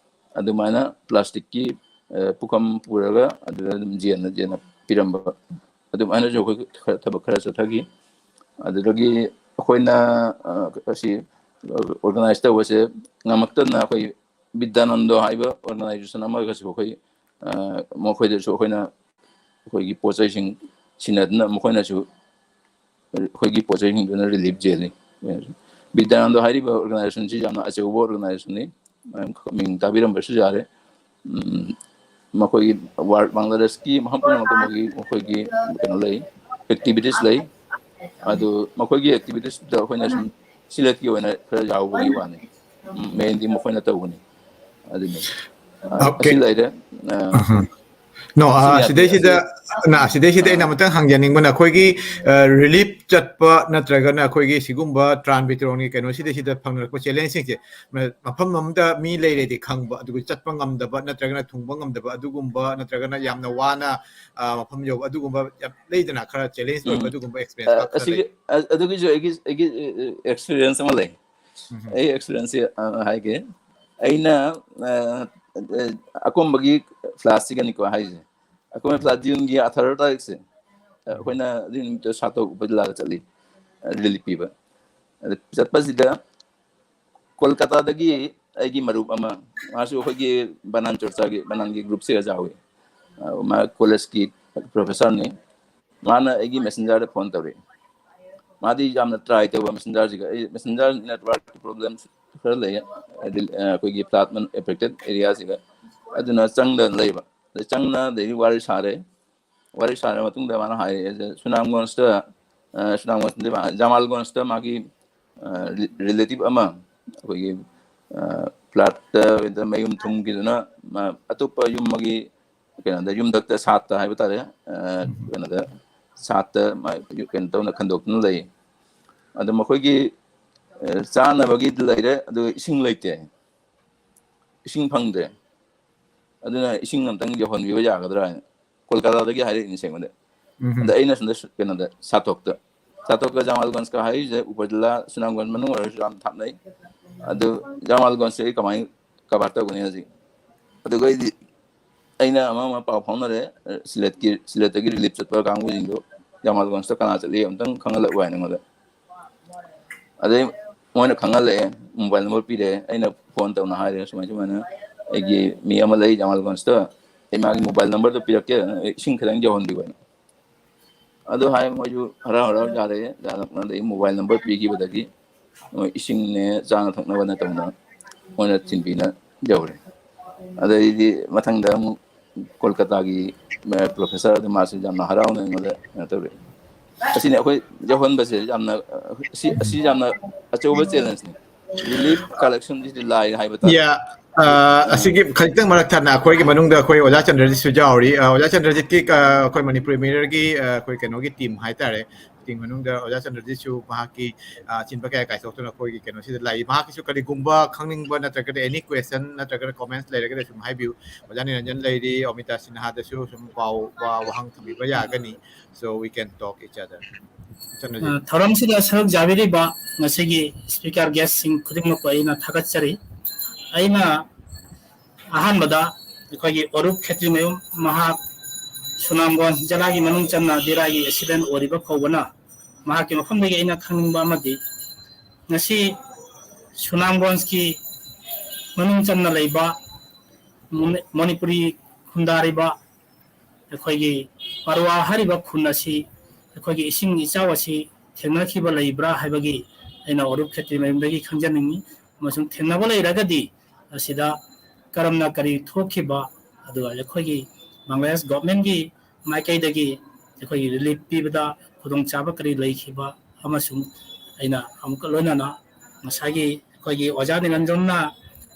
ꯑꯗꯨꯃꯥꯏꯅ plasticꯀꯤ, ꯑ, ꯄꯨꯈꯝ ꯄꯨꯔꯒ ꯑꯗꯨꯗ ꯑꯗꯨꯝ ꯌꯦꯟꯅ ꯌꯦꯟꯅ ꯄꯤꯔꯝꯕ, ꯑꯗꯨꯃꯥꯏꯅꯁꯨ ꯑꯩꯈꯣꯏ ꯈꯔ, ꯊꯕꯛ ꯈꯔ ꯆꯠꯊꯈꯤ꯫ ꯑꯗꯨꯗꯒꯤ ꯑꯩꯈꯣꯏꯅ, ꯑ, ꯑꯁꯤ organize ꯇꯧꯕꯁꯦ ꯉꯝꯃꯛꯇꯗꯅ ꯑꯩꯈꯣꯏ ꯕꯤꯗ꯭ꯌꯥꯅꯟꯗꯣ ꯍꯥꯏꯕ organization ꯑꯃꯒꯁꯨ ꯑꯩꯈꯣꯏ, ꯑ, ꯃꯈꯣꯏꯗꯁꯨ ꯑꯩꯈꯣꯏꯅ ꯑꯩꯈꯣꯏꯒꯤ ꯄꯣꯠ ꯆꯩꯁꯤꯡ ꯁꯤꯟꯅꯗꯨꯅ ꯃꯈꯣꯏꯅꯁꯨ ꯑꯩꯈꯣꯏꯒꯤ ꯄꯣꯠ ꯆꯩꯁꯤꯡꯗꯨꯅ relief ꯌꯦꯜꯂꯤ꯫ ꯕꯤꯗ꯭ꯌꯥꯅꯟꯗ ꯍꯥꯏꯔꯤꯕ organizationꯁꯤ ꯌꯥꯝꯅ ꯑꯆꯧꯕ organizationꯅꯤ, ꯃꯌꯥꯝ ꯃꯤꯡ ꯇꯥꯕꯤꯔꯝꯕꯁꯨ ꯌꯥꯔꯦ꯫ ꯎꯝ, ꯃꯈꯣꯏꯒꯤ world, ꯕꯪꯒ꯭ꯂꯥꯗꯦꯁꯀꯤ ꯃꯐꯝ ꯄꯨꯝꯅꯃꯛꯇ ꯃꯈꯣꯏꯒꯤ, ꯃꯈꯣꯏꯒꯤ ꯀꯩꯅꯣ ꯂꯩ, activities ꯂꯩ꯫ ꯑꯗꯨ ꯃꯈꯣꯏꯒꯤ activitiesꯇ ꯑꯩꯈꯣꯏꯅ ꯁꯨꯝ ꯁꯤꯂꯦꯠꯀꯤ ꯑꯣꯏꯅ ꯈꯔ ꯌꯥꯎꯕꯒꯤ ꯋꯥꯅꯤ꯫ ꯎꯝ, mainꯗꯤ ꯃꯈꯣꯏꯅ ꯇꯧꯕꯅꯤ꯫ ꯑꯗꯨꯅꯤ꯫ ꯑ, Okay. ꯑꯁꯤ ꯂꯩꯔꯦ꯫ ꯑ, ꯎꯝ꯫ No, ꯑ, ꯁꯤꯅꯤ ꯁꯤꯗꯩꯁꯤꯗ, ꯑꯁꯤ, ꯅ, ꯁꯤꯗꯩꯁꯤꯗ ꯑꯩꯅ ꯑ, ꯑꯃꯇꯪ ꯍꯪꯖꯅꯤꯡꯕꯅ, ꯑꯩꯈꯣꯏꯒꯤ, ꯑ, relief ꯆꯠꯄ ꯅꯠꯇ꯭ꯔꯒꯅ ꯑꯩꯈꯣꯏꯒꯤ ꯁꯤꯒꯨꯝꯕ ꯇ꯭ꯔꯥꯟ ꯕꯤꯇ꯭ꯔꯣꯟꯒꯤ ꯀꯩꯅꯣꯁꯤꯗꯩꯁꯤꯗ ꯐꯪꯅꯔꯛꯄ challengeꯁꯤꯡꯁꯦ, ꯃ-, ꯃꯐꯝ ꯑꯃꯗ ꯃꯤ ꯂꯩꯔꯦꯗꯤ ꯈꯪꯕ, ꯑꯗꯨꯒ ꯆꯠꯄ ꯉꯝꯗꯕ ꯅꯠꯇ꯭ꯔꯒꯅ ꯊꯨꯡꯕ ꯉꯝꯗꯕ ꯑꯗꯨꯒꯨꯝꯕ, ꯅꯠꯇ꯭ꯔꯒꯅ ꯌꯥꯝꯅ ꯋꯥꯅ, ꯑ, ꯃꯐꯝ ꯌꯧꯕ ꯑꯗꯨꯒꯨꯝꯕ ꯌꯥꯝ ꯂꯩꯗꯅ, ꯈꯔ challenge ꯑꯣꯏꯕ ꯎꯝ꯫ ꯑꯗꯨꯒꯨꯝꯕ experience ꯑ, ꯈꯔ ꯑꯁꯤꯒꯤ, ꯂꯩ? ꯑ-, ꯑꯗꯨꯒꯤꯁꯨ ꯑꯩꯒꯤ, ꯑꯩꯒꯤ, ꯑ, experience ꯑꯃ ꯂꯩ꯫ ꯎꯝ꯫ ꯑꯩ experienceꯁꯦ, ꯑ, ꯍꯥꯏꯒꯦ꯫ ꯑꯩꯅ, ꯑ, ꯑ, ꯑꯀꯣꯝꯕꯒꯤ flashꯁꯤꯒꯅꯤꯀꯣ ꯍꯥꯏꯁꯦ꯫ ꯑꯀꯣꯝꯕ flashꯒꯤ ꯑꯊꯥꯔ ꯇꯥꯔꯤꯛꯁꯦ, ꯑ, ꯑꯩꯈꯣꯏꯅ ꯑꯗꯨꯒꯤ ꯅꯨꯃꯤꯠꯇꯣ ꯁꯥꯇꯣꯛ ꯎꯄꯥꯗꯤ ꯂꯥꯛꯑꯒ ꯆꯠꯂꯤ, ꯑ, relief ꯄꯤꯕ꯫ ꯑꯗ ꯆꯠꯄꯁꯤꯗ ꯀꯣꯜꯀꯥꯇꯥꯗꯒꯤ ꯑꯩꯒꯤ ꯃꯔꯨꯞ ꯑꯃ, ꯃꯥꯁꯨ ꯑꯩꯈꯣꯏꯒꯤ ꯕꯅꯥꯟ ꯆꯣꯔꯆꯥꯒꯤ, ꯕꯅꯥꯟꯒꯤ groupꯁꯤꯗ ꯌꯥꯎꯏ꯫ ꯑ, ꯃꯥ collegeꯀꯤ professorꯅꯤ꯫ ꯃꯥꯅ ꯑꯩꯒꯤ messengerꯗ phone ꯇꯧꯔꯛꯏ꯫ ꯃꯥꯗꯤ ꯌꯥꯝꯅ try ꯇꯧꯕ messengerꯁꯤꯒ꯫ ꯑꯩ messenger network problems ꯈꯔ ꯂꯩ, ꯍꯥꯏꯗꯤ, ꯑ, ꯑꯩꯈꯣꯏꯒꯤ flood affected areaꯁꯤꯒ꯫ ꯑꯗꯨꯅ ꯆꯪꯗꯅ ꯂꯩꯕ꯫ ꯑꯗ ꯆꯪꯅ ꯑꯗꯩꯗꯤ ꯋꯥꯔꯤ ꯁꯥꯔꯦ꯫ ꯋꯥꯔꯤ ꯁꯥꯔꯕ ꯃꯇꯨꯡꯗ ꯃꯥꯅ ꯍꯥꯏꯔꯛꯑꯦ, ꯁꯨꯅꯥꯝꯒꯣꯟꯁꯇ, ꯁꯨꯅꯥꯝꯒꯣꯟꯁꯇ, ꯖꯃꯥꯜꯒꯣꯟꯁꯇ ꯃꯥꯒꯤ ꯔꯤꯂꯦꯇꯤꯚ ꯑꯃ ꯑꯩꯈꯣꯏꯒꯤ ꯐ꯭ꯂꯥꯠꯇ ꯃꯌꯨꯝ ꯊꯨꯝꯈꯤꯗꯨꯅ ꯑꯇꯣꯞꯄ ꯌꯨꯝ ꯑꯃꯒꯤ ꯀꯩꯅꯣꯗ, ꯌꯨꯝꯊꯛꯇ ꯁꯥꯠꯇ ꯍꯥꯏꯕ ꯇꯥꯔꯦ, ꯀꯩꯅꯣꯗ ꯁꯥꯠꯇ ꯀꯩꯅꯣ ꯇꯧꯅ ꯈꯟꯗꯣꯛꯇꯨꯅ ꯂꯩ꯫ ꯑꯗꯨ ꯃꯈꯣꯏꯒꯤ ꯆꯥꯅꯕꯒꯤ ꯂꯩꯔꯦ, ꯑꯗꯨꯒ ꯏꯁꯤꯡ ꯂꯩꯇꯦ, ꯏꯁꯤꯡ ꯐꯪꯗ꯭ꯔꯦ꯫ ꯑꯗꯨꯅ ꯏꯁꯤꯡ ꯑꯝꯇꯪ ꯌꯧꯍꯟꯕꯤꯕ ꯌꯥꯒꯗ꯭ꯔꯥ ꯍꯥꯏꯅ ꯀꯣꯜꯀꯥꯇꯥꯗꯒꯤ ꯍꯥꯏꯔꯛꯏꯅꯤ ꯑꯁꯦꯡꯕꯗꯤ꯫ ꯑꯗ ꯑꯩꯅ ꯁꯣꯝꯗ ꯀꯩꯅꯣꯗ, ꯁꯥꯊꯣꯛꯇ, ꯁꯥꯊꯣꯛꯀ ꯖꯃꯥꯜꯒꯣꯟꯁꯀ ꯍꯥꯏꯔꯤꯁꯦ ꯎꯄꯔꯗꯤꯜꯂꯥ ꯁꯨꯅꯥꯝꯒꯣꯟ ꯃꯅꯨꯡ ꯑꯣꯏꯔꯁꯨ ꯌꯥꯝ ꯊꯥꯞꯅꯩ꯫ ꯑꯗꯨ ꯖꯃꯥꯜꯒꯣꯟꯁꯁꯦ ꯑꯩ ꯀꯃꯥꯏꯅ ꯀꯕꯥꯔ ꯇꯧꯒꯅꯤ ꯍꯧꯖꯤꯛ? ꯑꯗꯨꯒ ꯑꯩꯗꯤ, ꯑꯩꯅ ꯑꯃ ꯑꯃ ꯄꯥꯎ ꯐꯥꯎꯅꯔꯦ, ꯁꯤꯂꯦꯠꯀꯤ, ꯁꯤꯂꯦꯠꯇꯒꯤ ꯔꯤꯂꯤꯐ ꯆꯠꯄ ꯀꯥꯡꯕꯨꯁꯤꯡꯗꯣ, ꯖꯃꯥꯜꯒꯣꯟꯁꯇ ꯀꯅꯥ ꯆꯠꯂꯤ ꯑꯝꯇꯪ ꯈꯪꯍꯜꯂꯛꯎ ꯍꯥꯏꯅ ꯑꯩꯉꯣꯟꯗ꯫ ꯑꯗꯩ ꯃꯣꯏꯅ ꯈꯪꯍꯜꯂꯛꯑꯦ, ꯃꯣꯕꯥꯏꯜ ꯅꯝꯕꯔ ꯄꯤꯔꯛꯑꯦ꯫ ꯑꯩꯅ ꯐꯣꯟ ꯇꯧꯅ ꯍꯥꯏꯔꯦ, "ꯁꯨꯃꯥꯏ ꯁꯨꯃꯥꯏꯅ ꯑꯩꯒꯤ ꯃꯤ ꯑꯃ ꯂꯩ ꯖꯃꯥꯜꯒꯣꯟꯁꯇ, ꯑꯩ ꯃꯥꯒꯤ ꯃꯣꯕꯥꯏꯜ ꯅꯝꯕꯔꯗꯣ ꯄꯤꯔꯛꯀꯦ, ꯏꯁꯤꯡ ꯈꯤꯇꯪ ꯌꯧꯍꯟꯕꯤꯌꯨ" ꯍꯥꯏꯅ꯫ ꯑꯗꯨ ꯍꯥꯏ ꯃꯣꯏꯁꯨ ꯍꯔꯥꯎ ꯍꯔꯥꯎ ꯌꯥꯔꯛꯑꯦ꯫ ꯌꯥꯔꯛꯄꯗꯒꯤ ꯃꯣꯕꯥꯏꯜ ꯅꯝꯕꯔ ꯄꯤꯈꯤꯕꯗꯒꯤ ꯃꯣꯏ ꯏꯁꯤꯡꯅꯦ ꯆꯥꯅ ꯊꯛꯅꯕꯅ ꯇꯧꯅ ꯃꯣꯏꯅ ꯊꯤꯟꯕꯤꯅ ꯌꯧꯔꯦ꯫ ꯑꯗꯩꯗꯤ ꯃꯊꯪꯗ ꯑꯃꯨꯛ ꯀꯣꯜꯀꯇꯥꯒꯤ ꯄ꯭ꯔꯣꯐꯦꯁꯔ ꯑꯗꯨ ꯃꯥꯁꯨ ꯌꯥꯝꯅ ꯍꯔꯥꯎꯅ ꯑꯩꯉꯣꯟꯗ ꯀꯩꯅꯣ ꯇꯧꯔꯛꯑꯦ꯫ ꯑꯁꯤꯅꯤ ꯑꯩꯈꯣꯏ ꯌꯧꯍꯟꯕꯁꯦ ꯌꯥꯝꯅ, ꯑꯁꯤ, ꯑꯁꯤ ꯌꯥꯝꯅ ꯑꯆꯧꯕ ꯆꯦꯂꯦꯟꯖꯅꯤ꯫ ꯔꯤꯂꯤꯐ ꯀꯂꯦꯛꯁꯟꯁꯤꯗꯤ ꯂꯥꯏ ꯍꯥꯏꯕ ꯇꯥꯔꯦ꯫ ꯑ, ꯑꯁꯤꯒꯤ ꯈꯖꯤꯛꯇꯪ ꯃꯔꯛ ꯊꯠꯅ ꯑꯩꯈꯣꯏꯒꯤ ꯃꯅꯨꯡꯗ ꯑꯩꯈꯣꯏ ꯑꯣꯖꯥ ꯆꯟꯗ꯭ꯔꯖꯤꯠꯁꯨ ꯌꯥꯎꯔꯤ꯫ ꯑ, ꯑꯣꯖꯥ ꯆꯟꯗ꯭ꯔꯖꯤꯠꯀꯤ, ꯑ, ꯑꯩꯈꯣꯏ ꯃꯅꯤꯄꯨꯔꯤ ꯃꯤꯔꯔꯒꯤ, ꯑ, ꯑꯩꯈꯣꯏ ꯀꯩꯅꯣꯒꯤ ꯇꯤꯝ ꯍꯥꯏꯇꯥꯔꯦ, ꯇꯤꯝ ꯃꯅꯨꯡꯗ ꯑꯣꯖꯥ ꯆꯟꯗ꯭ꯔꯖꯤꯠꯁꯨ ꯃꯍꯥꯛꯀꯤ, ꯑ, ꯑꯆꯤꯟꯕ ꯀꯌꯥ ꯀꯥꯏꯊꯣꯛꯇꯨꯅ ꯑꯩꯈꯣꯏꯒꯤ ꯀꯩꯅꯣꯁꯤꯗ ꯂꯥꯛꯏ꯫ ꯃꯍꯥꯛꯀꯤꯁꯨ ꯀꯔꯤꯒꯨꯝꯕ ꯈꯪꯅꯤꯡꯕ ꯅꯠꯇ꯭ꯔꯒꯗꯤ any question ꯅꯠꯇ꯭ꯔꯒꯅ comments ꯂꯩꯔꯒꯗꯤ ꯁꯨꯝ ꯍꯥꯏꯕꯤꯌꯨ꯫ ꯑꯣꯖꯥ ꯅꯤꯔꯟꯖꯟ ꯂꯩꯔꯤ, ꯑꯃꯤꯇꯥ ꯁꯤꯟꯍꯥꯗꯁꯨ ꯁꯨꯝ ꯄꯥꯎ, ꯋꯥ, ꯋꯥꯍꯪ ꯊꯝꯕꯤꯕ ꯌꯥꯒꯅꯤ꯫ So we can talk each other. ꯆꯟꯗ꯭ꯔꯖꯤꯠ꯫ ꯊꯧꯔꯝꯁꯤꯗ ꯁꯔꯨꯛ ꯌꯥꯕꯤꯔꯤꯕ ꯉꯁꯤꯒꯤ ꯁ꯭ꯄꯤꯀꯔ ꯒꯦꯁꯁꯤꯡ ꯈꯨꯗꯤꯡꯃꯛꯄꯨ ꯑꯩꯅ ꯊꯥꯒꯠꯆꯔꯤ꯫ ꯑꯩꯅ ꯑꯍꯥꯟꯕꯗ ꯑꯩꯈꯣꯏꯒꯤ ꯑꯔꯨꯞ ꯈꯦꯇ꯭ꯔꯤꯃꯌꯨꯝ, ꯃꯍꯥꯛ ꯁꯨꯅꯥꯝꯒꯣꯟ ꯖꯤꯂꯥꯒꯤ ꯃꯅꯨꯡ ꯆꯟꯅ ꯗꯤꯔꯥꯒꯤ ꯑꯦꯁꯤꯗꯦꯟ ꯑꯣꯏꯔꯤꯕ ꯐꯥꯎꯕꯅ, ꯃꯍꯥꯛꯀꯤ ꯃꯐꯝꯗꯒꯤ ꯑꯩꯅ ꯈꯪꯅꯤꯡꯕ ꯑꯃꯗꯤ ꯉꯁꯤ ꯁꯨꯅꯥꯝꯒꯣꯟꯁꯀꯤ ꯃꯅꯨꯡ ꯆꯟꯅ ꯂꯩꯕ ꯃꯅꯤ-, ꯃꯅꯤꯄꯨꯔꯤ ꯈꯨꯟꯗꯥꯔꯤꯕ ꯑꯩꯈꯣꯏꯒꯤ ꯄꯔꯋꯥ ꯍꯥꯏꯔꯤꯕ ꯈꯨꯟ ꯑꯁꯤ ꯑꯩꯈꯣꯏꯒꯤ ꯏꯁꯤꯡ ꯏꯆꯥꯎ ꯑꯁꯤ ꯊꯦꯡꯅꯈꯤꯕ ꯂꯩꯕ꯭ꯔꯥ ꯍꯥꯏꯕꯒꯤ ꯑꯩꯅ ꯑꯔꯨꯞ ꯈꯦꯇ꯭ꯔꯤꯃꯌꯨꯝꯗꯒꯤ ꯈꯪꯖꯅꯤꯡꯏ, ꯑꯃꯁꯨꯡ ꯊꯦꯡꯅꯕ ꯂꯩꯔꯒꯗꯤ ꯑꯁꯤꯗ ꯀꯔꯝꯅ ꯀꯔꯤ ꯊꯣꯛꯈꯤꯕ, ꯑꯗꯨꯒ ꯑꯩꯈꯣꯏꯒꯤ ꯕꯪꯒ꯭ꯂꯥꯗꯦꯁ ꯒꯣꯚꯔꯟꯃꯦꯟꯠꯀꯤ ꯃꯥꯏꯀꯩꯗꯒꯤ ꯑꯩꯈꯣꯏꯒꯤ ꯔꯤꯂꯤꯐ ꯄꯤꯕꯗ ꯈꯨꯗꯣꯡꯆꯥꯕ ꯀꯔꯤ ꯂꯩꯈꯤꯕ ꯑꯃꯁꯨꯡ ꯑꯩꯅ ꯑꯃꯨꯛꯀ ꯂꯣꯏꯅꯅ ꯉꯁꯥꯏꯒꯤ ꯑꯩꯈꯣꯏꯒꯤ ꯑꯣꯖꯥ ꯅꯤꯔꯟꯖꯟꯅ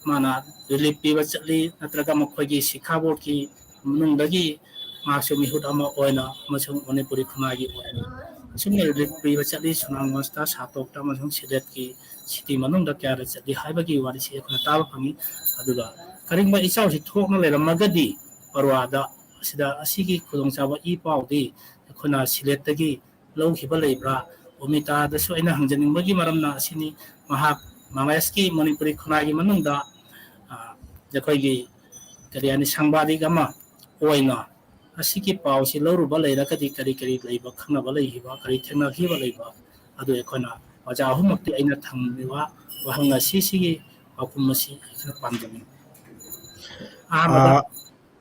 ꯃꯥꯅ ꯔꯤꯂꯤꯐ ꯄꯤꯕ ꯆꯠꯂꯤ, ꯅꯠꯇ꯭ꯔꯒ ꯃꯈꯣꯏꯒꯤ ꯁꯤꯈꯥ ꯕꯣꯔꯗꯀꯤ ꯃꯅꯨꯡꯗꯒꯤ ꯃꯍꯥꯛꯁꯨ ꯃꯤꯍꯨꯠ ꯑꯃ ꯑꯣꯏꯅ ꯑꯃꯁꯨꯡ ꯃꯅꯤꯄꯨꯔꯤ ꯈꯨꯟꯅꯥꯏꯒꯤ ꯑꯣꯏꯅ ꯑꯁꯨꯝꯅ ꯔꯤꯂꯤꯐ ꯄꯤꯕ ꯆꯠꯂꯤ꯫ ꯁꯨꯅꯥꯝꯒꯣꯟꯁꯇ, ꯁꯥꯇꯣꯛꯇ ꯑꯃꯁꯨꯡ ꯁꯤꯂꯦꯠꯀꯤ ꯁꯤꯇꯤ ꯃꯅꯨꯡꯗ ꯀꯌꯥꯗ ꯆꯠꯂꯤ ꯍꯥꯏꯕꯒꯤ ꯋꯥꯔꯤꯁꯤ ꯑꯩꯈꯣꯏꯅ ꯇꯥꯕ ꯐꯪꯉꯤ꯫ ꯑꯗꯨꯒ ꯀꯔꯤꯒꯨꯝꯕ ꯏꯆꯥꯎꯁꯤ ꯊꯣꯛꯅ ꯂꯩꯔꯝꯃꯒꯗꯤ ꯄꯔꯋꯥꯗ ꯑꯁꯤꯗ ꯑꯁꯤꯒꯤ ꯈꯨꯗꯣꯡꯆꯥꯕ ꯏ ꯄꯥꯎꯗꯤ ꯑꯩꯈꯣꯏꯅ ꯁꯤꯂꯦꯠꯇꯒꯤ ꯂꯧꯈꯤꯕ ꯂꯩꯕ꯭ꯔꯥ? ꯑꯣꯃꯤꯇꯥꯗꯁꯨ ꯑꯩꯅ ꯍꯪꯖꯅꯤꯡꯕꯒꯤ ꯃꯔꯝꯅ ꯑꯁꯤꯅꯤ, ꯃꯍꯥꯛ ꯃꯥꯂꯦꯁꯀꯤ ꯃꯅꯤꯄꯨꯔꯤ ꯈꯨꯟꯅꯥꯏꯒꯤ ꯃꯅꯨꯡꯗ, ꯑ, ꯑꯩꯈꯣꯏꯒꯤ ꯀꯔꯤ ꯍꯥꯏꯅꯤ, ꯁꯪꯕꯥꯗꯤꯛ ꯑꯃ ꯑꯣꯏꯅ ꯑꯁꯤꯒꯤ ꯄꯥꯎꯁꯤ ꯂꯧꯔꯨꯕ ꯂꯩꯔꯒꯗꯤ ꯀꯔꯤ ꯀꯔꯤ ꯂꯩꯕ, ꯈꯪꯅꯕ ꯂꯩꯈꯤꯕ, ꯀꯔꯤ ꯊꯦꯡꯅꯈꯤꯕ ꯂꯩꯕ, ꯑꯗꯨ ꯑꯩꯈꯣꯏꯅ ꯑꯣꯖꯥ ꯑꯍꯨꯝꯃꯛꯇꯤ ꯑꯩꯅ ꯊꯝꯂꯤꯕ ꯋꯥꯍꯪ ꯑꯁꯤꯁꯤꯒꯤ ꯄꯥꯎꯈꯨꯝ ꯑꯁꯤ ꯑꯩꯈꯣꯏꯅ ꯄꯥꯝꯖꯅꯤꯡꯏ꯫ ꯑꯍꯥꯟꯕꯗ ꯑ,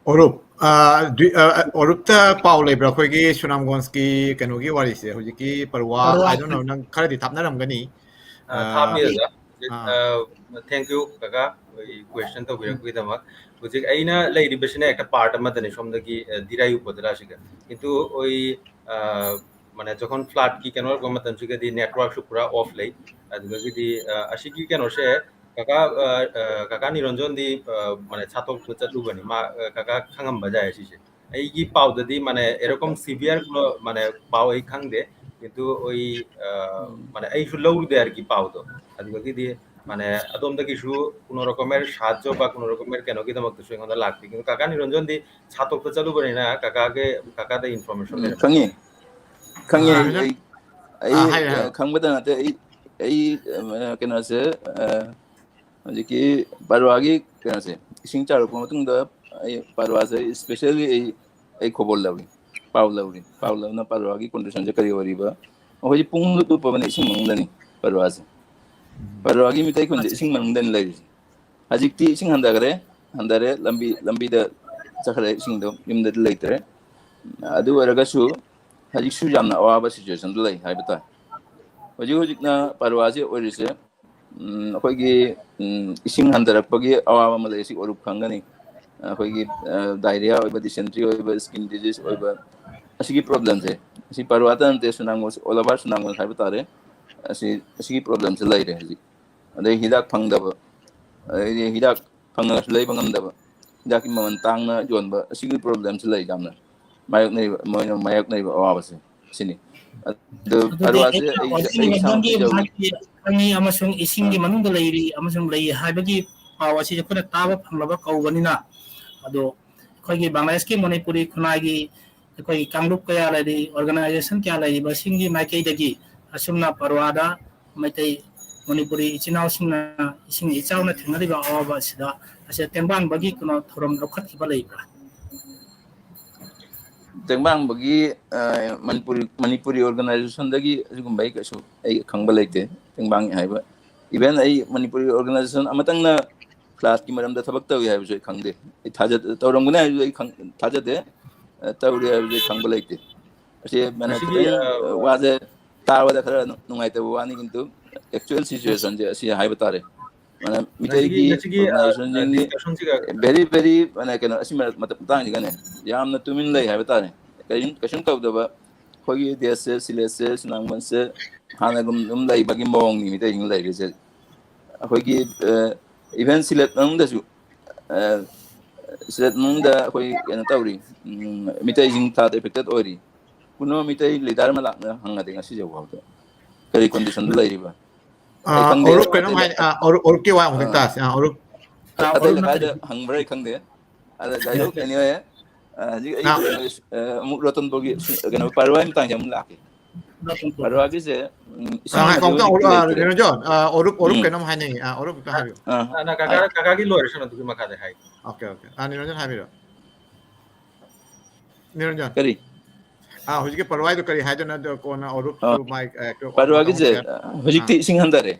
ꯑꯣꯔꯨꯞ, ꯑ, ꯗ꯭ꯋꯤ-, ꯑ, ꯑꯣꯔꯨꯞꯇ ꯄꯥꯎ ꯂꯩꯕ꯭ꯔꯥ? ꯑꯩꯈꯣꯏꯒꯤ ꯁꯨꯅꯥꯝꯒꯣꯟꯁꯀꯤ ꯀꯩꯅꯣꯒꯤ ꯋꯥꯔꯤꯁꯦ, ꯍꯧꯖꯤꯛꯀꯤ ꯄꯔꯋꯥ, ꯄꯔꯋꯥ꯫ I don't know, ꯅꯪ ꯈꯔꯗꯤ ꯊꯥꯞꯅꯔꯝꯒꯅꯤ꯫ ꯑ, ꯑ, ꯊꯥꯞꯃꯤ ꯑꯣꯖꯥ꯫ ꯑ, thank you ꯀꯀꯥ꯫ ꯑꯩ question ꯇꯧꯕꯤꯔꯛꯄꯒꯤꯗꯃꯛ꯫ ꯍꯧꯖꯤꯛ ꯑꯩꯅ ꯂꯩꯔꯤꯕꯁꯤꯅ ꯍꯦꯛꯇ part ꯑꯃꯗꯅꯤ ꯁꯣꯝꯗꯒꯤ, ꯑ, ꯗꯤꯔꯥꯏ ꯎꯄꯗ꯭ꯔꯥꯁꯤꯒ꯫ ꯀꯤꯟꯇꯨ ꯑꯩ, ꯑ, ꯃꯥꯅꯦ, ꯖꯈꯣꯟ floodꯀꯤ ꯀꯩꯅꯣ ꯑꯣꯏꯔꯛꯄ ꯃꯇꯝꯁꯤꯒꯗꯤ networkꯁꯨ ꯄꯨꯔꯥ off ꯂꯩ꯫ ꯑꯗꯨꯗꯒꯤꯗꯤ, ꯑ, ꯑꯁꯤꯒꯤ ꯀꯩꯅꯣꯁꯦ ꯀꯀꯥ, ꯑ, ꯑ, ꯀꯀꯥ ꯅꯤꯔꯟꯖꯟꯗꯤ, ꯑ, ꯃꯥꯅꯦ, ꯁꯥꯇꯣꯛꯇ ꯆꯠꯂꯨꯕꯅꯤ꯫ ꯃꯥ, ꯑ, ꯀꯀꯥ ꯈꯪꯉꯝꯕ ꯌꯥꯏ ꯁꯤꯁꯦ꯫ ꯑꯩꯒꯤ ꯄꯥꯎꯗꯗꯤ ꯃꯥꯅꯦ ꯑꯦꯔꯣꯀꯝ severe কোনো ꯃꯥꯅꯦ ꯄꯥꯎ ꯑꯩ ꯈꯪꯗꯦ, কিন্তু ওই, আহ, হুম। মানে এই সুলভ দেয়ার কি পাও তো, ꯑꯗꯨꯗꯒꯤꯗꯤ ꯃꯥꯅꯦ ꯑꯗꯣꯝꯗꯒꯤꯁꯨ কোনো রকমের সাহায্য বা কোনো রকমের কেনগꯤꯗꯃꯛꯇꯁꯨ ꯑꯩꯉꯣꯟꯗ ꯂꯥꯛꯇꯦ꯫ কিন্তু ꯀꯀꯥ ꯅꯤꯔꯟꯖꯟꯗꯤ ꯁꯥꯇꯣꯛꯇ ꯆꯠꯂꯨꯕꯅꯤꯅ ꯀꯀꯥꯒꯤ, ꯀꯀꯥꯗ information ꯎꯝ, ꯂꯩꯔꯝꯃꯤ꯫ ꯈꯪꯉꯤ, ꯈꯪꯉꯤ꯫ ꯑꯥ, ꯑꯩ, ꯑꯩ, ꯑꯩ, ꯑꯥ, ꯍꯥꯏꯌꯨ, ꯑ, ꯍꯥꯏꯌꯨ꯫ ꯈꯪꯕꯗ ꯅꯠꯇꯦ, ꯑꯩ, ꯑꯩ, ꯑ, ꯀꯩꯅꯣꯁꯦ, ꯑ, ꯍꯧꯖꯤꯛꯀꯤ ꯄꯔꯋꯥꯒꯤ ꯀꯩꯅꯣꯁꯦ, ꯏꯁꯤꯡ ꯆꯥꯎꯔꯛꯄ ꯃꯇꯨꯡꯗ ꯑꯩ ꯄꯔꯋꯥꯁꯦ specially ꯑꯩ, ꯑꯩ ꯈꯣꯕꯣꯜ ꯂꯧꯏ, ꯄꯥꯎ ꯂꯧꯏ, ꯄꯥꯎ ꯂꯧꯅ ꯄꯔꯋꯥꯒꯤ conditionꯁꯦ ꯀꯔꯤ ꯑꯣꯏꯔꯤꯕ? ꯑꯩꯈꯣꯏꯗꯤ ꯄꯨꯡ ꯂꯨꯞ ꯂꯨꯞꯄꯕꯅꯤ ꯏꯁꯤꯡ ꯃꯅꯨꯡꯗꯅꯤ ꯄꯔꯋꯥꯁꯦ꯫ ꯄꯔꯋꯥꯒꯤ ꯃꯤꯇꯩ ꯈꯨꯟꯁꯦ ꯑꯠꯆꯥ꯫ ꯏꯁꯤꯡ ꯃꯅꯨꯡꯗꯅꯤ ꯂꯩꯔꯤꯁꯦ꯫ ꯍꯧꯖꯤꯛꯇꯤ ꯏꯁꯤꯡ ꯍꯟꯊꯈ꯭ꯔꯦ, ꯍꯟꯊꯔꯦ, ꯂꯝꯕꯤ, ꯂꯝꯕꯤꯗ ꯆꯠꯈ꯭ꯔꯦ ꯏꯁꯤꯡꯗꯣ, ꯌꯨꯝꯗꯗꯤ ꯂꯩꯇ꯭ꯔꯦ꯫ ꯑꯗꯨ ꯑꯣꯏꯔꯒꯁꯨ ꯍꯧꯖꯤꯛꯁꯨ ꯌꯥꯝꯅ ꯑꯋꯥꯕ situationꯗ ꯂꯩ ꯍꯥꯏꯕ ꯇꯥꯏ꯫ ꯍꯧꯖꯤꯛ ꯍꯧꯖꯤꯛꯅ ꯄꯔꯋꯥꯁꯤ ꯑꯣꯏꯔꯤꯁꯦ, ꯎꯝ, ꯑꯩꯈꯣꯏꯒꯤ, ꯎꯝ, ꯏꯁꯤꯡ ꯍꯟꯊꯔꯛꯄꯒꯤ ꯑꯋꯥꯕ ꯑꯃ ꯂꯩ, ꯁꯤ ꯑꯣꯔꯨꯞ ꯈꯪꯒꯅꯤ꯫ ꯑꯩꯈꯣꯏꯒꯤ ꯗꯥꯏꯔꯤꯌꯥ ꯑꯣꯏꯕ, ꯗꯤꯁꯦꯟꯇ꯭ꯔꯤ ꯑꯣꯏꯕ, ꯁ꯭ꯀꯤꯟ ꯗꯤꯖꯤꯖ ꯑꯣꯏꯕ, ꯑꯁꯤꯒꯤ ꯄ꯭ꯔꯣꯕ꯭ꯂꯦꯝꯁꯦ, ꯑꯁꯤ ꯄꯔꯋꯥꯇ ꯅꯠꯇꯦ, ꯁꯨꯅꯥꯡꯒꯣꯜ, all over ꯁꯨꯅꯥꯡꯒꯣꯜ ꯍꯥꯏꯕ ꯇꯥꯔꯦ꯫ ꯑꯁꯤ, ꯑꯁꯤꯒꯤ ꯄ꯭ꯔꯣꯕ꯭ꯂꯦꯝꯁꯦ ꯂꯩꯔꯦ ꯍꯧꯖꯤꯛ꯫ ꯑꯗꯩ ꯍꯤꯗꯥꯛ ꯐꯪꯗꯕ, ꯑꯗꯩꯗꯤ ꯍꯤꯗꯥꯛ ꯐꯪꯉꯁꯨ ꯂꯩꯕ ꯉꯝꯗꯕ, ꯍꯤꯗꯥꯛꯀꯤ ꯃꯃꯜ ꯇꯥꯡꯅ ꯌꯣꯟꯕ, ꯑꯁꯤꯒꯤ ꯄ꯭ꯔꯣꯕ꯭ꯂꯦꯝꯁꯦ ꯂꯩ ꯌꯥꯝꯅ꯫ ꯃꯥꯌꯣꯛꯅꯔꯤꯕ, ꯃꯣꯏꯅ ꯃꯥꯌꯣꯛꯅꯔꯤꯕ ꯑꯋꯥꯕꯁꯦ ꯁꯤꯅꯤ꯫ ꯑꯗꯨ ꯑꯗꯨꯗꯤ ꯄꯔꯋꯥꯁꯦ ꯑꯩꯅ ꯑꯩ, ꯑꯣꯔꯒꯥꯅꯤꯛ ꯑꯩ ꯏꯁꯥꯃꯛꯇꯤ ꯂꯝꯗꯝꯒꯤ ꯌꯧꯏ꯫ ꯃꯥꯒꯤ ꯈꯪꯉꯤ ꯑꯃꯁꯨꯡ ꯏꯁꯤꯡꯒꯤ ꯑꯥ꯫ ꯃꯅꯨꯡꯗ ꯂꯩꯔꯤ ꯑꯃꯁꯨꯡ ꯂꯩ ꯍꯥꯏꯕꯒꯤ ꯄꯥꯎ ꯑꯁꯤ ꯑꯩꯈꯣꯏꯅ ꯇꯥꯕ ꯐꯪꯂꯕ ꯀꯧꯕꯅꯤꯅ, ꯑꯗꯣ ꯑꯩꯈꯣꯏꯒꯤ ꯕꯪꯒ꯭ꯂꯥꯗꯦꯁꯀꯤ ꯃꯅꯤꯄꯨꯔꯤ ꯈꯨꯟꯅꯥꯏꯒꯤ ꯑꯩꯈꯣꯏꯒꯤ ꯀꯥꯡꯂꯨꯞ ꯀꯌꯥ ꯂꯩꯔꯤ, ꯑꯣꯔꯒꯅꯥꯏꯖꯦꯁꯟ ꯀꯌꯥ ꯂꯩꯔꯤꯕꯁꯤꯡꯒꯤ ꯃꯥꯏꯀꯩꯗꯒꯤ ꯑꯁꯨꯝꯅ ꯄꯔꯋꯥꯗ ꯃꯩꯇꯩ ꯃꯅꯤꯄꯨꯔꯤ ꯏꯆꯤꯟ ꯏꯅꯥꯎꯁꯤꯡꯅ ꯏꯁꯤꯡ ꯏꯆꯥꯎꯅ ꯊꯦꯡꯅꯔꯤꯕ ꯑꯋꯥꯕ ꯑꯁꯤꯗ, ꯑꯁꯤꯗ ꯇꯦꯡꯕꯥꯡꯕꯒꯤ ꯀꯩꯅꯣ ꯊꯧꯔꯝ ꯂꯧꯈꯠꯈꯤꯕ ꯂꯩꯕ꯭ꯔꯥ? ꯇꯦꯡꯕꯥꯡꯕꯒꯤ, ꯑ, ꯃꯅꯤꯄꯨꯔꯤ, ꯃꯅꯤꯄꯨꯔꯤ ꯑꯣꯔꯒꯅꯥꯏꯖꯦꯁꯟꯗꯒꯤ ꯑꯁꯤꯒꯨꯝꯕ ꯑꯩ ꯀꯩꯁꯨ ꯑꯩ ꯈꯪꯕ ꯂꯩꯇꯦ, ꯇꯦꯡꯕꯥꯡ ꯍꯥꯏꯕ꯫ Even ꯑꯩ ꯃꯅꯤꯄꯨꯔꯤ ꯑꯣꯔꯒꯅꯥꯏꯖꯦꯁꯟ ꯑꯃꯇꯪꯅ ꯀ꯭ꯂꯥꯁꯀꯤ ꯃꯔꯝꯗ ꯊꯕꯛ ꯇꯧꯏ ꯍꯥꯏꯕꯁꯨ ꯑꯩ ꯈꯪꯗꯦ꯫ ꯑꯩ ꯊꯥꯖ-, ꯇꯧꯔꯝꯒꯅꯤ ꯍꯥꯏꯕꯁꯨ ꯑꯩ ꯈꯪ-, ꯊꯥꯖꯗꯦ꯫ ꯑ, ꯇꯧꯔꯤ ꯍꯥꯏꯕꯁꯨ ꯑꯩ ꯈꯪꯕ ꯂꯩꯇꯦ꯫ ꯑꯁꯤ ꯃꯅ ꯉꯁꯤꯒꯤ, ꯈꯤꯇꯪ, ꯑ, ꯑ, ꯋꯥꯁꯦ ꯇꯥꯕꯗ ꯈꯔ ꯅꯨꯡꯉꯥꯏꯇꯕ ꯋꯥꯅꯤ, ꯀꯤꯟꯇꯨ ꯑꯦꯛꯆꯨꯋꯦꯜ ꯁꯤꯆꯨꯋꯦꯁꯟꯁꯦ ꯑꯁꯤ ꯍꯥꯏꯕ ꯇꯥꯔꯦ꯫ ꯃꯅ ꯉꯁꯤꯒꯤ, ꯃꯤꯇꯩꯒꯤ ꯉꯁꯤꯒꯤ, ꯑ, ꯑ, ꯑꯣꯔꯒꯅꯥꯏꯖꯦꯁꯟꯁꯤꯡꯒꯤ discussion ꯁꯤꯒ very, very, ꯃꯅ ꯀꯩꯅꯣ, ꯑꯁꯤ ꯃꯔꯛ-, ꯃꯇꯝ ꯃꯇꯥꯡꯁꯤꯒꯅꯦ ꯌꯥꯝꯅ ꯇꯨꯃꯤꯟ ꯂꯩ ꯍꯥꯏꯕ ꯇꯥꯔꯦ꯫ ꯀꯔꯤꯝ, ꯀꯩꯁꯨꯝ ꯇꯧꯗꯕ, ꯑꯩꯈꯣꯏꯒꯤ ꯗꯦꯁꯁꯦ, ꯁꯤꯂꯦꯠꯁꯦ, ꯁꯨꯅꯥꯡꯕꯟꯁꯦ ꯍꯥꯟꯅꯒꯨꯝ ꯑꯗꯨꯝ ꯂꯩꯕꯒꯤ ꯃꯑꯣꯡꯅꯤ ꯃꯤꯇꯩꯁꯤꯡ ꯂꯩꯔꯤꯁꯦ꯫ ꯑꯩꯈꯣꯏꯒꯤ, ꯑ, even ꯁꯤꯂꯦꯠ ꯃꯅꯨꯡꯗꯁꯨ, ꯑ, ꯁꯤꯂꯦꯠ ꯃꯅꯨꯡꯗ ꯑꯩꯈꯣꯏ ꯀꯩꯅꯣ ꯇꯧꯔꯤ, ꯎꯝ, ꯃꯤꯇꯩꯁꯤꯡ ꯊꯥꯗ ꯑꯦꯐꯦꯛꯇꯦꯠ ꯑꯣꯏꯔꯤ꯫ ꯄꯨꯝꯅꯃꯛ ꯃꯤꯇꯩ ꯂꯤꯗꯔ ꯑꯃ ꯂꯥꯛꯅ ꯍꯪꯉꯗꯤ ꯉꯁꯤꯁꯦ ꯐꯥꯎꯗ ꯀꯔꯤ ꯀꯣꯟꯗꯤꯁꯟꯗ ꯂꯩꯔꯤꯕ? ꯑꯩ ꯑꯥ, ꯈꯪꯗꯦ, ꯑꯣꯔꯨꯞ ꯀꯩꯅꯣꯝ ꯑꯇꯩ ꯍꯥꯏ-, ꯂꯩꯀꯥꯏ-, ꯑꯥ, ꯑꯣꯔꯨꯞ, ꯑꯣꯔꯨꯞꯀꯤ ꯋꯥ ꯑꯃꯨꯛ ꯑꯥ꯫ ꯇꯥꯁꯤ꯫ ꯑꯥ, ꯑꯣꯔꯨꯞ꯫ ꯑ-, ꯑꯇꯩ ꯂꯩꯀꯥꯏꯗ ꯍꯪꯕ꯭ꯔꯥ ꯑꯩ ꯈꯪꯗꯦ꯫ ꯑꯗ ꯗꯥꯏꯔꯦꯛ ꯑꯦꯅꯤꯋꯦ, ꯑ, ꯍꯧꯖꯤꯛ ꯑꯩ ꯑꯥ꯫ ꯀꯩꯅꯣ, ꯑ, ꯑꯃꯨꯛ ꯔꯇꯟꯄꯨꯔꯒꯤ ꯁꯨ-, ꯀꯩꯅꯣ, ꯄꯥꯔꯋꯥꯒꯤ ꯃꯇꯥꯡꯁꯦ ꯑꯃꯨꯛ ꯂꯥꯛꯀꯦ꯫ ꯔꯇꯟꯄꯨꯔ꯫ ꯄꯥꯔꯋꯥꯒꯤꯁꯦ, ꯎꯝ, ꯑꯥ, ꯏꯁꯤꯡ ꯉꯥꯏꯈꯣ, ꯑꯗꯨ ꯑꯃꯨꯛꯇꯪ ꯍꯧꯖꯤꯛꯇꯤ ꯑꯣꯔꯨꯞ, ꯑꯥ, ꯂꯩꯇ꯭ꯔꯦ꯫ ꯅꯤꯔꯟꯖꯟ, ꯑꯥ, ꯑꯣꯔꯨꯞ, ꯑꯣꯔꯨꯞ ꯎꯝ꯫ ꯀꯩꯅꯣꯝ ꯍꯥꯏꯅꯤꯡꯉꯤ꯫ ꯑꯥ, ꯑꯣꯔꯨꯞ ꯑꯝꯇ ꯑꯥ, ꯍꯥꯏꯕꯤꯌꯨ꯫ ꯑꯥ, ꯀꯥ-, ꯀꯥ-, ꯍꯥꯏ꯫ ꯀꯥꯀꯥꯒꯤ ꯂꯣꯏꯔꯁꯅꯨ, ꯑꯗꯨꯒꯤ ꯃꯈꯥꯗ ꯍꯥꯏ꯫ Okay, okay. ꯑꯥ, ꯅꯤꯔꯟꯖꯟ ꯍꯥꯏꯕꯤꯔꯣ꯫ ꯅꯤꯔꯟꯖꯟ꯫ ꯀꯔꯤ? ꯑꯥ, ꯍꯧꯖꯤꯛꯀꯤ ꯄꯥꯔꯋꯥꯏꯗꯣ ꯀꯔꯤ ꯍꯥꯏꯗꯣꯏꯅꯣ? ꯑꯗꯣ ꯀꯣꯟꯅ ꯑꯣꯔꯨꯞꯁꯨ ꯑꯥ, ꯃꯥꯏꯛ, ꯑ, ꯀꯣ-, ꯄꯥꯔꯋꯥꯒꯤꯁꯦ, ꯃꯇꯝ ꯑꯃꯨꯛ ꯑ, ꯍꯧꯖꯤꯛꯇꯤ ꯑꯥ꯫ ꯏꯁꯤꯡ ꯍꯟꯊꯔꯦ꯫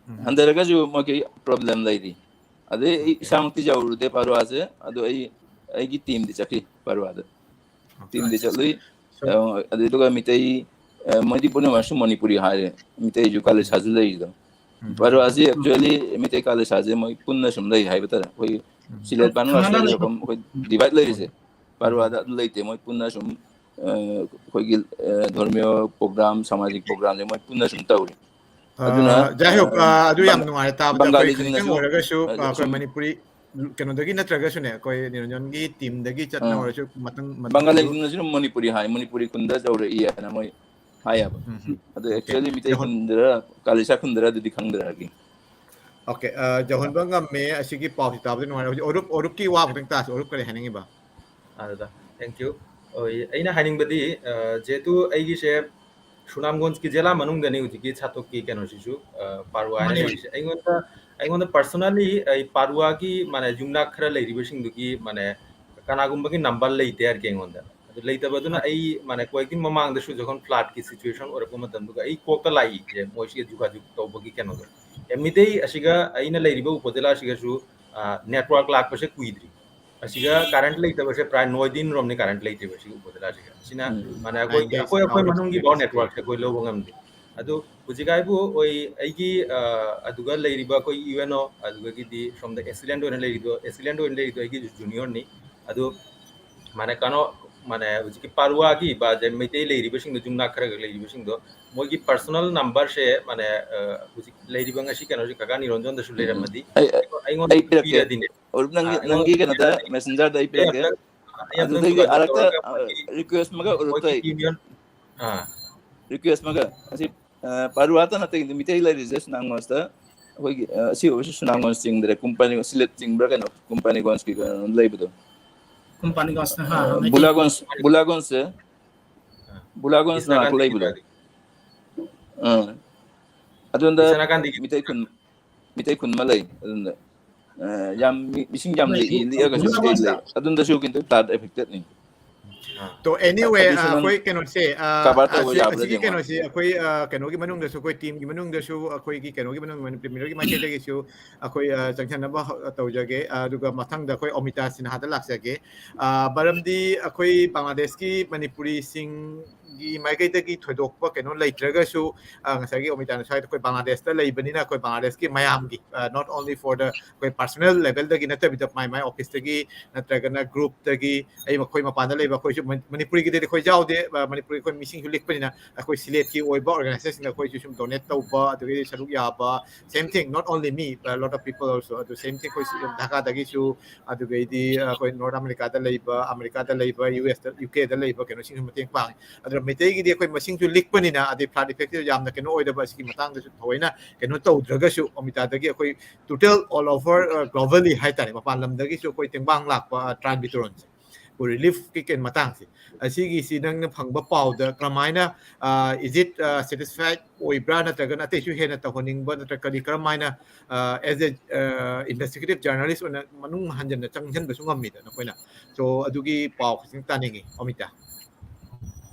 ꯎꯝ꯫ ꯍꯟꯊꯔꯒꯁꯨ ꯃꯣꯏꯒꯤ ꯄ꯭ꯔꯣꯕ꯭ꯂꯦꯝ ꯂꯩꯔꯤ꯫ ꯑꯗꯩ ꯑꯩ ꯑꯣꯀꯦ꯫ ꯏꯁꯥꯃꯛꯇꯤ ꯌꯧꯔꯨꯗꯦ ꯄꯥꯔꯋꯥꯁꯦ, ꯑꯗꯣ ꯑꯩ, ꯑꯩꯒꯤ ꯇꯤꯝꯗꯤ ꯆꯠꯈꯤ ꯄꯥꯔꯋꯥꯗ꯫ Okay, ꯇꯤꯝꯗꯤ okay. ꯆꯠꯂꯨꯏ꯫ ꯁꯨꯝ ꯑ, ꯑꯗꯨꯗꯨꯒ ꯃꯤꯇꯩ, ꯑ, ꯃꯣꯏꯗꯤ ꯄꯨꯝꯅꯃꯛꯁꯨ ꯃꯅꯤꯄꯨꯔꯤ ꯍꯥꯏꯔꯦ꯫ ꯃꯤꯇꯩꯁꯨ ꯎꯝ꯫ ꯀꯥꯂꯦꯁꯥꯁꯨ ꯂꯩꯔꯤꯗꯣ꯫ ꯎꯝ꯫ ꯄꯥꯔꯨꯋꯥꯁꯤ actually ꯃꯤꯇꯩ ꯀꯥꯂꯦꯁꯥꯁꯦ ꯃꯣꯏ ꯄꯨꯟꯅ ꯁꯨꯝ ꯂꯩ ꯍꯥꯏꯕ ꯇꯥꯔꯦ꯫ ꯑꯩꯈꯣꯏ ꯎꯝ꯫ ꯁꯤꯂꯦꯠ ꯕꯥꯅꯨ ꯈꯪꯅ ꯍꯥꯏꯁꯦ ꯂꯩꯕ꯫ ꯑꯩꯈꯣꯏ divide ꯂꯩꯔꯤꯁꯦ꯫ ꯎꯝ꯫ ꯄꯥꯔꯨꯋꯥꯗ ꯑꯗꯨ ꯂꯩꯇꯦ꯫ ꯃꯣꯏ ꯄꯨꯟꯅ ꯁꯨꯝ, ꯑ, ꯑꯩꯈꯣꯏꯒꯤ, ꯑ, ꯙꯔꯃꯤꯌ program, ꯁꯃꯥꯖꯤꯛ programꯁꯦ ꯃꯣꯏ ꯄꯨꯟꯅ ꯁꯨꯝ ꯇꯧꯔꯤ꯫ ꯑ, ꯑꯗꯨꯅ, ꯖꯥꯏ ꯍꯣꯛ, ꯑ, ꯑ, ꯑꯗꯨ ꯌꯥꯝ ꯕꯪ-, ꯅꯨꯡꯉꯥꯏꯔꯦ ꯇꯥꯕꯗ꯫ ꯑꯩꯈꯣꯏ ꯕꯪꯒꯥꯂꯤꯁꯤꯡꯅꯁꯨ, ꯈꯖꯤꯛꯇꯪ ꯑꯣꯏꯔꯒꯁꯨ, ꯑ, ꯑ, ꯑꯩꯈꯣꯏ ꯁꯨꯝ ꯃꯅꯤꯄꯨꯔꯤ ꯀꯩꯅꯣꯗꯒꯤ ꯅꯠꯇ꯭ꯔꯒꯁꯨꯅꯦ, ꯑꯩꯈꯣꯏ ꯅꯤꯔꯟꯖꯟꯒꯤ teamꯗꯒꯤ ꯆꯠꯅ ꯑ, ꯑꯣꯏꯔꯁꯨ ꯃꯊꯪ, ꯃꯊꯪ ꯕꯪꯒꯥꯂꯤꯁꯤꯡꯅꯁꯨ ꯑꯗꯨꯝ ꯃꯅꯤꯄꯨꯔꯤ ꯍꯥꯏ, ꯃꯅꯤꯄꯨꯔꯤ ꯈꯨꯟꯗ ꯌꯧꯔꯛꯏ ꯍꯥꯏꯅ ꯃꯣꯏ ꯍꯥꯏꯌꯦꯕ꯫ ꯎꯝ, ꯎꯝ꯫ ꯑꯗꯣ OK꯫ Actually ꯃꯤꯇꯩ ꯌꯥꯍꯣꯟ-, ꯈꯨꯟꯗꯔ ꯀꯥꯂꯤꯁꯥ ꯈꯨꯟꯗꯔ ꯑꯗꯨꯗꯤ ꯈꯪꯗ꯭ꯔꯦ꯫ OK, ꯑ, ꯌꯧꯍꯟꯕ ꯉꯝꯃꯦ꯫ ꯑꯁꯤꯒꯤ ꯄꯥꯎꯁꯤ ꯇꯥꯕꯗ ꯅꯨꯡꯉꯥꯏꯔꯦ꯫ ꯍꯧꯖꯤꯛ ꯑꯔꯨꯞ, ꯑꯔꯨꯞꯀꯤ ꯋꯥ ꯈꯛꯇꯪ ꯇꯥꯁꯤ꯫ ꯑꯔꯨꯞ ꯀꯔꯤ ꯍꯥꯏꯅꯤꯡꯉꯤꯕ? ꯑꯗꯨꯗ, thank you꯫ ꯍꯣꯏ, ꯑꯩꯅ ꯍꯥꯏꯅꯤꯡꯕꯗꯤ, ꯑ, ꯖꯦꯍꯦꯇꯨ ꯑꯩꯒꯤꯁꯦ ꯁꯨꯅꯥꯝꯒꯣꯟꯖꯀꯤ ꯖꯦꯂꯥ ꯃꯅꯨꯡꯗꯅꯤ ꯍꯧꯖꯤꯛꯀꯤ ꯁꯥꯊꯣꯛꯀꯤ ꯀꯩꯅꯣꯁꯤꯁꯨ, ꯑ, ꯄꯥꯔꯨꯋꯥ ꯍꯥꯏꯅ ꯃꯥꯅꯦ꯫ ꯂꯩꯔꯤꯁꯦ꯫ ꯑꯩꯉꯣꯟꯗ, ꯑꯩꯉꯣꯟꯗ personally ꯑꯩ ꯄꯥꯔꯨꯋꯥꯒꯤ ꯃꯥꯅ ꯌꯨꯝꯅꯥꯛ ꯈꯔ ꯂꯩꯔꯤꯕꯁꯤꯡꯗꯨꯒꯤ ꯃꯥꯅꯦ ꯀꯅꯥꯒꯨꯝꯕꯒꯤ number ꯂꯩꯇꯦ ꯍꯥꯏꯔꯒꯦ ꯑꯩꯉꯣꯟꯗ꯫ ꯑꯗꯨ ꯂꯩꯇꯕꯗꯨꯅ ꯑꯩ ꯃꯥꯅꯦ ꯀꯣꯏꯗꯤꯟ ꯃꯃꯥꯡꯗꯁꯨ ꯖꯈꯣꯟ floodꯀꯤ situation ꯑꯣꯏꯔꯛꯄ ꯃꯇꯝꯗꯨꯒ ꯑꯩ ꯀꯣꯛꯇ ꯂꯥꯛꯏꯁꯦ ꯃꯣꯏꯁꯤꯒ ꯖꯨꯒꯥꯖꯨꯒ ꯇꯧꯕꯒꯤ ꯀꯩꯅꯣꯗꯣ꯫ ꯑꯦ, ꯃꯤꯇꯩ ꯑꯁꯤꯒ ꯑꯩꯅ ꯂꯩꯔꯤꯕ ꯎꯄꯣ ꯖꯤꯂꯥ ꯑꯁꯤꯒꯁꯨ, ꯑ, network ꯂꯥꯛꯄꯁꯦ ꯀꯨꯏꯗ꯭ꯔꯤ꯫ ꯑꯁꯤꯒ current ꯂꯩꯇꯕꯁꯦ ꯄ꯭ꯔꯥꯏ ꯅꯣꯏꯗꯤꯟ ꯔꯣꯝꯅꯤ current ꯂꯩꯇ꯭ꯔꯤꯕ ꯁꯤꯒꯤ ꯎꯄꯣ ꯖꯤꯂꯥꯁꯤꯒ꯫ ꯑꯁꯤꯅ ꯎꯝ꯫ ꯃꯥꯅꯦ ꯑꯩꯈꯣꯏ, ꯅꯥꯏꯟꯇꯤꯟ ꯑꯩꯈꯣꯏ, ꯑꯩꯈꯣꯏ ꯑꯋꯥꯔꯁ ꯃꯅꯨꯡꯒꯤ ꯄꯥꯎ ꯄꯤꯔꯤꯕꯁꯦ꯫ Networkꯁꯦ ꯑꯩꯈꯣꯏ ꯂꯧꯕ ꯉꯝꯗꯦ꯫ ꯑꯗꯨ ꯍꯧꯖꯤꯛ ꯍꯥꯏꯕꯨ ꯑꯩ, ꯑꯩꯒꯤ, ꯑ, ꯑꯗꯨꯒ ꯂꯩꯔꯤꯕ ꯑꯩꯈꯣꯏ ꯌꯨ ꯑꯦꯟ ꯑꯣ, ꯑꯗꯨꯗꯒꯤꯗꯤ ꯁꯣꯝꯗ accident ꯑꯣꯏꯅ ꯂꯩꯔꯤꯗꯣ, accident ꯑꯣꯏꯅ ꯂꯩꯔꯤꯗꯣ ꯑꯩꯒꯤ juniorꯅꯤ꯫ ꯑꯗꯨ ꯃꯥꯅꯦ ꯀꯩꯅꯣ, ꯃꯥꯅꯦ ꯍꯧꯖꯤꯛꯀꯤ ꯄꯥꯔꯨꯋꯥꯒꯤ ꯕꯥꯁꯦ ꯃꯩꯇꯩ ꯂꯩꯔꯤꯕꯁꯤꯡꯗꯣ, ꯌꯨꯝꯅꯥꯛ ꯈꯔ ꯈꯛ ꯂꯩꯔꯤꯕꯁꯤꯡꯗꯣ, ꯃꯣꯏꯒꯤ personal numberꯁꯦ ꯃꯥꯅꯦ, ꯑ, ꯍꯧꯖꯤꯛ ꯂꯩꯔꯤꯕ ꯉꯁꯤ ꯀꯩꯅꯣꯁꯦ ꯀꯀꯥ ꯅꯤꯔꯣꯟꯖꯣꯟꯗꯁꯨ ꯎꯝ꯫ ꯂꯩꯔꯝꯃꯗꯤ ꯑꯩ, ꯑꯩ, ꯑꯩꯉꯣꯟꯗ ꯑꯩ ꯄꯤꯔꯛꯀꯦ꯫ ꯄꯤꯔꯗꯤꯅꯦ꯫ ꯑꯔꯨꯞ, ꯅꯪꯒꯤ, ꯑ, ꯑꯩꯉꯣꯟꯗ ꯅꯪꯒꯤ ꯀꯩꯅꯣꯗ ꯄꯤꯔꯗꯤ messengerꯗ ꯑꯩ ꯑꯩ ꯄꯤꯔꯛꯀꯦ꯫ ꯑꯝꯇꯪ, ꯑꯩ ꯑꯝꯇꯪ ꯑꯗꯨꯗꯒꯤ ꯖꯣꯒꯥꯖꯣꯒ ꯑꯔꯛꯇ, ꯇꯧꯔꯒ ꯑ, ꯃꯣꯏꯒꯤ, request ꯑꯃꯒ ꯑꯔꯨꯞꯇ ꯃꯣꯏꯒꯤ ꯑꯩ union, ꯑꯥ꯫ Request ꯑꯃꯒ, ꯑꯁꯤ, ꯑ, ꯄꯥꯔꯨꯋꯥꯇ ꯅꯠꯇꯦ, ꯃꯤꯇꯩ ꯂꯩꯔꯤꯁꯦ ꯁꯨꯅꯥꯝꯒꯣꯟꯁꯇ ꯑꯩꯈꯣꯏꯒꯤ, ꯑ, ꯑꯁꯤ ꯑꯣꯏꯔꯁꯨ ꯁꯨꯅꯥꯝꯒꯣꯟꯁ ꯆꯤꯡꯗ꯭ꯔꯦ, ꯀꯨꯝꯄꯥꯅꯤ, ꯁꯤꯂꯦꯠ ꯆꯤꯡꯕ꯭ꯔꯥ ꯀꯩꯅꯣ, ꯀꯨꯝꯄꯥꯅꯤꯒꯣꯟꯁꯀꯤ ꯀꯩꯅꯣ ꯂꯩꯕꯗꯣ꯫ ꯀꯨꯝꯄꯥꯅꯤꯒꯣꯟꯁꯅ, ꯍꯥ, ꯑ, ꯍꯥ, ꯃꯩꯇꯩ꯫ ꯕꯨꯂꯥꯒꯣꯟꯁ, ꯕꯨꯂꯥꯒꯣꯟꯁꯁꯦ, ꯑꯥ꯫ ꯕꯨꯂꯥꯒꯣꯟꯁꯅ ꯏꯁꯅꯥ ꯀꯥꯟꯗꯤ ꯂꯩꯕꯗꯣ꯫ ꯑꯥ꯫ ꯑꯗꯨꯗ ꯏꯁꯅꯥ ꯀꯥꯟꯗꯤꯒꯤ ꯃꯤꯇꯩ ꯈꯨꯟ, ꯃꯤꯇꯩ ꯈꯨꯟ ꯑꯃ ꯂꯩ꯫ ꯑꯗꯨꯗ, ꯑ, ꯌꯥꯝ ꯃꯤ-, ꯃꯤꯁꯤꯡ ꯌꯥꯝ ꯂꯩ, ꯂꯤꯛꯑꯒꯁꯨ ꯃꯤꯇꯩ ꯂꯩ꯫ ꯑꯗꯨꯗꯁꯨ ꯀꯤꯟꯇꯨ flood affectedꯅꯤ꯫ ꯑꯥ꯫ So anyway, ꯑꯗꯨꯁꯨ ꯑꯗꯨꯝ ꯑꯩꯈꯣꯏ ꯀꯩꯅꯣꯁꯦ, ꯑ, cover ꯇꯧꯕ ꯑꯁꯤ-, ꯌꯥꯕ꯭ꯔꯥ ꯑꯁꯤꯒꯤ ꯌꯦꯡꯉꯣ꯫ ꯀꯩꯅꯣꯁꯦ ꯑꯩꯈꯣꯏ, ꯑ, ꯀꯩꯅꯣꯒꯤ ꯃꯅꯨꯡꯗꯁꯨ, ꯑꯩꯈꯣꯏ teamꯒꯤ ꯃꯅꯨꯡꯗꯁꯨ, ꯑꯩꯈꯣꯏꯒꯤ ꯀꯩꯅꯣꯒꯤ ꯃꯅꯨꯡ, ꯃꯅꯤꯄꯨꯔꯤ ꯃꯤꯔꯣꯜꯒꯤ ꯃꯥꯏꯀꯩꯗꯒꯤꯁꯨ ꯑꯩꯈꯣꯏ, ꯑ, ꯆꯪꯁꯟꯅꯕ ꯍ-, ꯇꯧꯖꯒꯦ꯫ ꯑ, ꯑꯗꯨꯒ ꯃꯊꯪꯗ ꯑꯩꯈꯣꯏ ꯑꯣꯃꯤꯇꯥ ꯁꯤꯟꯍꯥꯗ ꯂꯥꯛꯆꯒꯦ꯫ ꯑ, ꯃꯔꯝꯗꯤ ꯑꯩꯈꯣꯏ ꯕꯪꯒ꯭ꯂꯥꯗꯦꯁꯀꯤ ꯃꯅꯤꯄꯨꯔꯤꯁꯤꯡꯒꯤ ꯃꯥꯏꯀꯩꯗꯒꯤ ꯊꯣꯏꯗꯣꯛꯄ ꯀꯩꯅꯣ ꯂꯩꯇ꯭ꯔꯒꯁꯨ, ꯑ, ꯉꯁꯥꯏꯒꯤ ꯑꯣꯃꯤꯇꯥꯅ ꯁ꯭ꯋꯥꯏꯗ ꯑꯩꯈꯣꯏ ꯕꯪꯒ꯭ꯂꯥꯗꯦꯁꯇ ꯂꯩꯕꯅꯤꯅ ꯑꯩꯈꯣꯏ ꯕꯪꯒ꯭ꯂꯥꯗꯦꯁꯀꯤ ꯃꯌꯥꯝꯒꯤ, ꯑ, not only for the ꯑꯩꯈꯣꯏ personal levelꯗꯒꯤ ꯅꯠꯇꯕꯤꯗ ꯃꯥꯏ ꯃꯥꯏ officeꯇꯒꯤ ꯅꯠꯇ꯭ꯔꯒꯅ groupꯇꯒꯤ ꯑꯩ ꯃꯈꯣꯏ ꯃꯄꯥꯟꯗ ꯂꯩꯕ ꯑꯩꯈꯣꯏꯁꯨ ꯃꯅꯤ-, ꯃꯅꯤꯄꯨꯔꯤꯒꯤꯗꯗꯤ ꯑꯩꯈꯣꯏ ꯌꯥꯎꯗꯦ, ꯑ, ꯃꯅꯤꯄꯨꯔꯒꯤ ꯑꯩꯈꯣꯏ ꯃꯤꯁꯤꯡꯁꯨ ꯂꯤꯛꯄꯅꯤꯅ ꯑꯩꯈꯣꯏ ꯁꯤꯂꯦꯠꯀꯤ ꯑꯣꯏꯕ organizationꯗ ꯑꯩꯈꯣꯏꯁꯨ ꯁꯨꯝ donate ꯇꯧꯕ, ꯑꯗꯨꯗꯒꯤ ꯁꯔꯨꯛ ꯌꯥꯕ, same thing, not only me, a lot of people also, ꯑꯗꯨ same thing ꯑꯩꯈꯣꯏ ꯁꯤ ꯙꯥꯀꯥꯗꯒꯤꯁꯨ, ꯑꯗꯨꯗꯒꯤꯗꯤ ꯑꯩꯈꯣꯏ North Americaꯗ ꯂꯩꯕ, ꯑꯃꯦꯔꯤꯀꯥꯗ ꯂꯩꯕ, USꯇ, UKꯗ ꯂꯩꯕ ꯀꯩꯅꯣꯁꯤꯡꯁꯨ ꯃꯇꯦꯡ ꯄꯥꯡꯉꯤ꯫ ꯑꯗꯨꯅ ꯃꯩꯇꯩꯒꯤꯗꯤ ꯑꯩꯈꯣꯏ ꯃꯁꯤꯡꯁꯨ ꯂꯤꯛꯄꯅꯤꯅ, ꯑꯗꯩ flood effectꯁꯨ ꯌꯥꯝꯅ ꯀꯩꯅꯣ ꯑꯣꯏꯗꯕ, ꯑꯁꯤꯒꯤ ꯃꯇꯥꯡꯗꯁꯨ ꯊꯑꯣꯏꯅ ꯀꯩꯅꯣ ꯇꯧꯗ꯭ꯔꯒꯁꯨ, ꯑꯣꯃꯤꯇꯥꯗꯒꯤ ꯑꯩꯈꯣꯏ total all over, ꯑ, globally ꯍꯥꯏꯇꯥꯔꯦ, ꯃꯄꯥꯟ ꯂꯝꯗꯒꯤꯁꯨ ꯑꯩꯈꯣꯏ ꯇꯦꯡꯕꯥꯡ ꯂꯥꯛꯄ, ꯑ, ꯇ꯭ꯔꯥꯟꯒꯤ ꯇꯣꯔꯣꯟꯁꯦ, ꯑꯩꯈꯣꯏ reliefꯀꯤ ꯀꯩꯅꯣ ꯃꯇꯥꯡꯁꯦ, ꯑꯁꯤꯒꯤꯁꯤ ꯅꯪꯅ ꯐꯪꯕ ꯄꯥꯎꯗ ꯀꯔꯝꯍꯥꯏꯅ, ꯑ, is it, ꯑ, satisfied ꯑꯣꯏꯕ꯭ꯔꯥ, ꯅꯠꯇ꯭ꯔꯒꯅ ꯑꯇꯩꯁꯨ ꯍꯦꯟꯅ ꯇꯧꯍꯟꯅꯤꯡꯕ, ꯅꯠꯇ꯭ꯔꯒ ꯀꯔꯤ, ꯀꯔꯝꯍꯥꯏꯅ, ꯑ, as a, ꯑ, investigative journalist ꯑꯣꯏꯅ ꯃꯅꯨꯡ ꯍꯟꯖꯟꯅ ꯆꯪꯁꯤꯟꯕꯁꯨ ꯉꯝꯃꯤꯗ ꯅꯈꯣꯏꯅ? So ꯑꯗꯨꯒꯤ ꯄꯥꯎ ꯈꯤꯇꯪ ꯇꯥꯅꯤꯡꯉꯤ, ꯑꯣꯃꯤꯇꯥ꯫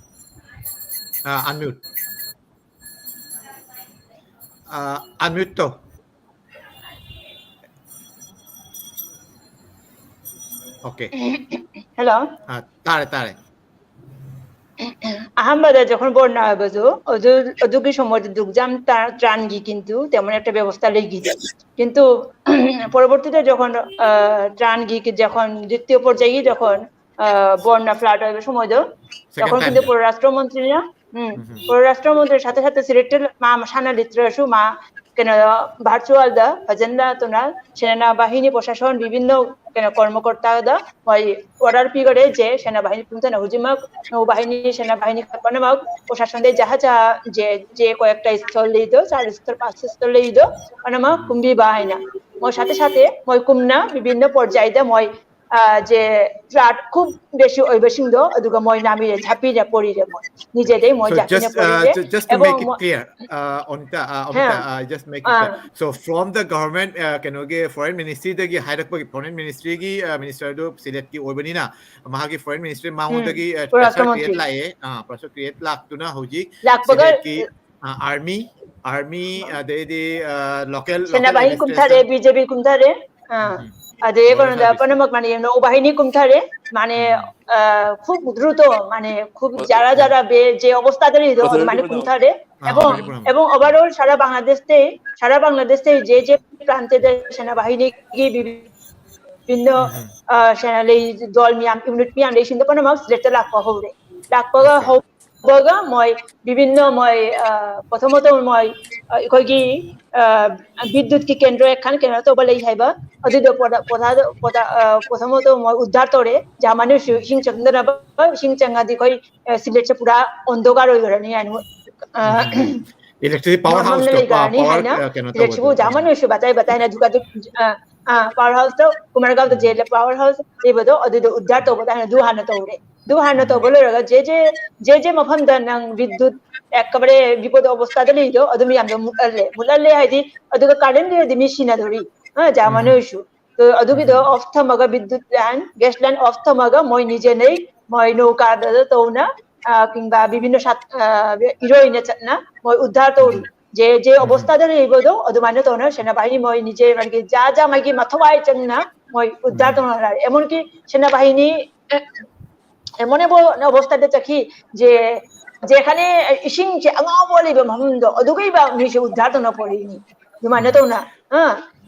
ꯑ, unmute꯫ ꯑ, unmute ꯇꯧ꯫ Okay꯫ Hello꯫ ꯑ, ꯇꯥꯔꯦ, ꯇꯥꯔꯦ꯫ ꯑꯍꯥꯟꯕꯗ যখন বন্যা হয়েছিল, ওদু-, ওদুকি সময় দুগজাম তা-, ত্রাণগি কিন্তু তেমন একটা ব্যবস্থা লেগেছে। কিন্তু পরবর্তীতে যখন, আহ, ত্রাণগি কি যখন দ্বিতীয় পর্যায়ে যখন, আহ, বন্যা flood হওয়ার সময় তো, second তখন time কিন্তু টা। পররাষ্ট্রমন্ত্রীরা, হুম, হুম, হুম। পররাষ্ট্রমন্ত্রীর সাথে সাথে সিলেটের মা, মা সানা লিত্রাসু মা কেন virtual দা, agenda তোমরা সেনাবাহিনী প্রশাসন বিভিন্ন কেন কর্মকর্তা দা, ওই order পি করে যে সেনাবাহিনী পুনতে না হুজিমাক, নৌবাহিনী, সেনাবাহিনী কাপানামাক, প্রশাসন দে যাহা যাহা যে, যে কয়েকটা স্থল লিদো, চার স্থল, পাঁচ স্থল লিদো, অনামা হুম। কুম্ভি বাহিনা। মোর সাথে সাথে মই কুমনা বিভিন্ন পর্যায়ে দা মই, ꯑ, ꯖꯦ ꯐ꯭ꯂꯥꯠ ꯈꯨꯕ ꯕꯦꯁꯤ ꯑꯣꯏꯕꯁꯤꯡꯗꯣ, ꯑꯗꯨꯒ ꯃꯣꯏ ꯅꯥꯃꯤꯔꯦ, ꯖꯥꯄꯤꯔꯦ, ꯄꯣꯔꯤꯔꯦ ꯃꯣꯏ꯫ ꯅꯤꯖꯦꯗꯩ ꯃꯣꯏ So ꯖꯥꯄꯤꯔꯦ, just, uh, ꯄꯣꯔꯤꯔꯦ꯫ ju- just to ꯑꯦꯕꯣꯡ make it ꯃꯣ- clear, uh, Onita, uh, ꯍꯥ꯫ Amita, uh, just make it ah. clear. So from the government, uh, ꯀꯩꯅꯣꯒꯤ foreign ministry ꯗꯒꯤ ꯍꯥꯏꯔꯛꯄꯒꯤ, foreign ministry ꯒꯤ, uh, minister ꯗꯨ ꯁꯤꯂꯦꯠꯀꯤ ꯑꯣꯏꯕꯅꯤꯅ, ꯃꯍꯥꯛꯀꯤ foreign ministry ꯎꯝ, ꯃꯉꯣꯟꯗꯒꯤ, uh, ꯄꯔꯥꯁ꯭ꯔ pressure create ꯃꯟꯇ꯭ꯔꯤ꯫ ꯂꯥꯛꯑꯦ, uh, pressure create ꯂꯥꯛꯇꯨꯅ ꯍꯧꯖꯤꯛ ꯂꯥꯛꯄꯒ ꯁꯤꯂꯦꯠꯀꯤ, uh, army, army, ꯑꯗꯩꯗꯤ, uh, local, local ꯁꯦꯅꯥꯕꯥꯍꯤꯅꯤ administration, ꯀꯨꯝꯊꯔꯦ, ꯕꯤ ꯖꯦ ꯄꯤ ꯀꯨꯝꯊꯔꯦ꯫ ꯑꯥ, ꯎꯝ, ꯑꯗꯩ border ꯀꯩꯅꯣꯗ service ꯇ꯫ ꯄꯨꯝꯅꯃꯛ ꯃꯥꯅꯦ, ꯅꯧꯕꯥꯍꯤꯅꯤ ꯀꯨꯝꯊꯔꯦ, ꯃꯥꯅꯦ, ꯎꯝ, ꯑ, ꯈꯨꯕ ꯎꯗ꯭ꯔꯨꯇꯣ, ꯃꯥꯅꯦ, ꯈꯨꯕ ꯍꯣꯏ, ꯖꯥꯔꯥ ꯍꯣꯏ꯫ ꯖꯥꯔꯥ ꯕꯦ ꯖꯦ ꯑꯣꯕꯁꯊꯥꯗ ꯂꯩꯗꯣ, ꯄ꯭ꯔꯣꯐꯦꯁꯔ ꯑꯗꯨꯃꯥꯏꯅ ꯀꯩꯅꯣ, ꯀꯨꯝꯊꯔꯦ꯫ ꯑꯥ, ꯑꯦꯕꯣꯡ, ꯃꯅꯤꯄꯨꯔ ꯑꯃ꯫ ꯑꯦꯕꯣꯡ overall ꯁꯥꯔꯥ ꯕꯪꯒ꯭ꯂꯥꯗꯦꯁꯇꯩ, ꯁꯥꯔꯥ ꯕꯪꯒ꯭ꯂꯥꯗꯦꯁꯇꯩ ꯖꯦ ꯖꯦ ꯄ꯭ꯔꯥꯟꯇꯗ ꯁꯦꯅꯥꯕꯥꯍꯤꯅꯤꯒꯤ ꯕꯤꯚꯤꯟꯅ, ꯎꯝ, ꯎꯝ꯫ ꯑ, ꯁꯦꯅꯥ ꯂꯩ, ꯗꯣꯜ ꯃꯌꯥꯝ, ꯌꯨꯅꯤꯠ ꯃꯌꯥꯝ ꯂꯩꯁꯤꯡꯗꯣ ꯄꯨꯝꯅꯃꯛ ꯁꯤꯂꯦꯠꯇ ꯂꯥꯛꯄ ꯍꯧꯔꯦ꯫ ꯂꯥꯛꯄꯒ Okay. ꯍꯧ-, ꯇꯧꯕꯒ ꯃꯣꯏ ꯕꯤꯚꯤꯟꯅ ꯃꯣꯏ, ꯑ, ꯄ꯭ꯔꯊꯃꯇ ꯃꯣꯏ, ꯑ, ꯑꯩꯈꯣꯏꯒꯤ, ꯑ, ꯕꯤꯗ꯭ꯌꯨꯠꯀꯤ ꯀꯦꯟꯗ꯭ꯔ ꯑꯦꯈꯥꯟ ꯀꯩꯅꯣ ꯇꯧꯕ ꯂꯩ ꯍꯥꯏꯕ, ꯑꯗꯨꯗꯣ ꯄꯣꯗ-, ꯄꯣꯗꯥꯗ-, ꯄꯣꯗꯥ-, ꯑ, ꯄ꯭ꯔꯊꯃꯇ ꯃꯣꯏ ꯎꯗꯥꯔ ꯇꯧꯔꯦ, ꯖꯍꯥ ꯃꯅꯨꯡꯁꯨ ꯎꯝ꯫ ꯏꯁꯤꯡ ꯆꯪꯗꯅꯕ, ꯏꯁꯤꯡ ꯆꯪꯉꯗꯤ ꯑꯩꯈꯣꯏ, ꯑ, ꯁꯤꯂꯦꯠꯁꯦ ꯄꯨꯔꯥ ꯑꯣꯟꯗꯣꯒꯥꯔ ꯑꯣꯏꯈ꯭ꯔꯅꯤ ꯍꯥꯏꯅ, ꯑ, ꯎꯝ, ꯎꯝ꯫ Electricity power ꯃꯐꯝ ꯑꯃ house ꯇꯣ, ꯂꯩꯈ꯭ꯔꯅꯤ power, ꯍꯥꯏꯅ ꯑ, ꯀꯩꯅꯣ ꯁꯤꯂꯦꯠꯁꯤꯕꯨ ꯇꯧꯕꯗꯣ꯫ ꯖꯍꯥ ꯃꯅꯨꯡꯁꯨ ꯕꯇꯥꯏ ꯕꯇꯥꯏꯅ ꯑꯗꯨꯒ ꯑꯗꯨ, ꯑ, ꯑ, power house ꯇꯣ, ꯀꯨꯃꯥꯔꯒꯥꯎꯗ ꯎꯝ꯫ ꯖꯦ power house ꯂꯩꯕꯗꯣ, ꯑꯗꯨꯗꯣ ꯎꯗꯥꯔ ꯇꯧꯕ ꯇꯥꯏꯅ ꯑꯗꯨ ꯍꯥꯟꯅ ꯇꯧꯔꯦ꯫ ꯑꯗꯨ ꯍꯥꯟꯅ ꯎꯝ꯫ ꯇꯧꯕ ꯂꯣꯏꯔꯒ ꯖꯦ ꯖꯦ, ꯖꯦ ꯖꯦ ꯃꯐꯝꯗ ꯅꯪ ꯕꯤꯗ꯭ꯌꯨꯠ ꯑꯦꯀꯦꯕꯥꯔꯦ ꯕꯤꯄꯗ ꯑꯕꯁꯊꯥꯗ ꯂꯩꯗꯣ, ꯑꯗꯨ ꯃꯌꯥꯝꯗꯣ ꯃꯨꯠꯍꯜꯂꯦ꯫ ꯃꯨꯠꯍꯜꯂꯦ ꯍꯥꯏꯗꯤ, ꯑꯗꯨꯒ ꯀꯥꯔꯦꯟ ꯂꯩꯔꯗꯤ ꯃꯤ ꯁꯤꯅꯗꯣꯔꯤ, ꯑ, ꯖꯍꯥ ꯎꯝ꯫ ꯃꯅꯨꯡꯁꯨ꯫ ꯑꯗꯣ ꯑꯗꯨꯒꯤꯗꯣ ꯎꯝ꯫ off ꯊꯝꯃꯒ, ꯕꯤꯗ꯭ꯌꯨꯠ line, gas line off ꯊꯝꯃꯒ ꯃꯣꯏ ꯅꯤꯖꯦꯅꯩ, ꯃꯣꯏ ꯅꯧꯀꯥꯗ ꯇꯧꯅ, ꯑ, ꯀꯤꯡꯕ ꯕꯤꯚꯤꯟꯅ ꯁꯥꯠ-, ꯑ, ꯏꯔꯣꯏꯅ ꯆꯠꯅ ꯃꯣꯏ ꯎꯗꯥꯔ ꯇꯧꯔꯤ꯫ ꯎꯝ꯫ ꯖꯦ ꯖꯦ ꯎꯝ꯫ ꯑꯕꯁꯊꯥꯗ ꯂꯩꯕꯗꯣ ꯑꯗꯨꯃꯥꯏꯅ ꯇꯧꯅ ꯁꯦꯅꯥꯕꯥꯍꯤꯅꯤ ꯃꯣꯏ ꯅꯤꯖꯦ ꯃꯥꯒꯤ ꯖꯥ ꯖꯥ ꯃꯥꯒꯤ ꯃꯊꯧꯋꯥꯏ ꯆꯪꯅ ꯃꯣꯏ ꯎꯗꯥꯔ ꯎꯝ꯫ ꯇꯧꯅ ꯂꯥꯛꯑꯦ꯫ ꯑꯦꯃꯣꯟꯀꯤ ꯁꯦꯅꯥꯕꯥꯍꯤꯅꯤ, ꯑꯦ, ꯑꯦꯃꯣꯟ ꯑꯦꯕꯣ ꯑꯕꯁꯊꯥꯗ ꯆꯠꯈꯤ꯫ ꯖꯦ, ꯖꯦ ꯈꯥꯅꯦ ꯏꯁꯤꯡꯁꯦ ꯑꯉꯥꯎꯕ ꯂꯩꯕ ꯃꯐꯝꯗꯣ ꯑꯗꯨꯒꯩꯕ ꯃꯤꯁꯦ ꯎꯗꯥꯔ ꯇꯧꯅ ꯄꯣꯔꯛꯏꯅꯤ꯫ ꯑꯗꯨꯃꯥꯏꯅ ꯎꯝ꯫ ꯇꯧꯅ, ꯑ,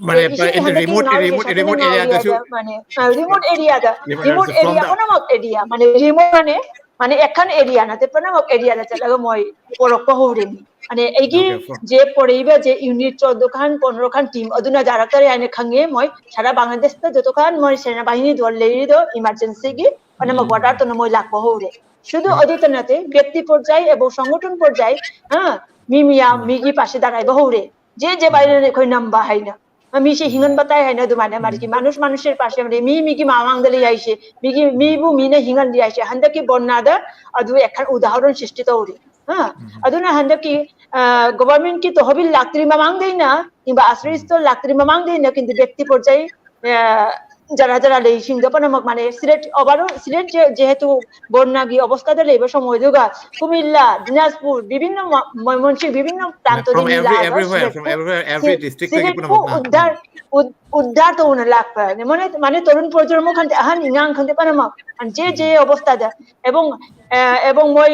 ꯃꯥꯅꯦ, ꯏꯁꯤꯡ in the ꯍꯟꯗꯛꯀꯤ remote, ꯉꯥꯎꯔꯤꯁꯦ remote, ꯁꯥꯊꯤꯅ remote ꯉꯥꯎꯔꯤ area ꯗꯁꯨ꯫ ꯍꯥꯏꯗ, ꯃꯥꯅꯦ, ꯑ, remote area the, Remote remote area, from area the ꯄꯨꯝꯅꯃꯛ area, ꯃꯥꯅꯦ, remote ꯃꯥꯅꯦ, ꯃꯥꯅꯦ, ꯑꯦꯈꯟ area ꯅꯠꯇꯦ, ꯄꯨꯝꯅꯃꯛ area ꯗ ꯆꯠꯂꯒ ꯃꯣꯏ ꯄꯣꯔꯛꯄ ꯍꯧꯔꯤꯅꯤ꯫ ꯃꯥꯅꯦ, ꯑꯩꯒꯤ Okay, from ꯖꯦ ꯄꯣꯔꯛꯏꯕ ꯖꯦ unit ꯆꯧꯗ ꯈꯥꯟ, ꯄꯣꯟꯗ꯭ꯔꯣ ꯈꯥꯟ team ꯑꯗꯨꯅ ꯌꯥꯔꯛꯇꯔꯦ ꯍꯥꯏꯅ ꯈꯪꯉꯦ꯫ ꯃꯣꯏ ꯁꯥꯔꯥ ꯕꯪꯒ꯭ꯂꯥꯗꯦꯁꯇ ꯖꯣꯇꯣ ꯈꯥꯟ ꯃꯣꯏ ꯁꯦꯅꯥꯕꯥꯍꯤꯅꯤ ꯗꯣꯜ ꯂꯩꯔꯤꯗꯣ emergency ꯒꯤ ꯄꯨꯝꯅꯃꯛ ꯎꯝ꯫ ꯋꯥꯇꯔ ꯇꯧꯅ ꯃꯣꯏ ꯂꯥꯛꯄ ꯍꯧꯔꯦ꯫ ꯁꯨꯗꯨ ꯎꯝ꯫ ꯑꯗꯨꯇ ꯅꯠꯇꯦ, ꯕ꯭ꯌꯛꯇꯤ ꯄꯣꯔꯖꯥꯏ, ꯑꯦꯕꯣ ꯁꯪꯒꯣꯊꯟ ꯄꯣꯔꯖꯥꯏ, ꯑ, ꯃꯤ ꯃꯤꯌꯥꯝ, ꯎꯝ꯫ ꯃꯤꯒꯤ ꯄꯥꯁꯤꯗꯥꯔ ꯍꯥꯏꯕ ꯍꯧꯔꯦ꯫ ꯖꯦ ꯖꯦ ꯎꯝ꯫ ꯕꯥꯏꯔꯦꯟ ꯑꯩꯈꯣꯏ ꯅꯝꯕ ꯍꯥꯏꯅ꯫ ꯃꯤꯁꯦ ꯍꯤꯡꯍꯟꯕ ꯇꯥꯏ ꯍꯥꯏꯅ ꯑꯗꯨꯃꯥꯏꯅ ꯃꯥꯒꯤ ꯃꯥꯅꯨꯁ ꯃꯥꯅꯨꯁꯦ ꯄꯥꯁꯦ ꯃꯤ ꯃꯤꯒꯤ ꯃꯃꯥꯡꯗ ꯂꯩ ꯍꯥꯏꯁꯦ, ꯃꯤꯒꯤ ꯃꯤꯕꯨ ꯃꯤꯅ ꯍꯤꯡꯍꯜꯂꯤ ꯍꯥꯏꯁꯦ ꯍꯟꯗꯛꯀꯤ ꯕꯣꯔꯅꯥꯗ ꯑꯗꯨ ꯑꯦꯈꯟ ꯎꯗꯥꯍꯔꯟ ꯁ꯭ꯔꯤꯁꯇꯤ ꯇꯧꯔꯤ꯫ ꯑꯗꯨꯅ ꯍꯟꯗꯛꯀꯤ ꯒꯣꯚꯔꯟꯃꯦꯟꯠꯀꯤ ꯇꯍꯕꯤꯜ ꯂꯥꯛꯇ꯭ꯔꯤ ꯃꯃꯥꯡꯗꯩꯅ ꯀꯤꯝꯕ ꯑꯥꯁ꯭ꯔꯌ ꯁ꯭ꯊꯜ ꯂꯥꯛꯇ꯭ꯔꯤ ꯃꯃꯥꯡꯗꯩꯅ ꯀꯤꯝꯕ ꯕ꯭ꯌꯛꯇꯤ ꯄꯔꯖꯥꯌ ꯖꯔꯥ ꯖꯔꯥ ꯂꯩꯁꯤꯡꯗꯣ ꯄꯨꯝꯅꯃꯛ ꯃꯥꯅꯦ ꯁꯤꯂꯦꯠ ꯑꯣꯚꯔ ꯁꯤꯂꯦꯠ ꯖꯦꯍꯦꯇꯨ ꯕꯣꯔꯅꯥꯒꯤ ꯑꯕꯁꯊꯥꯗ ꯂꯩꯕ ꯁꯃꯣꯏꯗꯨꯒ ꯀꯨꯃꯤꯜꯂꯥ, ꯗꯤꯅꯥꯖꯄꯨꯔ, ꯕꯤꯚꯤꯟꯅ ꯃ- ꯃ- ꯃꯣꯟꯁꯤ ꯕꯤꯚꯤꯟꯅ ꯄ꯭ꯔꯥꯟꯇꯗꯒꯤ ꯂꯥꯛꯑꯒ ꯁꯤꯂꯦꯠꯄꯨ ꯁꯤ- ꯁꯤꯂꯦꯠꯄꯨ ꯎꯗꯥꯔ ꯎꯗ- ꯎꯗꯥꯔ ꯇꯧꯅ ꯂꯥꯛꯄ ꯃꯥꯅꯦ ꯃꯥꯅꯦ ꯇꯔꯨꯟ ꯄ꯭ꯔꯖꯟꯃ ꯈꯪꯗꯦ ꯑꯍꯟ ꯑꯉꯥꯡ ꯈꯪꯗꯦ ꯄꯨꯝꯅꯃꯛ ꯖꯦ ꯖꯦ ꯑꯕꯁꯊꯥꯗ ꯑꯦꯕꯣꯡ ꯑꯦꯕꯣꯡ ꯃꯣꯏ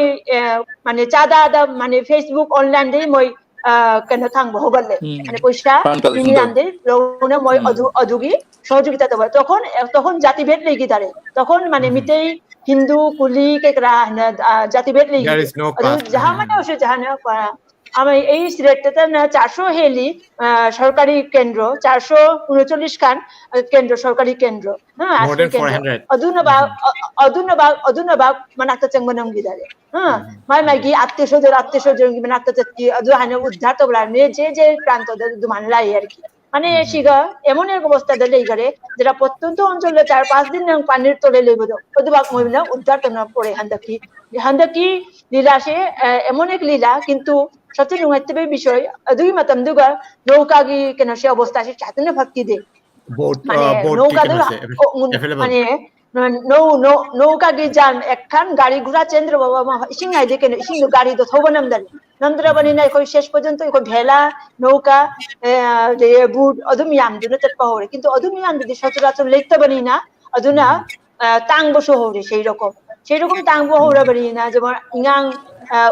ꯃꯥꯅꯦ ꯆꯥꯗꯥꯗ ꯃꯥꯅꯦ Facebook online ꯗꯒꯤ ꯃꯣꯏ ꯀꯩꯅꯣ ꯊꯥꯡꯕ ꯍꯧꯒꯠꯂꯦ꯫ ꯃꯥꯅꯦ ꯄꯩꯁꯥ ꯃꯤ ꯃꯌꯥꯝꯗꯤ ꯂꯧꯅ ꯃꯣꯏ ꯑꯗꯨ ꯑꯗꯨꯒꯤ ꯁꯍꯣꯖꯣꯒꯤꯇꯥ ꯇꯧꯕ ꯇꯈꯟ ꯇꯈꯟ ꯖꯥꯇꯤ ꯚꯦꯗ ꯂꯩꯈꯤꯗꯔꯦ꯫ ꯇꯈꯟ ꯃꯥꯅꯦ ꯃꯤꯇꯩ, ꯍꯤꯟꯗꯨ, ꯀꯨꯂꯤ ꯀꯩ ꯀꯔꯥ ꯍꯥꯏꯅ ꯖꯥꯇꯤ ꯚꯦꯗ ꯂꯩꯈꯤ꯫ ꯑꯗꯨ ꯖꯍꯥ ꯃꯅꯦ ꯍꯧꯁꯨ ꯖꯍꯥꯅ ꯑꯃ ꯑꯩ ꯁꯤꯂꯦꯠꯇꯅ ꯆꯥꯔꯁꯣ ꯍꯦꯜꯂꯤ꯫ ꯁꯔꯀꯥꯔꯤ ꯀꯦꯟꯗ꯭ꯔ ꯆꯥꯔꯁꯣ ꯎꯅꯆꯜꯂꯤꯁ ꯈꯥꯟ ꯀꯦꯟꯗ꯭ꯔ ꯁꯔꯀꯥꯔꯤ ꯀꯦꯟꯗ꯭ꯔ ꯑꯗꯨꯅꯕ ꯑꯗꯨꯅꯕ ꯑꯗꯨꯅꯕ ꯃꯅꯥꯛꯇ ꯆꯪꯕ ꯅꯝꯈꯤꯗꯔꯦ꯫ ꯃꯥꯏ ꯃꯥꯒꯤ ꯑꯠꯇꯦ ꯁꯣꯖꯣꯟ ꯑꯠꯇꯦ ꯁꯣꯖꯣꯟꯒꯤ ꯃꯅꯥꯛꯇ ꯆꯠꯈꯤ ꯑꯗꯨ ꯍꯥꯏꯅ ꯎꯗꯥꯔ ꯇꯧꯕ ꯂꯥꯛꯑꯦ꯫ ꯖꯦ ꯖꯦ ꯄ꯭ꯔꯥꯟꯇꯗ ꯑꯗꯨꯃꯥꯏꯅ ꯂꯥꯛꯑꯦ ꯍꯥꯏꯔꯛꯈꯤ꯫ ꯃꯥꯅꯦ ꯁꯤꯒ ꯑꯦꯃꯣꯟ ꯑꯦꯛ ꯑꯕꯁꯊꯥꯗ ꯂꯩꯈꯔꯦ꯫ ꯖꯔꯥ ꯄꯣꯠꯇꯨꯟꯇꯣ ꯑꯟꯆꯜꯗ ꯆꯥꯔ ꯄꯥꯁ ꯗꯤꯟ ꯅꯪ ꯄꯥꯅꯤꯔ ꯇꯣꯂꯦ ꯂꯩꯕꯗꯣ ꯑꯗꯨꯕꯥꯛ ꯃꯣꯏꯅ ꯎꯗꯥꯔ ꯇꯧꯅ ꯄꯣꯔꯛꯑꯦ ꯍꯟꯗꯛꯀꯤ ꯍꯟꯗꯛꯀꯤ ꯂꯤꯂꯥꯁꯦ ꯑꯦꯃꯣꯟ ꯑꯦꯛ ꯂꯤꯂꯥ ꯀꯤꯟꯇꯨ ꯁꯕꯁꯦ ꯅꯨꯡꯉꯥꯏꯇꯕꯒꯤ ꯕꯤꯁꯣꯏ ꯑꯗꯨꯒꯤ ꯃꯇꯝꯗꯨꯒ ꯅꯧꯀꯥꯒꯤ ꯀꯩꯅꯣꯁꯦ ꯑꯕꯁꯊꯥꯁꯦ ꯆꯥꯇꯅ ꯐꯠꯈꯤꯗꯦ꯫ ꯃꯥꯅꯦ ꯅꯧꯀꯥꯗꯨ ꯃꯥꯅꯦ ꯅꯧ ꯅꯧ ꯅꯧꯀꯥꯒꯤ ꯖꯥꯝ ꯑꯦꯛꯈꯥꯟ ꯒꯥꯔꯤ ꯒꯨꯔꯥ ꯆꯦꯟꯗ꯭ꯔꯕ ꯑꯃ ꯏꯁꯤꯡ ꯍꯥꯏꯗꯤ ꯀꯩꯅꯣ ꯏꯁꯤꯡꯗꯣ ꯒꯥꯔꯤꯗꯣ ꯊꯧꯕ ꯅꯝꯗꯔꯦ꯫ ꯅꯝꯗ꯭ꯔꯕꯅꯤꯅ ꯑꯩꯈꯣꯏ ꯁꯦꯁ ꯄꯔꯖꯟꯇ ꯑꯩꯈꯣꯏ ꯚꯦꯂꯥ, ꯅꯧꯀꯥ, ꯑꯗꯩ ꯕꯨꯠ ꯑꯗꯨꯝ ꯌꯥꯝꯗꯨꯅ ꯆꯠꯄ ꯍꯧꯔꯦ꯫ ꯀꯤꯟꯇꯨ ꯑꯗꯨꯝ ꯌꯥꯝꯗꯨꯗꯤ ꯁꯆꯨꯔꯥꯆꯨꯔ ꯂꯩꯇꯕꯅꯤꯅ ꯑꯗꯨꯅ ꯇꯥꯡꯕꯁꯨ ꯍꯧꯔꯦ꯫ ꯁꯩꯔꯣꯀꯣ ꯁꯩꯔꯣꯀꯝ ꯇꯥꯡꯕ ꯍꯧꯔꯕꯅꯤꯅ ꯖꯃ ꯏꯉꯥꯡ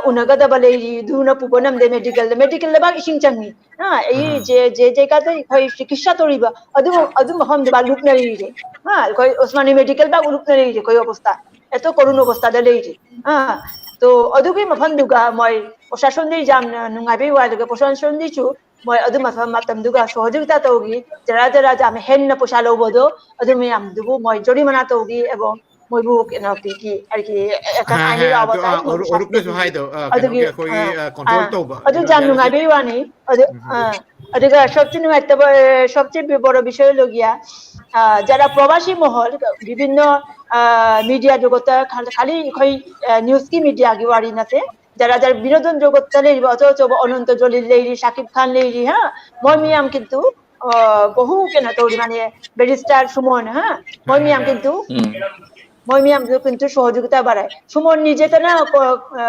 ꯎꯅꯒꯗꯕ ꯂꯩꯔꯤ ꯑꯗꯨꯅ ꯄꯨꯕ ꯅꯝꯗꯦ꯫ ꯃꯦꯗꯤꯀꯦꯜꯗ ꯃꯦꯗꯤꯀꯦꯜꯗ ꯕꯥꯛ ꯏꯁꯤꯡ ꯆꯪꯉꯤ꯫ ꯑꯩ ꯖꯦ ꯖꯦ ꯀꯥꯗ ꯑꯩꯈꯣꯏ ꯆꯤꯀꯤꯠꯁꯥ ꯇꯧꯔꯤꯕ ꯑꯗꯨ ꯑꯗꯨ ꯃꯐꯝꯗꯨ ꯕꯥꯛ ꯂꯨꯞꯅꯔꯤꯔꯦ꯫ ꯑꯩꯈꯣꯏ ꯎꯁꯃꯥꯅꯤ ꯃꯦꯗꯤꯀꯦꯜ ꯕꯥꯛ ꯂꯨꯞꯅꯔꯤꯔꯦ ꯑꯩꯈꯣꯏ ꯑꯕꯁꯊꯥ ꯑꯦꯇꯣ ꯀꯔꯨꯟ ꯑꯕꯁꯊꯥꯗ ꯂꯩꯔꯤ꯫ ꯑ, ꯇꯣ ꯑꯗꯨꯒꯤ ꯃꯐꯝꯗꯨꯒ ꯃꯣꯏ ꯄ꯭ꯔꯣꯁꯥꯁꯟꯗꯤ ꯌꯥꯝꯅ ꯅꯨꯡꯉꯥꯏꯕꯩ ꯋꯥꯗꯨꯒ ꯄ꯭ꯔꯣꯁꯥꯁꯟꯗꯤꯁꯨ ꯃꯣꯏ ꯑꯗꯨ ꯃꯐꯝ ꯃꯇꯝꯗꯨꯒ ꯁꯍꯣꯖꯤꯇꯥ ꯇꯧꯈꯤ꯫ ꯖꯔꯥ ꯖꯔꯥ ꯌꯥꯝ ꯍꯦꯟꯅ ꯄꯩꯁꯥ ꯂꯧꯕꯗꯣ ꯑꯗꯨ ꯃꯌꯥꯝꯗꯨꯕꯨ ꯃꯣꯏ ꯖꯣꯔꯤꯃꯅꯥ ꯇꯧꯈꯤ꯫ ꯑꯦꯕꯣꯡ ꯃꯣꯏꯕꯨ ꯀꯩꯅꯣ ꯄꯤꯈꯤ ꯑꯩꯒꯤ ꯑꯦꯀꯥꯎꯟ ꯍꯥ, ꯑꯥꯏꯅꯤ ꯍꯥ, ꯌꯥꯎꯕ ꯑꯗꯣ, ꯑꯥ, ꯀꯥꯡꯕꯨꯁꯦ꯫ ꯑꯔꯨꯞꯅꯁꯨ ꯍꯥꯏꯗꯣ, ꯑꯥ, ꯑꯗꯨꯒꯤ ꯀꯩꯅꯣꯒꯤ ꯑꯩꯈꯣꯏꯒꯤ, ꯑꯥ, ꯑꯥ, ꯀꯣꯟꯇ꯭ꯔꯣꯜ ꯑꯥ, ꯇꯧꯕ, ꯑꯗꯨ ꯌꯥꯝ ꯅꯨꯡꯉꯥꯏꯕꯩ ꯋꯥꯅꯤ꯫ ꯑꯗꯨ ꯑꯥ, ꯑꯗꯨꯒ ꯁꯣꯛꯇꯤ ꯅꯨꯡꯉꯥꯏꯇꯕ, ꯑꯦ, সবচেয়ে বড় বিষয় হলো গিয়া, আহ, যারা প্রবাসী মহল বিভিন্ন, আহ, মিডিয়া জগতে খাল-, খালি ꯑꯩꯈꯣꯏ, আহ, নিউজꯀꯤ মিডিয়াꯒꯤ ꯋꯥꯔꯤ ꯅꯠꯇꯦ, যারা যারা বিনোদন জগতে ꯂꯩꯔꯤꯕ, ꯑꯆꯧ ꯑꯆꯧꯕ ꯑꯅন্ত জলিল ꯂꯩꯔꯤ, ꯁꯥꯀꯤꯕ ꯈꯥꯟ ꯂꯩꯔꯤ, ꯍꯥ, ꯃꯣꯏ ꯃꯌꯥꯝ কিন্তু, ꯑ, বহু ꯀꯩꯅꯣ ꯇꯧꯔꯤ, মানে, ব্যারিস্টার সুমন, হ্যাঁ, মই মিয়াম কিন্তু, হুম। মই মিয়াম কিন্তু সহযোগিতা বাড়ায়। সুমন নিজে তো না, ক-, আ,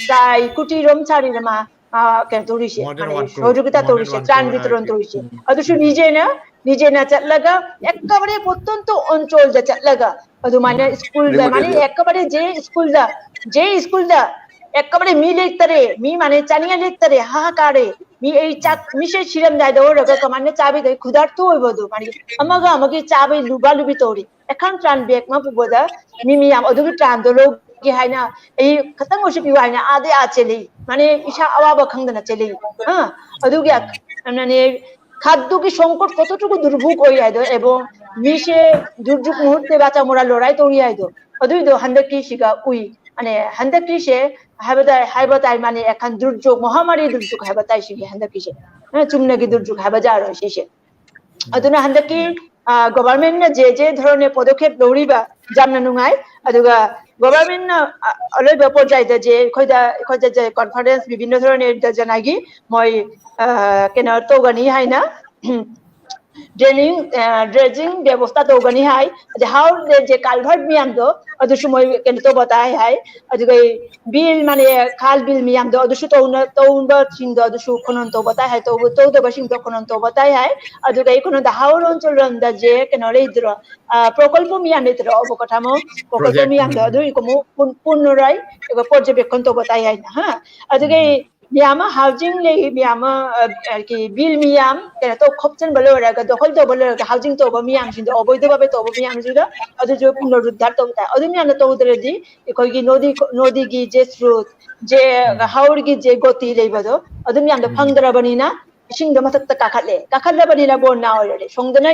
প্ৰায় কোটি ৰোম চাৰি ৰোমা, আ, কে তৰিছে, More than মানে, one crore, সহযোগিতা more than তৰিছে, one ত্ৰাণ crore, বিতৰণ আ, তৰিছে। হুম। ꯑꯗꯨꯁꯨ নিজে না, নিজে না ꯆꯠꯂꯒ, একেবারে প্রত্যন্ত অঞ্চলꯗ ꯆꯠꯂꯒ, ꯑꯗꯨꯃꯥꯏꯅ ꯁ꯭ꯀꯨꯜꯗ, Remote মানে, area. একেবারে যে ꯁ꯭ꯀꯨꯜꯗ, যে ꯁ꯭ꯀꯨꯜꯗ একেবারে ꯃꯤ ꯂꯩꯇꯔꯦ, ꯃꯤ, মানে, ꯆꯥꯅꯤꯡꯉꯥꯏ ꯂꯩꯇꯔꯦ, ꯍꯥꯍꯥꯀꯥꯔꯦ, ꯃꯤ ꯑꯩ ꯆꯥꯛ, ꯃꯤꯁꯦ ꯁꯤꯔꯝꯗꯥꯏꯗ ꯑꯣꯏꯔꯒ ꯀꯃꯥꯏꯅ ꯆꯥꯕꯤꯗꯣꯏ, ꯈꯨꯗꯥꯔꯊ ꯑꯣꯏꯕꯗꯣ, ꯃꯥꯒꯤ ꯑꯃꯒ ꯑꯃꯒꯤ ꯆꯥꯕꯩ ꯂꯨꯕꯥ ꯂꯨꯕꯤ ꯇꯧꯔꯤ꯫ ꯑꯦꯈꯥꯟ ꯇ꯭ꯔꯥꯟ ꯕꯦꯛ ꯑꯃ ꯄꯨꯕꯗ ꯃꯤ ꯃꯤꯌꯥꯝ ꯑꯗꯨꯒꯤ ꯇ꯭ꯔꯥꯟꯗꯣ ꯂꯧꯒꯦ ꯍꯥꯏꯅ ꯑꯩ ꯈꯇꯪ ꯑꯣꯏꯁꯨ ꯄꯤꯌꯨ ꯍꯥꯏꯅ ꯑꯥꯗꯩ ꯑꯥ ꯆꯦꯜꯂꯤ꯫ ꯃꯥꯅꯦ, ꯏꯁꯥ ꯑꯋꯥꯕ ꯈꯪꯗꯅ ꯆꯦꯜꯂꯤ꯫ ꯑ, ꯑꯗꯨꯒꯤ ꯑ, ꯃꯥꯅꯦ, খাদ্যꯒꯤ সংকট কতটুকু দুর্ভোগ ꯍꯣꯏ ꯍꯥꯏꯗꯣ, এবং ꯃꯤꯁꯦ ꯗꯨꯔযোগ মুহূর্তে বাঁচা মরা লড়াই ꯇꯧꯔꯤ ꯍꯥꯏꯗꯣ, ꯑꯗꯨꯏꯗꯣ ꯍꯟꯗꯛꯀꯤꯁꯤꯒ ꯎꯏ꯫ ꯃꯥꯅꯦ, ꯍꯟꯗꯛꯀꯤꯁꯦ ꯍꯥꯏꯕ ꯇꯥꯏ, ꯍꯥꯏꯕ ꯇꯥꯏ, ꯃꯥꯅꯦ, এখন দুর্যোগ, মহামারী দুর্যোগ ꯍꯥꯏꯕ ꯇꯥꯏ ꯁꯤꯒꯤ ꯍꯟꯗꯛꯀꯤꯁꯦ꯫ ꯑ, ꯆꯨꯝꯅꯒꯤ দুর্যোগ ꯍꯥꯏꯕ ꯌꯥꯔꯣꯏ ꯁꯤꯁꯦ꯫ ꯑꯗꯨꯅ ꯍꯟꯗꯛꯀꯤ, ꯑ, ꯒꯣꯚꯔꯟꯃꯦꯟꯠꯅ ꯖꯦ ꯖꯦ ꯙꯣꯔꯣꯟꯅꯦ ꯄꯣꯗꯣꯈꯦꯞ ꯂꯧꯔꯤꯕ ꯌꯥꯝꯅ ꯅꯨꯡꯉꯥꯏ꯫ ꯑꯗꯨꯒ ꯒꯣꯚꯔꯟꯃꯦꯟꯠꯅ, ꯑ, ꯑꯔꯣꯏꯕ ꯄꯣꯔꯖꯥꯏꯗ ꯖꯦ ꯑꯩꯈꯣꯏꯗ, ꯑꯩꯈꯣꯏꯗ ꯖꯦ ꯀꯣꯟꯐꯔꯦꯟꯁ বিভিন্ন ধরনের জানাইꯒꯤ ꯃꯣꯏ, ꯑ, ꯀꯩꯅꯣ ꯇꯧꯒꯅꯤ ꯍꯥꯏꯅ, drain, ꯑ, dredging ব্যৱস্থা ꯇꯧꯒꯅꯤ ꯍꯥꯏ꯫ ꯑꯗꯩ ꯍꯥꯎꯔꯗ ꯖꯦ culvert ꯃꯌꯥꯝꯗꯣ ꯑꯗꯨꯁꯨ ꯃꯣꯏ ꯀꯩꯅꯣ ꯇꯧꯕ ꯇꯥꯏ ꯍꯥꯏ꯫ ꯑꯗꯨꯒ ꯕꯤꯜ, ꯃꯥꯅꯦ, ꯈꯥꯜ ꯕꯤꯜ ꯃꯌꯥꯝꯗꯣ ꯑꯗꯨꯁꯨ ꯇꯧꯅ-, ꯇꯧꯕꯁꯤꯡꯗꯣ ꯑꯗꯨꯁꯨ ꯈꯨꯅꯣꯟ ꯇꯧꯕ ꯇꯥꯏ ꯍꯥꯏ, ꯇꯧꯕ-, ꯇꯧꯗꯕꯁꯤꯡꯗꯣ ꯈꯨꯅꯣꯟ ꯇꯧꯕ ꯇꯥꯏ ꯍꯥꯏ꯫ ꯑꯗꯨꯒ ꯑꯩ ꯈꯨꯅꯣꯟꯗ ꯍꯥꯎꯔ ꯑꯣꯟꯆꯣꯜ ꯂꯝꯗ ꯖꯦ ꯀꯩꯅꯣ ꯂꯩꯗ꯭ꯔꯣ, ꯑ, ꯄ꯭ꯔꯣꯀꯜꯄ ꯃꯌꯥꯝ ꯂꯩꯇ꯭ꯔꯣ, অবকাঠামো, ꯄ꯭ꯔꯣꯀꯜꯄ Project, ꯃꯌꯥꯝꯗꯣ ꯎꯝ꯫ ꯑꯗꯨ ꯑꯃꯨꯛ ꯄꯨꯟ-, ꯄꯨꯟꯅꯔꯥꯏ, ꯑꯗꯨꯒ ꯄꯣꯔꯖꯕꯦꯛꯈꯟ ꯇꯧꯕ ꯇꯥꯏ ꯍꯥꯏꯅ, ꯍꯥ? ꯑꯗꯨꯒ ꯃꯌꯥꯝ ꯑꯃ ꯍꯥꯎꯖꯤꯡ ꯂꯩ, ꯃꯌꯥꯝ ꯑꯃ, ꯑ, ꯑ, ꯀꯤ, ꯕꯤꯜ ꯃꯌꯥꯝ ꯀꯩꯅꯣ ꯇꯧ ꯈꯣꯞꯆꯤꯟꯕ ꯂꯣꯏꯔꯒ, ꯗꯈꯜ ꯇꯧꯕ ꯂꯣꯏꯔꯒ, ꯍꯥꯎꯖꯤꯡ ꯇꯧꯕ ꯃꯌꯥꯝꯁꯤꯡꯗꯣ, ꯑꯕꯣꯏꯗ ꯚꯥꯕꯦ ꯇꯧꯕ ꯃꯌꯥꯝꯁꯤꯗ ꯑꯗꯨꯁꯨ ꯄꯨꯅꯔꯨꯗ꯭ꯙꯥꯔ ꯇꯧꯕ ꯇꯥꯏ꯫ ꯑꯗꯨ ꯃꯌꯥꯝꯅ ꯇꯧꯗ꯭ꯔꯗꯤ ꯑꯩꯈꯣꯏꯒꯤ ꯅꯣꯗꯤ, ꯅꯣꯗꯤꯒꯤ ꯖꯦꯁ ꯔꯨꯠ, ꯖꯦ, ꯎꯝ꯫ ꯍꯥꯎꯔꯒꯤ ꯖꯦ ꯒꯣꯇꯤ ꯂꯩꯕꯗꯣ, ꯑꯗꯨ ꯃꯌꯥꯝꯗꯣ ꯎꯝ꯫ ꯐꯪꯗ꯭ꯔꯕꯅꯤꯅ, ꯏꯁꯤꯡꯗꯣ ꯃꯊꯛꯇ ꯀꯥꯈꯠꯂꯦ꯫ ꯀꯥꯈꯠꯂꯕꯅꯤꯅ ꯕꯣꯟꯅꯥ ꯑꯣꯏꯔꯦ꯫ ꯁꯣꯝꯗꯅ,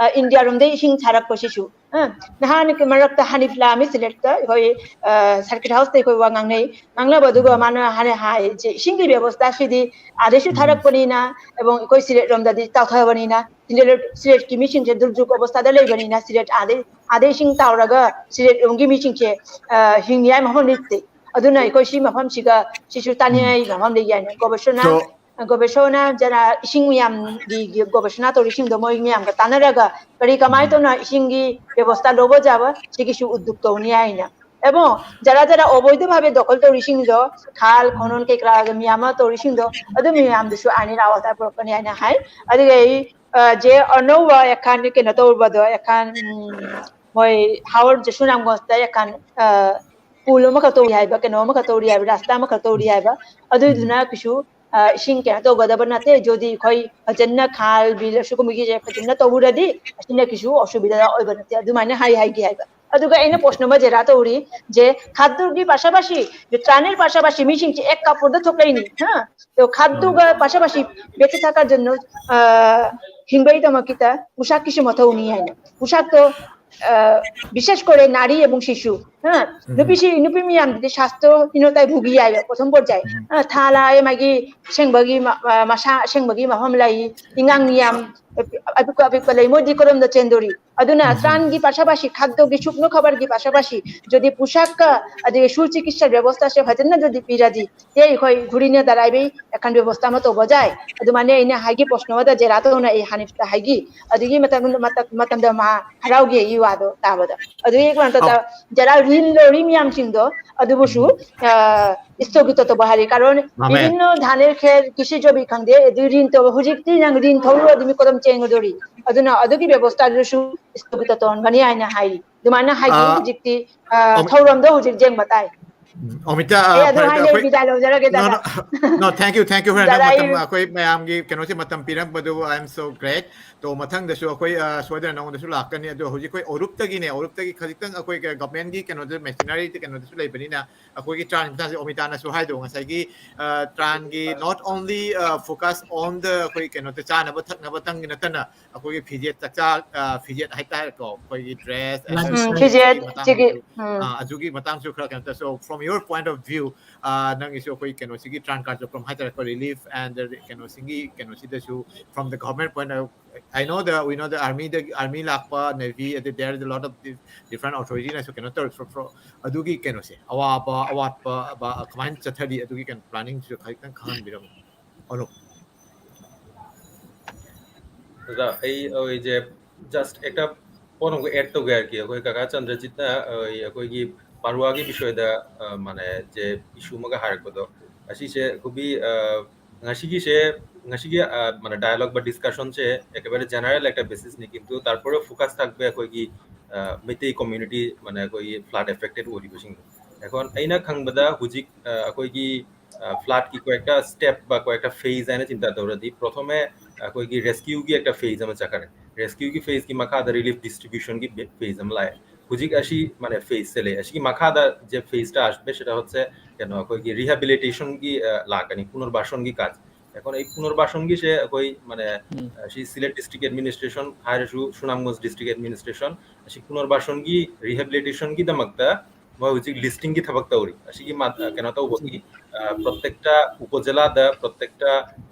ꯑ, ꯏꯟꯗꯤꯌꯥꯔꯣꯝꯗꯒꯤ ꯏꯁꯤꯡ ꯊꯥꯔꯛꯄꯁꯤꯁꯨ꯫ ꯑ, ꯅꯍꯥꯟ ꯃꯔꯛꯇ ꯍꯥꯅꯤꯐ ꯂꯥꯛꯑꯝꯃꯤ ꯁꯤꯂꯦꯠꯇ, ꯑꯩꯈꯣꯏ, ꯑ, ꯁꯔꯀꯤꯠ ꯍꯥꯎꯁꯇ ꯑꯩꯈꯣꯏ ꯋꯥ ꯉꯥꯡꯅꯩ꯫ ꯉꯥꯡꯅꯕ ꯑꯗꯨꯒ ꯃꯥꯅ ꯍꯥꯟꯅ ꯍꯥꯏ, ꯁꯤ ꯏꯁꯤꯡꯒꯤ ꯕꯦꯕꯣꯁꯇꯥꯁꯤꯗꯤ ꯑꯥꯗꯩꯁꯨ ꯊꯥꯔꯛꯄꯅꯤꯅ, ꯑꯦꯕꯣꯡ ꯑꯩꯈꯣꯏ ꯁꯤꯂꯦꯠ ꯔꯣꯝꯗꯗꯤ ꯇꯥꯎꯊꯕꯅꯤꯅ, ꯁꯤꯂꯦꯠ, ꯁꯤꯂꯦꯠꯀꯤ ꯃꯤꯁꯤꯡꯁꯦ ꯗꯨꯔꯖꯨꯛ ꯑꯕꯣꯁꯇꯥꯗ ꯂꯩꯕꯅꯤꯅ, ꯁꯤꯂꯦꯠ ꯑꯥꯗꯩ, ꯑꯥꯗꯩ ꯏꯁꯤꯡ ꯇꯥꯎꯔꯒ ꯁꯤꯂꯦꯠ ꯔꯣꯝꯒꯤ ꯃꯤꯁꯤꯡꯁꯦ, ꯑ, ꯍꯤꯡꯅꯤꯡꯉꯥꯏ ꯃꯐꯝ ꯂꯩꯇꯦ꯫ ꯑꯗꯨꯅ ꯑꯩꯈꯣꯏ ꯁꯤ ꯃꯐꯝꯁꯤꯒ ꯁꯤꯁꯨ ꯇꯥꯅꯤꯡꯉꯥꯏ ꯃꯐꯝ ꯂꯩ ꯍꯥꯏꯅ ꯒꯣꯕꯔꯁꯅ, So, ꯒꯣꯕꯔꯁꯅ ꯖꯔꯥ ꯏꯁꯤꯡ ꯃꯌꯥꯝꯒꯤ ꯒꯣꯕꯔꯁꯅ ꯇꯧꯔꯤꯁꯤꯡꯗꯣ ꯃꯣꯏ ꯃꯌꯥꯝꯒ ꯇꯥꯟꯅꯔꯒ ꯀꯔꯤ ꯀꯃꯥꯏꯅ ꯇꯧꯅ ꯏꯁꯤꯡꯒꯤ ꯕꯦꯕꯣꯁꯇꯥ ꯂꯧꯕ ꯌꯥꯕ ꯁꯤꯒꯤꯁꯨ ꯎꯗꯨꯛ ꯇꯧꯅꯤ ꯍꯥꯏꯅ꯫ ꯑꯦꯕꯣ, ꯖꯔꯥ ꯖꯔꯥ ꯑꯣꯕꯣꯏꯗ ꯚꯥꯕꯦ ꯗꯈꯜ ꯇꯧꯔꯤꯁꯤꯡꯗꯣ, ꯈꯥꯜ, ꯈꯣꯅꯣꯟ ꯀꯩꯀꯔꯥꯒ ꯃꯌꯥꯝ ꯑꯃ ꯇꯧꯔꯤꯁꯤꯡꯗꯣ, ꯑꯗꯨ ꯃꯌꯥꯝꯗꯨꯁꯨ ꯑꯥꯏꯅꯤ ꯔꯥꯋꯥꯇꯥ ꯄꯨꯔꯛꯀꯅꯤ ꯍꯥꯏꯅ ꯍꯥꯏ꯫ ꯑꯗꯨꯒ ꯑꯩ, ꯑ, ꯖꯦ ꯑꯅꯧꯕ ꯑꯦꯈꯥꯟ ꯀꯩꯅꯣ ꯇꯧꯔꯨꯕꯗꯣ, ꯑꯦꯈꯥꯟ, ꯎꯝ, ꯃꯣꯏ ꯍꯥꯋꯔ ꯖꯦꯁꯨ ꯅꯥꯝꯒꯣꯟꯁꯇ ꯑꯦꯈꯥꯟ, ꯑ, ꯄꯨꯜ ꯑꯃꯈꯛ ꯇꯧꯔꯤ ꯍꯥꯏꯕ, ꯀꯩꯅꯣ ꯑꯃꯈꯛ ꯇꯧꯔꯤ ꯍꯥꯏꯕ, ꯔꯥꯁꯇꯥ ꯑꯃꯈꯛ ꯇꯧꯔꯤ ꯍꯥꯏꯕ, ꯑꯗꯨꯏꯗꯨꯅ ꯀꯩꯁꯨ, ꯑ, ꯏꯁꯤꯡ ꯀꯩꯅꯣ ꯇꯧꯒꯗꯕ ꯅꯠꯇꯦ꯫ ꯖꯣꯗꯤ ꯑꯩꯈꯣꯏ ꯐꯖꯅ ꯈꯥꯜ ꯕꯤꯜ ꯑꯁꯤꯒꯨꯝꯕꯒꯤꯁꯦ ꯐꯖꯅ ꯇꯧꯔꯗꯤ ꯑꯁꯤꯅ ꯀꯩꯁꯨ ꯑꯁꯨꯕꯤꯗ ꯑꯣꯏꯕ ꯅꯠꯇꯦ, ꯑꯗꯨꯃꯥꯏꯅ ꯍꯥꯏ, ꯍꯥꯏꯒꯦ ꯍꯥꯏꯕ꯫ ꯑꯗꯨꯒ ꯑꯩꯅ ꯄ꯭ꯔꯣꯁꯅ ꯑꯃ ꯖꯦꯔꯥ ꯇꯧꯔꯤ, ꯖꯦ ꯈꯥꯗꯨꯒꯤ ꯄꯥꯁꯥꯄꯥꯁꯤ, ꯖꯦ ꯇ꯭ꯔꯥꯅꯦꯜ ꯄꯥꯁꯥꯄꯥꯁꯤ ꯃꯤꯁꯤꯡꯁꯦ ꯑꯦꯛ ꯀꯥꯄꯨꯔꯗ ꯊꯣꯛꯂꯛꯏꯅꯤ, ꯍꯥ? ꯑꯗꯣ ꯈꯥꯗꯨꯒ ꯄꯥꯁꯥꯄꯥꯁꯤ ꯕꯦꯠꯇ ꯊꯥꯀꯥ ꯖꯟꯅ, ꯑ, ꯍꯤꯡꯕꯒꯤꯗꯃꯛꯇ ꯄꯣꯁꯥꯛꯀꯤꯁꯨ ꯃꯊꯧꯅꯤ ꯍꯥꯏꯅ꯫ ꯄꯣꯁꯥꯛꯇꯣ, ꯑ, ꯕꯤꯁꯦꯁ ꯀꯣꯔꯦ ꯅꯥꯔꯤ ꯑꯦꯕꯣꯡ ꯁꯤꯁꯨ, ꯍꯥ? ꯅꯨꯄꯤꯁꯤ, ꯅꯨꯄꯤ ꯃꯌꯥꯝꯗꯨꯗꯤ ꯁꯥꯁꯇ꯭ꯔꯣ ꯏꯅꯣ ꯇꯥꯏ ꯚꯨꯒꯤ ꯍꯥꯏꯕ, ꯄ꯭ꯔꯊꯝ ꯄꯣꯠ ꯖꯥꯏ꯫ ꯑ, ꯊꯥ ꯂꯥꯛꯑꯦ ꯃꯥꯒꯤ ꯑꯁꯦꯡꯕꯒꯤ ꯃ-, ꯑ, ꯃꯁꯥ ꯑꯁꯦꯡꯕꯒꯤ ꯃꯐꯝ ꯂꯩ, ꯏꯉꯥꯡ ꯃꯤꯌꯥꯝ ꯑꯄꯤꯛꯄ ꯑꯄꯤꯛꯄ ꯂꯩ, ꯃꯣꯏꯗꯤ ꯀꯔꯣꯝꯗ ꯆꯦꯟꯗꯣꯔꯤ? ꯑꯗꯨꯅ ꯎꯝ꯫ ꯇ꯭ꯔꯥꯟꯒꯤ ꯄꯥꯁꯥꯄꯥꯁꯤ, ꯈꯥꯗꯣꯒꯤ ꯁꯨꯛꯅꯣ ꯈꯕꯔꯒꯤ ꯄꯥꯁꯥꯄꯥꯁꯤ, ꯖꯣꯗꯤ ꯄꯣꯁꯥꯛꯀ ꯑꯗꯒꯤ ꯁꯨ ꯆꯤꯀꯤꯠꯁꯥ ꯕꯦꯕꯣꯁꯇꯥꯁꯦ ꯐꯖꯅ ꯖꯣꯗꯤ ꯄꯤꯔꯗꯤ, ꯇꯦ ꯑꯩꯈꯣꯏ ꯘꯨꯔꯤꯅ ꯗꯔꯥꯏꯕꯤ ꯑꯦꯈꯥꯟ ꯕꯦꯕꯣꯁꯇꯥ ꯑꯃ ꯇꯧꯕ ꯌꯥꯏ꯫ ꯑꯗꯨꯃꯥꯏꯅ ꯑꯩꯅ ꯍꯥꯏꯒꯤ ꯄ꯭ꯔꯣꯁꯅꯣꯗ ꯖꯦꯔꯥ ꯇꯧꯅ ꯑꯩ ꯍꯥꯅꯤꯐꯇ ꯍꯥꯏꯒꯤ꯫ ꯑꯗꯨꯒꯤ ꯃꯇꯝ-, ꯃꯇꯝ-, ꯃꯇꯝꯗ ꯃꯥ ꯍꯔꯥꯎꯒꯤ ꯑꯩꯒꯤ ꯋꯥꯗꯣ ꯇꯥꯕꯗ꯫ ꯑꯗꯨꯒꯤ ꯀꯩꯅꯣ ꯇꯧꯗ ꯑꯧ꯫ ꯖꯦꯔꯥ ꯔꯤꯟ ꯂꯧꯔꯤ ꯃꯌꯥꯝꯁꯤꯡꯗꯣ ꯑꯗꯨꯕꯨꯁꯨ, ꯎꯝ꯫ ꯑ, স্থꯒꯤত ꯇꯧꯕ ꯍꯥꯏꯔꯤ꯫ কাৰণ ꯃꯥꯅꯦ꯫ বিভিন্ন ধানের খেত কৃষি জমি ꯈꯪꯗꯦ, ꯑꯗꯨ ꯔꯤꯟ ꯇꯧꯕ, ꯍꯧꯖꯤꯛꯇꯤ ꯅꯪ ꯔꯤꯟ ꯊꯧꯔꯨꯔꯗꯤ ꯃꯤ ꯀꯔꯝ ꯆꯦꯟꯒꯗꯣꯔꯤ? ꯑꯗꯨꯅ ꯑꯗꯨꯒꯤ ꯕꯦꯕꯣꯁꯇꯥꯗꯨꯁꯨ স্থꯒꯤত ꯇꯧꯍꯟꯒꯅꯤ ꯍꯥꯏꯅ ꯍꯥꯏꯔꯤ꯫ ꯑꯗꯨꯃꯥꯏꯅ ꯍꯥꯏꯈꯤ꯫ ꯑ, ꯍꯧꯖꯤꯛꯇꯤ, ꯑ, ꯑꯣ꯫ ꯊꯧꯔꯝꯗꯣ ꯍꯧꯖꯤꯛ ꯌꯦꯡꯕ ꯇꯥꯏ꯫ ꯑꯣꯃꯤꯇꯥ, ꯑꯩ ꯑꯗꯨ ꯍꯥꯏꯅ ꯑꯩ ꯕꯤꯗꯥꯏ ꯂꯧꯖꯔꯒꯦ, ꯗꯥꯗꯥ꯫ No, thank you, thank you for ꯗꯥꯗꯥ, ꯅꯪ ꯃꯇꯝ, ꯑꯩ ꯑꯩꯈꯣꯏ ꯃꯌꯥꯝꯒꯤ ꯀꯩꯅꯣꯁꯦ ꯃꯇꯝ ꯄꯤꯔꯛꯄꯗꯨ, I am so great. ꯇꯣ, ꯃꯊꯪꯗꯁꯨ ꯑꯩꯈꯣꯏ, ꯑ, ꯁꯣꯏꯗꯅ ꯅꯉꯣꯟꯗꯁꯨ ꯂꯥꯛꯀꯅꯤ꯫ ꯑꯗꯣ ꯍꯧꯖꯤꯛ ꯑꯩꯈꯣꯏ ꯑꯣꯔꯨꯞꯇꯒꯤꯅꯦ, ꯑꯣꯔꯨꯞꯇꯒꯤ ꯈꯖꯤꯛꯇꯪ ꯑꯩꯈꯣꯏ ꯒ-, governmentꯒꯤ ꯀꯩꯅꯣꯗ, machineryꯗ ꯀꯩꯅꯣꯗꯁꯨ ꯂꯩꯕꯅꯤꯅ, ꯑꯩꯈꯣꯏꯒꯤ ꯇ꯭ꯔꯥꯟ ꯃꯇꯥꯡꯁꯦ ꯑꯣꯃꯤꯇꯥꯅꯁꯨ ꯍꯥꯏꯗꯣ ꯉꯁꯥꯏꯒꯤ, ꯑ, ꯇ꯭ꯔꯥꯟꯒꯤ not only, ꯑ, focus on the ꯑꯩꯈꯣꯏ ꯀꯩꯅꯣꯗ ꯆꯥꯅꯕ ꯊꯛꯅꯕꯇꯪꯒꯤ ꯅꯠꯇꯅ, ꯑꯩꯈꯣꯏꯒꯤ ꯐꯤꯖꯦꯠ ꯆꯥꯛꯆꯥ, ꯑ, ꯐꯤꯖꯦꯠ ꯍꯥꯏꯇꯥꯔꯦꯀꯣ, ꯑꯩꯈꯣꯏꯒꯤ dress, ꯎꯝ, accessories ꯐꯤꯖꯦꯠ, ꯃꯇꯥꯡꯗꯁꯨ, ꯁꯤꯒꯤ, ꯎꯝ꯫ ꯑ, ꯑꯗꯨꯒꯤ ꯃꯇꯥꯡꯁꯨ ꯈꯔ ꯀꯩꯅꯣ ꯇꯧ-, so from your point of view, ꯑ, ꯅꯪꯒꯤꯁꯨ ꯑꯩꯈꯣꯏ ꯀꯩꯅꯣꯁꯤꯒꯤ ꯇ꯭ꯔꯥꯟ ꯀꯥꯔꯖꯀ꯭ꯔꯝ ꯍꯥꯏꯇꯥꯔꯦꯀꯣ, relief and the ꯀꯩꯅꯣꯁꯤꯒꯤ ꯀꯩꯅꯣꯁꯤꯗꯁꯨ from the government point of, I know the, we know the armyꯗꯒꯤ, army ꯂꯥꯛꯄ, navy, ꯑꯗꯩ there is a lot of di-, different authorityꯅꯁꯨ ꯀꯩꯅꯣ ꯇꯧꯔ, for, for, ꯑꯗꯨꯒꯤ ꯀꯩꯅꯣꯁꯦ, ꯑꯋꯥꯕ, ꯑꯋꯥꯠꯄ, ꯑꯕ-, ꯀꯃꯥꯏꯅ ꯆꯠꯊꯔꯤ, ꯑꯗꯨꯒꯤ ꯀꯩꯅꯣ planningꯁꯨ ꯈꯖꯤꯛꯇꯪ ꯈꯪꯍꯟꯕꯤꯔꯝꯃꯨ꯫ ꯑꯣꯂꯣ꯫ ꯑꯣꯖꯥ, ꯑꯩ, ꯑꯩꯁꯦ just একটা point ꯑꯃꯒ add ꯇꯧꯒꯦ ꯍꯥꯏꯔꯛꯀꯦ꯫ ꯑꯩꯈꯣꯏ ꯀꯀꯥ ꯆꯟꯗ꯭ꯔꯖꯤꯠꯅ, ꯑ, ꯑꯩꯈꯣꯏꯒꯤ ꯄꯥꯔꯨꯋꯥꯒꯤ ꯕꯤꯁꯣꯏꯗ, ꯑ, ꯃꯥꯅꯦ, ꯖꯦ issue ꯑꯃꯒ ꯍꯥꯏꯔꯛꯄꯗꯣ, ꯑꯁꯤꯁꯦ খুবই, ꯑ, ꯉꯁꯤꯒꯤꯁꯦ, ꯉꯁꯤꯒꯤ, ꯑ, মানে dialogue বা discussionꯁꯦ একেবারে general একটা basisꯅꯤ, কিন্তু তারপরেও focus থাকবে ꯑꯩꯈꯣꯏꯒꯤ, ꯑ, ꯃꯩꯇꯩ community, মানে ꯑꯩꯈꯣꯏꯒꯤ flood affected ꯑꯣꯏꯔꯤꯕꯁꯤꯡꯗꯣ꯫ এখন ꯑꯩꯅ ꯈꯪꯕꯗ ꯍꯧꯖꯤꯛ, ꯑ, ꯑꯩꯈꯣꯏꯒꯤ, ꯑ, floodꯀꯤ ꯀꯣꯌꯦꯛꯇ step বা ꯀꯣꯌꯦꯛꯇ phase ꯍꯥꯏꯅ চিন্তা ꯇꯧꯔꯗꯤ, ꯄ꯭ꯔথমে ꯑꯩꯈꯣꯏꯒꯤ rescueꯒꯤ একটা phase ꯑꯃ ꯆꯠꯈ꯭ꯔꯦ꯫ Rescueꯒꯤ phaseꯀꯤ ꯃꯈꯥꯗ relief distributionꯒꯤ ꯕꯦ-, phase ꯑꯃ ꯂꯥꯛꯑꯦ꯫ ꯍꯧꯖꯤꯛ ꯑꯁꯤ, মানে, phaseꯁꯦ ꯂꯩ꯫ ꯑꯁꯤꯒꯤ ꯃꯈꯥꯗ ꯖꯦ phaseꯇ আসবে সেটা হচ্ছে, ꯀꯩꯅꯣ, ꯑꯩꯈꯣꯏꯒꯤ rehabilitationꯒꯤ, ꯑ, ꯂꯥꯛꯀꯅꯤ, পুনর্বাসনꯒꯤ কাজ꯫ এখন এই পুনর্বাসনꯒꯤꯁꯦ ꯑꯩꯈꯣꯏ, মানে, ꯎꯝ꯫ ꯑ, ꯁꯤ Sylhet district administration ꯍꯥꯏꯔꯁꯨ, ꯁꯨꯅꯥꯝꯒꯣꯟꯖ district administration, ꯑꯁꯤ পুনর্বাসনꯒꯤ rehabilitationꯒꯤꯗꯃꯛꯇ ꯃꯣꯏ ꯍꯧꯖꯤꯛ listingꯒꯤ ꯊꯕꯛ ꯇꯧꯔꯤ꯫ ꯑꯁꯤꯒꯤ ꯃꯥ-, ꯑ, ꯀꯩꯅꯣ ꯇꯧꯕꯒꯤ, ꯑ, প্ৰত্যেকটা উপজেলাꯗ, প্ৰত্যেকটা,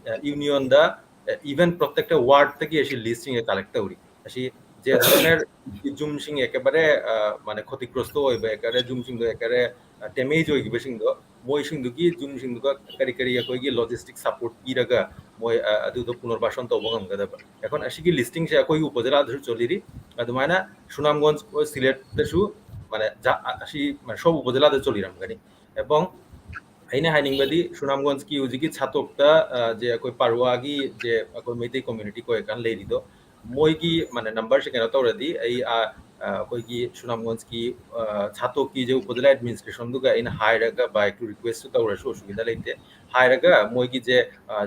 ꯑ, unionꯗ, ꯑ, even প্ৰত্যেকটা wardꯇꯒꯤ ꯑꯁꯤ listꯁꯤꯡꯁꯦ collect ꯇꯧꯔꯤ꯫ ꯑꯁꯤ যে ধরনের ꯌꯨꯝꯁꯤꯡ একেবারে, ꯑ, মানে, ক্ষতিগ্রস্ত ꯑꯣꯏꯕ, একেবারে ꯌꯨꯝꯁꯤꯡꯗꯣ একেবারে, ꯑ, damage ꯑꯣꯏꯈꯤꯕꯁꯤꯡꯗꯣ, ꯃꯣꯏꯁꯤꯡꯗꯨꯒꯤ ꯌꯨꯝꯁꯤꯡꯗꯨꯒ ꯀꯔꯤ ꯀꯔꯤ ꯑꯩꯈꯣꯏꯒꯤ logistic support ꯄꯤꯔꯒ ꯃꯣꯏ, ꯑ, ꯑꯗꯨꯗꯣ পুনর্বাসন ꯇꯧꯕ ꯉꯝꯒꯗꯕ꯫ এখন ꯑꯁꯤꯒꯤ listingꯁꯦ ꯑꯩꯈꯣꯏꯒꯤ ꯎꯄꯖꯦꯂꯥꯗꯁꯨ ꯆꯣꯜꯂꯤꯔꯤ꯫ ꯑꯗꯨꯃꯥꯏꯅ ꯁꯨꯅꯥꯝꯒꯣꯟꯖ ꯑꯣꯏ ꯁꯤꯂꯦꯠꯇꯁꯨ, মানে, ꯖꯥ-, ꯑ-, ꯑꯁꯤ, মানে, ꯁꯣꯝ ꯎꯄꯖꯦꯂꯥꯗ ꯆꯣꯜꯂꯤꯔꯝꯒꯅꯤ꯫ এবং ꯑꯩꯅ ꯍꯥꯏꯅꯤꯡꯕꯗꯤ ꯁꯨꯅꯥꯝꯒꯣꯟꯖꯀꯤ ꯍꯧꯖꯤꯛꯀꯤ ꯁꯥꯇꯣꯛꯇ, ꯑ, ꯖꯦ ꯑꯩꯈꯣꯏ ꯄꯥꯔꯨꯋꯥꯒꯤ ꯖꯦ ꯑꯩꯈꯣꯏ ꯃꯩꯇꯩ community ꯀꯣꯏꯔꯀꯥꯟ ꯂꯩꯔꯤꯗꯣ, ꯃꯣꯏꯒꯤ, মানে, numberꯁꯦ ꯀꯩꯅꯣ ꯇꯧꯔꯗꯤ ꯑꯩ, ꯑ, ꯑꯩꯈꯣꯏꯒꯤ ꯁꯨꯅꯥꯝꯒꯣꯟꯁꯀꯤ ꯁꯥꯇꯣꯛꯀꯤ ꯖꯦ ꯎꯄꯖꯤꯂꯥ ꯑꯦꯗꯃꯤꯅꯤꯁꯇ꯭ꯔꯦꯁꯟꯗꯨꯒ ꯑꯩꯅ ꯍꯥꯏꯔꯒ ꯕꯥꯏꯛꯇꯨ ꯔꯤꯀ꯭ꯋꯦꯁꯁꯨ ꯇꯧꯔꯁꯨ ꯑꯁꯨꯒꯤꯗ ꯂꯩꯇꯦ꯫ ꯍꯥꯏꯔꯒ ꯃꯣꯏꯒꯤ ꯖꯦ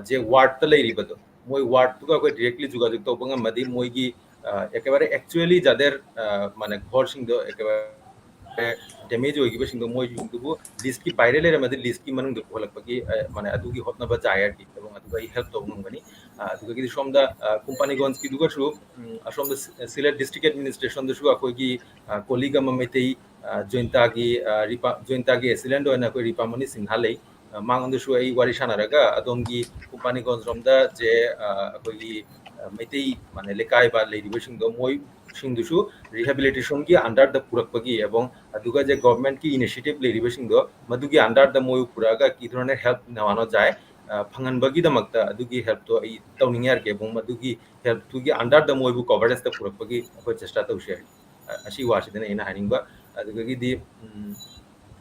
ꯖꯦ ꯋꯥꯔꯗꯇ ꯂꯩꯔꯤꯕꯗꯣ, ꯃꯣꯏ ꯋꯥꯔꯗꯇꯨꯒ ꯑꯩꯈꯣꯏ ꯗꯤꯔꯦꯛꯂꯤ ꯖꯣꯒꯥꯖꯣꯒ ꯇꯧꯕ ꯉꯝꯃꯗꯤ ꯃꯣꯏꯒꯤ ꯑꯦꯀꯦꯕꯥꯔꯦ ꯑꯦꯛꯆꯨꯋꯦꯂꯤ ꯖꯥꯗꯦꯔ ꯃꯥꯅꯦ ꯘꯔꯁꯤꯡꯗꯣ ꯑꯦꯀꯦꯕꯥꯔꯦ ꯗꯦꯃꯦꯖ ꯑꯣꯏꯈꯤꯕꯁꯤꯡꯗꯣ ꯃꯣꯏꯁꯤꯡꯗꯨꯕꯨ ꯂꯤꯁꯀꯤ ꯕꯥꯏꯔꯦ ꯂꯩꯔꯝꯃꯗꯤ ꯂꯤꯁꯀꯤ ꯃꯅꯨꯡꯗ ꯄꯨꯍꯜꯂꯛꯄꯒꯤ ꯃꯥꯅꯦ ꯑꯗꯨꯒꯤ ꯍꯣꯠꯅꯕ ꯖꯥꯏ ꯑꯥꯔ ꯇꯤ ꯑꯦꯕꯣꯡ ꯑꯗꯨꯒ ꯑꯩ ꯍꯦꯜꯞ ꯇꯧꯕ ꯉꯝꯒꯅꯤ꯫ ꯑꯗꯨꯗꯒꯤꯗꯤ ꯁꯣꯝꯗ ꯀꯨꯝꯄꯥꯅꯤꯒꯣꯟꯁꯀꯤꯗꯨꯒꯁꯨ ꯑꯁꯣꯝꯗ ꯁꯤꯂꯦꯠ ꯗꯤꯁꯇ꯭ꯔꯤꯛ ꯑꯦꯗꯃꯤꯅꯤꯁꯇ꯭ꯔꯦꯁꯟꯗꯁꯨ ꯑꯩꯈꯣꯏꯒꯤ ꯀꯣꯂꯤꯛ ꯑꯃ ꯃꯩꯇꯩ ꯖꯣꯏꯟꯇꯥꯒꯤ ꯖꯣꯏꯟꯇꯥꯒꯤ ꯑꯦꯁꯤꯂꯦꯟꯠ ꯑꯣꯏꯅ ꯑꯩꯈꯣꯏ ꯔꯤꯄꯥꯃꯅꯤ ꯁꯤꯡꯍ ꯂꯩ꯫ ꯃꯉꯣꯟꯗꯁꯨ ꯑꯩ ꯋꯥꯔꯤ ꯁꯥꯟꯅꯔꯒ ꯑꯗꯣꯝꯒꯤ ꯀꯨꯝꯄꯥꯅꯤꯒꯣꯟꯁꯔꯣꯝꯗ ꯖꯦ ꯑꯩꯈꯣꯏꯒꯤ ꯃꯩꯇꯩ ꯃꯥꯅꯦ ꯂꯩꯀꯥꯏꯕ ꯂꯩꯔꯤꯕꯁꯤꯡꯗꯣ ꯃꯣꯏꯁꯤꯡꯗꯨꯁꯨ ꯔꯤꯍꯦꯕꯤꯂꯤꯇꯦꯁꯟꯒꯤ ꯑꯟꯗꯔꯗ ꯄꯨꯔꯛꯄꯒꯤ ꯑꯦꯕꯣꯡ ꯑꯗꯨꯒ ꯖꯦ ꯒꯣꯔꯃꯦꯟꯠꯀꯤ ꯏꯅꯤꯁꯤꯌꯦꯇꯤꯚ ꯂꯩꯔꯤꯕꯁꯤꯡꯗꯣ ꯃꯗꯨꯒꯤ ꯑꯟꯗꯔꯗ ꯃꯣꯏꯕꯨ ꯄꯨꯔꯛꯑꯒ ꯀꯤ ꯙꯔꯣꯅꯦ ꯍꯦꯜꯞ ꯅꯋꯥꯅꯣ ꯖꯥꯏ ꯐꯪꯍꯟꯕꯒꯤꯗꯃꯛꯇ ꯑꯗꯨꯒꯤ ꯍꯦꯜꯞꯇꯣ ꯑꯩ ꯇꯧꯅꯤꯡꯉꯦ ꯍꯥꯏꯔꯒꯦ ꯑꯦꯕꯣꯡ ꯃꯗꯨꯒꯤ ꯍꯦꯜꯞꯇꯨꯒꯤ ꯑꯟꯗꯔꯗ ꯃꯣꯏꯕꯨ ꯀꯣꯚꯔꯦꯖꯇ ꯄꯨꯔꯛꯄꯒꯤ ꯑꯩꯈꯣꯏ ꯆꯦꯁꯇꯥ ꯇꯧꯁꯦ꯫ ꯑꯁꯤ ꯋꯥꯁꯤꯗꯅ ꯑꯩꯅ ꯍꯥꯏꯅꯤꯡꯕ꯫ ꯑꯗꯨꯗꯒꯤꯗꯤ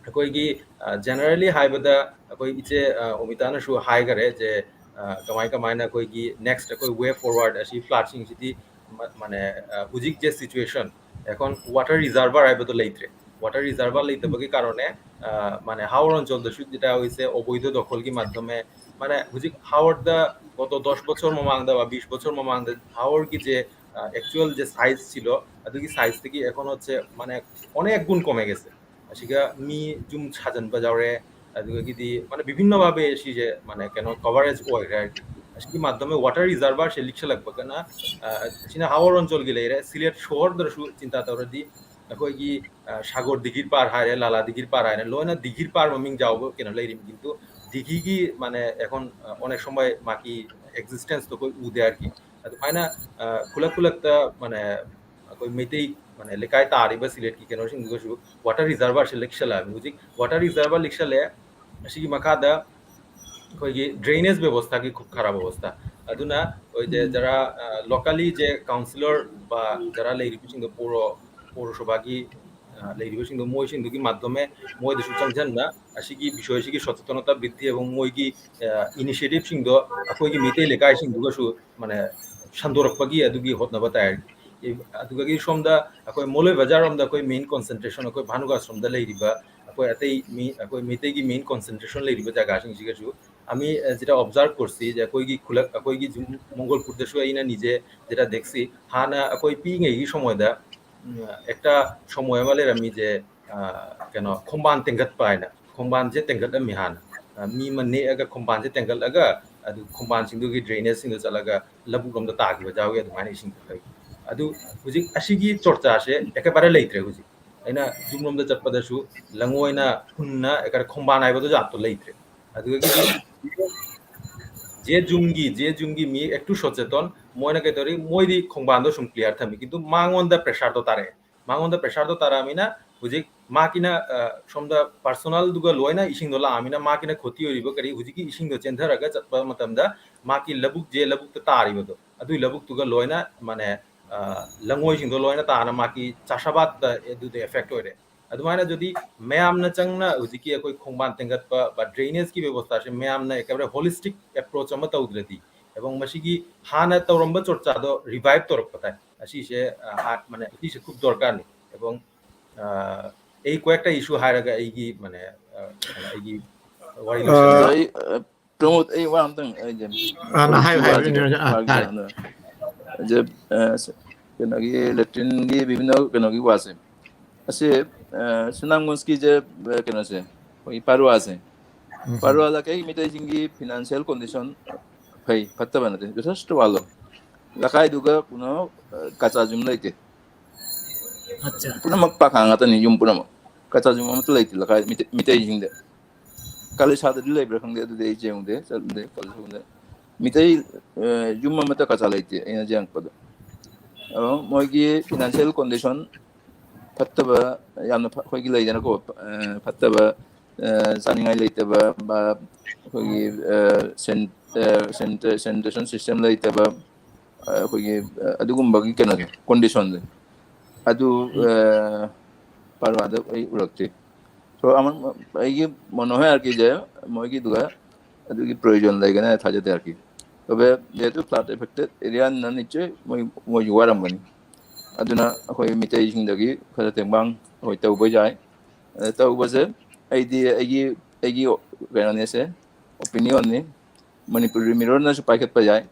ꯑꯩꯈꯣꯏꯒꯤ ꯖꯦꯅꯔꯦꯜꯂꯤ ꯍꯥꯏꯕꯗ ꯑꯩꯈꯣꯏ ꯏꯆꯦ ꯑꯣꯃꯤꯇꯥꯅꯁꯨ ꯍꯥꯏꯈꯔꯦ ꯖꯦ ꯀꯃꯥꯏ ꯀꯃꯥꯏꯅ ꯑꯩꯈꯣꯏꯒꯤ ꯅꯦꯛꯁ ꯑꯩꯈꯣꯏ ꯋꯦ ꯐꯣꯔꯋꯥꯔꯗ ꯑꯁꯤ ꯐ꯭ꯂꯥꯠꯁꯤꯡꯁꯤꯗꯤ ꯃꯥꯅꯦ ꯍꯧꯖꯤꯛ ꯖꯦ ꯁꯤꯆꯨꯋꯦꯁꯟ ꯑꯦꯈꯣꯟ ꯋꯥꯇꯔ ꯔꯤꯖꯥꯔꯚꯔ ꯍꯥꯏꯕꯗꯣ ꯂꯩꯇ꯭ꯔꯦ꯫ ꯋꯥꯇꯔ ꯔꯤꯖꯥꯔꯚꯔ ꯂꯩꯇꯕꯒꯤ ꯀꯥꯔꯣꯅꯦ ꯃꯥꯅꯦ ꯍꯥꯋꯔ ꯑꯟꯆꯣꯜꯗꯁꯨ ꯖꯤꯇꯥ ꯍꯣꯏꯁꯦ অবৈধ দখলꯒꯤ মাধ্যমে ꯃꯥꯅꯦ ꯍꯧꯖꯤꯛ ꯍꯥꯋꯔꯗ গত দশ বছর ꯃꯃꯥꯡꯗ বা বিশ বছর ꯃꯃꯥꯡꯗ ꯍꯥꯋꯔꯒꯤ ꯖꯦ ꯑꯦꯛꯆꯨꯋꯦꯜ ꯖꯦ ꯁꯥꯏꯖꯁꯤꯗꯣ ꯑꯗꯨꯒꯤ ꯁꯥꯏꯖꯇꯒꯤ ꯑꯦꯈꯣꯟ ꯍꯣꯠꯁꯦ ꯃꯥꯅꯦ অনেক গুণ কমে গেছে꯫ ꯑꯁꯤꯒ ꯃꯤ ꯌꯨꯝ ꯁꯥꯖꯟꯕ ꯌꯥꯎꯔꯦ, ꯑꯗꯨꯗꯒꯤꯗꯤ ꯃꯥꯅꯦ ꯕꯤꯚꯤꯟꯅ ꯚꯥꯕꯦ ꯁꯤꯁꯦ ꯃꯥꯅꯦ ꯀꯩꯅꯣ ꯀꯣꯚꯔꯦꯖ ꯑꯣꯏꯈ꯭ꯔꯦ ꯍꯥꯏꯔꯗꯤ꯫ ꯑꯁꯤꯒꯤ ꯃꯥধ্যꯃꯦ ꯋꯥꯇꯔ ꯔꯤꯖꯥꯔꯚꯔꯁꯦ ꯂꯤꯛꯁꯜꯂꯛꯄꯒꯅ ꯑꯁꯤꯅ ꯍꯥꯋꯔ ꯑꯟꯆꯣꯜꯒꯤ ꯂꯩꯔꯦ, ꯁꯤꯂꯦꯠ ꯁꯣꯍꯣꯔꯗꯁꯨ ꯆꯤꯟꯇꯥ ꯇꯧꯔꯗꯤ ꯑꯩꯈꯣꯏꯒꯤ ꯁꯥꯒꯣꯔ ꯗꯤꯒꯤꯔ ꯄꯥꯔ ꯍꯥꯏꯔꯦ, ꯂꯥꯂꯥ ꯗꯤꯒꯤꯔ ꯄꯥꯔ ꯍꯥꯏꯔꯦ, ꯂꯣꯏꯅ ꯗꯤꯒꯤꯔ ꯄꯥꯔ ꯃꯃꯤꯡ ꯌꯥꯎꯕ ꯀꯩꯅꯣ ꯂꯩꯔꯤꯕ ꯀꯤꯟꯇꯨ ꯗꯤꯒꯤꯒꯤ ꯃꯥꯅꯦ ꯑꯦꯈꯣꯟ অনেক সময় ꯃꯥꯒꯤ ꯑꯦꯛꯖꯤꯁꯇꯦꯟꯁꯇꯣ ꯑꯩꯈꯣꯏ ꯎꯗꯦ ꯍꯥꯏꯔꯗꯤ꯫ ꯑꯗꯨꯃꯥꯏꯅ ꯈꯨꯂꯛ ꯈꯨꯂꯛꯇ ꯃꯥꯅꯦ ꯑꯩꯈꯣꯏ ꯃꯩꯇꯩ ꯃꯥꯅꯦ ꯂꯩꯀꯥꯏ ꯇꯥꯔꯤꯕ ꯁꯤꯂꯦꯠꯀꯤ ꯀꯩꯅꯣꯁꯤꯡꯗꯨꯒꯁꯨ ꯋꯥꯇꯔ ꯔꯤꯖꯥꯔꯚꯔꯁꯦ ꯂꯤꯛꯁꯜꯂꯛꯑꯕꯅꯤ꯫ ꯍꯧꯖꯤꯛ ꯋꯥꯇꯔ ꯔꯤꯖꯥꯔꯚꯔ ꯂꯤꯛꯁꯜꯂꯦ, ꯑꯁꯤꯒꯤ ꯃꯈꯥꯗ ꯑꯩꯈꯣꯏꯒꯤ ꯗ꯭ꯔꯦꯅꯦꯖ ꯕꯦꯕꯣꯁꯊꯥꯒꯤ ꯈꯨ ꯈꯔꯥꯕ ꯑꯕꯣꯁꯊꯥ꯫ ꯑꯗꯨꯅ ꯑꯩꯈꯣꯏꯁꯦ ꯎꯝ꯫ ꯖꯔꯥ ꯂꯣꯀꯦꯜꯂꯤ ꯖꯦ ꯀꯥꯎꯟꯁꯤꯂꯔ ꯕ ꯖꯔꯥ ꯂꯩꯔꯤꯕꯁꯤꯡꯗꯣ ꯄꯧꯔ ꯄꯧꯔꯁꯚꯥꯒꯤ ꯂꯩꯔꯤꯕꯁꯤꯡꯗꯣ ꯃꯣꯏꯁꯤꯡꯗꯨꯒꯤ ꯃꯥধ্যꯃꯦ ꯃꯣꯏꯗꯁꯨ ꯆꯪꯁꯤꯟꯅ ꯑꯁꯤꯒꯤ ꯕꯤꯁꯣꯏꯁꯤꯒꯤ ꯁꯆꯦꯇꯅꯇꯥ ꯕ꯭ꯔꯤꯗꯤ ꯑꯦꯕꯣꯡ ꯃꯣꯏꯒꯤ ꯏꯅꯤꯁꯤꯌꯦꯇꯤꯚꯁꯤꯡꯗꯣ ꯑꯩꯈꯣꯏꯒꯤ ꯃꯩꯇꯩ ꯂꯩꯀꯥꯏꯁꯤꯡꯗꯨꯒꯁꯨ ꯃꯥꯅꯦ ꯁꯟꯗꯣꯔꯛꯄꯒꯤ ꯑꯗꯨꯒꯤ ꯍꯣꯠꯅꯕ ꯇꯥꯏ꯫ ꯑꯗꯨꯗꯒꯤ ꯁꯣꯝꯗ ꯑꯩꯈꯣꯏ ꯃꯣꯂꯣꯏ ꯕꯖꯥꯔ ꯔꯣꯝꯗ ꯑꯩꯈꯣꯏ main concentration, ꯑꯩꯈꯣꯏ ꯚꯥꯅꯨꯒꯥꯁ ꯔꯣꯝꯗ ꯂꯩꯔꯤꯕ ꯑꯩꯈꯣꯏ ꯑꯇꯩ ꯃꯤ, ꯑꯩꯈꯣꯏ ꯃꯩꯇꯩꯒꯤ main concentration ꯂꯩꯔꯤꯕ ꯖꯒꯥꯁꯤꯡꯁꯤꯒꯁꯨ ꯑꯃꯤ, ꯑ, ꯖꯤꯇꯥ ꯑꯣꯕꯖꯥꯔꯚ ꯀꯣꯔꯁꯁꯤ ꯑꯩꯈꯣꯏꯒꯤ ꯈꯨꯂꯛ, ꯑꯩꯈꯣꯏꯒꯤ ꯖꯨꯝ, ꯃꯣꯡꯒꯣꯜ ꯀꯨꯔꯗꯁꯨ ꯑꯩꯅ ꯅꯤꯖꯦ ꯖꯤꯇꯥ ꯗꯦꯛꯁꯤ ꯍꯥꯟꯅ ꯑꯩꯈꯣꯏ ꯄꯤꯛꯏꯉꯩꯒꯤ ꯁꯃꯣꯏꯗ, ꯎꯝ, ꯑꯦꯛꯇ ꯁꯃꯣꯏ ꯑꯃ ꯂꯩꯔꯝꯃꯤꯁꯦ, ꯑ, ꯀꯩꯅꯣ, ꯈꯣꯡꯕꯥꯟ ꯇꯦꯡꯒꯠꯄ ꯍꯥꯏꯅ, ꯈꯣꯡꯕꯥꯟꯁꯦ ꯇꯦꯡꯒꯠꯂꯝꯃꯤ ꯍꯥꯟꯅ꯫ ꯑ, ꯃꯤ ꯑꯃ ꯅꯦꯛꯑꯒ ꯈꯣꯡꯕꯥꯟꯁꯦ ꯇꯦꯡꯒꯠꯂꯒ ꯑꯗꯨ ꯈꯣꯡꯕꯥꯟꯁꯤꯡꯗꯨꯒꯤ drainage ꯁꯤꯡꯗ ꯆꯠꯂꯒ ꯂꯧꯕꯨꯛ ꯂꯣꯝꯗ ꯇꯥꯈꯤꯕ ꯌꯥꯎꯏ ꯑꯗꯨꯃꯥꯏꯅ ꯏꯁꯤꯡ ꯊꯛꯄꯒꯤ꯫ ꯑꯗꯨ ꯍꯧꯖꯤꯛ ꯑꯁꯤꯒꯤ ꯆꯣꯔꯆꯥꯁꯦ ꯑꯦꯀꯦꯕꯥꯔꯦ ꯂꯩꯇ꯭ꯔꯦ ꯍꯧꯖꯤꯛ꯫ ꯑꯩꯅ ꯌꯨꯝꯂꯣꯝꯗ ꯆꯠꯄꯗꯁꯨ ꯂꯪꯉꯣꯏꯅ ꯐꯨꯟꯅ ꯑꯦꯀꯔ ꯈꯣꯡꯕꯥꯟ ꯍꯥꯏꯕꯗꯣ ꯖꯥꯠꯇꯣ ꯂꯩꯇ꯭ꯔꯦ꯫ ꯑꯗꯨꯗꯒꯤꯗꯤ ꯖꯦ ꯖꯨꯝꯒꯤ, ꯖꯦ ꯖꯨꯝꯒꯤ ꯃꯤ ꯑꯦꯛꯇꯨ ꯁꯣꯆꯦꯇꯣꯟ ꯃꯣꯏꯅ ꯀꯩꯗꯧꯔꯤ, ꯃꯣꯏꯗꯤ ꯈꯣꯡꯕꯥꯟꯗꯣ ꯁꯨꯝ clear ꯊꯝꯃꯤ, ꯀꯤꯟꯇꯨ ꯃꯉꯣꯟꯗ pressure ꯗꯣ ꯇꯥꯔꯛꯑꯦ꯫ ꯃꯉꯣꯟꯗ pressure ꯗꯣ ꯇꯥꯔꯛꯑꯃꯤꯅ ꯍꯧꯖꯤꯛ ꯃꯥꯀꯤꯅ, ꯑ, ꯁꯣꯝꯗ personal ꯗꯨꯒ ꯂꯣꯏꯅ ꯏꯁꯤꯡꯗꯣ ꯂꯥꯛꯑꯃꯤꯅ ꯃꯥꯀꯤꯅ ꯈꯣꯇꯤ ꯑꯣꯏꯔꯤꯕ ꯀꯔꯤ ꯍꯧꯖꯤꯛꯀꯤ ꯏꯁꯤꯡꯗꯣ ꯆꯦꯟꯊꯔꯒ ꯆꯠꯄ ꯃꯇꯝꯗ ꯃꯥꯀꯤ ꯂꯧꯕꯨꯛ, ꯖꯦ ꯂꯧꯕꯨꯛꯇ ꯇꯥꯔꯤꯕꯗꯣ ꯑꯗꯨꯒꯤ ꯂꯧꯕꯨꯛꯇꯨꯒ ꯂꯣꯏꯅ ꯃꯥꯅꯦ, ꯑ, ꯂꯪꯉꯣꯏꯁꯤꯡꯗꯣ ꯂꯣꯏꯅ ꯇꯥꯅ ꯃꯥꯀꯤ ꯆꯥꯁꯥꯕꯥꯗꯇ ꯑꯗꯨꯗ effect ꯑꯣꯏꯔꯦ꯫ ꯑꯗꯨꯃꯥꯏꯅ ꯑꯗꯨꯗꯤ ꯃꯌꯥꯝꯅ ꯆꯪꯅ ꯍꯧꯖꯤꯛꯀꯤ ꯑꯩꯈꯣꯏ ꯈꯣꯡꯕꯥꯟ ꯇꯦꯡꯒꯠꯄ ꯕ drainage ꯀꯤ ꯕꯦꯕꯣꯁꯊꯥꯁꯦ ꯃꯌꯥꯝꯅ ꯑꯦꯀꯦꯕꯥꯔꯦ holistic approach ꯑꯃ ꯇꯧꯗ꯭ꯔꯗꯤ, ꯑꯦꯕꯪ ꯃꯁꯤꯒꯤ ꯍꯥꯟꯅ ꯇꯧꯔꯝꯕ ꯆꯣꯔꯆꯥꯗꯣ revive ꯇꯧꯔꯛꯄ ꯇꯥꯏ꯫ ꯑꯁꯤꯁꯦ, ꯑ, ꯍꯥ-, ꯃꯥꯅꯦ, ꯑꯁꯤꯁꯦ ꯈꯨꯞ ꯗꯔꯀꯥꯔꯅꯤ꯫ ꯑꯦꯕꯪ, ꯑ, ꯑꯩ ꯀꯣꯌꯦꯛꯇ issue ꯍꯥꯏꯔꯒ ꯑꯩꯒꯤ, ꯃꯥꯅꯦ, ꯑ, ꯑꯩꯒꯤ ꯋꯥꯔꯤ ꯑ, ꯂꯣꯏꯁꯤꯟꯖꯔꯒꯦ꯫ ꯑꯩ, ꯑ, ꯄ꯭ꯔꯃꯣꯗ, ꯑꯩ ꯋꯥ ꯑꯝꯇꯪ, ꯑꯩꯁꯦ ꯑ, ꯅ-, ꯍꯥꯏꯌꯨ, ꯍꯥꯏꯌꯨ, ꯐꯥꯒꯤꯗ, ꯅ-, ꯑ, ꯐꯥꯒꯤꯗ, ꯇꯥꯔꯦ꯫ ꯑꯗ, ꯑꯗ, ꯑ, ꯀꯩꯅꯣꯒꯤ, latrine ꯒꯤ ꯕꯤꯚꯤꯟꯅ ꯀꯩꯅꯣꯒꯤ ꯋꯥꯁꯦ꯫ ꯑꯁꯤ, ꯑ, ꯁꯨꯅꯥꯝꯒꯟꯖꯀꯤꯁꯦ, ꯑ, ꯀꯩꯅꯣꯁꯦ, ꯑꯩꯈꯣꯏꯒꯤ ꯄꯥꯔꯨꯋꯥꯁꯦ꯫ ꯎꯝ꯫ ꯄꯥꯔꯨꯋꯥꯗ ꯀꯩ ꯃꯤꯇꯩꯁꯤꯡꯒꯤ financial condition ꯐꯩ, ꯐꯠꯇꯕ ꯅꯠꯇꯦ, ꯖꯊꯦꯁꯇ ꯋꯥꯠꯂꯣ꯫ ꯂꯩꯀꯥꯏꯗꯨꯒ ꯀꯩꯅꯣ, ꯑ, ꯀꯆꯥ ꯌꯨꯝ ꯂꯩꯇꯦ꯫ ꯑꯠꯆꯥ꯫ ꯄꯨꯝꯅꯃꯛ ꯄꯥꯈꯥ ꯉꯥꯛꯇꯅꯤ, ꯌꯨꯝ ꯄꯨꯝꯅꯃꯛ꯫ ꯀꯆꯥ ꯌꯨꯝ ꯑꯃꯠꯇ ꯂꯩꯇꯦ ꯂꯩꯀꯥꯏ ꯃꯤꯇꯩ-, ꯃꯤꯇꯩꯁꯤꯡꯗ꯫ ꯀꯥꯂꯤꯁꯥꯗꯗꯤ ꯂꯩꯕ꯭ꯔꯥ ꯈꯪꯗꯦ, ꯑꯗꯨꯗꯤ ꯑꯩ ꯌꯦꯡꯉꯨꯗꯦ, ꯆꯠꯂꯨꯗꯦ, ꯀꯥꯂꯤꯁꯥꯗ꯫ ꯃꯤꯇꯩ, ꯑ, ꯌꯨꯝ ꯑꯃꯠꯇ ꯀꯆꯥ ꯂꯩꯇꯦ ꯑꯩꯅ ꯌꯦꯡꯉꯛꯄꯗ꯫ ꯑꯗꯣ ꯃꯣꯏꯒꯤ financial condition ꯐꯠꯇꯕ, ꯌꯥꯝꯅ ꯐ-, ꯑꯩꯈꯣꯏꯒꯤ ꯂꯩꯗꯅꯀꯣ, ꯑ, ꯐꯠꯇꯕ, ꯑ, ꯆꯥꯅꯤꯡꯉꯥꯏ ꯂꯩꯇꯕ, ꯕ-, ꯑꯩꯈꯣꯏꯒꯤ, ꯑ, ꯁꯦꯟ-, ꯑ, ꯁꯦꯟ-, sanitation system ꯂꯩꯇꯕ, ꯑ, ꯑꯩꯈꯣꯏꯒꯤ, ꯑ, ꯑꯗꯨꯒꯨꯝꯕꯒꯤ ꯀꯩꯅꯣꯁꯦ, condition ꯁꯦ꯫ ꯑꯗꯨ, ꯎꯝ꯫ ꯑ, ꯄꯥꯔꯋꯥꯗ ꯑꯩ ꯎꯔꯛꯇꯦ꯫ So, ꯑꯃ, ꯑꯩꯒꯤ ꯃꯣꯅꯣ ꯍꯥꯏꯔꯛꯀꯤꯁꯦ ꯃꯣꯏꯒꯤꯗꯨꯒ ꯑꯗꯨꯒꯤ ꯄ꯭ꯔꯣꯌꯣꯖꯟ ꯂꯩꯒꯅꯤ ꯍꯥꯏꯅ ꯊꯥꯖꯗꯦ ꯍꯥꯏꯔꯛꯀꯤ꯫ ꯇꯧꯕ ꯌꯥꯏ, ꯖꯦꯍꯦꯇꯨ flood affected area ꯅꯤꯅ ꯅꯤꯁꯆꯣꯏ ꯃꯣꯏ, ꯃꯣꯏꯁꯨ ꯋꯥꯔꯝꯒꯅꯤ꯫ ꯑꯗꯨꯅ ꯑꯩꯈꯣꯏ ꯃꯤꯇꯩꯁꯤꯡꯗꯒꯤ ꯈꯔ ꯇꯦꯡꯕꯥꯡ ꯑꯩꯈꯣꯏ ꯇꯧꯕ ꯌꯥꯏ꯫ ꯑꯗ ꯇꯧꯕꯁꯦ ꯑꯩꯗꯤ ꯑꯩꯒꯤ ꯑꯩꯒꯤ ꯀꯩꯅꯣꯅꯦꯁꯦ, ꯑꯣꯄꯤꯅꯤꯌꯟꯅꯤ꯫ ꯃꯅꯤꯄꯨꯔꯤ ꯃꯤꯔꯣꯔꯅꯁꯨ ꯄꯥꯏꯈꯠꯄ ꯌꯥꯏ꯫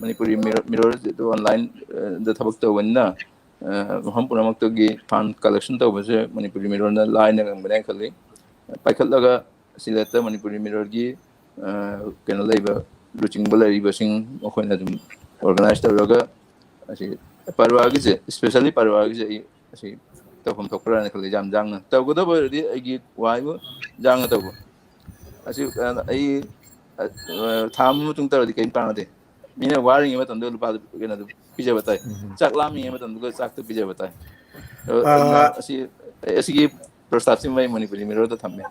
ꯃꯅꯤꯄꯨꯔꯤ ꯃꯤꯔꯣꯔꯁꯦ ꯑꯣꯟꯂꯥꯏꯟꯗ ꯊꯕꯛ ꯇꯧꯕꯅꯤꯅ ꯃꯐꯝ ꯄꯨꯝꯅꯃꯛꯇꯒꯤ ꯐꯟ ꯀꯂꯦꯛꯁꯟ ꯇꯧꯕꯁꯦ ꯃꯅꯤꯄꯨꯔꯤ ꯃꯤꯔꯣꯔꯅ ꯂꯥꯏꯅ ꯉꯝꯒꯅꯤ ꯈꯜꯂꯤ꯫ ꯄꯥꯏꯈꯠꯂꯒ ꯁꯤꯂꯦꯠꯇ ꯃꯅꯤꯄꯨꯔꯤ ꯃꯤꯔꯣꯔꯒꯤ ꯀꯩꯅꯣ ꯂꯩꯕ, ꯂꯨꯆꯤꯡꯕ ꯂꯩꯔꯤꯕꯁꯤꯡ ꯃꯈꯣꯏꯅ ꯑꯗꯨꯝ ꯑꯣꯔꯒꯅꯥꯏꯁ ꯇꯧꯔꯒ ꯑꯁꯤ ꯄꯔꯋꯥꯒꯤꯁꯦ, ꯏꯁꯄꯦꯁꯦꯜꯂꯤ ꯄꯔꯋꯥꯒꯤꯁꯦ ꯑꯩ ꯑꯁꯤ ꯇꯧꯐꯝ ꯊꯣꯛꯄ꯭ꯔꯥꯅ ꯈꯜꯂꯤ꯫ ꯌꯥꯝ ꯌꯥꯡꯅ ꯇꯧꯒꯗꯕ ꯑꯣꯏꯔꯗꯤ ꯑꯩꯒꯤ ꯋꯥꯍꯩꯕꯨ ꯌꯥꯡꯅ ꯇꯧꯕ꯫ ꯑꯁꯤ ꯑꯩ ꯊꯥ ꯑꯃ ꯃꯇꯨꯡ ꯇꯧꯔꯗꯤ ꯀꯔꯤꯝ ꯀꯥꯟꯅꯗꯦ꯫ ꯃꯤꯅ ꯋꯥꯔꯤꯉꯩ ꯃꯇꯝꯗ ꯂꯨꯄꯥ ꯀꯩꯅꯣꯗꯨ ꯄꯤꯖꯕ ꯇꯥꯏ꯫ ꯎꯝ꯫ ꯆꯥꯛ ꯂꯥꯝꯃꯤꯉꯩ ꯃꯇꯝꯗꯨꯗ ꯆꯥꯛꯇꯨ ꯄꯤꯖꯕ ꯇꯥꯏ꯫ ꯑ, ꯑꯗꯨꯅ ꯑ, ꯑꯁꯤ, ꯑꯁꯤꯒꯤ ꯄ꯭ꯔꯁꯇꯥꯞꯁꯤꯃ ꯑꯩ ꯃꯅꯤꯄꯨꯔꯤ ꯃꯤꯔꯣꯔꯗ ꯊꯝꯃꯦ꯫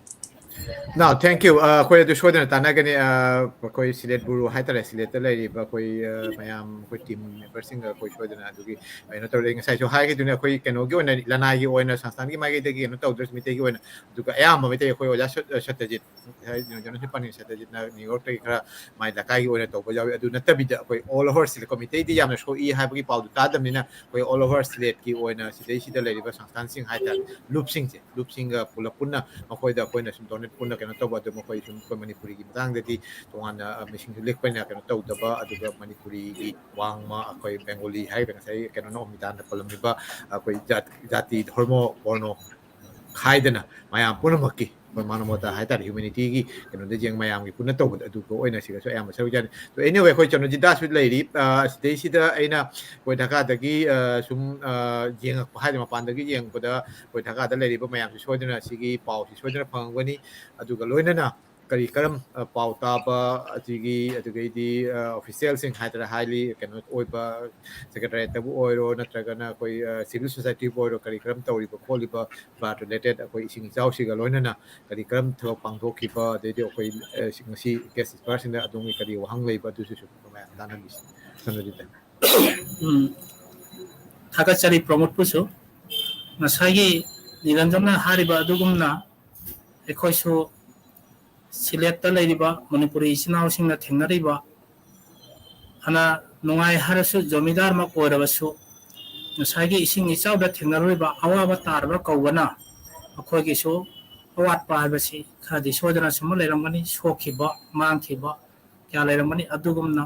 No, thank you. ꯑ, ꯑꯩꯈꯣꯏ ꯑꯗꯨ ꯁꯣꯏꯗꯅ ꯇꯥꯟꯅꯒꯅꯤ꯫ ꯑ, ꯑꯩꯈꯣꯏ ꯁꯤꯂꯦꯠ ꯕꯨꯔꯨ ꯍꯥꯏꯇꯥꯔꯦ, ꯁꯤꯂꯦꯠꯇ ꯂꯩꯔꯤꯕ ꯑꯩꯈꯣꯏ, ꯑ, ꯃꯌꯥꯝ, ꯑꯩꯈꯣꯏ ꯇꯤꯝ ꯃꯦꯝꯕꯔꯁꯤꯡꯒ ꯑꯩꯈꯣꯏ ꯁꯣꯏꯗꯅ ꯑꯗꯨꯒꯤ ꯀꯩꯅꯣ ꯇꯧꯔꯦ꯫ ꯑꯩ ꯉꯁꯥꯏꯁꯨ ꯍꯥꯏꯈꯤꯗꯨꯅꯤ, ꯑꯩꯈꯣꯏ ꯀꯩꯅꯣꯒꯤ ꯑꯣꯏꯅ, ꯂꯅꯥꯏꯒꯤ ꯑꯣꯏꯅ, ꯁꯪꯁꯊꯥꯟꯒꯤ ꯃꯥꯏꯀꯩꯗꯒꯤ ꯀꯩꯅꯣ ꯇꯧꯗ꯭ꯔꯁꯨ, ꯃꯤꯇꯩꯒꯤ ꯑꯣꯏꯅ, ꯑꯗꯨꯒ ꯑꯌꯥꯝꯕ ꯃꯩꯇꯩ ꯑꯩꯈꯣꯏ ꯑꯣꯖꯥ ꯁꯠ-, ꯁꯠꯇꯖꯤꯠ, ꯉꯁꯥꯏ ꯖꯣꯅꯥꯊꯟ ꯄꯥꯅꯤꯔ ꯁꯠꯇꯖꯤꯠꯅ ꯅ꯭ꯌꯨ ꯌꯣꯔꯛꯇꯒꯤ ꯈꯔ ꯃꯥꯏ ꯂꯩꯀꯥꯏꯒꯤ ꯑꯣꯏꯅ ꯇꯧꯕ ꯌꯥꯎꯏ꯫ ꯑꯗꯨ ꯅꯠꯇꯕꯤꯗ ꯑꯩꯈꯣꯏ all over ꯁꯤꯂꯦꯠ, ꯀꯣ, ꯃꯤꯇꯩꯗꯤ ꯌꯥꯝꯅ ꯁꯣꯛꯏ ꯍꯥꯏꯕꯒꯤ ꯄꯥꯎꯗꯨ ꯇꯥꯗꯕꯅꯤꯅ, ꯑꯩꯈꯣꯏ all over ꯁꯤꯂꯦꯠꯀꯤ ꯑꯣꯏꯅ ꯁꯤꯗꯩꯁꯤꯗ ꯂꯩꯔꯤꯕ ꯁꯪꯁꯊꯥꯟꯁꯤꯡ ꯍꯥꯏꯇꯥꯔꯦ, ꯂꯨꯞꯁꯤꯡꯁꯦ, ꯂꯨꯞꯁꯤꯡꯒ ꯄꯨꯂꯞ ꯄꯨꯟꯅ ꯃꯈꯣꯏꯗ ꯑꯩꯈꯣꯏꯅ ꯁꯨꯝ ꯗꯣꯅꯦꯠ ꯄꯨꯟꯅ ꯀꯩꯅꯣ ꯇꯧꯕ, ꯑꯗꯨ ꯃꯈꯣꯏ ꯑꯗꯨꯝ ꯑꯩꯈꯣꯏ ꯃꯅꯤꯄꯨꯔꯤꯒꯤ ꯃꯇꯥꯡꯗꯗꯤ ꯇꯣꯉꯥꯟꯅ, ꯑ, ꯃꯤꯁꯤꯡꯁꯨ ꯂꯦꯛꯄꯅ ꯀꯩꯅꯣ ꯇꯧꯗꯕ, ꯑꯗꯨꯒ ꯃꯅꯤꯄꯨꯔꯤꯒꯤ ꯋꯥꯡꯃ ꯑꯩꯈꯣꯏ ꯕꯦꯡꯒꯣꯂꯤ ꯍꯥꯏꯔꯤꯕ ꯉꯁꯥꯏ ꯀꯩꯅꯣꯅ ꯑꯣꯃꯤꯇꯥꯅ ꯄꯜꯂꯝꯃꯤꯕ ꯑꯩꯈꯣꯏ ꯖꯥꯠ-, ꯖꯥꯇꯤ, ꯙꯔꯃ, ꯕꯣꯔꯅꯣ ꯈꯥꯏꯗꯅ ꯃꯌꯥꯝ ꯄꯨꯝꯅꯃꯛꯀꯤ ꯑꯩꯈꯣꯏ ꯃꯥꯅꯕ ꯍꯥꯏꯇꯥꯔꯦ, ꯍ꯭ꯌꯨꯃꯦꯅꯤꯇꯤꯒꯤ ꯀꯩꯅꯣꯗ ꯌꯦꯡ ꯃꯌꯥꯝꯒꯤ ꯄꯨꯟꯅ ꯇꯧꯕꯗ ꯑꯗꯨꯒ ꯑꯣꯏꯅ ꯁꯤꯒꯁꯨ ꯑꯌꯥꯝꯕ ꯁꯔꯨꯛ ꯌꯥꯅꯤ꯫ ꯑꯗꯣ anyway, ꯑꯩꯈꯣꯏ ꯆꯅꯨꯖꯤꯇꯥꯁꯨ ꯂꯩꯔꯤ꯫ ꯑ, ꯁꯤꯗꯩꯁꯤꯗ ꯑꯩꯅ ꯑꯩꯈꯣꯏ ꯙꯔꯀꯥꯗꯒꯤ, ꯑ, ꯁꯨꯝ, ꯑ, ꯌꯦꯡꯉꯛꯄ ꯍꯥꯏꯗꯤ ꯃꯄꯥꯟꯗꯒꯤ ꯌꯦꯡꯉꯛꯄꯗ ꯑꯩꯈꯣꯏ ꯙꯔꯀꯥꯗ ꯂꯩꯔꯤꯕ ꯃꯌꯥꯝꯁꯤ ꯁꯣꯏꯗꯅ ꯁꯤꯒꯤ ꯄꯥꯎꯁꯤ ꯁꯣꯏꯗꯅ ꯐꯪꯉꯝꯒꯅꯤ꯫ ꯑꯗꯨꯒ ꯂꯣꯏꯅꯅ ꯀꯔꯤ ꯀꯔꯝ, ꯑ, ꯄꯥꯎ ꯇꯥꯕ ꯑꯁꯤꯒꯤ, ꯑꯗꯨꯗꯒꯤꯗꯤ, ꯑ, ꯑꯣꯐꯤꯁꯤꯌꯦꯜꯁꯤꯡ ꯍꯥꯏꯗꯅ ꯍꯥꯏꯂꯤ ꯀꯩꯅꯣ ꯑꯣꯏꯕ ꯁꯦꯀ꯭ꯔꯦꯇꯔꯤꯌꯦꯠꯇꯕꯨ ꯑꯣꯏꯔꯣ, ꯅꯠꯇ꯭ꯔꯒꯅ ꯑꯩꯈꯣꯏ, ꯑ, ꯁꯤꯚꯤꯜ ꯁꯣꯁꯥꯏꯇꯤꯕꯨ ꯑꯣꯏꯔꯣ, ꯀꯔꯤ ꯀꯔꯝ ꯇꯧꯔꯤꯕ ꯈꯣꯠꯂꯤꯕ, ꯕꯥꯔꯠ ꯔꯤꯂꯦꯇꯦꯠ ꯑꯩꯈꯣꯏ ꯏꯁꯤꯡ ꯏꯆꯥꯎꯁꯤꯒ ꯂꯣꯏꯅꯅ ꯀꯔꯤ ꯀꯔꯝ ꯊꯕꯛ ꯄꯥꯡꯊꯣꯛꯈꯤꯕ, ꯑꯗꯩꯗꯤ ꯑꯩꯈꯣꯏ, ꯑ, ꯁꯤ-, ꯉꯁꯤ ꯒꯦꯁ ꯁ꯭ꯄꯤꯀꯔꯁꯤꯡꯗ ꯑꯗꯣꯝꯒꯤ ꯀꯔꯤ ꯋꯥꯍꯪ ꯂꯩꯕ, ꯑꯗꯨꯁꯨ ꯁꯨꯝ ꯃꯌꯥꯝ ꯇꯥꯟꯅꯕꯤꯁꯤ꯫ ꯁꯣꯝꯗꯗꯤ ꯇꯥꯏ꯫ ꯎꯝ, ꯊꯥꯒꯠꯆꯔꯤ ꯄ꯭ꯔꯃꯣꯗꯄꯨꯁꯨ꯫ ꯉꯁꯥꯏꯒꯤ ꯅꯤꯔꯟꯖꯟꯅ ꯍꯥꯏꯔꯤꯕ ꯑꯗꯨꯒꯨꯝꯅ ꯑꯩꯈꯣꯏꯁꯨ ꯁꯤꯂꯦꯠꯇ ꯂꯩꯔꯤꯕ ꯃꯅꯤꯄꯨꯔꯤ ꯏꯆꯤꯟ ꯏꯅꯥꯎꯁꯤꯡꯅ ꯊꯦꯡꯅꯔꯤꯕ ꯐꯅ ꯅꯨꯡꯉꯥꯏ ꯍꯥꯏꯔꯁꯨ, ꯖꯣꯃꯤꯗꯥꯔꯃꯛ ꯑꯣꯏꯔꯕꯁꯨ, ꯉꯁꯥꯏꯒꯤ ꯏꯁꯤꯡ ꯏꯆꯥꯎꯗ ꯊꯦꯡꯅꯔꯨꯔꯤꯕ ꯑꯋꯥꯕ ꯇꯥꯔꯕ ꯀꯧꯕꯅ ꯃꯈꯣꯏꯒꯤꯁꯨ ꯑꯋꯥꯠꯄ ꯍꯥꯏꯕꯁꯤ ꯈꯔꯗꯤ ꯁꯣꯏꯗꯅ ꯁꯨꯝ ꯂꯩꯔꯝꯒꯅꯤ, ꯁꯣꯛꯈꯤꯕ, ꯃꯥꯡꯈꯤꯕ ꯀꯌꯥ ꯂꯩꯔꯝꯒꯅꯤ꯫ ꯑꯗꯨꯒꯨꯝꯅ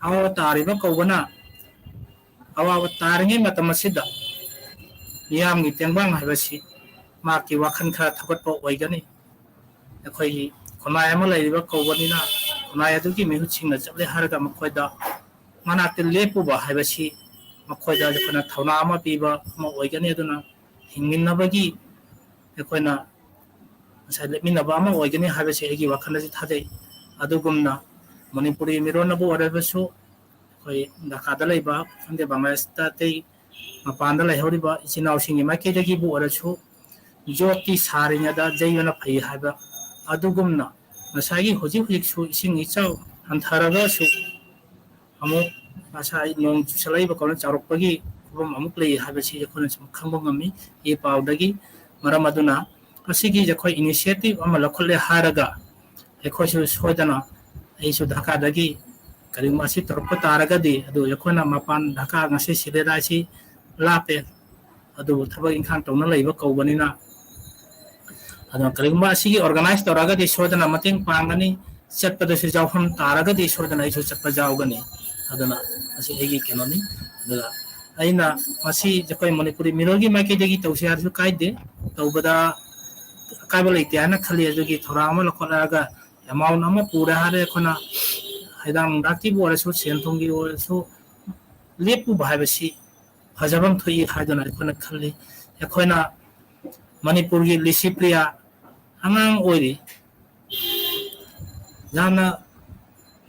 ꯑꯋꯥꯕ ꯇꯥꯔꯤꯕ ꯀꯧꯕꯅ ꯑꯋꯥꯕ ꯇꯥꯔꯤꯉꯩ ꯃꯇꯝ ꯑꯁꯤꯗ ꯃꯤꯌꯥꯝꯒꯤ ꯇꯦꯡꯕꯥꯡ ꯍꯥꯏꯕꯁꯤ ꯃꯍꯥꯛꯀꯤ ꯋꯥꯈꯜ ꯈꯔ ꯊꯧꯒꯠꯄ ꯑꯣꯏꯒꯅꯤ꯫ ꯑꯩꯈꯣꯏꯒꯤ ꯈꯨꯟꯅꯥꯏ ꯑꯃ ꯂꯩꯔꯤꯕ ꯀꯧꯕꯅꯤꯅ ꯈꯨꯟꯅꯥꯏ ꯑꯗꯨꯒꯤ ꯃꯤꯍꯨꯠꯁꯤꯡꯅ ꯆꯠꯂꯦ ꯍꯥꯏꯔꯒ ꯃꯈꯣꯏꯗ ꯃꯅꯥꯛꯇ ꯂꯦꯞꯄꯨꯕ ꯍꯥꯏꯕꯁꯤ ꯃꯈꯣꯏꯗ ꯑꯩꯈꯣꯏꯅ ꯊꯧꯅꯥ ꯑꯃ ꯄꯤꯕ ꯑꯃ ꯑꯣꯏꯒꯅꯤ꯫ ꯑꯗꯨꯅ ꯍꯤꯡꯃꯤꯟꯅꯕꯒꯤ ꯑꯩꯈꯣꯏꯅ ꯉꯁꯥꯏ ꯂꯦꯞꯃꯤꯟꯅꯕ ꯑꯃ ꯑꯣꯏꯒꯅꯤ ꯍꯥꯏꯕꯁꯤ ꯑꯩꯒꯤ ꯋꯥꯈꯜꯗꯁꯨ ꯊꯥꯖꯩ꯫ ꯑꯗꯨꯒꯨꯝꯅ ꯃꯅꯤꯄꯨꯔꯤ ꯃꯤꯔꯣꯟꯅꯕꯨ ꯑꯣꯏꯔꯕꯁꯨ ꯑꯩꯈꯣꯏ ꯙꯥꯀꯥꯗ ꯂꯩꯕ ꯈꯪꯗꯦ, ꯕꯪꯒ꯭ꯂꯥꯗꯦꯁꯇ ꯑꯇꯩ ꯃꯄꯥꯟꯗ ꯂꯩꯍꯧꯔꯤꯕ ꯏꯆꯤꯟ ꯏꯅꯥꯎꯁꯤꯡꯒꯤ ꯃꯥꯏꯀꯩꯗꯒꯤꯕꯨ ꯑꯣꯏꯔꯁꯨ ꯌꯣꯠꯇꯤ ꯁꯥꯔꯤꯉꯩꯗ ꯌꯩꯕꯅ ꯐꯩ ꯍꯥꯏꯕ ꯑꯗꯨꯒꯨꯝꯅ ꯉꯁꯥꯏꯒꯤ ꯍꯧꯖꯤꯛ ꯍꯧꯖꯤꯛꯁꯨ ꯏꯁꯤꯡ ꯏꯆꯥꯎ ꯍꯟꯊꯔꯒꯁꯨ ꯑꯃꯨꯛ ꯉꯁꯥꯏ ꯅꯣꯡ ꯆꯨꯁꯜꯂꯛꯏꯕ ꯀꯧꯅ ꯆꯥꯎꯔꯛꯄꯒꯤ ꯐꯤꯕꯝ ꯑꯃꯨꯛ ꯂꯩ ꯍꯥꯏꯕꯁꯤ ꯑꯩꯈꯣꯏꯅ ꯁꯨꯝ ꯈꯪꯕ ꯉꯝꯃꯤ ꯏ ꯄꯥꯎꯗꯒꯤ꯫ ꯃꯔꯝ ꯑꯗꯨꯅ ꯃꯁꯤꯒꯤ ꯑꯩꯈꯣꯏ initiative ꯑꯃ ꯂꯧꯈꯠꯂꯦ ꯍꯥꯏꯔꯒ ꯑꯩꯈꯣꯏꯁꯨ ꯁꯣꯏꯗꯅ, ꯑꯩꯁꯨ ꯙꯥꯀꯥꯗꯒꯤ ꯀꯔꯤꯒꯨꯝꯕ ꯑꯁꯤ ꯇꯧꯔꯛꯄ ꯇꯥꯔꯒꯗꯤ, ꯑꯗꯨ ꯑꯩꯈꯣꯏꯅ ꯃꯄꯥꯟ ꯙꯥꯀꯥ ꯉꯁꯤ ꯁꯤꯂꯦꯗ ꯑꯁꯤ ꯂꯥꯞꯄꯦ, ꯑꯗꯨꯕꯨ ꯊꯕꯛ ꯏꯪꯈꯥꯡ ꯇꯧꯅ ꯂꯩꯕ ꯀꯧꯕꯅꯤꯅ, ꯑꯗꯨꯅ ꯀꯔꯤꯒꯨꯝꯕ ꯑꯁꯤꯒꯤ organize ꯇꯧꯔꯒꯗꯤ ꯁꯣꯏꯗꯅ ꯃꯇꯦꯡ ꯄꯥꯡꯒꯅꯤ꯫ ꯆꯠꯄꯗꯁꯨ ꯌꯥꯎꯐꯝ ꯇꯥꯔꯒꯗꯤ ꯁꯣꯏꯗꯅ ꯑꯩꯁꯨ ꯆꯠꯄ ꯌꯥꯎꯒꯅꯤ꯫ ꯑꯗꯨꯅ ꯃꯁꯤ ꯑꯩꯒꯤ ꯀꯩꯅꯣꯅꯤ꯫ ꯑꯗꯨꯒ ꯑꯩꯅ ꯃꯁꯤ ꯑꯩꯈꯣꯏ ꯃꯅꯤꯄꯨꯔꯤ ꯃꯤꯔꯣꯜꯒꯤ ꯃꯥꯏꯀꯩꯗꯒꯤ ꯇꯧꯁꯤ ꯍꯥꯏꯔꯁꯨ ꯀꯥꯏꯗꯦ, ꯇꯧꯕꯗ ꯑꯀꯥꯏꯕ ꯂꯩꯇꯦ ꯍꯥꯏꯅ ꯈꯜꯂꯤ꯫ ꯑꯗꯨꯒꯤ ꯊꯧꯔꯥꯡ ꯑꯃ ꯂꯧꯈꯠꯂꯛꯑꯒ amount ꯑꯃ ꯄꯨꯔꯦ ꯍꯥꯏꯔꯦ, ꯑꯩꯈꯣꯏꯅ ꯍꯩꯗꯥꯡ ꯅꯨꯡꯗꯥꯛꯀꯤꯕꯨ ꯑꯣꯏꯔꯁꯨ, ꯁꯦꯟ ꯊꯨꯝꯒꯤ ꯑꯣꯏꯔꯁꯨ ꯂꯦꯞꯄꯨꯕ ꯍꯥꯏꯕꯁꯤ ꯐꯖꯕ ꯑꯃ ꯊꯣꯛꯏ ꯍꯥꯏꯗꯨꯅ ꯑꯩꯈꯣꯏꯅ ꯈꯜꯂꯤ꯫ ꯑꯩꯈꯣꯏꯅ ꯃꯅꯤꯄꯨꯔꯒꯤ ꯂꯤꯁꯤꯄ꯭ꯔꯤꯌꯥ ꯑꯉꯥꯡ ꯑꯣꯏꯔꯤ, ꯌꯥꯝꯅ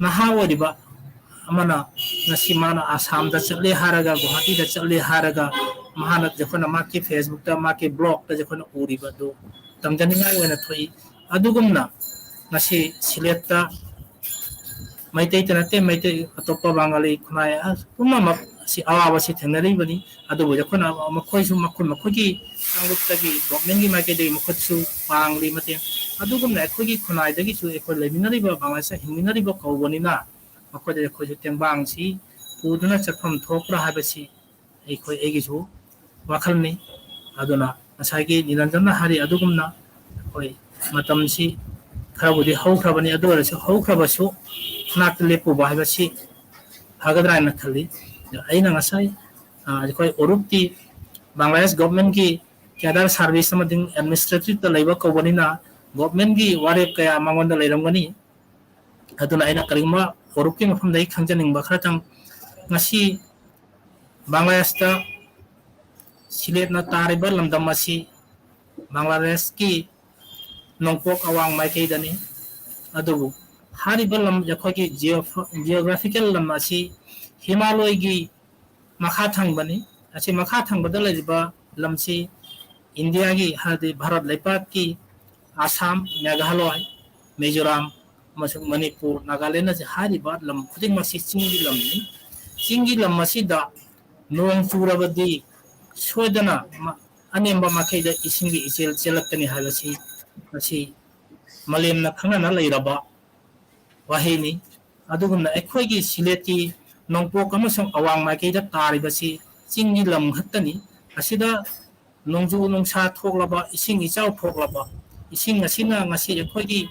ꯅꯍꯥ ꯑꯣꯏꯔꯤꯕ ꯑꯃꯅ ꯉꯁꯤ ꯃꯥꯅ ꯑꯁꯥꯝꯗ ꯆꯠꯂꯦ ꯍꯥꯏꯔꯒ, ꯒꯨꯋꯥꯍꯥꯇꯤꯗ ꯆꯠꯂꯦ ꯍꯥꯏꯔꯒ, ꯃꯍꯥꯛꯅ ꯑꯩꯈꯣꯏꯅ ꯃꯍꯥꯛꯀꯤ Facebook-ꯇ, ꯃꯍꯥꯛꯀꯤ blog-ꯇ ꯑꯩꯈꯣꯏꯅ ꯎꯔꯤꯕ ꯑꯗꯨ ꯇꯝꯖꯅꯤꯡꯉꯥꯏ ꯑꯣꯏꯅ ꯊꯣꯛꯏ꯫ ꯑꯗꯨꯒꯨꯝꯅ ꯉꯁꯤ ꯁꯤꯂꯦꯠꯇ ꯃꯩꯇꯩꯇ ꯅꯠꯇꯦ, ꯃꯩꯇꯩ ꯑꯇꯣꯞꯄ ꯕꯪꯒꯥꯂꯤ ꯈꯨꯟꯅꯥꯏ ꯄꯨꯝꯅꯃꯛ ꯑꯁꯤ ꯑꯋꯥꯕꯁꯤ ꯊꯦꯡꯅꯔꯤꯕꯅꯤ꯫ ꯑꯗꯨꯕꯨ ꯑꯩꯈꯣꯏꯅ ꯃꯈꯣꯏꯁꯨ ꯃꯈꯣꯏ ꯃꯈꯣꯏꯒꯤ ꯀꯥꯡꯂꯨꯞꯇꯒꯤ, government-ꯀꯤ ꯃꯥꯏꯀꯩꯗꯒꯤ ꯃꯈꯣꯏꯁꯨ ꯄꯥꯡꯂꯤ ꯃꯇꯦꯡ꯫ ꯑꯗꯨꯒꯨꯝꯅ ꯑꯩꯈꯣꯏꯒꯤ ꯈꯨꯟꯅꯥꯏꯗꯒꯤꯁꯨ ꯑꯩꯈꯣꯏ ꯂꯩꯃꯤꯟꯅꯔꯤꯕ ꯕꯪꯒ꯭ꯂꯥꯗꯦꯁꯇ ꯍꯤꯡꯃꯤꯟꯅꯔꯤꯕ ꯀꯧꯕꯅꯤꯅ ꯃꯈꯣꯏꯗ ꯑꯩꯈꯣꯏꯁꯨ ꯇꯦꯡꯕꯥꯡꯁꯤ ꯄꯨꯗꯨꯅ ꯆꯠꯐꯝ ꯊꯣꯛꯄ꯭ꯔꯥ ꯍꯥꯏꯕꯁꯤ ꯑꯩꯈꯣꯏ, ꯑꯩꯒꯤꯁꯨ ꯋꯥꯈꯜꯅꯤ꯫ ꯑꯗꯨꯅ ꯉꯁꯥꯏꯒꯤ ꯅꯤꯔꯟꯖꯟꯅ ꯍꯥꯏꯔꯤ ꯑꯗꯨꯒꯨꯝꯅ ꯑꯩꯈꯣꯏ ꯃꯇꯝꯁꯤ ꯈꯔꯕꯨꯗꯤ ꯍꯧꯈ꯭ꯔꯕꯅꯤ, ꯑꯗꯨ ꯑꯣꯏꯔꯁꯨ ꯍꯧꯈ꯭ꯔꯕꯁꯨ ꯅꯥꯛꯇ ꯂꯦꯞꯄꯨꯕ ꯍꯥꯏꯕꯁꯤ ꯐꯒꯗ꯭ꯔꯥ ꯍꯥꯏꯅ ꯈꯜꯂꯤ꯫ ꯑꯩꯅ ꯉꯁꯥꯏ, ꯑ, ꯑꯩꯈꯣꯏ ꯑꯣꯔꯨꯞꯇꯤ ꯕꯪꯒ꯭ꯂꯥꯗꯦꯁ ꯒꯣꯚꯔꯟꯃꯦꯟꯠꯀꯤ ꯀꯦꯗꯔ ꯁꯥꯔꯚꯤꯁ ꯑꯃꯗꯤ ꯑꯦꯗꯃꯤꯅꯤꯁꯇ꯭ꯔꯦꯇꯤꯞꯇ ꯂꯩꯕ ꯀꯧꯕꯅꯤꯅ ꯒꯣꯚꯔꯟꯃꯦꯟꯠꯀꯤ ꯋꯥꯔꯦꯞ ꯀꯌꯥ ꯃꯉꯣꯟꯗ ꯂꯩꯔꯝꯒꯅꯤ꯫ ꯑꯗꯨꯅ ꯑꯩꯅ ꯀꯔꯤꯒꯨꯝꯕ ꯑꯣꯔꯨꯞꯀꯤ ꯃꯐꯝꯗ ꯑꯩ ꯈꯪꯖꯅꯤꯡꯕ ꯈꯔꯇꯪ, ꯉꯁꯤ ꯕꯪꯒ꯭ꯂꯥꯗꯦꯁꯇ ꯁꯤꯂꯦꯠꯅ ꯇꯥꯔꯤꯕ ꯂꯝꯗꯝ ꯑꯁꯤ ꯕꯪꯒ꯭ꯂꯥꯗꯦꯁꯀꯤ ꯅꯣꯡꯄꯣꯛ ꯑꯋꯥꯡ ꯃꯥꯏꯀꯩꯗꯅꯤ꯫ ꯑꯗꯨꯕꯨ ꯍꯥꯏꯔꯤꯕ ꯂꯝ, ꯑꯩꯈꯣꯏꯒꯤ ꯖꯤꯑꯣ-, ꯖꯤꯑꯣꯒ꯭ꯔꯥꯐꯤꯀꯦꯜ ꯂꯝ ꯑꯁꯤ ꯍꯤꯃꯥꯂꯣꯏꯒꯤ ꯃꯈꯥ ꯊꯪꯕꯅꯤ꯫ ꯑꯁꯤ ꯃꯈꯥ ꯊꯪꯕꯗ ꯂꯩꯔꯤꯕ ꯂꯝꯁꯤ ꯏꯟꯗꯤꯌꯥꯒꯤ, ꯍꯥꯏꯗꯤ ꯚꯥꯔꯠ ꯂꯩꯄꯥꯛꯀꯤ ꯑꯁꯥꯝ, ꯃꯦꯘꯥꯂꯣꯏ, ꯃꯤꯖꯣꯔꯥꯝ ꯑꯃꯁꯨꯡ ꯃꯅꯤꯄꯨꯔ, ꯅꯥꯒꯥꯂꯦꯟ ꯑꯁꯤ ꯍꯥꯏꯔꯤꯕ ꯂꯝ ꯈꯨꯗꯤꯡꯃꯛꯁꯤ ꯆꯤꯡꯒꯤ ꯂꯝꯅꯤ꯫ ꯆꯤꯡꯒꯤ ꯂꯝ ꯑꯁꯤꯗ ꯅꯣꯡ ꯆꯨꯔꯕꯗꯤ ꯁꯣꯏꯗꯅ ꯃ-, ꯑꯅꯦꯝꯕ ꯃꯥꯏꯀꯩꯗ ꯏꯁꯤꯡꯒꯤ ꯏꯆꯦꯜ ꯆꯦꯜꯂꯛꯀꯅꯤ ꯍꯥꯏꯕꯁꯤ ꯃꯁꯤ ꯃꯥꯂꯦꯝꯅ ꯈꯪꯅꯅ ꯂꯩꯔꯕ ꯋꯥꯍꯩꯅꯤ꯫ ꯑꯗꯨꯒꯨꯝꯅ ꯑꯩꯈꯣꯏꯒꯤ ꯁꯤꯂꯦꯠꯀꯤ ꯅꯣꯡꯄꯣꯛ ꯑꯃꯁꯨꯡ ꯑꯋꯥꯡ ꯃꯥꯏꯀꯩꯗ ꯇꯥꯔꯤꯕꯁꯤ ꯆꯤꯡꯒꯤ ꯂꯝ ꯈꯛꯇꯅꯤ꯫ ꯑꯁꯤꯗ ꯅꯣꯡꯖꯨ ꯅꯨꯡꯁꯥ ꯊꯣꯛꯂꯕ, ꯏꯁꯤꯡ ꯏꯆꯥꯎ ꯊꯣꯛꯂꯕ, ꯏꯁꯤꯡ ꯑꯁꯤꯅ ꯉꯁꯤ ꯑꯩꯈꯣꯏꯒꯤ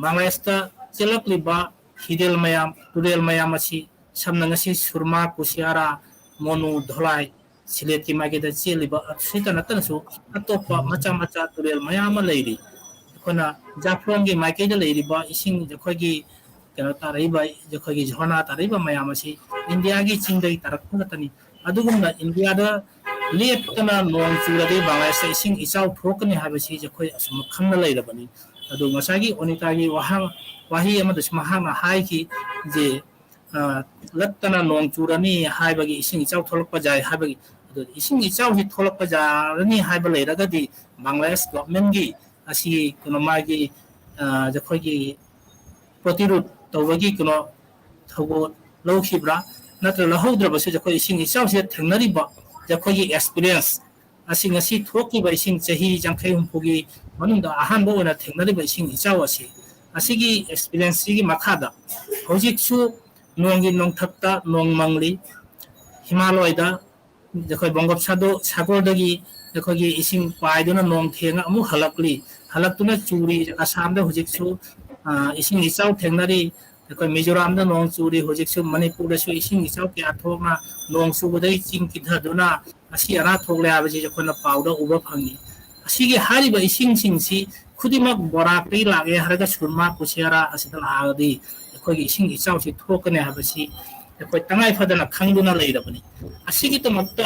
ꯕꯪꯒ꯭ꯂꯥꯗꯦꯁꯇ ꯆꯦꯜꯂꯛꯂꯤꯕ ꯍꯤꯗꯦꯜ ꯃꯌꯥꯝ, ꯇꯨꯔꯦꯜ ꯃꯌꯥꯝ ꯑꯁꯤ, ꯁꯝꯅ ꯉꯁꯤ ꯁꯨꯔꯃꯥ, ꯀꯨꯁꯤꯌꯥꯔꯥ, ꯃꯣꯅꯨ, ꯙꯣꯂꯥꯏ, ꯁꯤꯂꯦꯠꯀꯤ ꯃꯥꯏꯀꯩꯗ ꯆꯦꯜꯂꯤꯕ ꯑꯁꯤꯇ ꯅꯠꯇꯅꯁꯨ ꯑꯇꯣꯞꯄ ꯃꯆꯥ ꯃꯆꯥ ꯇꯨꯔꯦꯜ ꯃꯌꯥꯝ ꯑꯃ ꯂꯩꯔꯤ꯫ ꯑꯩꯈꯣꯏꯅ ꯖꯥꯐ꯭ꯂꯣꯡꯒꯤ ꯃꯥꯏꯀꯩꯗ ꯂꯩꯔꯤꯕ ꯏꯁꯤꯡ, ꯑꯩꯈꯣꯏꯒꯤ ꯀꯩꯅꯣ ꯇꯥꯔꯛꯏꯕ, ꯑꯩꯈꯣꯏꯒꯤ ꯖꯣꯔꯅꯥ ꯇꯥꯔꯛꯏꯕ ꯃꯌꯥꯝ ꯑꯁꯤ ꯏꯟꯗꯤꯌꯥꯒꯤ ꯆꯤꯡꯗꯒꯤ ꯇꯥꯔꯛꯄ ꯉꯥꯛꯇꯅꯤ꯫ ꯑꯗꯨꯒꯨꯝꯅ ꯏꯟꯗꯤꯌꯥꯗ ꯂꯦꯞꯇꯅ ꯅꯣꯡ ꯆꯨꯔꯗꯤ ꯕꯪꯒ꯭ꯂꯥꯗꯦꯁꯇ ꯏꯁꯤꯡ ꯏꯆꯥꯎ ꯊꯣꯛꯀꯅꯤ ꯍꯥꯏꯕꯁꯤ ꯑꯩꯈꯣꯏ ꯑꯁꯨꯝ ꯈꯪꯅ ꯂꯩꯔꯕꯅꯤ꯫ ꯑꯗꯨ ꯉꯁꯥꯏꯒꯤ ꯑꯣꯅꯤꯇꯥꯒꯤ ꯋꯥꯍꯪ, ꯋꯥꯍꯩ ꯑꯃꯗꯁꯨ ꯃꯍꯥꯛꯅ ꯍꯥꯏꯈꯤ ꯖꯦ, ꯑ, ꯂꯠꯇꯅ ꯅꯣꯡ ꯆꯨꯔꯅꯤ ꯍꯥꯏꯕꯒꯤ, ꯏꯁꯤꯡ ꯏꯆꯥꯎ ꯊꯣꯛꯂꯛꯄ ꯌꯥꯏ ꯍꯥꯏꯕꯒꯤ, ꯑꯗꯨ ꯏꯁꯤꯡ ꯏꯆꯥꯎꯁꯤ ꯊꯣꯛꯂꯛꯄ ꯌꯥꯔꯅꯤ ꯍꯥꯏꯕ ꯂꯩꯔꯒꯗꯤ ꯕꯪꯒ꯭ꯂꯥꯗꯦꯁ ꯒꯣꯚꯔꯟꯃꯦꯟꯠꯀꯤ ꯑꯁꯤꯒꯤ ꯀꯩꯅꯣ ꯃꯥꯒꯤ, ꯑ, ꯑꯩꯈꯣꯏꯒꯤ ꯄ꯭ꯔꯣꯇꯤꯔꯣꯙ ꯇꯧꯕꯒꯤ ꯀꯩꯅꯣ ꯊꯧꯒꯜ ꯂꯧꯈꯤꯕ꯭ꯔꯥ? ꯅꯠꯇ꯭ꯔꯒ ꯂꯧꯍꯧꯗ꯭ꯔꯕꯁꯨ ꯑꯩꯈꯣꯏ ꯏꯁꯤꯡ ꯏꯆꯥꯎꯁꯤꯗ ꯊꯦꯡꯅꯔꯤꯕ ꯑꯩꯈꯣꯏꯒꯤ ꯑꯦꯛꯁꯄꯤꯔꯤꯌꯦꯟꯁ ꯑꯁꯤ ꯉꯁꯤ ꯊꯣꯛꯈꯤꯕ ꯏꯁꯤꯡ ꯆꯍꯤ ꯌꯥꯡꯈꯩ ꯍꯨꯝꯐꯨꯒꯤ ꯃꯅꯨꯡꯗ ꯑꯍꯥꯟꯕ ꯑꯣꯏꯅ ꯊꯦꯡꯅꯔꯤꯕ ꯏꯁꯤꯡ ꯏꯆꯥꯎ ꯑꯁꯤ, ꯑꯁꯤꯒꯤ ꯑꯦꯛꯁꯄꯤꯔꯤꯌꯦꯟꯁꯁꯤꯒꯤ ꯃꯈꯥꯗ ꯍꯧꯖꯤꯛꯁꯨ ꯅꯣꯡꯒꯤ ꯅꯣꯡꯊꯛꯇ ꯅꯣꯡ ꯃꯪꯂꯤ, ꯍꯤꯃꯥꯂꯣꯏꯗ ꯑꯩꯈꯣꯏ ꯕꯪꯒꯣꯞ ꯁꯥꯗꯣ-, ꯁꯥꯒꯣꯔꯗꯒꯤ ꯑꯩꯈꯣꯏꯒꯤ ꯏꯁꯤꯡ ꯄꯥꯏꯗꯨꯅ ꯅꯣꯡ ꯊꯦꯡꯉ ꯑꯃꯨꯛ ꯍꯜꯂꯛꯂꯤ꯫ ꯍꯜꯂꯛꯇꯨꯅ ꯆꯨꯔꯤ꯫ ꯑꯁꯥꯝꯗ ꯍꯧꯖꯤꯛꯁꯨ, ꯑ, ꯏꯁꯤꯡ ꯏꯆꯥꯎ ꯊꯦꯡꯅꯔꯤ꯫ ꯑꯩꯈꯣꯏ ꯃꯤꯖꯣꯔꯥꯝꯗ ꯅꯣꯡ ꯆꯨꯔꯤ꯫ ꯍꯧꯖꯤꯛꯁꯨ ꯃꯅꯤꯄꯨꯔꯗꯁꯨ ꯏꯁꯤꯡ ꯏꯆꯥꯎ ꯀꯌꯥ ꯊꯣꯛꯅ ꯅꯣꯡ ꯆꯨꯕꯗꯒꯤ ꯆꯤꯡ ꯀꯤꯊꯗꯨꯅ ꯑꯁꯤ ꯑꯅꯥ ꯊꯣꯛꯂꯦ ꯍꯥꯏꯕꯁꯤ ꯑꯩꯈꯣꯏꯅ ꯄꯥꯎꯗ ꯎꯕ ꯐꯪꯉꯤ꯫ ꯑꯁꯤꯒꯤ ꯍꯥꯏꯔꯤꯕ ꯏꯁꯤꯡꯁꯤꯡꯁꯤ ꯈꯨꯗꯤꯡꯃꯛ ꯕꯣꯔꯥꯛꯇꯒꯤ ꯂꯥꯛꯑꯦ ꯍꯥꯏꯔꯒ ꯁꯨꯔꯃꯥ ꯀꯨꯁꯤꯌꯥꯔꯥ ꯑꯁꯤꯗ ꯂꯥꯛꯑꯒꯗꯤ ꯑꯩꯈꯣꯏꯒꯤ ꯏꯁꯤꯡ ꯏꯆꯥꯎꯁꯤ ꯊꯣꯛꯀꯅꯤ ꯍꯥꯏꯕꯁꯤ ꯑꯩꯈꯣꯏ ꯇꯉꯥꯏ ꯐꯗꯅ ꯈꯪꯗꯨꯅ ꯂꯩꯔꯕꯅꯤ꯫ ꯑꯁꯤꯒꯤꯗꯃꯛꯇ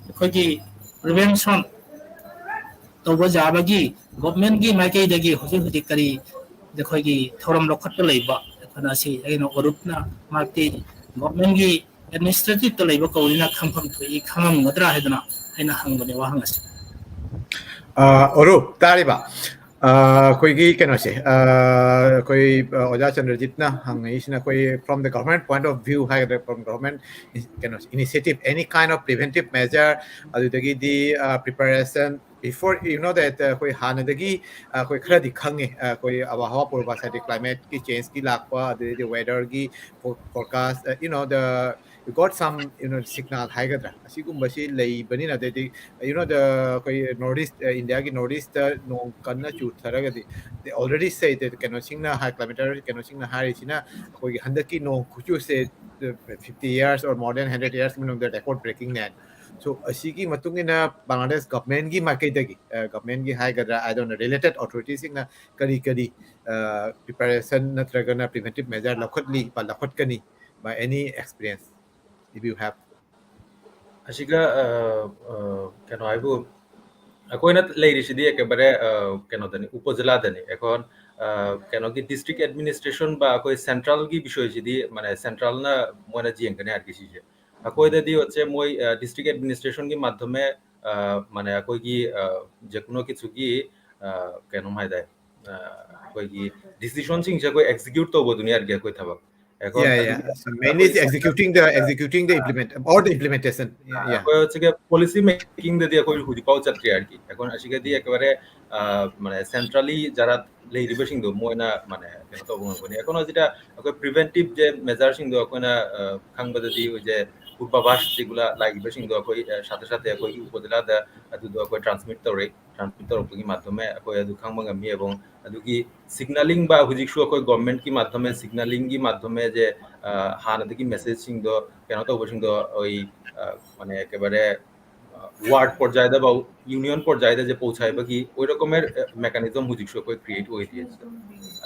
ꯑꯩꯈꯣꯏꯒꯤ prevention ꯇꯧꯕ ꯌꯥꯕꯒꯤ governmentꯀꯤ ꯃꯥꯏꯀꯩꯗꯒꯤ ꯍꯧꯖꯤꯛ ꯍꯧꯖꯤꯛ ꯀꯔꯤ ꯑꯩꯈꯣꯏꯒꯤ ꯊꯧꯔꯝ ꯂꯧꯈꯠꯄ ꯂꯩꯕ, ꯑꯩꯈꯣꯏꯅ ꯑꯁꯤ ꯑꯩꯅ ꯑꯔꯨꯞꯅ ꯃꯍꯥꯛꯇꯤ governmentꯀꯤ administrativeꯇ ꯂꯩꯕ ꯀꯧꯕꯅꯤꯅ ꯈꯪꯐꯝ ꯊꯣꯛꯏ, ꯈꯪꯉꯝꯒꯗ꯭ꯔꯥ ꯍꯥꯏꯗꯅ ꯑꯩꯅ ꯍꯪꯕꯅꯦ ꯋꯥꯍꯪ ꯑꯁꯤ꯫ ꯑ, ꯑꯔꯨꯞ, ꯇꯥꯔꯤꯕ? ꯑ, ꯑꯩꯈꯣꯏꯒꯤ ꯀꯩꯅꯣꯁꯦ, ꯑ, ꯑꯩꯈꯣꯏ, ꯑ, ꯑꯣꯖꯥ ꯆꯟꯗ꯭ꯔꯖꯤꯠꯅ ꯍꯪꯉꯛꯏꯁꯤꯅ ꯑꯩꯈꯣꯏ from the government point of view ꯍꯥꯏꯒꯗ꯭ꯔꯥ, from government ꯀꯩꯅꯣ initiative, any kind of preventive measure, ꯑꯗꯨꯗꯒꯤꯗꯤ, ꯑ, preparation before, you know that, ꯑ, ꯑꯩꯈꯣꯏ ꯍꯥꯟꯅꯗꯒꯤ, ꯑ, ꯑꯩꯈꯣꯏ ꯈꯔꯗꯤ ꯈꯪꯉꯦ, ꯑ, ꯑꯩꯈꯣꯏ ꯑꯕ ꯍꯋꯥ ꯄꯨꯔꯕꯥꯁ ꯍꯥꯏꯗꯤ climateꯀꯤ changeꯀꯤ ꯂꯥꯛꯄ, ꯑꯗꯨꯗꯩꯗꯤ weatherꯒꯤ fo-, forecast, ꯑ, you know, the, we got some, you know, signal ꯍꯥꯏꯒꯗ꯭ꯔꯥ, ꯑꯁꯤꯒꯨꯝꯕꯁꯤ ꯂꯩꯕꯅꯤꯅ, ꯑꯗꯩꯗꯤ, you know, the, ꯑꯩꯈꯣꯏ North East, ꯑ, Indiaꯒꯤ North Eastꯇ ꯅꯣꯡ ꯀꯟꯅ ꯆꯨꯊꯔꯒꯗꯤ, they already say that ꯀꯩꯅꯣꯁꯤꯡꯅ high, climate ꯀꯩꯅꯣꯁꯤꯡꯅ ꯍꯥꯏꯔꯤꯁꯤꯅ ꯑꯩꯈꯣꯏꯒꯤ ꯍꯟꯗꯛꯀꯤ ꯅꯣꯡ ꯈꯨꯆꯨꯁꯦ fifty years or more than hundred years ꯃꯅꯨꯡꯗ record breakingꯅꯦ꯫ So, ꯑꯁꯤꯒꯤ ꯃꯇꯨꯡ ꯏꯟꯅ ꯕꯪꯒ꯭ꯂꯥꯗꯦꯁ governmentꯀꯤ ꯃꯥꯏꯀꯩꯗꯒꯤ, ꯑ, governmentꯀꯤ ꯍꯥꯏꯒꯗ꯭ꯔꯥ, I don't know, related authorityꯁꯤꯡꯅ ꯀꯔꯤ ꯀꯔꯤ, ꯑ, preparation ꯅꯠꯇ꯭ꯔꯒꯅ preventive measure ꯂꯧꯈꯠꯂꯤ, ꯂꯧꯈꯠꯀꯅꯤ, by any experience, if you have? ꯑꯁꯤꯒ, ꯑ, ꯑ, ꯀꯩꯅꯣ ꯍꯥꯏꯕꯨ, ꯑꯩꯈꯣꯏꯅ ꯂꯩꯔꯤꯁꯤꯗꯤ ꯑꯦꯀꯦꯕꯔꯦ, ꯑ, ꯀꯩꯅꯣꯗꯅꯤ, ꯎꯄ ꯖꯤꯂꯥꯗꯅꯤ꯫ ꯑꯩꯈꯣꯏ, ꯑ, ꯀꯩꯅꯣꯒꯤ district administration ꯕ ꯑꯩꯈꯣꯏ centralꯒꯤ ꯕꯤꯁꯣꯏꯁꯤꯗꯤ, ꯃꯥꯅꯦ, centralꯅ ꯃꯣꯏꯅ ꯌꯦꯡꯒꯅꯤ ꯍꯥꯏꯔꯒꯦ ꯁꯤꯁꯦ꯫ ꯑꯩꯈꯣꯏꯗꯗꯤ ꯍꯧꯖꯤꯛ ꯃꯣꯏ, ꯑ, district administrationꯒꯤ ꯃꯥꯙ꯭ꯌꯃꯦ, ꯑ, ꯃꯥꯅꯦ, ꯑꯩꯈꯣꯏꯒꯤ, ꯑ, ꯖꯦꯀꯨꯅꯣ ꯀꯤꯠꯁꯨꯒꯤ, ꯑ, ꯀꯩꯅꯣꯝ ꯍꯥꯏꯇꯥꯔꯦ, ꯑ, ꯑꯩꯈꯣꯏꯒꯤ decisionꯁꯤꯡꯁꯦ ꯑꯩꯈꯣꯏ execute ꯇꯧꯕꯗꯨꯅꯤ ꯍꯥꯏꯔꯒꯦ ꯑꯩꯈꯣꯏ ꯊꯕꯛ꯫ ꯑꯩꯈꯣꯏ Yeah, yeah. ꯑꯗꯨꯒꯤ So mainly ꯑꯩꯈꯣꯏ executing the, executing the implement, or the implementation. Yeah, yeah. ꯑꯩꯈꯣꯏ ꯍꯧꯖꯤꯛꯀꯤ policy makingꯗꯗꯤ ꯑꯩꯈꯣꯏ ꯍꯧꯖꯤꯛꯐꯥꯎ ꯆꯠꯇ꯭ꯔꯤ ꯍꯥꯏꯔꯒꯦ꯫ ꯑꯩꯈꯣꯏꯅ ꯑꯁꯤꯒꯗꯤ ꯎꯝ꯫ ꯑꯦꯀꯦꯕꯔꯦ, ꯑ, ꯃꯥꯅꯦ, centrally ꯖꯥꯔꯥ ꯂꯩꯔꯤꯕꯁꯤꯡꯗꯣ ꯃꯣꯏꯅ, ꯃꯥꯅꯦ, ꯀꯩꯅꯣ ꯇꯧꯕ ꯉꯝꯒꯅꯤ꯫ ꯑꯩꯈꯣꯏꯅ ꯍꯧꯖꯤꯛꯇ ꯑꯩꯈꯣꯏ preventiveꯁꯦ measureꯁꯤꯡꯗꯣ ꯑꯩꯈꯣꯏꯅ, ꯑ, ꯈꯪꯕꯗꯗꯤ ꯍꯧꯖꯤꯛ, ꯄꯨꯔꯕꯥꯚꯥꯁ ꯖꯤꯒꯨꯂꯥ ꯂꯥꯛꯏꯕꯁꯤꯡꯗꯣ ꯑꯩꯈꯣꯏ, ꯑ, ꯁꯥꯇ꯭ꯔ ꯁꯥꯇ꯭ꯔꯤ ꯑꯩꯈꯣꯏꯒꯤ ꯎꯄꯗꯂꯥꯗ ꯑꯗꯨꯗꯣ ꯑꯩꯈꯣꯏ transmit ꯇꯧꯔꯦ꯫ Transmit ꯇꯧꯔꯛꯄꯒꯤ ꯃꯥꯙ꯭ꯌꯃꯦ ꯑꯩꯈꯣꯏ ꯑꯗꯨ ꯈꯪꯕ ꯉꯝꯃꯤ꯫ ꯑꯦꯕꯣꯡ ꯑꯗꯨꯒꯤ signaling ꯕꯥ ꯍꯧꯖꯤꯛꯁꯨ ꯑꯩꯈꯣꯏ government ꯀꯤ ꯃꯥꯙ꯭ꯌꯃꯦ, signaling ꯒꯤ ꯃꯥꯙ꯭ꯌꯃꯦ ꯖꯦ, ꯑ, ꯍꯥꯟꯅꯗꯒꯤ message ꯁꯤꯡꯗꯣ ꯀꯩꯅꯣ ꯇꯧꯕꯁꯤꯡꯗꯣ ꯑꯩ, ꯑ, ꯃꯥꯅꯦ, ꯑꯦꯀꯦꯕꯥꯔꯦ, ꯑ, ward ꯄꯣꯔꯖꯥꯏꯗ ꯐꯥꯎ, union ꯄꯣꯔꯖꯥꯏꯗ ꯖꯦ ꯄꯧꯁꯥꯏꯕꯒꯤ ꯑꯣꯏꯔꯛꯀꯃꯦ, ꯑ, mechanism ꯍꯧꯖꯤꯛꯁꯨ ꯑꯩꯈꯣꯏ create ꯑꯣꯏꯗꯦ꯫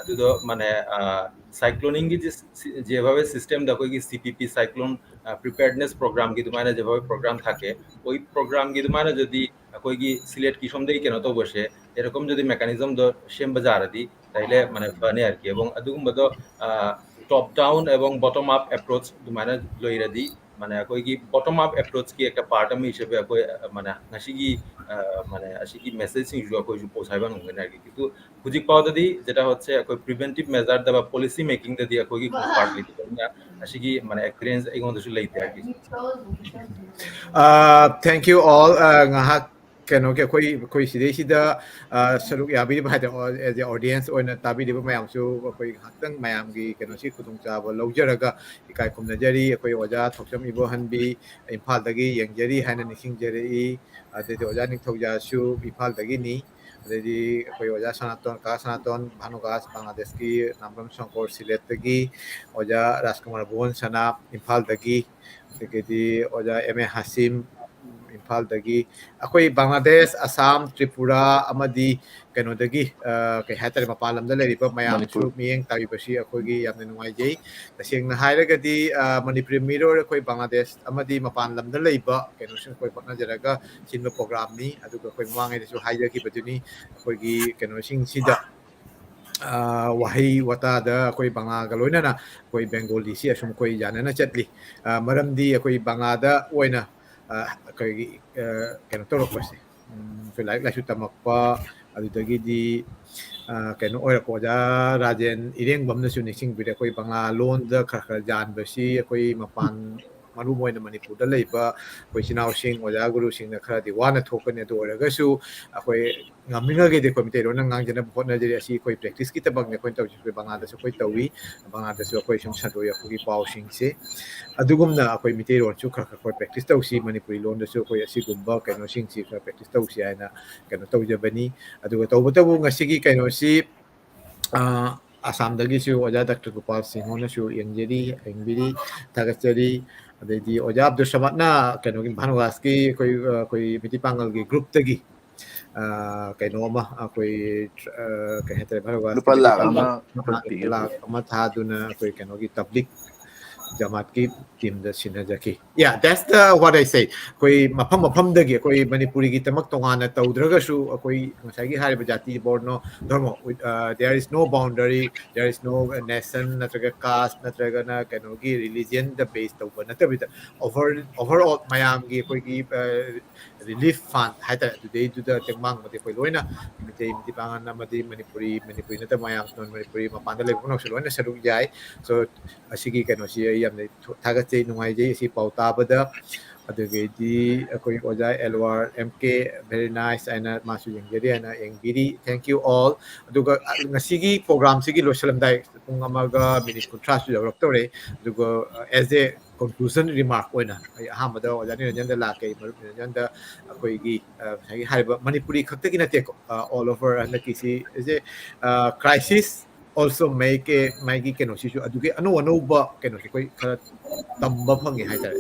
ꯑꯗꯨꯗꯣ ꯃꯥꯅꯦ, ꯑ, cyclone ꯒꯤ ꯖꯤ-, ꯁꯤ-, ꯖꯦꯚꯥꯕꯦ system ꯗ ꯑꯩꯈꯣꯏꯒꯤ C P P cyclone, ꯑ, preparedness program ꯒꯤ ꯑꯗꯨꯃꯥꯏꯅ ꯖꯦꯚꯥꯕꯦ program ꯊꯥꯀꯦ, ꯑꯣꯏ program ꯒꯤ ꯑꯗꯨꯃꯥꯏꯅ ꯖꯗꯤ ꯑꯩꯈꯣꯏꯒꯤ ꯁꯤꯂꯦꯠꯀꯤ ꯁꯣꯝꯗꯒꯤ ꯀꯩꯅꯣ ꯇꯧꯕꯁꯦ, ꯑꯦꯔꯀꯝ ꯖꯗꯤ mechanism ꯗꯣ ꯁꯦꯝꯕ ꯖꯥꯔꯗꯤ, ꯇꯩꯂꯦ ꯃꯥꯅꯦ ꯐꯅꯤ ꯍꯥꯏꯔꯛꯀꯦ꯫ ꯑꯦꯕꯣꯡ ꯑꯗꯨꯒꯨꯝꯕꯗꯣ, ꯑ, top down ꯑꯦꯕꯣꯡ bottom up approach ꯑꯗꯨꯃꯥꯏꯅ ꯂꯩꯔꯗꯤ, ꯃꯥꯅꯦ ꯑꯩꯈꯣꯏꯒꯤ bottom up approach ꯀꯤ ꯑꯦꯛꯇ part ꯑꯃ ꯏꯁꯦ ꯑꯩꯈꯣꯏ, ꯑ, ꯃꯥꯅꯦ ꯉꯁꯤꯒꯤ, ꯑ, ꯃꯥꯅꯦ ꯑꯁꯤꯒꯤ message ꯁꯤꯡꯁꯨ ꯑꯩꯈꯣꯏꯁꯨ ꯄꯧꯁꯥꯏꯕ ꯉꯝꯒꯅꯤ ꯍꯥꯏꯔꯛꯀꯦ꯫ ꯑꯗꯨ ꯍꯧꯖꯤꯛ ꯐꯥꯎꯗꯗꯤ ꯖꯦꯇꯥ ꯍꯣꯠꯁꯦ ꯑꯩꯈꯣꯏ preventive measure ꯗ policy making ꯗꯗꯤ ꯑꯩꯈꯣꯏꯒꯤ ꯈꯣꯡ part ꯂꯩꯇꯕꯅꯤꯅ ꯑꯁꯤꯒꯤ ꯃꯥꯅꯦ experience ꯑꯩꯉꯣꯟꯗꯁꯨ ꯂꯩꯇꯦ ꯍꯥꯏꯔꯛꯀꯦ꯫ ꯑ, thank you all꯫ ꯑ, ꯉꯥꯏꯍꯥꯛ ꯀꯩꯅꯣꯒꯤ ꯑꯩꯈꯣꯏ, ꯑꯩꯈꯣꯏ ꯁꯤꯗꯩꯁꯤꯗ, ꯑ, ꯁꯔꯨꯛ ꯌꯥꯕꯤꯔꯤꯕ ꯍꯥꯏꯗꯤ, ꯑ, as a audience ꯑꯣꯏꯅ ꯇꯥꯕꯤꯔꯤꯕ ꯃꯌꯥꯝꯁꯨ ꯑꯩꯈꯣꯏ ꯉꯥꯏꯍꯥꯛꯇꯪ ꯃꯌꯥꯝꯒꯤ ꯀꯩꯅꯣꯁꯤ ꯈꯨꯗꯣꯡꯆꯥꯕ ꯂꯧꯖꯔꯒ ꯏꯀꯥꯏ ꯈꯨꯝꯅꯖꯔꯤ꯫ ꯑꯩꯈꯣꯏ ꯑꯣꯖꯥ ꯊꯣꯛꯆꯝ ꯏꯕꯣꯍꯟꯕꯤ ꯏꯝꯐꯥꯜꯗꯒꯤ ꯌꯦꯡꯖꯔꯤ ꯍꯥꯏꯅ ꯅꯤꯡꯁꯤꯡꯖꯔꯛꯏ꯫ ꯑꯗꯩꯗꯤ ꯑꯣꯖꯥ ꯅꯤꯡꯊꯧꯖꯥꯁꯨ ꯏꯝꯐꯥꯜꯗꯒꯤꯅꯤ꯫ ꯑꯗꯩꯗꯤ ꯑꯩꯈꯣꯏ ꯑꯣꯖꯥ ꯁꯅꯥꯇꯣꯟ, ꯀꯥ ꯁꯅꯥꯇꯣꯟ ꯚꯥꯅꯨꯒꯥꯁ ꯕꯪꯒ꯭ꯂꯥꯗꯦꯁꯀꯤ ꯅꯥꯝꯕ꯭ꯔꯝ ꯁꯪꯀꯣꯔ ꯁꯤꯂꯦꯠꯇꯒꯤ, ꯑꯣꯖꯥ ꯔꯥꯖꯀꯨꯃꯥꯔ ꯕꯣꯟ ꯁꯅꯥ ꯏꯝꯐꯥꯜꯗꯒꯤ, ꯑꯗꯒꯤꯗꯤ ꯑꯣꯖꯥ ꯑꯦꯝ ꯑꯦ ꯍꯥꯁꯤꯝ, ꯏꯝꯐꯥꯜꯗꯒꯤ꯫ ꯑꯩꯈꯣꯏ ꯕꯪꯒ꯭ꯂꯥꯗꯦꯁ, ꯑꯁꯥꯝ, ꯇ꯭ꯔꯤꯄꯨꯔꯥ ꯑꯃꯗꯤ ꯀꯩꯅꯣꯗꯒꯤ, ꯑ, ꯀꯩ ꯍꯥꯏꯇꯥꯔꯦ, ꯃꯄꯥꯟ ꯂꯝꯗ ꯂꯩꯔꯤꯕ ꯃꯌꯥꯝꯁꯨ, ꯃꯅꯤꯄꯨꯔ꯫ ꯃꯤꯠꯌꯦꯡ ꯇꯥꯕꯤꯕꯁꯤ ꯑꯩꯈꯣꯏꯒꯤ ꯌꯥꯝꯅ ꯅꯨꯡꯉꯥꯏꯖꯩ꯫ ꯇꯁꯦꯡꯅ ꯍꯥꯏꯔꯒꯗꯤ, ꯑ, ꯃꯅꯤꯄꯨꯔꯤ ꯃꯤꯔꯣꯜ ꯑꯩꯈꯣꯏ ꯕꯪꯒ꯭ꯂꯥꯗꯦꯁ ꯑꯃꯗꯤ ꯃꯄꯥꯟ ꯂꯝꯗ ꯂꯩꯕ ꯀꯩꯅꯣꯁꯤꯡ ꯑꯩꯈꯣꯏ ꯍꯣꯠꯅꯖꯔꯒ ꯁꯤꯟꯕ program ꯅꯤ꯫ ꯑꯗꯨꯒ ꯑꯩꯈꯣꯏ ꯃꯃꯥꯡꯉꯩꯗꯁꯨ ꯍꯥꯏꯖꯈꯤꯕꯗꯨꯅꯤ, ꯑꯩꯈꯣꯏꯒꯤ ꯀꯩꯅꯣꯁꯤꯡꯁꯤꯗ, ꯑ, ꯋꯥꯍꯩ ꯋꯥꯇꯥꯗ ꯑꯩꯈꯣꯏ ꯕꯪꯒ꯭ꯂꯥꯒ ꯂꯣꯏꯅꯅ ꯑꯩꯈꯣꯏ ꯕꯦꯡꯒꯣꯂꯤꯁꯤ ꯑꯁꯨꯝ ꯑꯩꯈꯣꯏ ꯌꯥꯅꯅ ꯆꯠꯂꯤ꯫ ꯑ, ꯃꯔꯝꯗꯤ ꯑꯩꯈꯣꯏ ꯕꯪꯒ꯭ꯂꯥꯗ ꯑꯣꯏꯅ, ꯑ, ꯑꯩꯈꯣꯏꯒꯤ, ꯑ, ꯀꯩꯅꯣ ꯇꯧꯔꯛꯄꯁꯦ, ꯎꯝ, ꯑꯩꯈꯣꯏ ꯂꯥꯏꯔꯤꯛ ꯂꯥꯏꯁꯨ ꯇꯝꯃꯛꯄ, ꯑꯗꯨꯗꯒꯤꯗꯤ, ꯑ, ꯀꯩꯅꯣ ꯑꯣꯏꯔꯛꯄ ꯑꯣꯖꯥ ꯔꯥꯖꯦꯟ ꯏꯔꯦꯡꯕꯝꯅꯁꯨ ꯅꯤꯡꯁꯤꯡꯕꯤꯔꯦ, ꯑꯩꯈꯣꯏ ꯕꯪꯒ꯭ꯂꯥ ꯂꯣꯟꯗ ꯈꯔ ꯈꯔ ꯌꯥꯟꯕꯁꯤ ꯑꯩꯈꯣꯏ ꯃꯄꯥꯟ, ꯃꯔꯨ ꯑꯣꯏꯅ ꯃꯅꯤꯄꯨꯔꯗ ꯂꯩꯕ ꯑꯩꯈꯣꯏ ꯏꯆꯤꯟ ꯏꯅꯥꯎꯁꯤꯡ, ꯑꯣꯖꯥ ꯒꯨꯔꯨꯁꯤꯡꯅ ꯈꯔꯗꯤ ꯋꯥꯅ ꯊꯣꯛꯀꯅꯤ꯫ ꯑꯗꯨ ꯑꯣꯏꯔꯒꯁꯨ ꯑꯩꯈꯣꯏ ꯉꯝꯃꯤꯉꯩꯗꯤ ꯑꯩꯈꯣꯏ ꯃꯩꯇꯩꯂꯣꯟꯅ ꯉꯥꯡꯖꯅꯕ ꯍꯣꯠꯅꯖꯔꯤ꯫ ꯑꯁꯤ ꯑꯩꯈꯣꯏ practice ꯀꯤꯗꯃꯛꯅꯤ ꯑꯩꯈꯣꯏꯅ ꯇꯧꯖꯩ꯫ ꯑꯩꯈꯣꯏ ꯕꯪꯒ꯭ꯂꯥꯗꯁꯨ ꯑꯩꯈꯣꯏ ꯇꯧꯏ, ꯕꯪꯒ꯭ꯂꯥꯗꯁꯨ ꯑꯩꯈꯣꯏ ꯁꯨꯝ ꯁꯟꯗꯣꯛꯏ ꯑꯩꯈꯣꯏꯒꯤ ꯄꯥꯎꯁꯤꯡꯁꯦ꯫ ꯑꯗꯨꯒꯨꯝꯅ ꯑꯩꯈꯣꯏ ꯃꯩꯇꯩꯂꯣꯟꯁꯨ ꯈꯔ ꯈꯔ ꯑꯩꯈꯣꯏ practice ꯇꯧꯁꯤ, ꯃꯅꯤꯄꯨꯔꯤ ꯂꯣꯟꯗꯁꯨ ꯑꯩꯈꯣꯏ ꯑꯁꯤꯒꯨꯝꯕ ꯀꯩꯅꯣꯁꯤꯡꯁꯤ ꯈꯔ practice ꯇꯧꯁꯤ ꯍꯥꯏꯅ ꯀꯩꯅꯣ ꯇꯧꯖꯕꯅꯤ꯫ ꯑꯗꯨꯒ ꯇꯧꯕꯇꯕꯨ ꯉꯁꯤꯒꯤ ꯀꯩꯅꯣꯁꯤ, ꯑ, ꯑꯁꯥꯝꯗꯒꯤꯁꯨ ꯑꯣꯖꯥ ꯗꯥꯛꯇꯔ ꯒꯣꯄꯥꯜ ꯁꯤꯡꯍꯣꯅꯁꯨ ꯌꯦꯡꯖꯔꯤ, ꯌꯦꯡꯕꯤꯔꯤ, ꯊꯥꯒꯠꯆꯔꯤ꯫ ꯑꯗꯩꯗꯤ ꯑꯣꯖꯥ ꯑꯕꯗꯨꯜ ꯁꯃꯗꯅ ꯀꯩꯅꯣꯒꯤ ꯚꯥꯅꯨꯋꯥꯁꯀꯤ ꯑꯩꯈꯣꯏ, ꯑ, ꯑꯩꯈꯣꯏ ꯃꯤꯇꯩ ꯄꯥꯉꯜꯒꯤ group ꯇꯒꯤ, ꯑ, ꯀꯩꯅꯣ ꯑꯃ ꯑꯩꯈꯣꯏ, ꯑ, ꯀꯩ ꯍꯥꯏꯇꯥꯔꯦ, ꯚꯥꯅꯨꯋꯥꯁꯀꯤ ꯂꯨꯄꯥ ꯃꯤꯇꯩ ꯂꯥꯈ ꯄꯥꯉꯜ ꯑꯃ ꯈꯛ ꯄꯤꯌꯦ꯫ ꯂꯥꯈ ꯑꯃ ꯊꯥꯗꯨꯅ ꯑꯩꯈꯣꯏ ꯀꯩꯅꯣꯒꯤ ꯇꯕ꯭ꯂꯤꯛ ꯖꯃꯥꯠꯀꯤ team the ꯁꯤꯟꯅꯖꯈꯤ꯫ Yeah, that's the what I say. ꯑꯩꯈꯣꯏ ꯃꯐꯝ ꯃꯐꯝꯗꯒꯤ ꯑꯩꯈꯣꯏ ꯃꯅꯤꯄꯨꯔꯤꯒꯤꯗꯃꯛ ꯇꯣꯉꯥꯟꯅ ꯇꯧꯗ꯭ꯔꯒꯁꯨ ꯑꯩꯈꯣꯏ ꯉꯁꯥꯏꯒꯤ ꯍꯥꯏꯔꯤꯕ ꯖꯥꯇꯤ ꯕꯣꯔꯅꯣ ꯙꯔꯃ, uh, there is no boundary, there is no nation ꯅꯠꯇ꯭ꯔꯒ caste ꯅꯠꯇ꯭ꯔꯒꯅ ꯀꯩꯅꯣꯒꯤ religion ꯗ base ꯇꯧꯕ ꯅꯠꯇꯕꯤꯗ over, overall ꯃꯌꯥꯝꯒꯤ ꯑꯩꯈꯣꯏꯒꯤ, uh, relief fund ꯍꯥꯏꯇꯥꯔꯦ, ꯑꯗꯨꯗꯩꯗꯨꯗ ꯇꯦꯡꯕꯥꯡꯕꯗꯤ ꯑꯩꯈꯣꯏ ꯂꯣꯏꯅ ꯃꯩꯇꯩ, ꯃꯤꯇꯩ ꯄꯥꯉꯟ ꯑꯃꯗꯤ ꯃꯅꯤꯄꯨꯔꯤ, ꯃꯅꯤꯄꯨꯔꯤ ꯅꯠꯇꯕ ꯃꯌꯥꯝ non ꯃꯅꯤꯄꯨꯔꯤ ꯃꯄꯥꯟꯗ ꯂꯩꯕ ꯄꯨꯝꯅꯃꯛꯁꯨ ꯂꯣꯏꯅ ꯁꯔꯨꯛ ꯌꯥꯏ꯫ So ꯑꯁꯤꯒꯤ ꯀꯩꯅꯣꯁꯤ ꯑꯩ ꯌꯥꯝꯅ ꯊꯥꯒꯠꯆꯩ, ꯅꯨꯡꯉꯥꯏꯖꯩ ꯑꯁꯤ ꯄꯥꯎ ꯇꯥꯕꯗ꯫ ꯑꯗꯨꯗꯒꯤꯗꯤ ꯑꯩꯈꯣꯏ ꯑꯣꯖꯥ ꯑꯦꯜꯋꯥꯔ M K, very nice ꯍꯥꯏꯅ ꯃꯥꯁꯨ ꯌꯦꯡꯖꯔꯤ ꯍꯥꯏꯅ ꯌꯦꯡꯕꯤꯔꯤ, thank you all꯫ ꯑꯗꯨꯒ ꯉꯁꯤꯒꯤ program ꯁꯤꯒꯤ ꯂꯣꯏꯁꯤꯜꯂꯝꯗꯥꯏ ꯄꯨꯡ ꯑꯃꯒ ꯃꯤꯅꯤꯠ ꯀꯨꯟꯊ꯭ꯔꯥꯁꯨ ꯌꯧꯔꯛꯇꯧꯔꯦ꯫ ꯑꯗꯨꯒ as a conclusion remark ꯑꯣꯏꯅ ꯑꯩ ꯑꯍꯥꯟꯕꯗ ꯑꯣꯖꯥ ꯅꯤꯔꯟꯖꯟꯗ ꯂꯥꯛꯀꯦ꯫ ꯃꯔꯨꯞ ꯅꯤꯔꯟꯖꯟꯗ ꯑꯩꯈꯣꯏꯒꯤ, ꯑ, ꯉꯁꯥꯏꯒꯤ ꯍꯥꯏꯔꯤꯕ ꯃꯅꯤꯄꯨꯔꯤ ꯈꯛꯇꯒꯤ ꯅꯠꯇꯦꯀꯣ, ꯑ, all over ꯍꯟꯗꯛꯀꯤꯁꯤ as a, ꯑ, crisis also make a, ꯃꯥꯒꯤ ꯀꯩꯅꯣꯁꯤꯁꯨ ꯑꯗꯨꯒꯤ ꯑꯅꯧ ꯑꯅꯧꯕ ꯀꯩꯅꯣꯁꯤ ꯑꯩꯈꯣꯏ ꯈꯔ ꯇꯝꯕ ꯐꯪꯉꯦ ꯍꯥꯏꯇꯥꯔꯦ꯫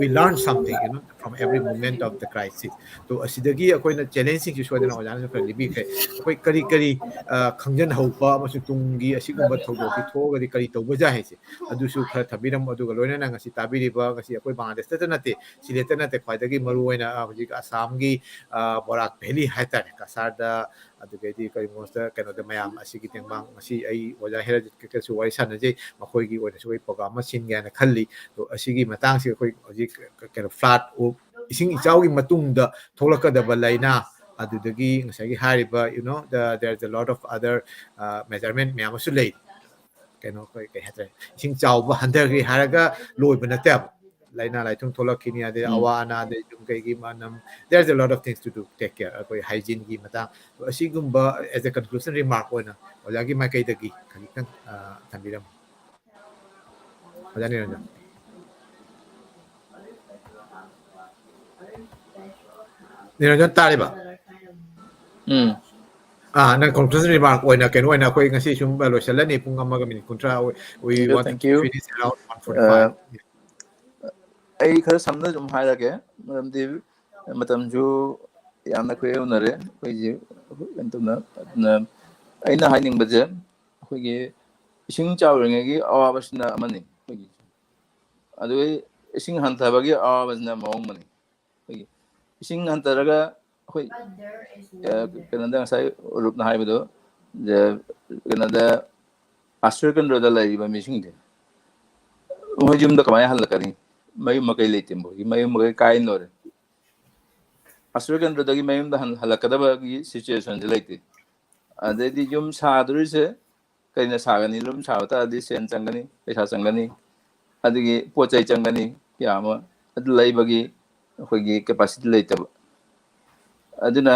We learn something, you know, from every moment of the crisis. ꯇꯣ ꯑꯁꯤꯗꯒꯤ ꯑꯩꯈꯣꯏꯅ challenge ꯁꯤꯡꯁꯤ ꯁꯣꯏꯗꯅ ꯑꯣꯖꯥꯅꯁꯨ ꯈꯔ ꯂꯤꯕꯤꯈ꯭ꯔꯦ꯫ ꯑꯩꯈꯣꯏ ꯀꯔꯤ ꯀꯔꯤ, ꯑ, ꯈꯪꯖꯤꯟꯍꯧꯕ ꯑꯃꯁꯨꯡ ꯇꯨꯡꯒꯤ ꯑꯁꯤꯒꯨꯝꯕ ꯊꯧꯗꯣꯛꯁꯤ ꯊꯣꯛꯑꯒꯗꯤ ꯀꯔꯤ ꯇꯧꯕ ꯌꯥꯏ ꯍꯥꯏꯁꯦ, ꯑꯗꯨꯁꯨ ꯈꯔ ꯊꯝꯕꯤꯔꯝꯃꯣ꯫ ꯑꯗꯨꯒ ꯂꯣꯏꯅꯅ ꯉꯁꯤ ꯇꯥꯕꯤꯔꯤꯕ, ꯉꯁꯤ ꯑꯩꯈꯣꯏ ꯕꯪꯒ꯭ꯂꯥꯗꯦꯁꯇꯇ ꯅꯠꯇꯦ, ꯁꯤꯂꯦꯠꯇ ꯅꯠꯇꯦ, ꯈ꯭ꯋꯥꯏꯗꯒꯤ ꯃꯔꯨꯑꯣꯏꯅ, ꯑ, ꯍꯧꯖꯤꯛ ꯑꯁꯥꯝꯒꯤ, ꯑ, ꯕꯣꯔꯥꯛ ꯚꯦꯂꯤ ꯍꯥꯏꯇꯥꯔꯦ, ꯀꯁꯥꯔꯗ, ꯑꯗꯨꯗꯒꯤꯗꯤ ꯀꯔꯤꯃꯣꯁꯇ ꯀꯩꯅꯣꯗ ꯃꯌꯥꯝ ꯑꯁꯤꯒꯤ ꯇꯦꯡꯕꯥꯡ ꯉꯁꯤ ꯑꯩ ꯑꯣꯖꯥ ꯍꯦꯔꯥꯖꯤꯠꯀꯁꯨ ꯋꯥꯔꯤ ꯁꯥꯟꯅꯖꯩ, ꯃꯈꯣꯏꯒꯤ ꯑꯣꯏꯅꯁꯨ ꯑꯩ program ꯑꯃ ꯁꯤꯟꯒꯦ ꯍꯥꯏꯅ ꯈꯜꯂꯤ꯫ ꯑꯗꯣ ꯑꯁꯤꯒꯤ ꯃꯇꯥꯡꯁꯤ ꯑꯩꯈꯣꯏ ꯍꯧꯖꯤꯛ ꯀꯩꯅꯣ flood, ꯏꯁꯤꯡ ꯏꯆꯥꯎꯒꯤ ꯃꯇꯨꯡꯗ ꯊꯣꯛꯂꯛꯀꯗꯕ ꯂꯥꯏꯅꯥ, ꯑꯗꯨꯗꯒꯤ ꯉꯁꯥꯏꯒꯤ ꯍꯥꯏꯔꯤꯕ, you know, the, there's a lot of other, ꯑ, measurement ꯃꯌꯥꯝ ꯑꯃꯁꯨ ꯂꯩ꯫ ꯀꯩꯅꯣ ꯑꯩꯈꯣꯏ ꯀꯩ ꯍꯥꯏꯇꯥꯔꯦ, ꯏꯁꯤꯡ ꯆꯥꯎꯕ ꯍꯟꯊꯈ꯭ꯔꯦ ꯍꯥꯏꯔꯒ ꯂꯣꯏꯕ ꯅꯠꯇꯦꯕ꯫ ꯂꯥꯏꯅꯥ ꯂꯥꯏꯊꯨꯡ ꯊꯣꯛꯂꯛꯈꯤꯅꯤ, ꯑꯗꯩ ꯎꯝ꯫ ꯑꯋꯥ ꯑꯅꯥ, ꯑꯗꯩ ꯌꯨꯝ ꯀꯩꯒꯤ ꯃꯅꯝ, there's a lot of things to do, take care, ꯑꯩꯈꯣꯏ hygiene ꯒꯤ ꯃꯇꯥꯡ꯫ ꯑꯁꯤꯒꯨꯝꯕ as a conclusion remark ꯑꯣꯏꯅ ꯑꯣꯖꯥꯒꯤ ꯃꯥꯏꯀꯩꯗꯒꯤ ꯈꯖꯤꯛꯇꯪ, ꯑ, ꯊꯝꯕꯤꯔꯝꯃꯨ꯫ ꯑꯣꯖꯥ ꯅꯤꯔꯟꯖꯟ꯫ ꯅꯤꯔꯟꯖꯟ ꯇꯥꯔꯤꯕ? ꯎꯝ꯫ ꯑꯥ, ꯅꯪ conclusion remark ꯑꯣꯏꯅ, ꯀꯩꯅꯣ ꯑꯣꯏꯅ, ꯑꯩꯈꯣꯏ ꯉꯁꯤ ꯁꯨꯝ ꯂꯣꯏꯁꯤꯜꯂꯅꯤ, ꯄꯨꯡ ꯑꯃꯒ minute ꯀꯨꯟꯊ꯭ꯔꯥ꯫ We Thank you, want to thank you. finish around one forty-five. ꯑ, ꯑꯩ ꯈꯔ ꯁꯝꯅ ꯁꯨꯝ ꯍꯥꯏꯔꯒꯦ, ꯃꯔꯝꯗꯤ ꯃꯇꯝꯁꯨ ꯌꯥꯝꯅ ꯈꯨꯌꯧꯅꯔꯦ ꯑꯩꯈꯣꯏꯁꯦ꯫ ꯀꯩꯅꯣ ꯇꯧꯅ, ꯑꯗꯨꯅ ꯑꯩꯅ ꯍꯥꯏꯅꯤꯡꯕꯁꯦ, ꯑꯩꯈꯣꯏꯒꯤ ꯏꯁꯤꯡ ꯆꯥꯎꯔꯤꯉꯩꯒꯤ ꯑꯋꯥꯕꯁꯤꯅ ꯑꯃꯅꯤ ꯑꯩꯈꯣꯏꯒꯤ, ꯑꯗꯨꯒ ꯏꯁꯤꯡ ꯍꯟꯊꯕꯒꯤ ꯑꯋꯥꯕꯁꯤꯅ ꯃꯑꯣꯡ ꯑꯃꯅꯤ꯫ ꯑꯩꯈꯣꯏꯒꯤ ꯏꯁꯤꯡ ꯍꯟꯊꯔꯒ ꯑꯩꯈꯣꯏ, ꯑ, ꯀꯩꯅꯣꯗ ꯉꯁꯥꯏ ꯔꯨꯞꯅ ꯍꯥꯏꯕꯗꯣ, ꯖ-, ꯀꯩꯅꯣꯗ, ꯑꯥꯁ꯭ꯔꯌ ꯀꯦꯟꯗ꯭ꯔꯗ ꯂꯩꯔꯤꯕ ꯃꯤꯁꯤꯡꯁꯦ ꯃꯣꯏ ꯌꯨꯝꯗ ꯀꯃꯥꯏꯅ ꯍꯜꯂꯛꯀꯅꯤ? ꯃꯌꯨꯝ ꯃꯀꯩ ꯂꯩꯇꯦ, ꯃꯣꯏꯒꯤ ꯃꯌꯨꯝ ꯃꯀꯩ ꯀꯥꯏꯅ ꯂꯣꯏꯔꯦ꯫ ꯑꯥꯁ꯭ꯔꯌ ꯀꯦꯟꯗ꯭ꯔꯗꯒꯤ ꯃꯌꯨꯝꯗ ꯍꯟ-, ꯍꯜꯂꯛꯀꯗꯕꯒꯤ situation ꯁꯦ ꯂꯩꯇꯦ꯫ ꯑꯗꯩꯗꯤ ꯌꯨꯝ ꯁꯥꯗꯣꯔꯤꯁꯦ ꯀꯔꯤꯅ ꯁꯥꯒꯅꯤ? ꯌꯨꯝ ꯁꯥꯕ ꯇꯥꯔꯗꯤ ꯁꯦꯟ ꯆꯪꯒꯅꯤ, ꯄꯩꯁꯥ ꯆꯪꯒꯅꯤ, ꯑꯗꯒꯤ ꯄꯣꯠ ꯆꯩ ꯆꯪꯒꯅꯤ ꯀꯌꯥ ꯑꯃ, ꯑꯗꯨ ꯂꯩꯕꯒꯤ ꯑꯩꯈꯣꯏꯒꯤ capacity ꯂꯩꯇꯕ꯫ ꯑꯗꯨꯅ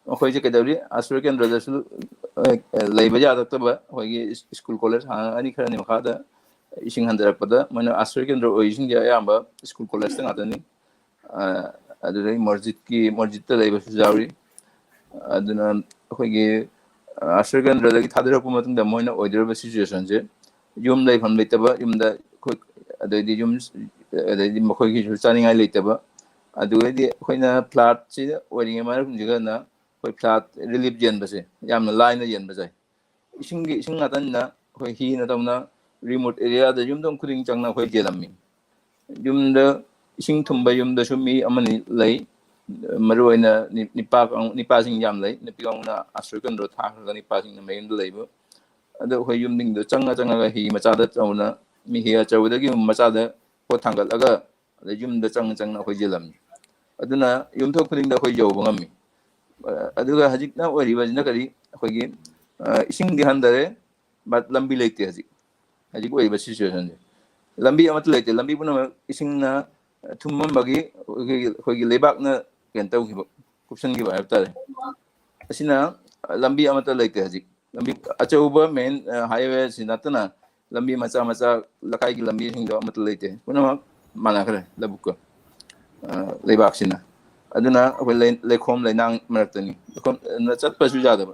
ꯑꯩꯈꯣꯏꯁꯦ ꯀꯩꯗꯧꯔꯤ? ꯑꯥꯁ꯭ꯔꯌ ꯀꯦꯟꯗ꯭ꯔꯗꯁꯨ, ꯑ, ꯂꯩꯕ ꯌꯥꯔꯛꯇꯕ, ꯑꯩꯈꯣꯏꯒꯤ ꯁ꯭ꯀꯨꯜ ꯀꯣꯂꯦꯖ ꯍꯥꯡꯉꯛꯑꯅꯤ ꯈꯔꯅꯤ ꯃꯈꯥꯗ, ꯏꯁꯤꯡ ꯍꯟꯊꯔꯛꯄꯗ ꯃꯣꯏꯅ ꯑꯥꯁ꯭ꯔꯌ ꯀꯦꯟꯗ꯭ꯔ ꯑꯣꯏꯔꯤꯁꯤꯡꯁꯦ ꯑꯌꯥꯝꯕ ꯁ꯭ꯀꯨꯜ ꯀꯣꯂꯦꯖꯇ ꯉꯥꯛꯇꯅꯤ꯫ ꯑ, ꯑꯗꯨꯗꯩ ꯃꯁꯖꯤꯠꯀꯤ, ꯃꯁꯖꯤꯠꯇ ꯂꯩꯕꯁꯨ ꯌꯥꯎꯔꯤ꯫ ꯑꯗꯨꯅ ꯑꯩꯈꯣꯏꯒꯤ, ꯑ, ꯑꯥꯁ꯭ꯔꯌ ꯀꯦꯟꯗ꯭ꯔꯗꯒꯤ ꯊꯥꯗꯔꯛꯄ ꯃꯇꯨꯡꯗ ꯃꯣꯏꯅ ꯑꯣꯏꯗꯧꯔꯤꯕ situation ꯁꯦ, ꯌꯨꯝ ꯂꯩꯐꯝ ꯂꯩꯇꯕ, ꯌꯨꯝꯗ ꯑꯩꯈꯣꯏ, ꯑꯗꯩꯗꯤ ꯌꯨꯝ, ꯑꯗꯩꯗꯤ ꯃꯈꯣꯏꯒꯤꯁꯨ ꯆꯥꯅꯤꯡꯉꯥꯏ ꯂꯩꯇꯕ, ꯑꯗꯨꯗꯩꯗꯤ ꯑꯩꯈꯣꯏꯅ flood ꯁꯤꯗ ꯑꯣꯏꯔꯤꯉꯩ ꯃꯔꯛꯁꯤꯡꯁꯤꯗꯅ ꯑꯩꯈꯣꯏ flood relief ꯌꯦꯟꯕꯁꯦ ꯌꯥꯝꯅ ꯂꯥꯏꯅ ꯌꯦꯟꯕ ꯌꯥꯏ꯫ ꯏꯁꯤꯡꯒꯤ, ꯏꯁꯤꯡ ꯉꯥꯛꯇꯅꯤꯅ ꯑꯩꯈꯣꯏ ꯍꯤꯅ ꯇꯧꯅ remote area ꯗ ꯌꯨꯝꯊꯣꯡ ꯈꯨꯗꯤꯡ ꯆꯪꯅ ꯑꯩꯈꯣꯏ ꯌꯦꯜꯂꯝꯃꯤ꯫ ꯌꯨꯝꯗ ꯏꯁꯤꯡ ꯊꯨꯝꯕ ꯌꯨꯝꯗꯁꯨ ꯃꯤ ꯑꯃꯅꯤ ꯂꯩ꯫ ꯃꯔꯨꯑꯣꯏꯅ ꯅꯤ-, ꯅꯤꯄꯥ ꯀꯥꯡ-, ꯅꯤꯄꯥꯁꯤꯡ ꯌꯥꯝ ꯂꯩ꯫ ꯅꯨꯄꯤ ꯀꯥꯡꯕꯨꯅ ꯑꯥꯁ꯭ꯔꯌ ꯀꯦꯟꯗ꯭ꯔ ꯊꯥꯈ꯭ꯔꯒ ꯅꯤꯄꯥꯁꯤꯡꯅ ꯃꯌꯨꯝꯗ ꯂꯩꯕ꯫ ꯑꯗꯣ ꯑꯩꯈꯣꯏ ꯌꯨꯝꯁꯤꯡꯗꯣ ꯆꯪꯉ ꯆꯪꯉꯒ ꯍꯤ ꯃꯆꯥꯗ ꯇꯧꯅ, ꯃꯤ ꯍꯤ ꯑꯆꯧꯕꯗꯒꯤ ꯃꯆꯥꯗ ꯄꯣꯠ ꯊꯥꯡꯒꯠꯂꯒ ꯑꯗꯩ ꯌꯨꯝꯗ ꯆꯪꯉ ꯆꯪꯉ ꯑꯩꯈꯣꯏ ꯌꯦꯜꯂꯝꯃꯤ꯫ ꯑꯗꯨꯅ ꯌꯨꯝꯊꯣꯡ ꯈꯨꯗꯤꯡꯗ ꯑꯩꯈꯣꯏ ꯌꯧꯕ ꯉꯝꯃꯤ꯫ ꯑ, ꯑꯗꯨꯒ ꯍꯧꯖꯤꯛꯅ ꯑꯣꯏꯔꯤꯕꯁꯤꯅ ꯀꯔꯤ? ꯑꯩꯈꯣꯏꯒꯤ, ꯑ, ꯏꯁꯤꯡꯗꯤ ꯍꯟꯊꯔꯦ, but ꯂꯝꯕꯤ ꯂꯩꯇꯦ ꯍꯧꯖꯤꯛ, ꯍꯧꯖꯤꯛ ꯑꯣꯏꯔꯤꯕ situation ꯁꯦ꯫ ꯂꯝꯕꯤ ꯑꯃꯠꯇ ꯂꯩꯇꯦ꯫ ꯂꯝꯕꯤ ꯄꯨꯝꯅꯃꯛ ꯏꯁꯤꯡꯅ ꯊꯨꯝꯃꯝꯕꯒꯤ ꯑꯩꯈꯣꯏꯒꯤ, ꯑꯩꯈꯣꯏꯒꯤ ꯂꯩꯕꯥꯛꯅ ꯀꯩꯅꯣ ꯇꯧꯈꯤꯕ, ꯀꯨꯞꯁꯟꯈꯤꯕ ꯍꯥꯏꯕ ꯇꯥꯔꯦ꯫ ꯑꯁꯤꯅ ꯂꯝꯕꯤ ꯑꯃꯠꯇ ꯂꯩꯇꯦ ꯍꯧꯖꯤꯛ꯫ ꯂꯝꯕꯤ ꯑꯆꯧꯕ main highway ꯑꯁꯤ ꯅꯠꯇꯅ ꯂꯝꯕꯤ ꯃꯆꯥ ꯃꯆꯥ, ꯂꯩꯀꯥꯏꯒꯤ ꯂꯝꯕꯤꯁꯤꯡꯗꯣ ꯑꯃꯠꯇ ꯂꯩꯇꯦ꯫ ꯄꯨꯝꯅꯃꯛ ꯃꯥꯟꯅꯈ꯭ꯔꯦ ꯂꯧꯕꯨꯛꯀ, ꯑ, ꯂꯩꯕꯥꯛꯁꯤꯅ꯫ ꯑꯗꯨꯅ ꯑꯩꯈꯣꯏ ꯂꯩ-, ꯂꯩꯈꯣꯝ ꯂꯩꯅꯥꯡ ꯃꯔꯛꯇꯅꯤ꯫ ꯂꯩꯈꯣꯝ, ꯑ, ꯆꯠꯄꯁꯨ ꯌꯥꯗꯕ꯫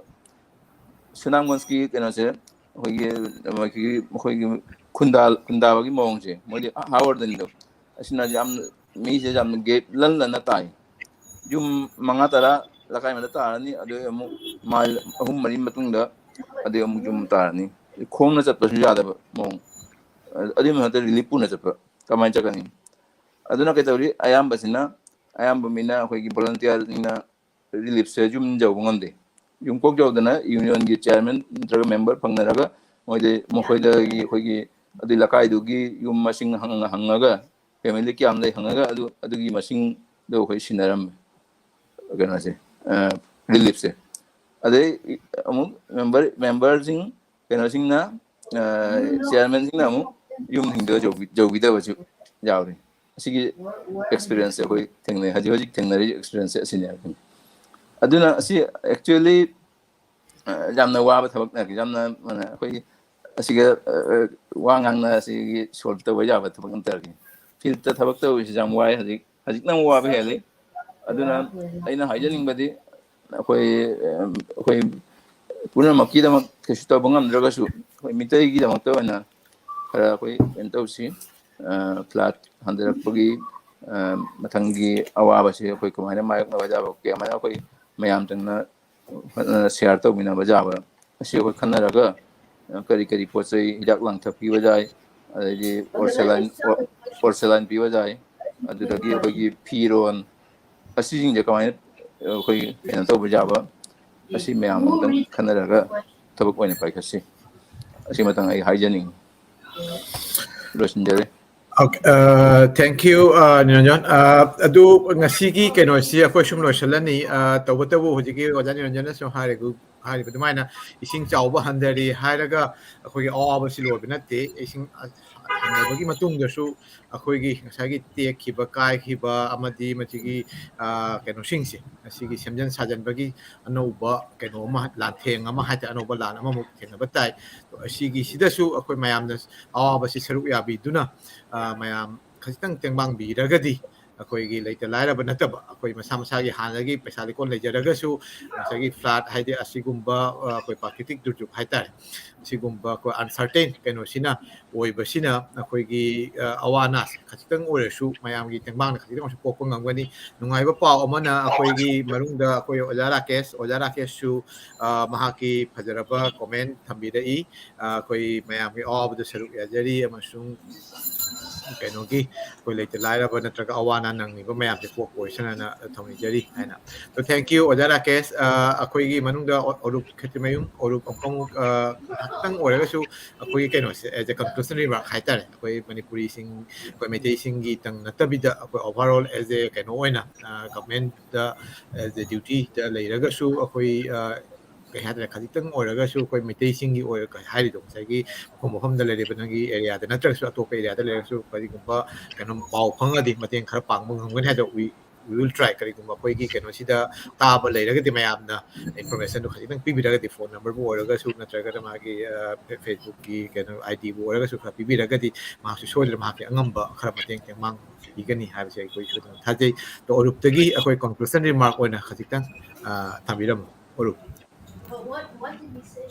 ꯁꯨꯅꯥꯝꯒꯟꯖꯀꯤ ꯀꯩꯅꯣꯁꯦ, ꯑꯩꯈꯣꯏꯒꯤ, ꯑꯩꯈꯣꯏꯒꯤ, ꯑꯩꯈꯣꯏꯒꯤ ꯈꯨꯟꯗꯥ-, ꯈꯨꯟꯗꯥꯕꯒꯤ ꯃꯑꯣꯡꯁꯦ, ꯃꯣꯏꯗꯤ ꯍꯥ ꯑꯣꯔꯗꯅꯤꯗꯣ꯫ ꯑꯁꯤꯅ ꯌꯥꯝ, ꯃꯤꯁꯦ ꯌꯥꯝꯅ gap ꯂꯟ ꯂꯟꯅ ꯇꯥꯏ꯫ ꯌꯨꯝ ꯃꯉꯥ ꯇꯔꯥ ꯂꯩꯀꯥꯏ ꯑꯃꯗ ꯇꯥꯔꯅꯤ, ꯑꯗꯨ ꯑꯃꯨꯛ mile ꯑꯍꯨꯝ ꯃꯔꯤ ꯃꯇꯨꯡꯗ ꯑꯗꯨ ꯑꯃꯨꯛ ꯌꯨꯝ ꯇꯥꯔꯅꯤ꯫ ꯈꯣꯡꯅ ꯆꯠꯄꯁꯨ ꯌꯥꯗꯕ ꯃꯑꯣꯡ꯫ ꯑꯗꯨꯒꯤ ꯃꯊꯛꯇ relief ꯄꯨꯅ ꯆꯠꯄ ꯀꯃꯥꯏꯅ ꯆꯠꯀꯅꯤ? ꯑꯗꯨꯅ ꯀꯩꯗꯧꯔꯤ? ꯑꯌꯥꯝꯕꯁꯤꯅ, ꯑꯌꯥꯝꯕ ꯃꯤꯅ ꯑꯩꯈꯣꯏꯒꯤ volunteerꯁꯤꯡꯅ reliefꯁꯦ ꯌꯨꯝ ꯌꯧꯕ ꯉꯝꯗꯦ꯫ ꯌꯨꯝ ꯀꯣꯛ ꯌꯧꯗꯅ unionꯒꯤ chairman ꯅꯠꯇ꯭ꯔꯒ member ꯐꯪꯅꯔꯒ ꯃꯣꯏꯗ, ꯃꯈꯣꯏꯗꯒꯤ ꯑꯩꯈꯣꯏꯒꯤ ꯑꯗꯨꯒꯤ ꯂꯩꯀꯥꯏꯗꯨꯒꯤ ꯌꯨꯝ ꯃꯁꯤꯡ ꯍꯪꯉ-, ꯍꯪꯉꯒ family ꯀꯌꯥꯝ ꯂꯩ ꯍꯪꯉꯒ ꯑꯗꯨ, ꯑꯗꯨꯒꯤ ꯃꯁꯤꯡꯗꯣ ꯑꯩꯈꯣꯏ ꯁꯤꯟꯅꯔꯝꯃꯦ꯫ ꯀꯩꯅꯣꯁꯦ, ꯑ, reliefꯁꯦ꯫ ꯑꯗꯩ ꯑꯃꯨꯛ member, memberꯁꯤꯡ, ꯀꯩꯅꯣꯁꯤꯡꯅ, ꯑ, chairmanꯁꯤꯡꯅ ꯑꯃꯨꯛ ꯌꯨꯝꯁꯤꯡꯗꯣ ꯌꯧꯕꯤ-, ꯌꯧꯕꯤꯗꯕꯁꯨ ꯌꯥꯎꯔꯤ꯫ ꯑꯁꯤꯒꯤ experienceꯁꯦ ꯑꯩꯈꯣꯏ ꯊꯦꯡꯅꯩ, ꯍꯧꯖꯤꯛ ꯍꯧꯖꯤꯛ ꯊꯦꯡꯅꯔꯤꯕ experienceꯁꯦ ꯑꯁꯤꯅꯦ꯫ ꯑꯗꯨꯅ ꯑꯁꯤ actually, ꯑ, ꯌꯥꯝꯅ ꯋꯥꯕ ꯊꯕꯛꯅꯦ, ꯌꯥꯝꯅ, ꯑ, ꯑꯩꯈꯣꯏꯒꯤ ꯑꯁꯤꯒ, ꯑ, ꯑ, ꯋꯥ ꯉꯥꯡꯅ ꯑꯁꯤꯒꯤ solve ꯇꯧꯕ ꯌꯥꯕ ꯊꯕꯛ ꯅꯠꯇ꯭ꯔꯒꯗꯤ꯫ Fieldꯇ ꯊꯕꯛ ꯇꯧꯕꯁꯤ ꯌꯥꯝ ꯋꯥꯏ ꯍꯧꯖꯤꯛ, ꯍꯧꯖꯤꯛꯅ ꯑꯃꯨꯛ ꯋꯥꯕ ꯍꯦꯜꯂꯤ꯫ ꯑꯗꯨꯅ ꯑꯩꯅ ꯍꯥꯏꯖꯅꯤꯡꯕꯗꯤ ꯑꯩꯈꯣꯏ, ꯑ, ꯑꯩꯈꯣꯏ ꯄꯨꯝꯅꯃꯛꯀꯤꯗꯃꯛ ꯀꯩꯁꯨ ꯇꯧꯕ ꯉꯝꯗ꯭ꯔꯒꯁꯨ ꯑꯩꯈꯣꯏ ꯃꯤꯇꯩꯒꯤꯗꯃꯛꯇ ꯑꯣꯏꯅ ꯈꯔ ꯑꯩꯈꯣꯏ ꯀꯩꯅꯣ ꯇꯧꯁꯤ꯫ ꯑ, flood ꯍꯟꯊꯔꯛꯄꯒꯤ, ꯑ, ꯃꯊꯪꯒꯤ ꯑꯋꯥꯕꯁꯤ ꯑꯩꯈꯣꯏ ꯀꯃꯥꯏꯅ ꯃꯥꯌꯣꯛꯅꯕ ꯌꯥꯕꯒꯦ, ꯑꯃꯥꯏꯅ ꯑꯩꯈꯣꯏ ꯃꯌꯥꯝ ꯆꯪꯅ ꯐꯖꯅ share ꯇꯧꯃꯤꯟꯅꯕ ꯌꯥꯕ, ꯑꯁꯤ ꯑꯩꯈꯣꯏ ꯈꯟꯅꯔꯒ, ꯑ, ꯀꯔꯤ ꯀꯔꯤ ꯄꯣꯠ ꯆꯩ, ꯍꯤꯗꯥꯛ ꯂꯥꯡꯊꯛ ꯄꯤꯕ ꯌꯥꯏ, ꯑꯗꯩꯗꯤ porcelain, porcelain ꯄꯤꯕ ꯌꯥꯏ, ꯑꯗꯨꯗꯒꯤ ꯑꯩꯈꯣꯏꯒꯤ ꯐꯤꯔꯣꯟ, ꯑꯁꯤꯁꯤꯡꯁꯦ ꯀꯃꯥꯏꯅ ꯑꯩꯈꯣꯏ ꯀꯩꯅꯣ ꯇꯧꯕ ꯌꯥꯕ, ꯑꯁꯤ ꯃꯌꯥꯝ ꯑꯃꯨꯛꯇꯪ ꯈꯟꯅꯔꯒ ꯊꯕꯛ ꯑꯣꯏꯅ ꯄꯥꯏꯈꯠꯁꯤ꯫ ꯑꯁꯤ ꯃꯇꯥꯡ ꯑꯩ ꯍꯥꯏꯖꯅꯤꯡꯉꯤ꯫ ꯂꯣꯏꯁꯤꯟꯖꯔꯦ꯫ Okay, uh, thank you, uh, ꯅꯤꯔꯟꯖꯟ꯫ Uh, ꯑꯗꯨ ꯉꯁꯤꯒꯤ ꯀꯩꯅꯣꯁꯤ ꯑꯩꯈꯣꯏ ꯁꯨꯝ ꯂꯣꯏꯁꯤꯜꯂꯅꯤ꯫ Uh, ꯇꯧꯕꯇꯕꯨ ꯍꯧꯖꯤꯛꯀꯤ ꯑꯣꯖꯥ ꯅꯤꯔꯟꯖꯟꯅ ꯁꯨꯝ ꯍꯥꯏꯔꯦ, ꯒ꯭ꯔꯨꯞ ꯍꯥꯏꯔꯤꯕ ꯑꯗꯨꯃꯥꯏꯅ ꯏꯁꯤꯡ ꯆꯥꯎꯕ ꯍꯟꯊꯔꯦ ꯍꯥꯏꯔꯒ ꯑꯩꯈꯣꯏꯒꯤ ꯑꯋꯥꯕꯁꯤ ꯂꯣꯏꯕ ꯅꯠꯇꯦ꯫ ꯏꯁꯤꯡ ꯍꯟꯊꯕꯒꯤ ꯃꯇꯨꯡꯗꯁꯨ ꯑꯩꯈꯣꯏꯒꯤ ꯉꯁꯥꯏꯒꯤ ꯇꯦꯛꯈꯤꯕ, ꯀꯥꯏꯈꯤꯕ ꯑꯃꯗꯤ ꯃꯁꯤꯒꯤ, ꯑ, ꯀꯩꯅꯣꯁꯤꯡꯁꯦ, ꯃꯁꯤꯒꯤ ꯁꯦꯝꯖꯤꯟ ꯁꯥꯖꯤꯟꯕꯒꯤ ꯑꯅꯧꯕ ꯀꯩꯅꯣ ꯑꯃ, ꯂꯥꯟꯊꯦꯡ ꯑꯃ ꯍꯥꯏꯇꯥꯔꯦ, ꯑꯅꯧꯕ ꯂꯥꯟ ꯑꯃꯃꯨꯛ ꯊꯦꯡꯅꯕ ꯇꯥꯏ꯫ ꯑꯗꯣ ꯑꯁꯤꯒꯤꯁꯤꯗꯁꯨ ꯑꯩꯈꯣꯏ ꯃꯌꯥꯝꯅ ꯑꯋꯥꯕꯁꯤ ꯁꯔꯨꯛ ꯌꯥꯕꯤꯗꯨꯅ, ꯑ, ꯃꯌꯥꯝ ꯈꯖꯤꯛꯇꯪ ꯇꯦꯡꯕꯥꯡꯕꯤꯔꯒꯗꯤ ꯑꯩꯈꯣꯏꯒꯤ ꯂꯩꯇ ꯂꯥꯏꯔꯕ ꯅꯠꯇꯕ, ꯑꯩꯈꯣꯏ ꯃꯁꯥ ꯃꯁꯥꯒꯤ ꯍꯥꯟꯅꯒꯤ ꯄꯩꯁꯥ ꯂꯩꯀꯣꯜ ꯂꯩꯖꯔꯒꯁꯨ ꯉꯁꯥꯏꯒꯤ flood ꯍꯥꯏꯗꯤ ꯑꯁꯤꯒꯨꯝꯕ, ꯑ, ꯑꯩꯈꯣꯏ ꯄ꯭ꯔꯥꯀ꯭ꯔꯤꯇꯤꯛ ꯗꯨꯔꯖꯣꯛ ꯍꯥꯏꯇꯥꯔꯦ, ꯑꯁꯤꯒꯨꯝꯕ ꯑꯩꯈꯣꯏ uncertain ꯀꯩꯅꯣꯁꯤꯅ ꯑꯣꯏꯕꯁꯤꯅ ꯑꯩꯈꯣꯏꯒꯤ, ꯑ, ꯑꯋꯥ ꯑꯅꯥꯁꯦ ꯈꯖꯤꯛꯇꯪ ꯑꯣꯏꯔꯁꯨ ꯃꯌꯥꯝꯒꯤ ꯇꯦꯡꯕꯥꯡꯅ ꯈꯖꯤꯛꯇꯪ ꯑꯣꯏꯔꯁꯨ ꯀꯣꯛꯄ ꯉꯝꯒꯅꯤ꯫ ꯅꯨꯡꯉꯥꯏꯕ ꯄꯥꯎ ꯑꯃꯅ ꯑꯩꯈꯣꯏꯒꯤ ꯃꯅꯨꯡꯗ ꯑꯩꯈꯣꯏ ꯑꯣꯖꯥ ꯔꯥꯀꯦꯁ, ꯑꯣꯖꯥ ꯔꯥꯀꯦꯁꯁꯨ, ꯑ, ꯃꯍꯥꯛꯀꯤ ꯐꯖꯔꯕ comment ꯊꯝꯕꯤꯔꯛꯏ꯫ ꯑ, ꯑꯩꯈꯣꯏ ꯃꯌꯥꯝꯒꯤ ꯑꯋꯥꯕꯗ ꯁꯔꯨꯛ ꯌꯥꯖꯔꯤ ꯑꯃꯁꯨꯡ ꯀꯩꯅꯣꯒꯤ ꯑꯩꯈꯣꯏ ꯂꯩꯇ ꯂꯥꯏꯔꯕ ꯅꯠꯇ꯭ꯔꯒ ꯑꯋꯥ ꯑꯅꯥ ꯅꯪꯂꯤꯕ ꯃꯌꯥꯝꯁꯦ ꯀꯣꯛꯄ ꯑꯣꯏꯁꯅꯅ ꯊꯝꯕꯤꯖꯔꯤ ꯍꯥꯏꯅ꯫ So, thank you, ꯑꯣꯖꯥ ꯔꯥꯀꯦꯁ꯫ ꯑ, ꯑꯩꯈꯣꯏꯒꯤ ꯃꯅꯨꯡꯗ ꯑꯣ-, ꯑꯔꯨꯞ ꯈꯦꯇ꯭ꯔꯤꯃꯌꯨꯝ, ꯑꯔꯨꯞ ꯑꯃꯨꯛ, ꯑ, ꯉꯥꯏꯍꯥꯛꯇꯪ ꯑꯣꯏꯔꯒꯁꯨ ꯑꯩꯈꯣꯏꯒꯤ ꯀꯩꯅꯣꯁꯦ, as a conclusion remark ꯍꯥꯏꯇꯥꯔꯦ, ꯑꯩꯈꯣꯏ ꯃꯅꯤꯄꯨꯔꯤꯁꯤꯡ, ꯑꯩꯈꯣꯏ ꯃꯩꯇꯩꯁꯤꯡꯒꯤꯇꯪ ꯅꯠꯇꯕꯤꯗ ꯑꯩꯈꯣꯏ overall as a ꯀꯩꯅꯣ ꯑꯣꯏꯅ, ꯑ, governmentꯇ as a dutyꯗ ꯂꯩꯔꯒꯁꯨ ꯑꯩꯈꯣꯏ, ꯑ, ꯀꯩ ꯍꯥꯏꯇꯥꯔꯦ, ꯈꯖꯤꯛꯇꯪ ꯑꯣꯏꯔꯒꯁꯨ ꯑꯩꯈꯣꯏ ꯃꯩꯇꯩꯁꯤꯡꯒꯤ ꯑꯣꯏꯔ-, ꯀꯩ ꯍꯥꯏꯔꯤꯗꯣ, ꯉꯁꯥꯏꯒꯤ ꯃꯐꯝ ꯃꯐꯝꯗ ꯂꯩꯔꯤꯕ ꯅꯪꯒꯤ areaꯗ ꯅꯠꯇ꯭ꯔꯒꯁꯨ ꯑꯇꯣꯞꯄ areaꯗ ꯂꯩꯔꯒꯁꯨ ꯀꯔꯤꯒꯨꯝꯕ ꯀꯩꯅꯣꯝ ꯄꯥꯎ ꯈꯪꯉꯒꯗꯤ ꯃꯇꯦꯡ ꯈꯔ ꯄꯥꯡꯕ ꯉꯝꯒꯅꯤ ꯍꯥꯏꯗꯣ we, we will try꯫ ꯀꯔꯤꯒꯨꯝꯕ ꯑꯩꯈꯣꯏꯒꯤ ꯀꯩꯅꯣꯁꯤꯗ ꯇꯥꯕ ꯂꯩꯔꯒꯗꯤ ꯃꯌꯥꯝꯅ informationꯗꯣ ꯈꯖꯤꯛꯇꯪ ꯄꯤꯕꯤꯔꯒꯗꯤ, phone numberꯕꯨ ꯑꯣꯏꯔꯒꯁꯨ ꯅꯠꯇ꯭ꯔꯒꯅ ꯃꯥꯒꯤ, ꯑ, Fa-, Facebookꯀꯤ ꯀꯩꯅꯣ IDꯕꯨ ꯑꯣꯏꯔꯒꯁꯨ ꯈꯔ ꯄꯤꯕꯤꯔꯒꯗꯤ ꯃꯍꯥꯛꯁꯨ ꯁꯣꯏꯗꯅ ꯃꯍꯥꯛꯀꯤ ꯑꯉꯝꯕ ꯈꯔ ꯃꯇꯦꯡ ꯇꯦꯡꯕꯥꯡ ꯄꯤꯒꯅꯤ ꯍꯥꯏꯕꯁꯦ ꯑꯩꯈꯣꯏ ꯁꯣꯏꯗꯅ ꯊꯥꯖꯩ꯫ ꯑꯗꯣ ꯑꯔꯨꯞꯇꯒꯤ ꯑꯩꯈꯣꯏ conclusion remark ꯑꯣꯏꯅ ꯈꯖꯤꯛꯇꯪ, ꯑ, ꯊꯝꯕꯤꯔꯝꯃꯨ, ꯑꯔꯨꯞ꯫ But what, what did he say?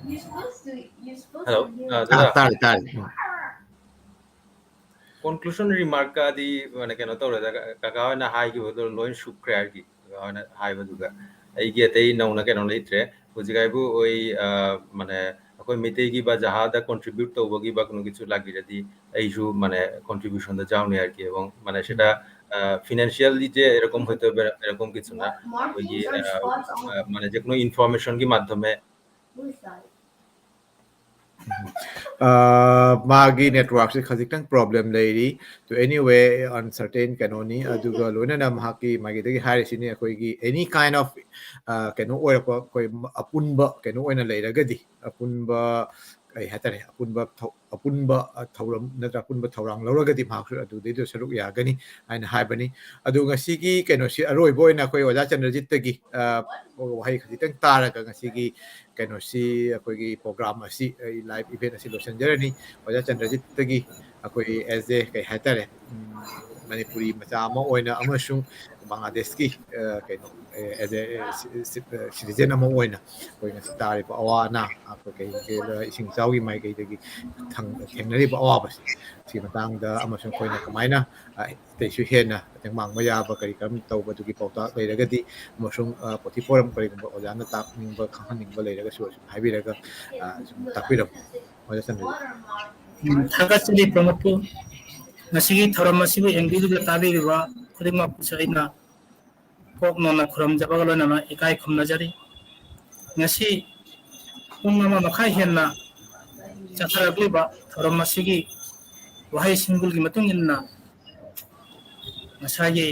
You're supposed to, you're supposed Hello? to hear. ꯑ, ꯑꯥ, ꯖꯗꯥ꯫ ꯇꯥꯔꯦ, ꯇꯥꯔꯦ꯫ ꯎꯝ꯫ Conclusion remarkꯀꯗꯤ, ꯃꯥꯅ ꯀꯩꯅꯣ ꯇꯧꯔꯦꯗ, ꯀ-, ꯀꯀꯥ ꯍꯣꯏꯅ ꯍꯥꯏꯈꯤꯕꯗꯣ ꯂꯣꯏ ꯁꯨꯞꯈ꯭ꯔꯦ ꯍꯥꯏꯔꯗꯤ, ꯀꯀꯥ ꯍꯣꯏꯅ ꯍꯥꯏꯕꯗꯨꯒ꯫ ꯑꯩꯒꯤ ꯑꯇꯩ ꯅꯧꯅ ꯀꯩꯅꯣ ꯂꯩꯇ꯭ꯔꯦ꯫ ꯍꯧꯖꯤꯛ ꯍꯥꯏꯕꯨ ꯑꯩ, ꯑ, ꯃꯥꯅꯦ, ꯑꯩꯈꯣꯏ ꯃꯩꯇꯩꯒꯤ ꯕ ꯖꯍꯥꯗ contribute ꯇꯧꯕꯒꯤ ꯕ ꯀꯩꯅꯣꯒꯤꯁꯨ ꯂꯥꯛꯄꯤꯔꯗꯤ ꯑꯩꯁꯨ, ꯃꯥꯅꯦ, contributionꯗ ꯌꯥꯎꯅꯤ ꯍꯥꯏꯔꯛꯀꯦ꯫ এবং, ꯃꯥꯅꯦ, সেটা, হুম। আ, financially যে এরকম হয়তো বে-, এরকম কিছু না। Marking ওই যে, some আ, spots on আ, মানে যেকোনো informationꯒꯤ মাধ্যমে। Who is that? ꯑꯥ, ꯃꯥꯒꯤ networkꯁꯦ ꯈꯖꯤꯛꯇꯪ problem ꯂꯩꯔꯤ꯫ To anyway, uncertain ꯀꯩꯅꯣꯅꯤ꯫ ꯑꯗꯨꯒ ꯂꯣꯏꯅꯅ ꯃꯍꯥꯛꯀꯤ ꯃꯥꯏꯀꯩꯗꯒꯤ ꯍꯥꯏꯔꯤꯁꯤꯅꯤ, ꯑꯩꯈꯣꯏꯒꯤ any kind of, ꯑꯥ, ꯀꯩꯅꯣ ꯑꯣꯏꯔꯛꯄ, ꯑꯩꯈꯣꯏ ꯑꯄꯨꯟꯕ ꯀꯩꯅꯣ ꯑꯣꯏꯅ ꯂꯩꯔꯒꯗꯤ, ꯑꯄꯨꯟꯕ, ꯀꯩ ꯍꯥꯏꯇꯥꯔꯦ, ꯑꯄꯨꯟꯕ ꯊꯧ-, ꯑꯄꯨꯟꯕ, ꯑ, ꯊꯧꯔꯝ ꯅꯠꯇ꯭ꯔ ꯑꯄꯨꯟꯕ ꯊꯧꯔꯥꯡ ꯂꯧꯔꯒꯗꯤ ꯃꯍꯥꯛꯁꯨ ꯑꯗꯨꯗꯩꯗꯨ ꯁꯔꯨꯛ ꯌꯥꯒꯅꯤ ꯍꯥꯏꯅ ꯍꯥꯏꯕꯅꯤ꯫ ꯑꯗꯨ ꯉꯁꯤꯒꯤ ꯀꯩꯅꯣꯁꯤ ꯑꯔꯣꯏꯕ ꯑꯣꯏꯅ ꯑꯩꯈꯣꯏ ꯑꯣꯖꯥ ꯆꯟꯗ꯭ꯔꯖꯤꯠꯇꯒꯤ, ꯑ, ꯋꯥꯍꯩ ꯈꯖꯤꯛꯇꯪ ꯇꯥꯔꯒ ꯉꯁꯤꯒꯤ ꯀꯩꯅꯣꯁꯤ, ꯑꯩꯈꯣꯏꯒꯤ program ꯑꯁꯤ, ꯑꯩ live event ꯑꯁꯤ ꯂꯣꯏꯁꯤꯟꯖꯔꯅꯤ꯫ ꯑꯣꯖꯥ ꯆꯟꯗ꯭ꯔꯖꯤꯠꯇꯒꯤ ꯑꯩꯈꯣꯏ as a, ꯀꯩ ꯍꯥꯏꯇꯥꯔꯦ, ꯎꯝ, ꯃꯅꯤꯄꯨꯔꯤ ꯃꯆꯥ ꯑꯃ ꯑꯣꯏꯅ ꯑꯃꯁꯨꯡ ꯕꯪꯒ꯭ꯂꯥꯗꯦꯁꯀꯤ, ꯑ, ꯀꯩꯅꯣ, ꯑꯦ, as a, ꯑ, ꯁꯤ-, ꯁꯤ-, ꯑ, citizen ꯑꯃ ꯑꯣꯏꯅ ꯑꯩꯈꯣꯏ ꯉꯁꯤ ꯇꯥꯔꯤꯕ ꯑꯋꯥ ꯑꯅꯥ, ꯑꯩꯈꯣꯏ ꯀꯩ, ꯀꯩ, ꯏꯁꯤꯡ ꯏꯆꯥꯎꯒꯤ ꯃꯥꯏꯀꯩꯗꯒꯤ ꯊꯪ-, ꯊꯦꯡꯅꯔꯤꯕ ꯑꯋꯥꯕꯁꯤ, ꯁꯤꯒꯤ ꯃꯇꯥꯡꯗ ꯑꯃꯁꯨꯡ ꯑꯩꯈꯣꯏꯅ ꯀꯃꯥꯏꯅ, ꯑ, ꯑꯇꯩꯁꯨ ꯍꯦꯟꯅ ꯇꯦꯡꯕꯥꯡꯕ ꯌꯥꯕ ꯀꯔꯤ ꯀꯔꯝ ꯇꯧꯕꯗꯨꯒꯤ ꯄꯥꯎꯇꯥꯛ ꯂꯩꯔꯒꯗꯤ, ꯑꯃꯁꯨꯡ, ꯑ, ꯄꯣꯊꯤ ꯄꯣꯔꯝ ꯀꯔꯤꯒꯨꯝꯕ ꯑꯣꯖꯥꯅ ꯇꯥꯛꯅꯤꯡꯕ, ꯈꯪꯍꯟꯅꯤꯡꯕ ꯂꯩꯔꯒꯁꯨ ꯑꯁꯨꯝ ꯍꯥꯏꯕꯤꯔꯒ, ꯑ, ꯁꯨꯝ ꯇꯥꯛꯄꯤꯔꯝꯃꯨ꯫ ꯑꯣꯖꯥ ꯆꯟꯗ꯭ꯔꯖꯤꯠ꯫ ꯎꯝ, ꯊꯥꯒꯠꯆꯔꯤ ꯄ꯭ꯔꯃꯣꯗꯄꯨ꯫ ꯉꯁꯤꯒꯤ ꯊꯧꯔꯝ ꯑꯁꯤꯕꯨ ꯌꯦꯡꯕꯤꯔꯤꯕ ꯇꯥꯕꯤꯔꯤꯕ ꯈꯨꯗꯤꯡꯃꯛꯄꯨꯁꯨ ꯑꯩꯅ ꯀꯣꯛ ꯅꯣꯟꯅ ꯈꯨꯔꯨꯝꯖꯕꯒ ꯂꯣꯏꯅꯅ ꯏꯀꯥꯏ ꯈꯨꯝꯅꯖꯔꯤ꯫ ꯉꯁꯤ ꯄꯨꯡ ꯑꯃ ꯃꯈꯥꯏ ꯍꯦꯟꯅ ꯆꯠꯊꯔꯛꯂꯤꯕ ꯊꯧꯔꯝ ꯑꯁꯤꯒꯤ ꯋꯥꯍꯩ ꯁꯤꯡꯒꯨꯜꯒꯤ ꯃꯇꯨꯡ ꯏꯟꯅ ꯉꯁꯥꯏꯒꯤ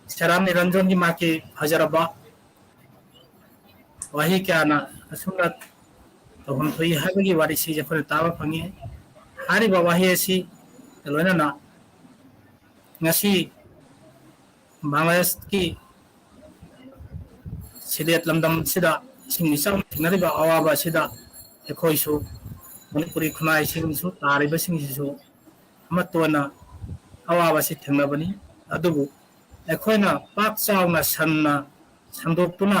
ꯁꯦꯔꯥꯝ ꯅꯤꯔꯟꯖꯟꯒꯤ ꯃꯍꯥꯛꯀꯤ ꯐꯖꯔꯕ ꯋꯥꯍꯩ ꯀꯌꯥꯅ ꯑꯁꯨꯝꯅ ꯇꯧꯐꯝ ꯊꯣꯛꯏ ꯍꯥꯏꯕꯒꯤ ꯋꯥꯔꯤꯁꯤ ꯑꯩꯈꯣꯏꯅ ꯇꯥꯕ ꯐꯪꯉꯤ꯫ ꯍꯥꯏꯔꯤꯕ ꯋꯥꯍꯩ ꯑꯁꯤ ꯂꯣꯏꯅꯅ ꯉꯁꯤ ꯕꯪꯒ꯭ꯂꯥꯗꯦꯁꯀꯤ ꯁꯤꯂꯦꯠ ꯂꯝꯗꯝ ꯑꯁꯤꯗ ꯏꯁꯤꯡ ꯏꯆꯥꯎꯅ ꯊꯦꯡꯅꯔꯤꯕ ꯑꯋꯥꯕ ꯑꯁꯤꯗ ꯑꯩꯈꯣꯏꯁꯨ ꯃꯅꯤꯄꯨꯔꯤ ꯈꯨꯟꯅꯥꯏꯁꯤꯡꯁꯨ ꯇꯥꯔꯤꯕꯁꯤꯡꯁꯤꯁꯨ ꯑꯃꯠꯇ ꯑꯣꯏꯅ ꯑꯋꯥꯕ ꯑꯁꯤ ꯊꯦꯡꯅꯕꯅꯤ꯫ ꯑꯗꯨꯕꯨ ꯑꯩꯈꯣꯏꯅ ꯄꯥꯛ ꯆꯥꯎꯅ ꯁꯟꯅ ꯁꯟꯗꯣꯛꯇꯨꯅ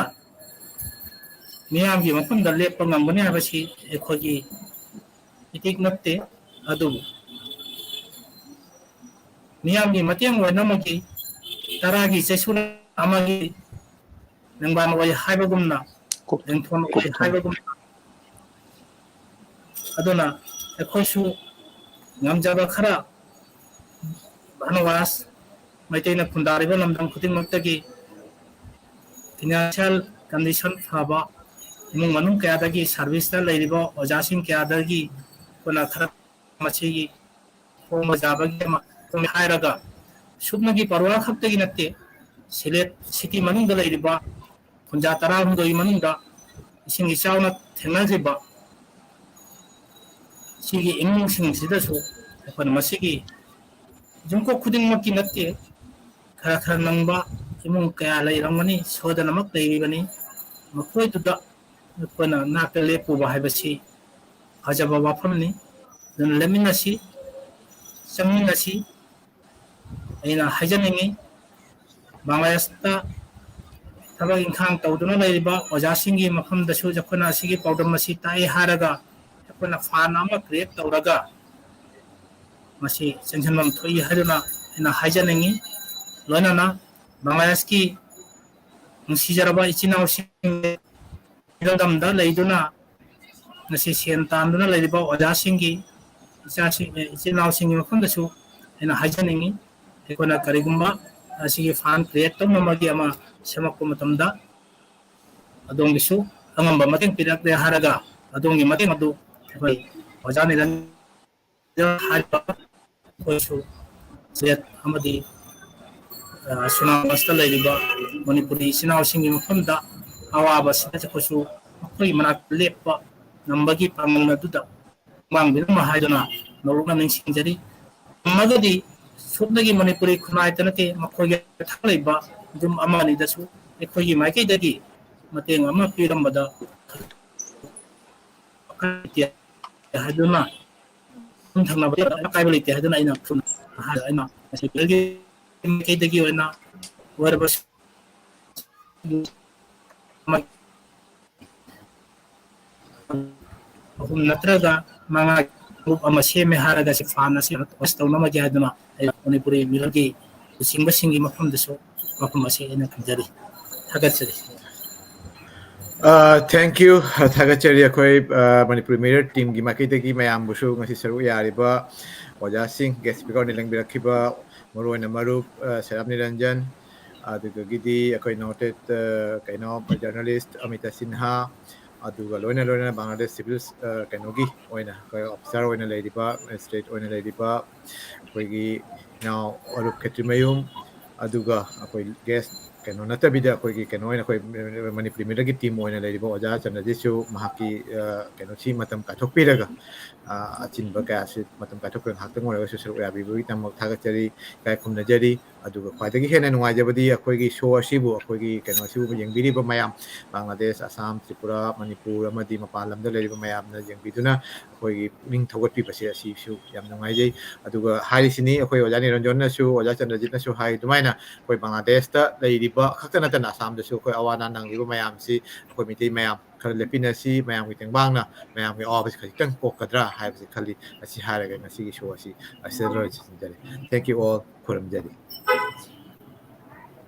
ꯃꯤꯌꯥꯝꯒꯤ ꯃꯐꯝꯗ ꯂꯦꯞꯄ ꯉꯝꯒꯅꯤ ꯍꯥꯏꯕꯁꯤ ꯑꯩꯈꯣꯏꯒꯤ ꯏꯊꯤꯛ ꯅꯠꯇꯦ꯫ ꯑꯗꯨꯕꯨ ꯃꯤꯌꯥꯝꯒꯤ ꯃꯇꯦꯡ ꯑꯣꯏꯅꯃꯛꯀꯤ ꯇꯔꯥꯒꯤ ꯆꯩꯁꯨ ꯑꯃꯒꯤ ꯂꯦꯡꯕꯥꯟ ꯑꯣꯏ ꯍꯥꯏꯕꯒꯨꯝꯅ, ꯀꯣꯛ-, ꯂꯦꯡꯊꯣꯟ ꯑꯣꯏ ꯀꯣꯛꯊꯣꯟ꯫ ꯍꯥꯏꯕꯒꯨꯝꯅ, ꯑꯗꯨꯅ ꯑꯩꯈꯣꯏꯁꯨ ꯉꯝꯖꯕ ꯈꯔ ꯚꯥꯅꯨꯋꯥꯁ ꯃꯩꯇꯩꯅ ꯈꯨꯟꯗꯥꯔꯤꯕ ꯂꯝꯗꯝ ꯈꯨꯗꯤꯡꯃꯛꯇꯒꯤ financial condition ꯐꯕ, ꯏꯃꯨꯡ ꯃꯅꯨꯡ ꯀꯌꯥꯗꯒꯤ, ꯁꯥꯔꯚꯤꯁꯇ ꯂꯩꯔꯤꯕ ꯑꯣꯖꯥꯁꯤꯡ ꯀꯌꯥꯗꯒꯤ ꯑꯩꯈꯣꯏꯅ ꯈꯔ ꯃꯁꯤꯒꯤ ꯈꯣꯡ ꯃꯖꯥꯕꯒꯤ ꯑꯃ ꯍꯥꯏꯔꯒ, ꯁꯨꯞꯅꯒꯤ ꯄꯔꯋꯥ ꯈꯛꯇꯒꯤ ꯅꯠꯇꯦ, ꯁꯤꯂꯦꯠ ꯁꯤꯇꯤ ꯃꯅꯨꯡꯗ ꯂꯩꯔꯤꯕ ꯈꯨꯟꯖꯥ ꯇꯔꯥꯍꯨꯝꯗꯣꯏ ꯃꯅꯨꯡꯗ ꯏꯁꯤꯡ ꯏꯆꯥꯎꯅ ꯊꯦꯡꯅꯈꯤꯕ ꯁꯤꯒꯤ ꯏꯃꯨꯡꯁꯤꯡꯁꯤꯗꯁꯨ ꯑꯩꯈꯣꯏꯅ ꯃꯁꯤꯒꯤ ꯌꯨꯝꯀꯣꯛ ꯈꯨꯗꯤꯡꯃꯛꯀꯤ ꯅꯠꯇꯦ, ꯈꯔ ꯈꯔ ꯅꯪꯕ ꯏꯃꯨꯡ ꯀꯌꯥ ꯂꯩꯔꯝꯒꯅꯤ, ꯁꯣꯏꯗꯅꯃꯛ ꯂꯩꯔꯤꯕꯅꯤ꯫ ꯃꯈꯣꯏꯗꯨꯗ ꯑꯩꯈꯣꯏꯅ ꯅꯥꯛꯇ ꯂꯦꯞꯄꯨꯕ ꯍꯥꯏꯕꯁꯤ ꯐꯖꯕ ꯋꯥꯐꯝꯅꯤ꯫ ꯑꯗꯨꯅ ꯂꯦꯞꯃꯤꯟꯅꯁꯤ, ꯆꯪꯃꯤꯟꯅꯁꯤ꯫ ꯑꯩꯅ ꯍꯥꯏꯖꯅꯤꯡꯉꯤ, ꯕꯪꯒ꯭ꯂꯥꯗꯦꯁꯇ ꯊꯕꯛ ꯏꯪꯈꯥꯡ ꯇꯧꯗꯨꯅ ꯂꯩꯔꯤꯕ ꯑꯣꯖꯥꯁꯤꯡꯒꯤ ꯃꯐꯝꯗꯁꯨ ꯑꯩꯈꯣꯏꯅ ꯑꯁꯤꯒꯤ ꯄꯥꯎꯗꯝ ꯑꯁꯤ ꯇꯥꯛꯏ ꯍꯥꯏꯔꯒ ꯑꯩꯈꯣꯏꯅ ꯐꯥꯟ ꯑꯃ ꯀ꯭ꯔꯤꯌꯦꯠ ꯇꯧꯔꯒ ꯃꯁꯤ ꯆꯪꯁꯤꯟꯐꯝ ꯊꯣꯛꯏ ꯍꯥꯏꯗꯨꯅ ꯑꯩꯅ ꯍꯥꯏꯖꯅꯤꯡꯉꯤ꯫ ꯂꯣꯏꯅꯅ ꯕꯪꯒ꯭ꯂꯥꯗꯦꯁꯀꯤ ꯅꯨꯡꯁꯤꯖꯔꯕ ꯏꯆꯤꯟ ꯏꯅꯥꯎꯁꯤꯡ, ꯏꯔꯝꯗꯝꯗ ꯂꯩꯗꯨꯅ ꯉꯁꯤ ꯁꯦꯟ ꯇꯥꯟꯗꯨꯅ ꯂꯩꯔꯤꯕ ꯑꯣꯖꯥꯁꯤꯡꯒꯤ, ꯏꯆꯥꯁꯤꯡ, ꯏꯆꯤꯟ ꯏꯅꯥꯎꯁꯤꯡꯒꯤ ꯃꯐꯝꯗꯁꯨ ꯑꯩꯅ ꯍꯥꯏꯖꯅꯤꯡꯉꯤ, ꯑꯩꯈꯣꯏꯅ ꯀꯔꯤꯒꯨꯝꯕ ꯑꯁꯤꯒꯤ ꯐꯥꯟ ꯀ꯭ꯔꯤꯌꯦꯠ ꯇꯧꯅꯕꯒꯤ ꯑꯃ ꯁꯦꯝꯃꯛꯄ ꯃꯇꯝꯗ ꯑꯗꯣꯝꯒꯤꯁꯨ ꯑꯉꯝꯕ ꯃꯇꯦꯡ ꯄꯤꯔꯛꯂꯦ ꯍꯥꯏꯔꯒ ꯑꯗꯣꯝꯒꯤ ꯃꯇꯦꯡ ꯑꯗꯨ ꯑꯩꯈꯣꯏ ꯑꯣꯖꯥ ꯅꯤꯔꯟ ꯍꯥꯏꯔꯤꯕ ꯑꯩꯈꯣꯏꯁꯨ ꯁꯤꯂꯦꯠ ꯑꯃꯗꯤ, ꯑ, ꯁꯨꯅꯥꯡ ꯋꯦꯁꯇ ꯂꯩꯔꯤꯕ ꯃꯅꯤꯄꯨꯔꯤ ꯏꯆꯤꯟ ꯏꯅꯥꯎꯁꯤꯡꯒꯤ ꯃꯐꯝꯗ ꯑꯋꯥꯕꯁꯤꯗ ꯑꯩꯈꯣꯏꯁꯨ ꯃꯈꯣꯏꯒꯤ ꯃꯅꯥꯛꯇ ꯂꯦꯞꯄ ꯉꯝꯕꯒꯤ ꯄꯥꯡꯒꯜ ꯑꯗꯨꯗ ꯃꯥꯡꯕꯤꯔꯝꯃ ꯍꯥꯏꯗꯨꯅ ꯅꯧꯔꯛꯅ ꯅꯤꯡꯁꯤꯡꯖꯔꯤ꯫ ꯉꯝꯃꯒꯗꯤ ꯁꯨꯞꯅꯒꯤ ꯃꯅꯤꯄꯨꯔꯤ ꯈꯨꯟꯅꯥꯏꯗ ꯅꯠꯇꯦ, ꯃꯈꯣꯏꯒꯤ ꯊꯛꯂꯤꯕ ꯌꯨꯝ ꯑꯃ ꯑꯅꯤꯗꯁꯨ ꯑꯩꯈꯣꯏꯒꯤ ꯃꯥꯏꯀꯩꯗꯒꯤ ꯃꯇꯦꯡ ꯑꯃ ꯄꯤꯔꯝꯕꯗ ꯍꯥꯏꯗꯨꯅ, ꯌꯨꯝ ꯊꯪꯅꯕ ꯑꯀꯥꯏꯕ ꯂꯩꯇꯦ ꯍꯥꯏꯗꯨꯅ ꯑꯩꯅ ꯁꯨꯝ ꯍꯥꯏ-, ꯑꯩꯅ ꯃꯁꯤ ꯃꯥꯏꯀꯩꯗꯒꯤ ꯑꯣꯏꯅ ꯑꯣꯏꯔꯕꯁꯨ ꯑꯍꯨꯝ ꯅꯠꯇ꯭ꯔꯒ ꯃꯉꯥ ꯒ꯭ꯔꯨꯞ ꯑꯃ ꯁꯦꯝꯃꯦ ꯍꯥꯏꯔꯒ ꯁꯤ ꯐꯥꯟ ꯑꯁꯤ ꯍꯣꯁ ꯇꯧꯅꯕꯒꯤ ꯍꯥꯏꯗꯨꯅ ꯑꯩꯅ ꯃꯅꯤꯄꯨꯔꯤ ꯃꯤꯔꯝꯒꯤ ꯂꯨꯆꯤꯡꯕꯁꯤꯡꯒꯤ ꯃꯐꯝꯗꯁꯨ ꯋꯥꯐꯝ ꯑꯁꯤ ꯑꯩꯅ ꯊꯝꯖꯔꯤ꯫ ꯊꯥꯒꯠꯆꯔꯤ꯫ ꯑ, thank you꯫ ꯑ, ꯊꯥꯒꯠꯆꯔꯤ꯫ ꯑꯩꯈꯣꯏ, ꯑ, ꯃꯅꯤꯄꯨꯔꯤ ꯃꯤꯔꯔ ꯇꯤꯝꯒꯤ ꯃꯥꯏꯀꯩꯗꯒꯤ ꯃꯌꯥꯝꯕꯨꯁꯨ ꯉꯁꯤ ꯁꯔꯨꯛ ꯌꯥꯔꯤꯕ ꯑꯣꯖꯥꯁꯤꯡ, ꯒꯦꯁ ꯁ꯭ꯄꯤꯀꯔ ꯑꯣꯏꯅ ꯂꯦꯡꯕꯤꯔꯛꯈꯤꯕ ꯃꯔꯨꯑꯣꯏꯅ ꯃꯔꯨꯞ, ꯑ, ꯁꯦꯔꯥꯞ ꯅꯤꯔꯟꯖꯟ, ꯑꯗꯨꯗꯒꯤꯗꯤ ꯑꯩꯈꯣꯏ noted, ꯑ, ꯀꯩꯅꯣ, journalist ꯑꯃꯤꯇꯥ ꯁꯤꯟꯍꯥ, ꯑꯗꯨꯒ ꯂꯣꯏꯅ ꯂꯣꯏꯅꯅ ꯕꯪꯒ꯭ꯂꯥꯗꯦꯁ civil, ꯑ, ꯀꯩꯅꯣꯒꯤ ꯑꯣꯏꯅ ꯑꯩꯈꯣꯏ officer ꯑꯣꯏꯅ ꯂꯩꯔꯤꯕ, magistrate ꯑꯣꯏꯅ ꯂꯩꯔꯤꯕ ꯑꯩꯈꯣꯏꯒꯤ ꯏꯅꯥꯎ ꯑꯔꯨꯞ ꯈꯦꯇ꯭ꯔꯤꯃꯌꯨꯝ, ꯑꯗꯨꯒ ꯑꯩꯈꯣꯏ guest ꯀꯩꯅꯣ ꯅꯠꯇꯕꯤꯗ ꯑꯩꯈꯣꯏꯒꯤ ꯀꯩꯅꯣ ꯑꯣꯏꯅ ꯑꯩꯈꯣꯏ ꯃꯅꯤꯄꯨꯔꯤ ꯃꯤꯔꯔꯒꯤ team ꯑꯣꯏꯅ ꯂꯩꯔꯤꯕ ꯑꯣꯖꯥ ꯆꯟꯗ꯭ꯔꯖꯤꯠꯁꯨ ꯃꯍꯥꯛꯀꯤ, ꯑ, ꯀꯩꯅꯣꯁꯤ ꯃꯇꯝ ꯀꯥꯏꯊꯣꯛꯄꯤꯔꯒ, ꯑ, ꯑꯆꯤꯟꯕ ꯀꯌꯥꯁꯤ ꯃꯇꯝ ꯀꯥꯏꯊꯣꯛꯄꯤꯔꯒ ꯉꯥꯏꯍꯥꯛꯇꯪ ꯑꯣꯏꯔꯒꯁꯨ ꯁꯔꯨꯛ ꯌꯥꯕꯤꯕꯒꯤꯗꯃꯛ ꯊꯥꯒꯠꯆꯔꯤ, ꯏꯀꯥꯏ ꯈꯨꯝꯅꯖꯔꯤ꯫ ꯑꯗꯨꯒ ꯈ꯭ꯋꯥꯏꯗꯒꯤ ꯍꯦꯟꯅ ꯅꯨꯡꯉꯥꯏꯖꯕꯗꯤ ꯑꯩꯈꯣꯏꯒꯤ show ꯑꯁꯤꯕꯨ, ꯑꯩꯈꯣꯏꯒꯤ ꯀꯩꯅꯣ ꯑꯁꯤꯕꯨ ꯌꯦꯡꯕꯤꯔꯤꯕ ꯃꯌꯥꯝ, ꯕꯪꯒ꯭ꯂꯥꯗꯦꯁ, ꯑꯁꯥꯝ, ꯇ꯭ꯔꯤꯄꯨꯔꯥ, ꯃꯅꯤꯄꯨꯔ ꯑꯃꯗꯤ ꯃꯄꯥꯟ ꯂꯝꯗ ꯂꯩꯔꯤꯕ ꯃꯌꯥꯝꯅ ꯌꯦꯡꯕꯤꯗꯨꯅ ꯑꯩꯈꯣꯏꯒꯤ ꯄꯨꯛꯅꯤꯡ ꯊꯧꯒꯠꯄꯤꯕꯁꯦ ꯑꯁꯤꯁꯨ ꯌꯥꯝ ꯅꯨꯡꯉꯥꯏꯖꯩ꯫ ꯑꯗꯨꯒ ꯍꯥꯏꯔꯤꯁꯤꯅꯤ, ꯑꯩꯈꯣꯏ ꯑꯣꯖꯥ ꯅꯤꯔꯟꯖꯟꯅꯁꯨ, ꯑꯣꯖꯥ ꯆꯟꯗ꯭ꯔꯖꯤꯠꯅꯁꯨ ꯍꯥꯏ ꯑꯗꯨꯃꯥꯏꯅ, ꯑꯩꯈꯣꯏ ꯕꯪꯒ꯭ꯂꯥꯗꯦꯁꯇ ꯂꯩꯔꯤꯕ ꯈꯛꯇ ꯅꯠꯇꯅ ꯑꯁꯥꯝꯗꯁꯨ ꯑꯩꯈꯣꯏ ꯑꯋꯥ ꯑꯅꯥ ꯅꯪꯂꯤꯕ ꯃꯌꯥꯝꯁꯤ ꯑꯩꯈꯣꯏ ꯃꯤꯇꯩ ꯃꯌꯥꯝ ꯈꯔ ꯂꯦꯞꯄꯤꯟꯅꯁꯤ, ꯃꯌꯥꯝꯒꯤ ꯇꯦꯡꯕꯥꯡꯅ ꯃꯌꯥꯝꯒꯤ ꯑꯋꯥꯕꯁꯤ ꯈꯖꯤꯛꯇꯪ ꯀꯣꯛꯀꯗ꯭ꯔꯥ ꯍꯥꯏꯕꯁꯤ ꯈꯜꯂꯤ꯫ ꯑꯁꯤ ꯍꯥꯏꯔꯒ ꯉꯁꯤꯒꯤ show ꯑꯁꯤ ꯑꯁꯤꯗ ꯂꯣꯏꯁꯤꯟꯖꯔꯦ꯫ Thank you all. ꯈꯨꯔꯨꯝꯖꯔꯤ꯫